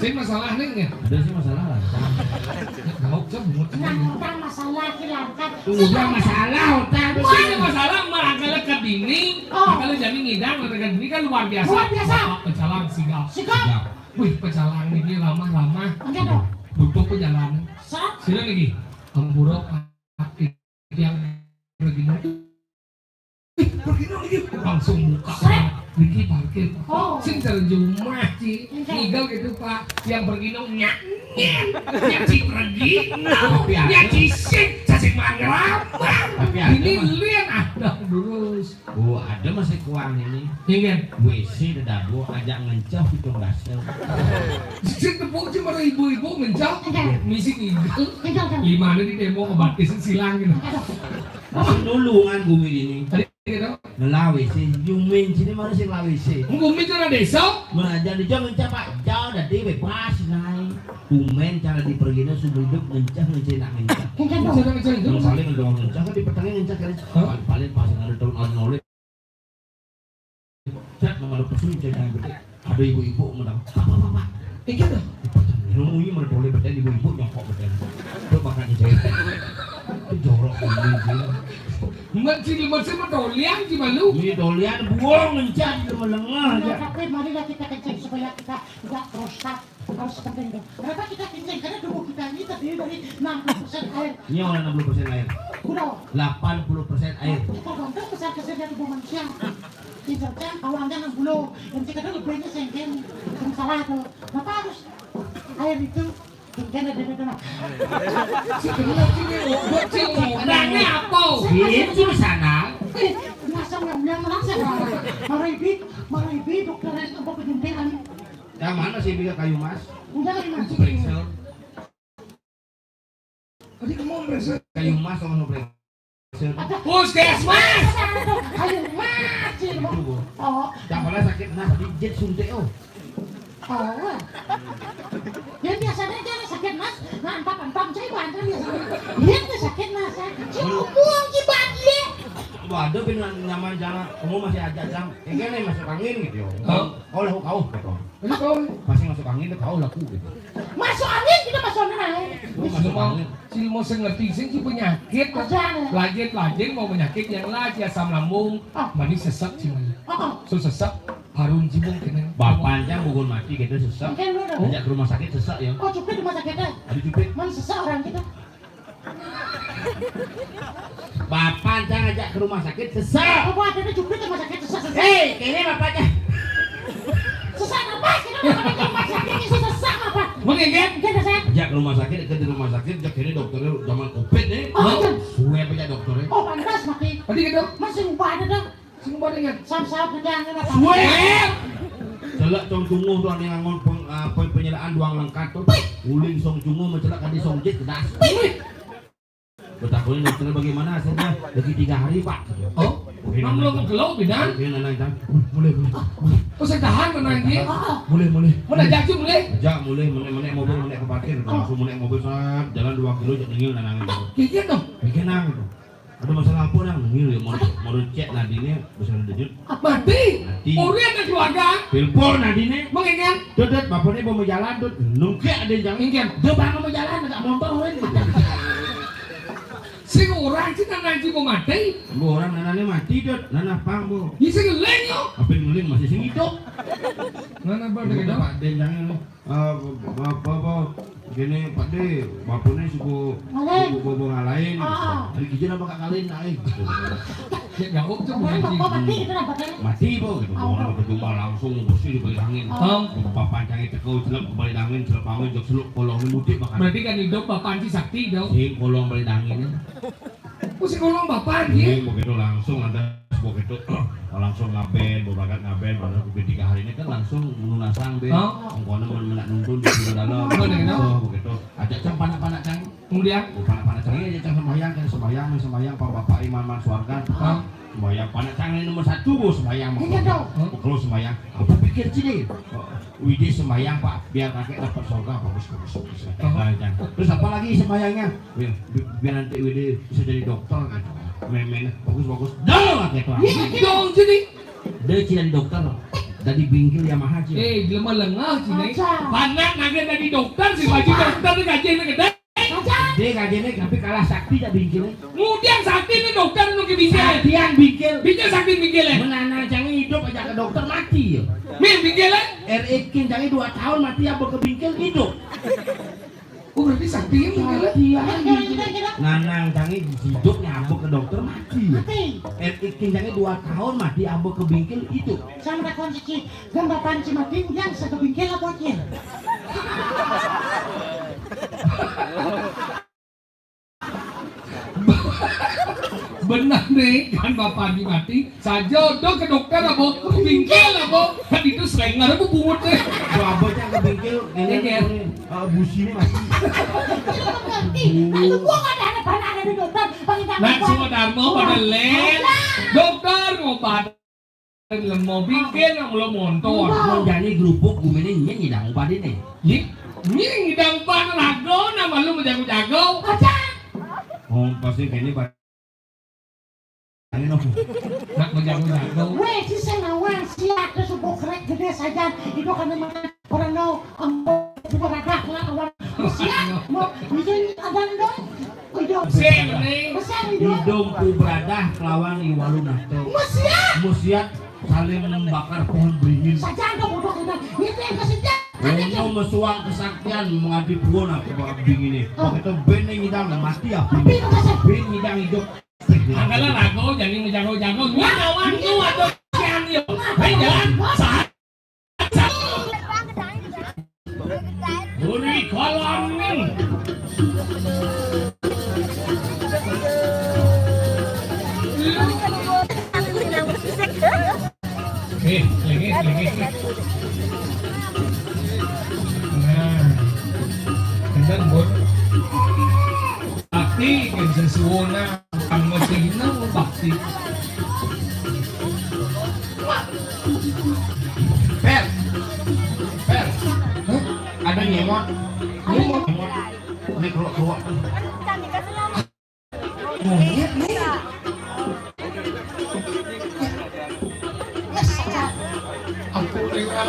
Sing masalah nih, ya? Ada sih masalah lah. Tahu, Cang, muter. Nah, orang masalah ki langkat. Udah masalah, udah. Wah, ini masalah malah kalau ke dini. Oh. Kalau jadi ngidang, kalau ke dini kan luar biasa. Luar biasa. Bapak pecalang sigap. Sigap. Sigap. Wih, pecalang ini ramah-ramah. Enggak dong. Butuh perjalanan. Sat. Sila lagi. Ampura, yang pergi. Ih, pergi lagi. Langsung buka. Sat. Niki parkir. Oh. Sing terjemah, Ci. Enggak. Ngigel gitu, Pak. Yang pergi nong nyak, nyen. Nyak ci pergi. Nong. Tapi nyak ci sing. Cacing mangga. Tapi ada, ini Mas. Lian, ah, dah lurus. Oh, ada masih kurang ini. Iya. W C ada dabo, ajak ngencah pitung dasar. Sing tepuk sih, marang ibu-ibu ngencah. Iya. Misi ngigel. Iya, iya. Lima hari di demo obat, isi silang gitu. Masih nulungan gumi ini. Tadi gitu. Ngelah W C, yumin sini mana sih ngelah W C? Gumi itu ada desa. Meraja di jauh ngencah, Pak. Jauh dari bebas, naik. Kumen cara dipergina, sumber hidup ngencah, ngencah, nak ngencah. Ngencah dong. Ngencah, ngencah, ngencah. Paling dong ngencah, kan di petengah ngencah kali. Hah? Paling, paling pas ada tahun oleh. Cak, nama ada pesun, cak, yang gede. Ada ibu-ibu ngundang. Apa, apa, apa? Eh, gitu. Ilmu ini mana boleh beda ibu-ibu nyokok beda. Itu makanya saya. Itu jorok ini sih. Mbak sini masih mau dolian sih malu. Ini dolian buang ngencah di rumah lengah aja. Nah, tapi marilah kita kencing supaya kita tidak prostat. Harus penting dong. Kenapa kita kencing? Karena tubuh kita ini terdiri dari enam puluh persen air. Iya, oleh enam puluh persen air. Udah. Delapan puluh persen air. Tergantung besar kecilnya tubuh manusia. Pinter kan, kalau anda enam puluh, yang kita tuh lebihnya sengken. Yang salah tuh. Kenapa harus air itu? Sengken ada beda lah. Si bener sih, ini obat sih, ngomongnya apa? Ini tuh sana. Eh, masa ngomong langsung. Maribi, maribi, dokter itu apa penyuntikan? Yang mana sih bisa kayu mas? Udah, kayu mas. Springsel. Tadi kamu merasa kayu mas sama springsel. Puskesmas. Kayu mas, sih, Bu. Itu, Bu. Oh. Yang mana sakit nah, tadi jet suntik, oh. Oh. Ya, biasanya dia sakit mas, nah, empat empat saya bantu biasanya. Dia tuh sakit mas, saya. Saya ngomong sih, Bang, dia. Waduh, bin nyaman jangan. Kamu masih aja, Cang. Ini kan masuk angin gitu ya. Hah? Oh, lah, kau, gitu. Ini kau. Pasti masuk angin tuh kau laku gitu. Masuk angin kita masuk angin aja. Oh, bisa Cuma, cuma sing ngerti sing si penyakit. Aja, ya. Lajin-lajin mau penyakit yang lagi asam lambung, ah, mani sesek cuma. Ah, ah. So sesek, harun cibung kena. Bapak aja bukan mati kita sesek. Mungkin lu dah. Ajak ke rumah sakit sesek ya. Oh, cupit rumah sakitnya. Ada cupit. Mana sesek orang kita? Bapak aja ngajak ke rumah sakit sesek. Apa ada cupit rumah sakit sesek? Hei, ini bapak aja. Sesek apa? Kita mau ke rumah sakit, ini sesek apa? Mungkin kan? Kita sesek. Ajak ke rumah sakit, ke di rumah sakit, ajak ini dokternya zaman covid nih. Oh, iya. Suwe aja dokternya. Oh, pantas mati. Tadi gitu. Masih lupa ada dong. Sing pada ingat. Sap-sap kerjaan apa? Suwe. Celak cong cunguh tuh ada yang ngon peng, eh, pe-, penyelaan duang lengkat tuh. Uling song cunguh mencelak kadi song jit kedas. Betakuin dokternya bagaimana hasilnya? Lagi tiga hari, Pak. Oh? Oke, nang belum kelok, bidan? Oke, nang, nang, nang. Mulai, mulai. Oh, saya tahan, nang, nang, dia. Mulai, mulai. Mana jaju, mulai? Jak, mulai, mulai, mulai mobil, mulai ke parkir. Langsung mulai mobil, sat, jalan dua kilo, jak nengil, nang, nang. Kayak gitu. Kayak nang, gitu. Ada masalah apa, nang? Nengil, ya, mau, mau cek nadine, bisa ada jut. Mati. Mati. Orang ada keluarga. Telepon nadine. Mengingat. Dut, Dut, bapaknya mau jalan, Dut. Nungkek ada yang jangan. Ingat. Dia bangun mau jalan, agak motor, weh. Sing orang sih nang nanti mau mati. Bu orang nanane mati, Dut. Nanah pang, Bu. Ya, sing ngeling, yo. Apa yang ngeling masih sing hidup? Nana, Pak, Dut, Pak, den jangan. Ah, apa, apa, apa? Gini, Pak De, bapaknya suku, suku bobo ngalahin. Ah. Hari kijil apa kak kalahin, naik. Ya, jawab tuh, Bapak mati, gitu lah, Bapak. Mati, Bu, gitu. Oh. Orang berjumpa langsung, bersih di balik angin. Oh. Bapak pancangnya cekau, celep ke balik angin, celep angin, jok seluk, kolong ini mudik, makan. Berarti kan hidup Bapak Anci Sakti, dong? Sing kolong balik angin. Mesti ngomong bapak, ya? Iya, mau gitu langsung ada, mau gitu, langsung ngaben, mau berangkat ngaben, pada kupi tiga hari ini kan langsung melunasang, Ben. Oh. Engkau mau nak nonton di sini dalam. Apa nih, kenapa? Oh, begitu. Ajak cang panak-panak cang. Kemudian? Oh, panak-panak cang ini ajak cang sembahyang, kan sembahyang, sembahyang, Pak Bapak Imam Mansuargan. Oh. Sembahyang panak cang ini nomor satu, Bu, sembahyang. Iya, dong. Kalau sembahyang, apa pikir sini? Widi sembahyang, Pak, biar kakek dapat surga. Bagus, bagus, bagus. Nah, nah. Terus apa lagi sembahyangnya? Biar, bi-, biar nanti Widi bisa jadi dokter, kan. Memen, bagus, bagus. Dah, kakek tuh. Iya, dong, jadi. Dia jadi dokter. Dari bingkil Yamaha, Ci. Eh, dia mah lengah, Ci, nih. Panak naga dari dokter, si baju dokter, gajinya gede. Dia gajinya, tapi kalah sakti tak bingkil. Kemudian sakti itu dokter nu ke bingkil. Sakti yang bingkil. Bingkil sakti bingkil, ya? Menanang cang hidup aja ke dokter mati, ya. Min bingkil, ya? R I Kin cang dua tahun mati, apa ke bingkil hidup. Oh, berarti sakti yang bingkil, ya? Sakti yang bingkil. Nanang cang hidup, nyambuk ke dokter mati, ya? Mati. R I Kin cang dua tahun mati, apa ke bingkil hidup. Sama tak konsekuensi. Kan bapak Anci mati, yang sakebingkil apa, Cil? Benar nih, kan bapak Anci mati, saja udah ke dokter apa, ke bingkil apa, kan itu selenger apa bungut deh. Gua apa cang ke bingkil, ini, iya, kan, ah, businya mati. Ngerti, lalu gua nggak ada anak-anak ada di dokter, paling tak. Nah, semua darmo pada len, dokter ngobat. Lemo bingkil nang belum montor. Mun jani grubuk gumine nying ngidang upadine. Nying, nying ngidang upan rago, nama lu menjago-jago. Aja. Oh, pasti kene ba-, ini no. Nak menjago-jago. Weh, si sing ngawang siak ke subuh krek gede saja. Itu kan memang orang no, em, bukan ada, orang. Siak, mau, bisa ada dong. Sing, ning. Idung ku beradah kelawan Iwalu Nato. Musiat. Musiat saling membakar pohon beringin. Saja anda bodoh kita. Ini yang kesitu. Ono mesuang kesaktian mengadi puon aku bakal dingin nih. Oh. Begitu bene ngidang mati ya. Tapi itu kasih. Bene ngidang hidup. Angkala rago, jadi menjago-jago. Ini lawan tuh atau kian yo. Hei, jalan. Sahat. Buri kolongin. Eh, lagi, lagi. Nah, bener, Bun. Tapi, kan sesuona. Ang masina mo bakti. Per! Per! Hah? Ada nyemot. Nyemot. Nyemot. Ini keluar, keluar. Monyet nih. Ampun, ya.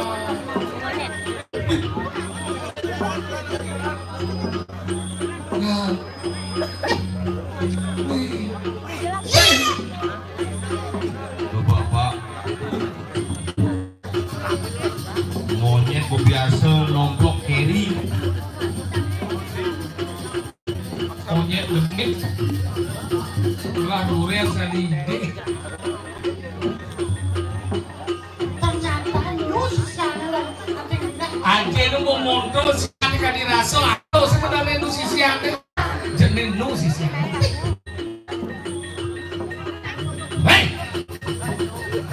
Bapak, monyét biasa nomplok keri. Monyét demit. Lah, duren salidé. Ternyata lu sisian lu. Aja lu mau montor, sisian ka dirasa, atau sebenarnya lu sisian. Jeneng nu sisian. Hei!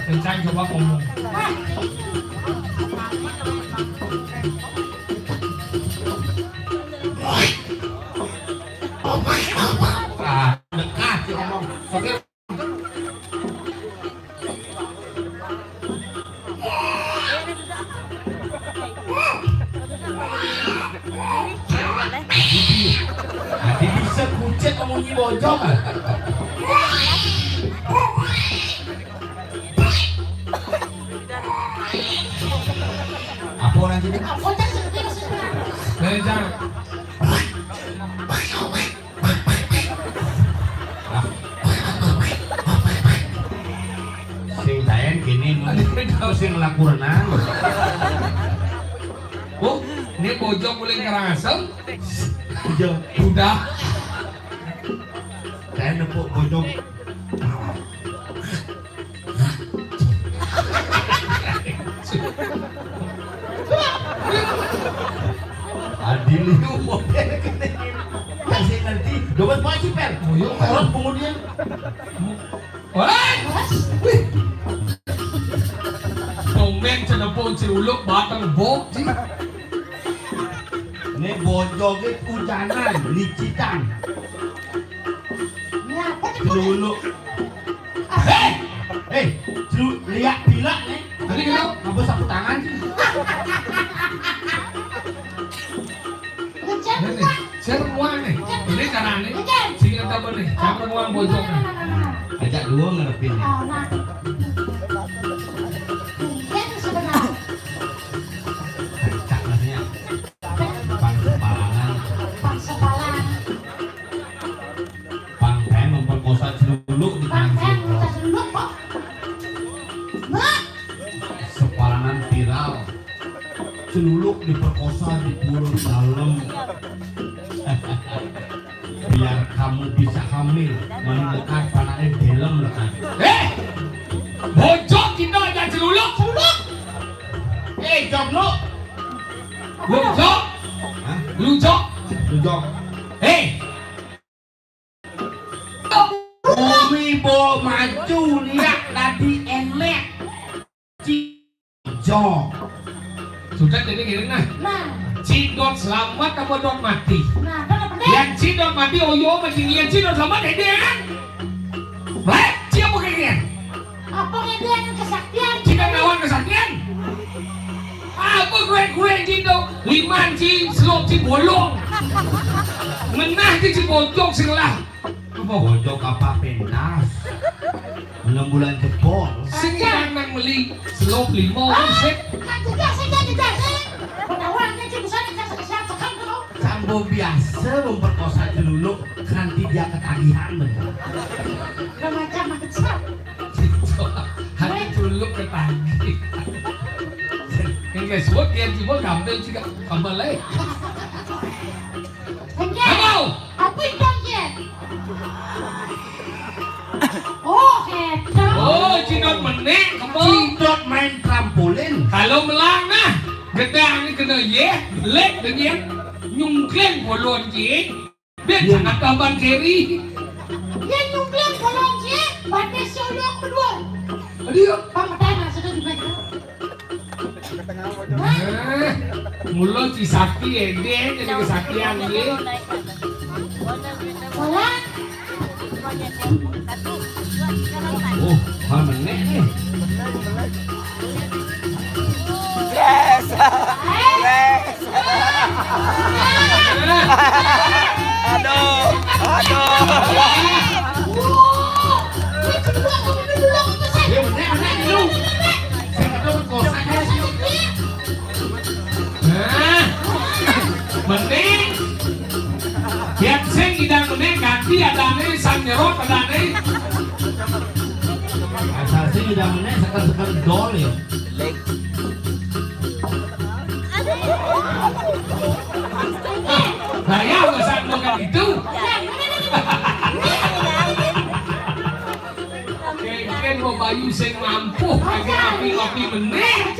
Kencang coba ngomong. Ah, dekat ngomong. Oke. Adi bisa kucet munyi bojong, ah. Apa orang sini? Apa tak sih? Jangan. Sing taén kéné, sing laku renang. Oh, ini bojong boleh ngerasem? Iya. Udah. Saya nepuk bojong. Adil itu model kéné. Kasih nanti, dompet masih per. Oh, iya. Orang kemudian. Wah! Wih! Tumben cenepung celuluk batang bok, Ci. Ini bojogé ujanan, licitan. Ini apa nih, Bos? Celuluk. Hei! Hei, celu-, lihat pilak nih. Tadi kenapa? Ngapa sapu tangan, Ci? Ini nih, saya semua nih. Ini caranya. Sing ada apa nih? Siapa nuang bojong? Ajak dua ngarepin nih. Cak rasanya. Pang sepalangan. Pang saya memperkosa celuluk di Pang saya memperkosa celuluk kok. Sepalangan viral. Celuluk diperkosa di pura dalem. Biar kamu bisa hamil, mani lekad panaknya dalem lekad. Eh! Bojong kita aja celuluk. Celuluk. Eh, jok lu. Lu jok. Hah? Lu jok. Lu jok. Eh! Umi bo maju liak tadi enek. Ci-, jo. Sudah jadi gini nah. Nah. Ci Dot selamat apa Dot mati? Nah, kan apa deh? Yang Ci Dot mati, oyo mati, yang Ci Dot selamat, ini kan? Baik, siapa kalian? Apa kalian kesaktian? Ci Dot lawan kesaktian? Apa gue-gue gitu? Liman Ci, selop Ci bolong. Menah Ci, Ci bocok sing lah. Apa? Bocok apa pentas? Enam bulan jebol. Sing lanang meli selop limo, sik. Kan jelas, jelas, jelas, sik. Ketahuan, kan, Ci, busana, jelas, jelas, jelas, jelas, jelas. Sambo biasa memperkosa celuluk, nanti dia ketagihan, bener. Udah macam, macam. Hati celuluk ketagih. Yang guys, buat dia jiwa gampil juga, gampil, eh. Apa? Apa itu, Jen? Oh, hebat. Oh, Ci Dot menek, apa? Ci Dot main trampolin. Kalau melang, nah, gedang ni kena, ye, lek dengan nyungkling bolon, Ci. Dia jangan tambahan keri. Ye nyungkling bolon, Ci, batis sodok kedua. Aduh. Pametan sudah dibaca. Eh, mula Ci Sakti, eh, dia jadi kesaktian, ye. Bola. Oh, mana nih? Yes. Yes. Aduh, aduh. Nah, mending. Biar Idang menék ganti adané, sang nyerot adané. Asal sih idang menék seker-seker dol ya. Gaya pesan bukan itu. Kénkén mau bayu sing mampuh kagé ngopi-ngopi menék.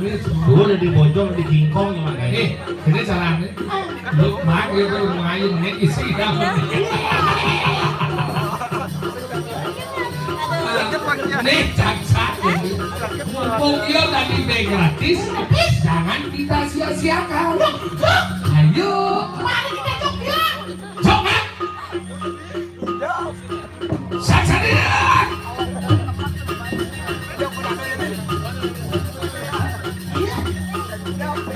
Ini dulu udah dibojong, digingkong ya, Mak, ya. Eh, ini caranya. Lu, Mak, ya, tuh, mau ayu menék isi dah. Nih, cacat ini. Mumpung dia tadi udah gratis, jangan kita sia-siakan. Ayo. Mari kita jok dia. Jok, Mak. Saksadiran!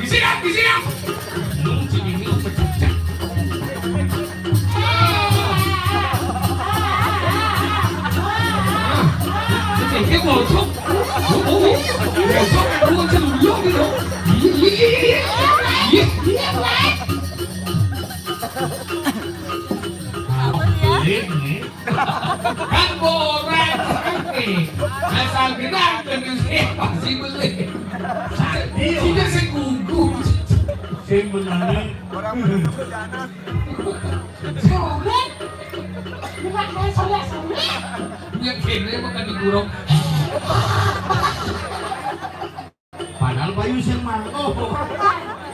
Isi dah, isi dah! Nung cik ini pecah. Ini bocok. Oh, oh, oh. Bocok, aku macam dulu gitu. Iya, iya, iya, iya. Iya, iya. Nah, ini. Kan borak, oke. Asal gedang, gendut, eh, pasti beli. Tidak segugu. Sing menangnya. Sobat, bukan saya, sobat. Yang kene makan di burung. Padahal bayu sing mangko.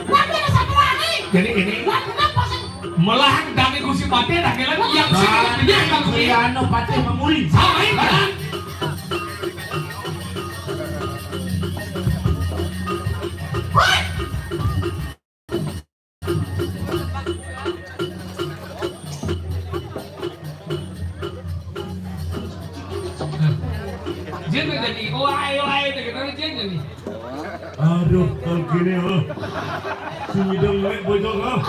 Tapi ada satu lagi. Jadi gini, lah, kenapa sih? Melah dari Gusti Patih, dah kira yang sing dia kan Gusti. Anu Patih Mamuli. Sama ini kan. Jén jadi, oh, ayo, ayo, kita jén jadi. Aduh, kalau gini, oh. Si ngidang menék bojong, oh.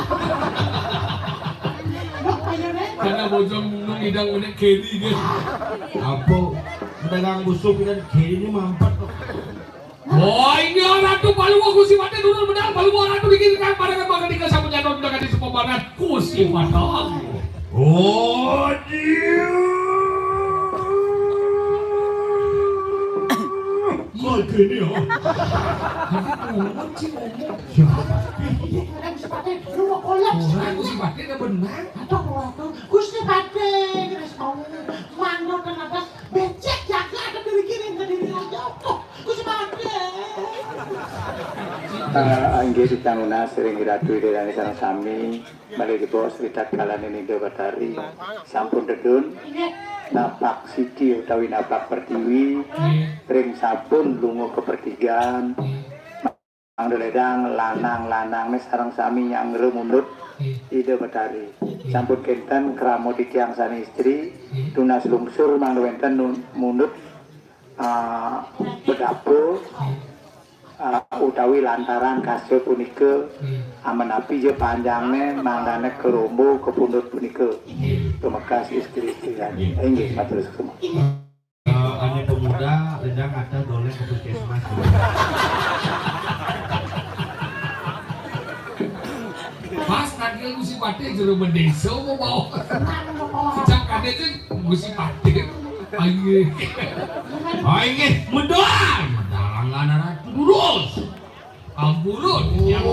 Karena bojong nung ngidang menék kéné, gitu. Apa? Pedagang busuk dan kéné mampet kok. Oh, ini Ratu Palungguh Gusti Patih nurun medal, Palungguh Ratu dikirimkan pada kan bakal dikasih punya non dengan di sepobaran Gusti Patih. Oh, dia. Kok gini ya? Tapi turun sih ngomong. Siapa? Orang Gusti Patih, lu mau kolak. Orang Gusti Patih udah benar. Atau kalau Gusti Patih, kita mau manut dan atas. Becik jagat ada diri kiri, ada diri aja. Oh, ku sebagai. Eh, inggih titiang nunas ring Ratu Ida Dané sareng sami, malih dibaos ritatkalaning Ida Batari sampun tedun, napak siki utawi napak pertiwi, ring sabun lunga ka pertigan, Mangda lédang lanang-lanangé sareng sami nyanggra mundut Ida Betari. Sampun kénten krama titiang sané istri, tunas lungsur mangda wénten nun-, mundut, ah, bedapa, ah, utawi lantaran kasta punika, amenapi ja panjangné mangdané karombo ka pundut punika. Tumekas istri-istri. Inggih, matur suksma. Eh, ané pemuda, lédang atah dolé ka puskesmas. Pas nagih Gusti Patih jero bedésa mau bawa. Cak kadé tuh Gusti Patih. Ayo. Ayo, mudah. Dalangan arah lurus. Ampurun. Yang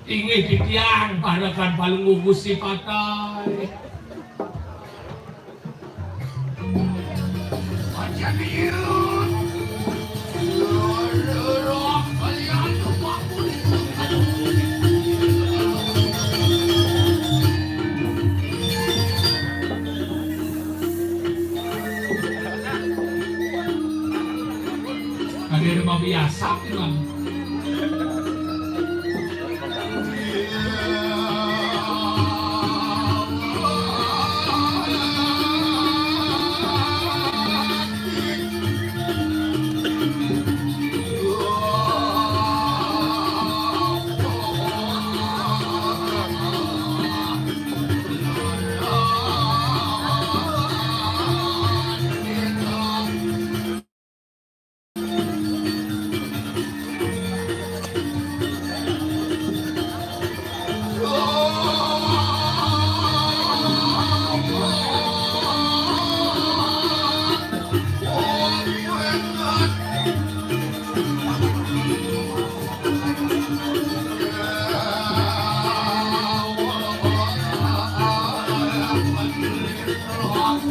Inggih titiang parekan Palungguh Gusti Patih. Ada rumah biasa, Bang.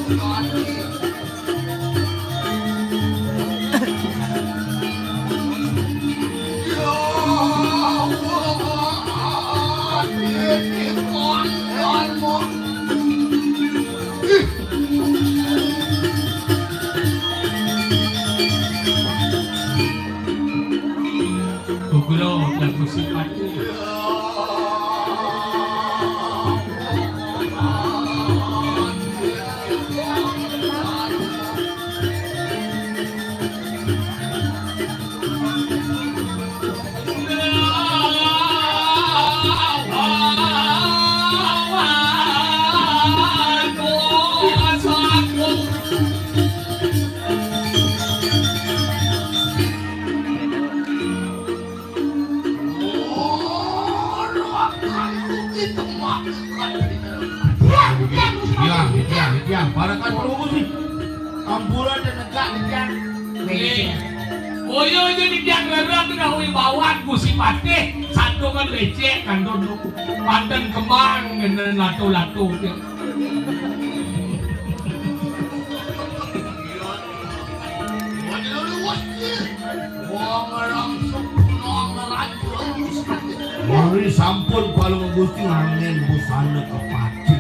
Kuglo lagu sipatnya. Iya, iya, iya, iya. Para kan perlu sih. Ampura dan negak, negak. Nih. Boyo aja negak, negak, negak, wibawan, Gusti Patih. Satu kan lecek, kandung, panten kembang, ngene lato-lato. Wong langsung punong raja. Mari sampun palung Gusti ngangen busana kepati.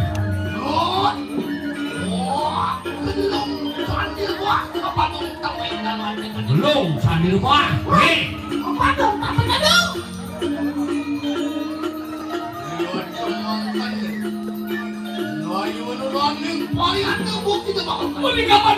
Wah, gelung sandir wah, kepatung tawing dan mati. Gelung sandir wah. Hei, kepatung tak menyeduh. Ayo, teman-teman. Ayo, running, parian tubuh kita bakal. Boleh kapan